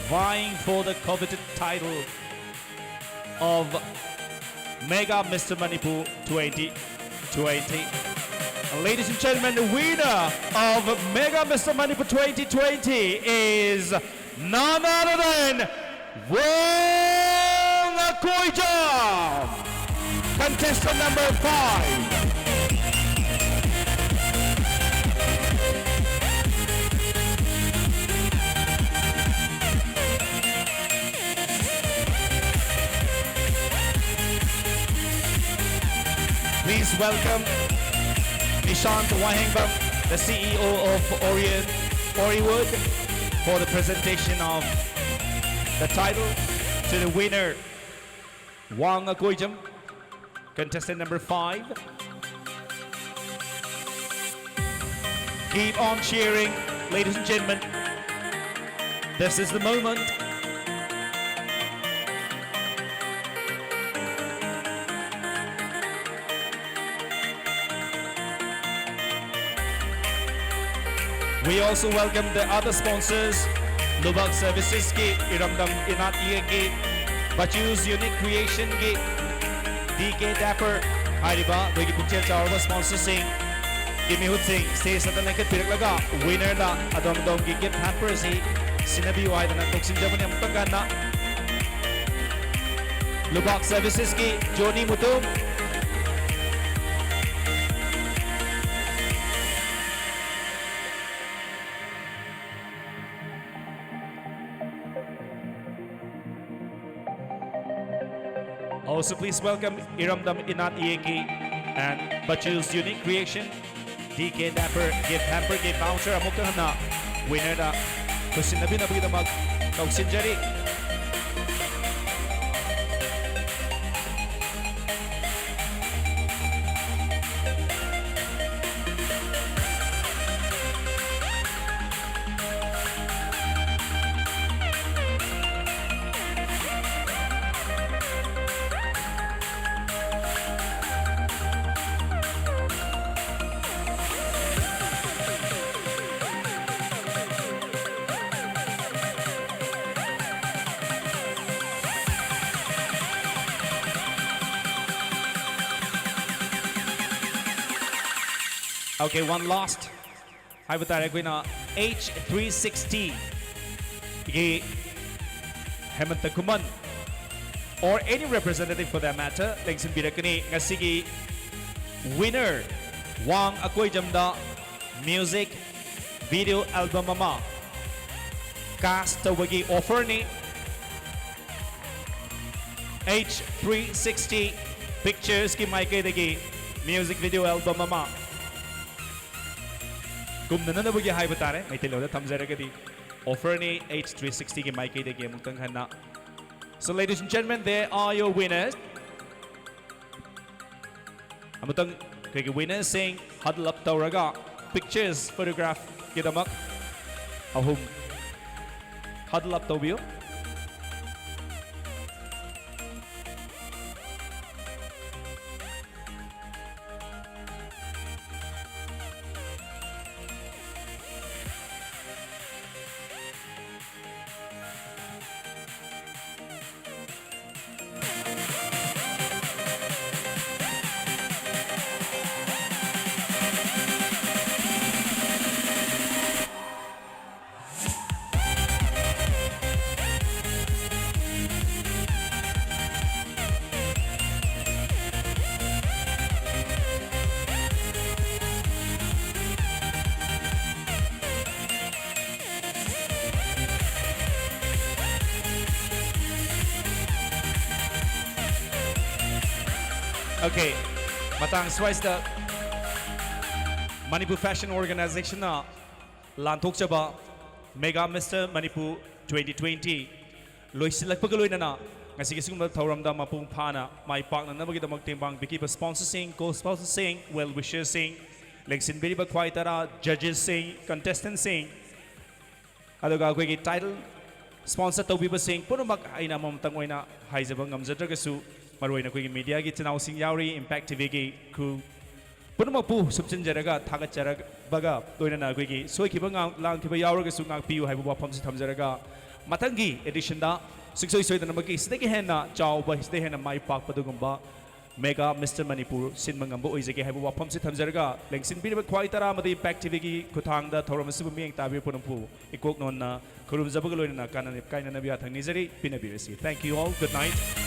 vying for the coveted title of Mega Mister Manipur twenty twenty. And ladies and gentlemen, the winner of Mega Mister Manipur twenty twenty is none other than Wong Akoijam, contestant number five. Please welcome Nishant Wahengbam, the C E O of Orient Orrywood, for the presentation of the title to the winner, Wang Akoijam, contestant number five. Keep on cheering, ladies and gentlemen. This is the moment. We also welcome the other sponsors, Lubak Services ki, Iramdam Inat Ye ki, Bachu's Unique Creation ki, D K Dapper, ꯍꯥꯏꯔꯤꯕ ꯑꯩꯈꯣꯏꯒꯤ ꯄꯨꯛꯆꯦꯜ ꯆꯥꯎꯔꯕ sponsor ꯁꯤꯡꯒꯤ ꯃꯤꯍꯨꯠꯁꯤꯡ stage ꯑꯗ ꯂꯦꯡꯈꯠꯄꯤꯔꯛꯂꯒ winner ꯗ ꯑꯗꯣꯝ ꯑꯗꯣꯝꯒꯤ gift hamper ꯑꯁꯤ ꯁꯤꯟꯅꯕꯤꯌꯨ ꯍꯥꯏꯗꯅ ꯀꯧꯁꯤꯟꯖꯕꯅꯤ꯫ ꯑꯃꯨꯛꯇꯪ ꯀꯟꯅ Lubak Services ꯀꯤ Johnny Mutum. Also, please welcome Iramdam Inat Yeki and Bachu's Unique Creation, D K Dapper gift hamper, gift voucher ꯑꯃꯨꯛꯇ ꯍꯟꯅ winner ꯗ ꯈꯨꯠꯁꯤꯟꯅꯕꯤꯅꯕꯒꯤꯗꯃꯛ ꯀꯧꯁꯤꯟꯖꯔꯤ꯫ Okay, one last ꯍꯥꯏꯕ ꯇꯥꯔꯦ ꯑꯩꯈꯣꯏꯅ H three sixty ꯒꯤ ꯍꯦꯃꯟꯇ ꯈꯨꯃꯟ or any representative for that matter ꯂꯦꯡꯁꯤꯟꯕꯤꯔꯛꯀꯅꯤ꯫ ꯉꯁꯤꯒꯤ winner ꯋꯥꯡ ꯑꯀꯣꯏꯖꯝꯗ music video album ꯑꯃ cast ꯇꯧꯕꯒꯤ offer ꯅꯤ꯫ H three sixty Pictures ꯀꯤ ꯃꯥꯏꯀꯩꯗꯒꯤ music video album ꯑꯃ ꯀꯨꯝꯅꯅꯕꯒꯤ ꯍꯥꯏꯕ ꯇꯥꯔꯦ, ꯃꯩꯇꯩꯂꯣꯟꯗ ꯊꯝꯖꯔꯒꯗꯤ offer ꯅꯤ H three sixty ꯒꯤ ꯃꯥꯏꯀꯩꯗꯒꯤ ꯑꯃꯨꯛꯇꯪ ꯍꯟꯅ꯫ So ladies and gentlemen, there are your winners. ꯑꯃꯨꯛꯇꯪ ꯑꯩꯈꯣꯏꯒꯤ winner ꯁꯤꯡ huddle up ꯇꯧꯔꯒ pictures photograph ꯀꯤꯗꯃꯛ ꯑꯍꯨꯝ huddle up ꯇꯧꯕꯤꯌꯨ꯫ Okay, ꯃꯇꯥꯡ ꯁ꯭ꯋꯥꯏꯁꯤꯗ Manipur Fashion Organization ꯅ ꯂꯥꯟꯊꯣꯛꯆꯕ Mega Mister Manipur twenty twenty ꯂꯣꯏꯁꯤꯜꯂꯛꯄꯒ ꯂꯣꯏꯅꯅ ꯉꯁꯤꯒꯤ ꯁꯤꯒꯨꯝꯕ ꯊꯧꯔꯝꯗ ꯃꯄꯨꯡ ꯐꯥꯅ ꯃꯥꯏ ꯄꯥꯛꯅꯅꯕꯒꯤꯗꯃꯛ ꯇꯦꯡꯕꯥꯡ ꯄꯤꯈꯤꯕ sponsor ꯁꯤꯡ, co-sponsor ꯁꯤꯡ, well wisher ꯁꯤꯡ, ꯂꯦꯡꯁꯤꯟꯕꯤꯔꯤꯕ ꯈ꯭ꯋꯥꯏ ꯇꯔꯥ judges ꯁꯤꯡ, contestant ꯁꯤꯡ, ꯑꯗꯨꯒ ꯑꯩꯈꯣꯏꯒꯤ title sponsor ꯇꯧꯕꯤꯕꯁꯤꯡ ꯄꯨꯝꯅꯃꯛ ꯑꯩꯅ ꯑꯃꯃꯝꯇꯪ ꯑꯣꯏꯅ ꯍꯥꯏꯖꯕ ꯉꯝꯖꯗ꯭ꯔꯒꯁꯨ, ꯃꯔꯨꯑꯣꯏꯅ ꯑꯩꯈꯣꯏꯒꯤ media ꯒꯤ ꯏꯆꯤꯟ ꯏꯅꯥꯎꯁꯤꯡ ꯌꯥꯎꯔꯤ, Impact T V ꯒꯤ crew ꯄꯨꯝꯅꯃꯛꯄꯨ ꯁꯨꯞꯆꯤꯟꯖꯔꯒ ꯊꯥꯒꯠꯆꯔꯕꯒ ꯂꯣꯏꯅꯅ ꯑꯩꯈꯣꯏꯒꯤ ꯁꯣꯏꯈꯤꯕ ꯉꯥꯛ-, ꯂꯥꯟꯈꯤꯕ ꯌꯥꯎꯔꯒꯁꯨ ꯉꯥꯛꯄꯤꯌꯨ ꯍꯥꯏꯕ ꯋꯥꯐꯝꯁꯤ ꯊꯝꯖꯔꯒ, ꯃꯊꯪꯒꯤ edition ꯗ ꯁꯨꯡꯁꯣꯏ ꯁꯣꯏꯗꯅꯃꯛꯀꯤ ꯁꯤꯗꯒꯤ ꯍꯦꯟꯅ ꯆꯥꯎꯕ, ꯁꯤꯗꯒꯤ ꯍꯦꯟꯅ ꯃꯥꯏ ꯄꯥꯛꯄ ꯑꯗꯨꯒꯨꯝꯕ Mega Mister Manipur ꯁꯤꯟꯕ ꯉꯝꯕ ꯑꯣꯏꯖꯒꯦ ꯍꯥꯏꯕ ꯋꯥꯐꯝꯁꯤ ꯊꯝꯖꯔꯒ, ꯂꯦꯡꯁꯤꯟꯕꯤꯔꯤꯕ ꯈ꯭ꯋꯥꯏ ꯇꯔꯥ ꯑꯃꯗꯤ ꯏꯝꯄꯦꯛ ꯇꯤꯚꯤꯒꯤ ꯈꯨꯠꯊꯥꯡꯗ ꯊꯧꯔꯝ ꯑꯁꯤꯕꯨ ꯃꯤꯠꯌꯦꯡ ꯇꯥꯕꯤꯕ ꯄꯨꯝꯅꯃꯛꯄꯨ ꯏꯀꯣꯛ ꯅꯣꯟꯅ ꯈꯨꯔꯨꯝꯖꯕꯒ ꯂꯣꯏꯅꯅ ꯀꯥꯟꯅ-, ꯀꯥꯏꯅꯅꯕ ꯌꯥꯊꯪ ꯅꯤꯖꯔꯤ꯫ ꯄꯤꯅꯕꯤꯔꯁꯤ꯫ Thank you all. Good night.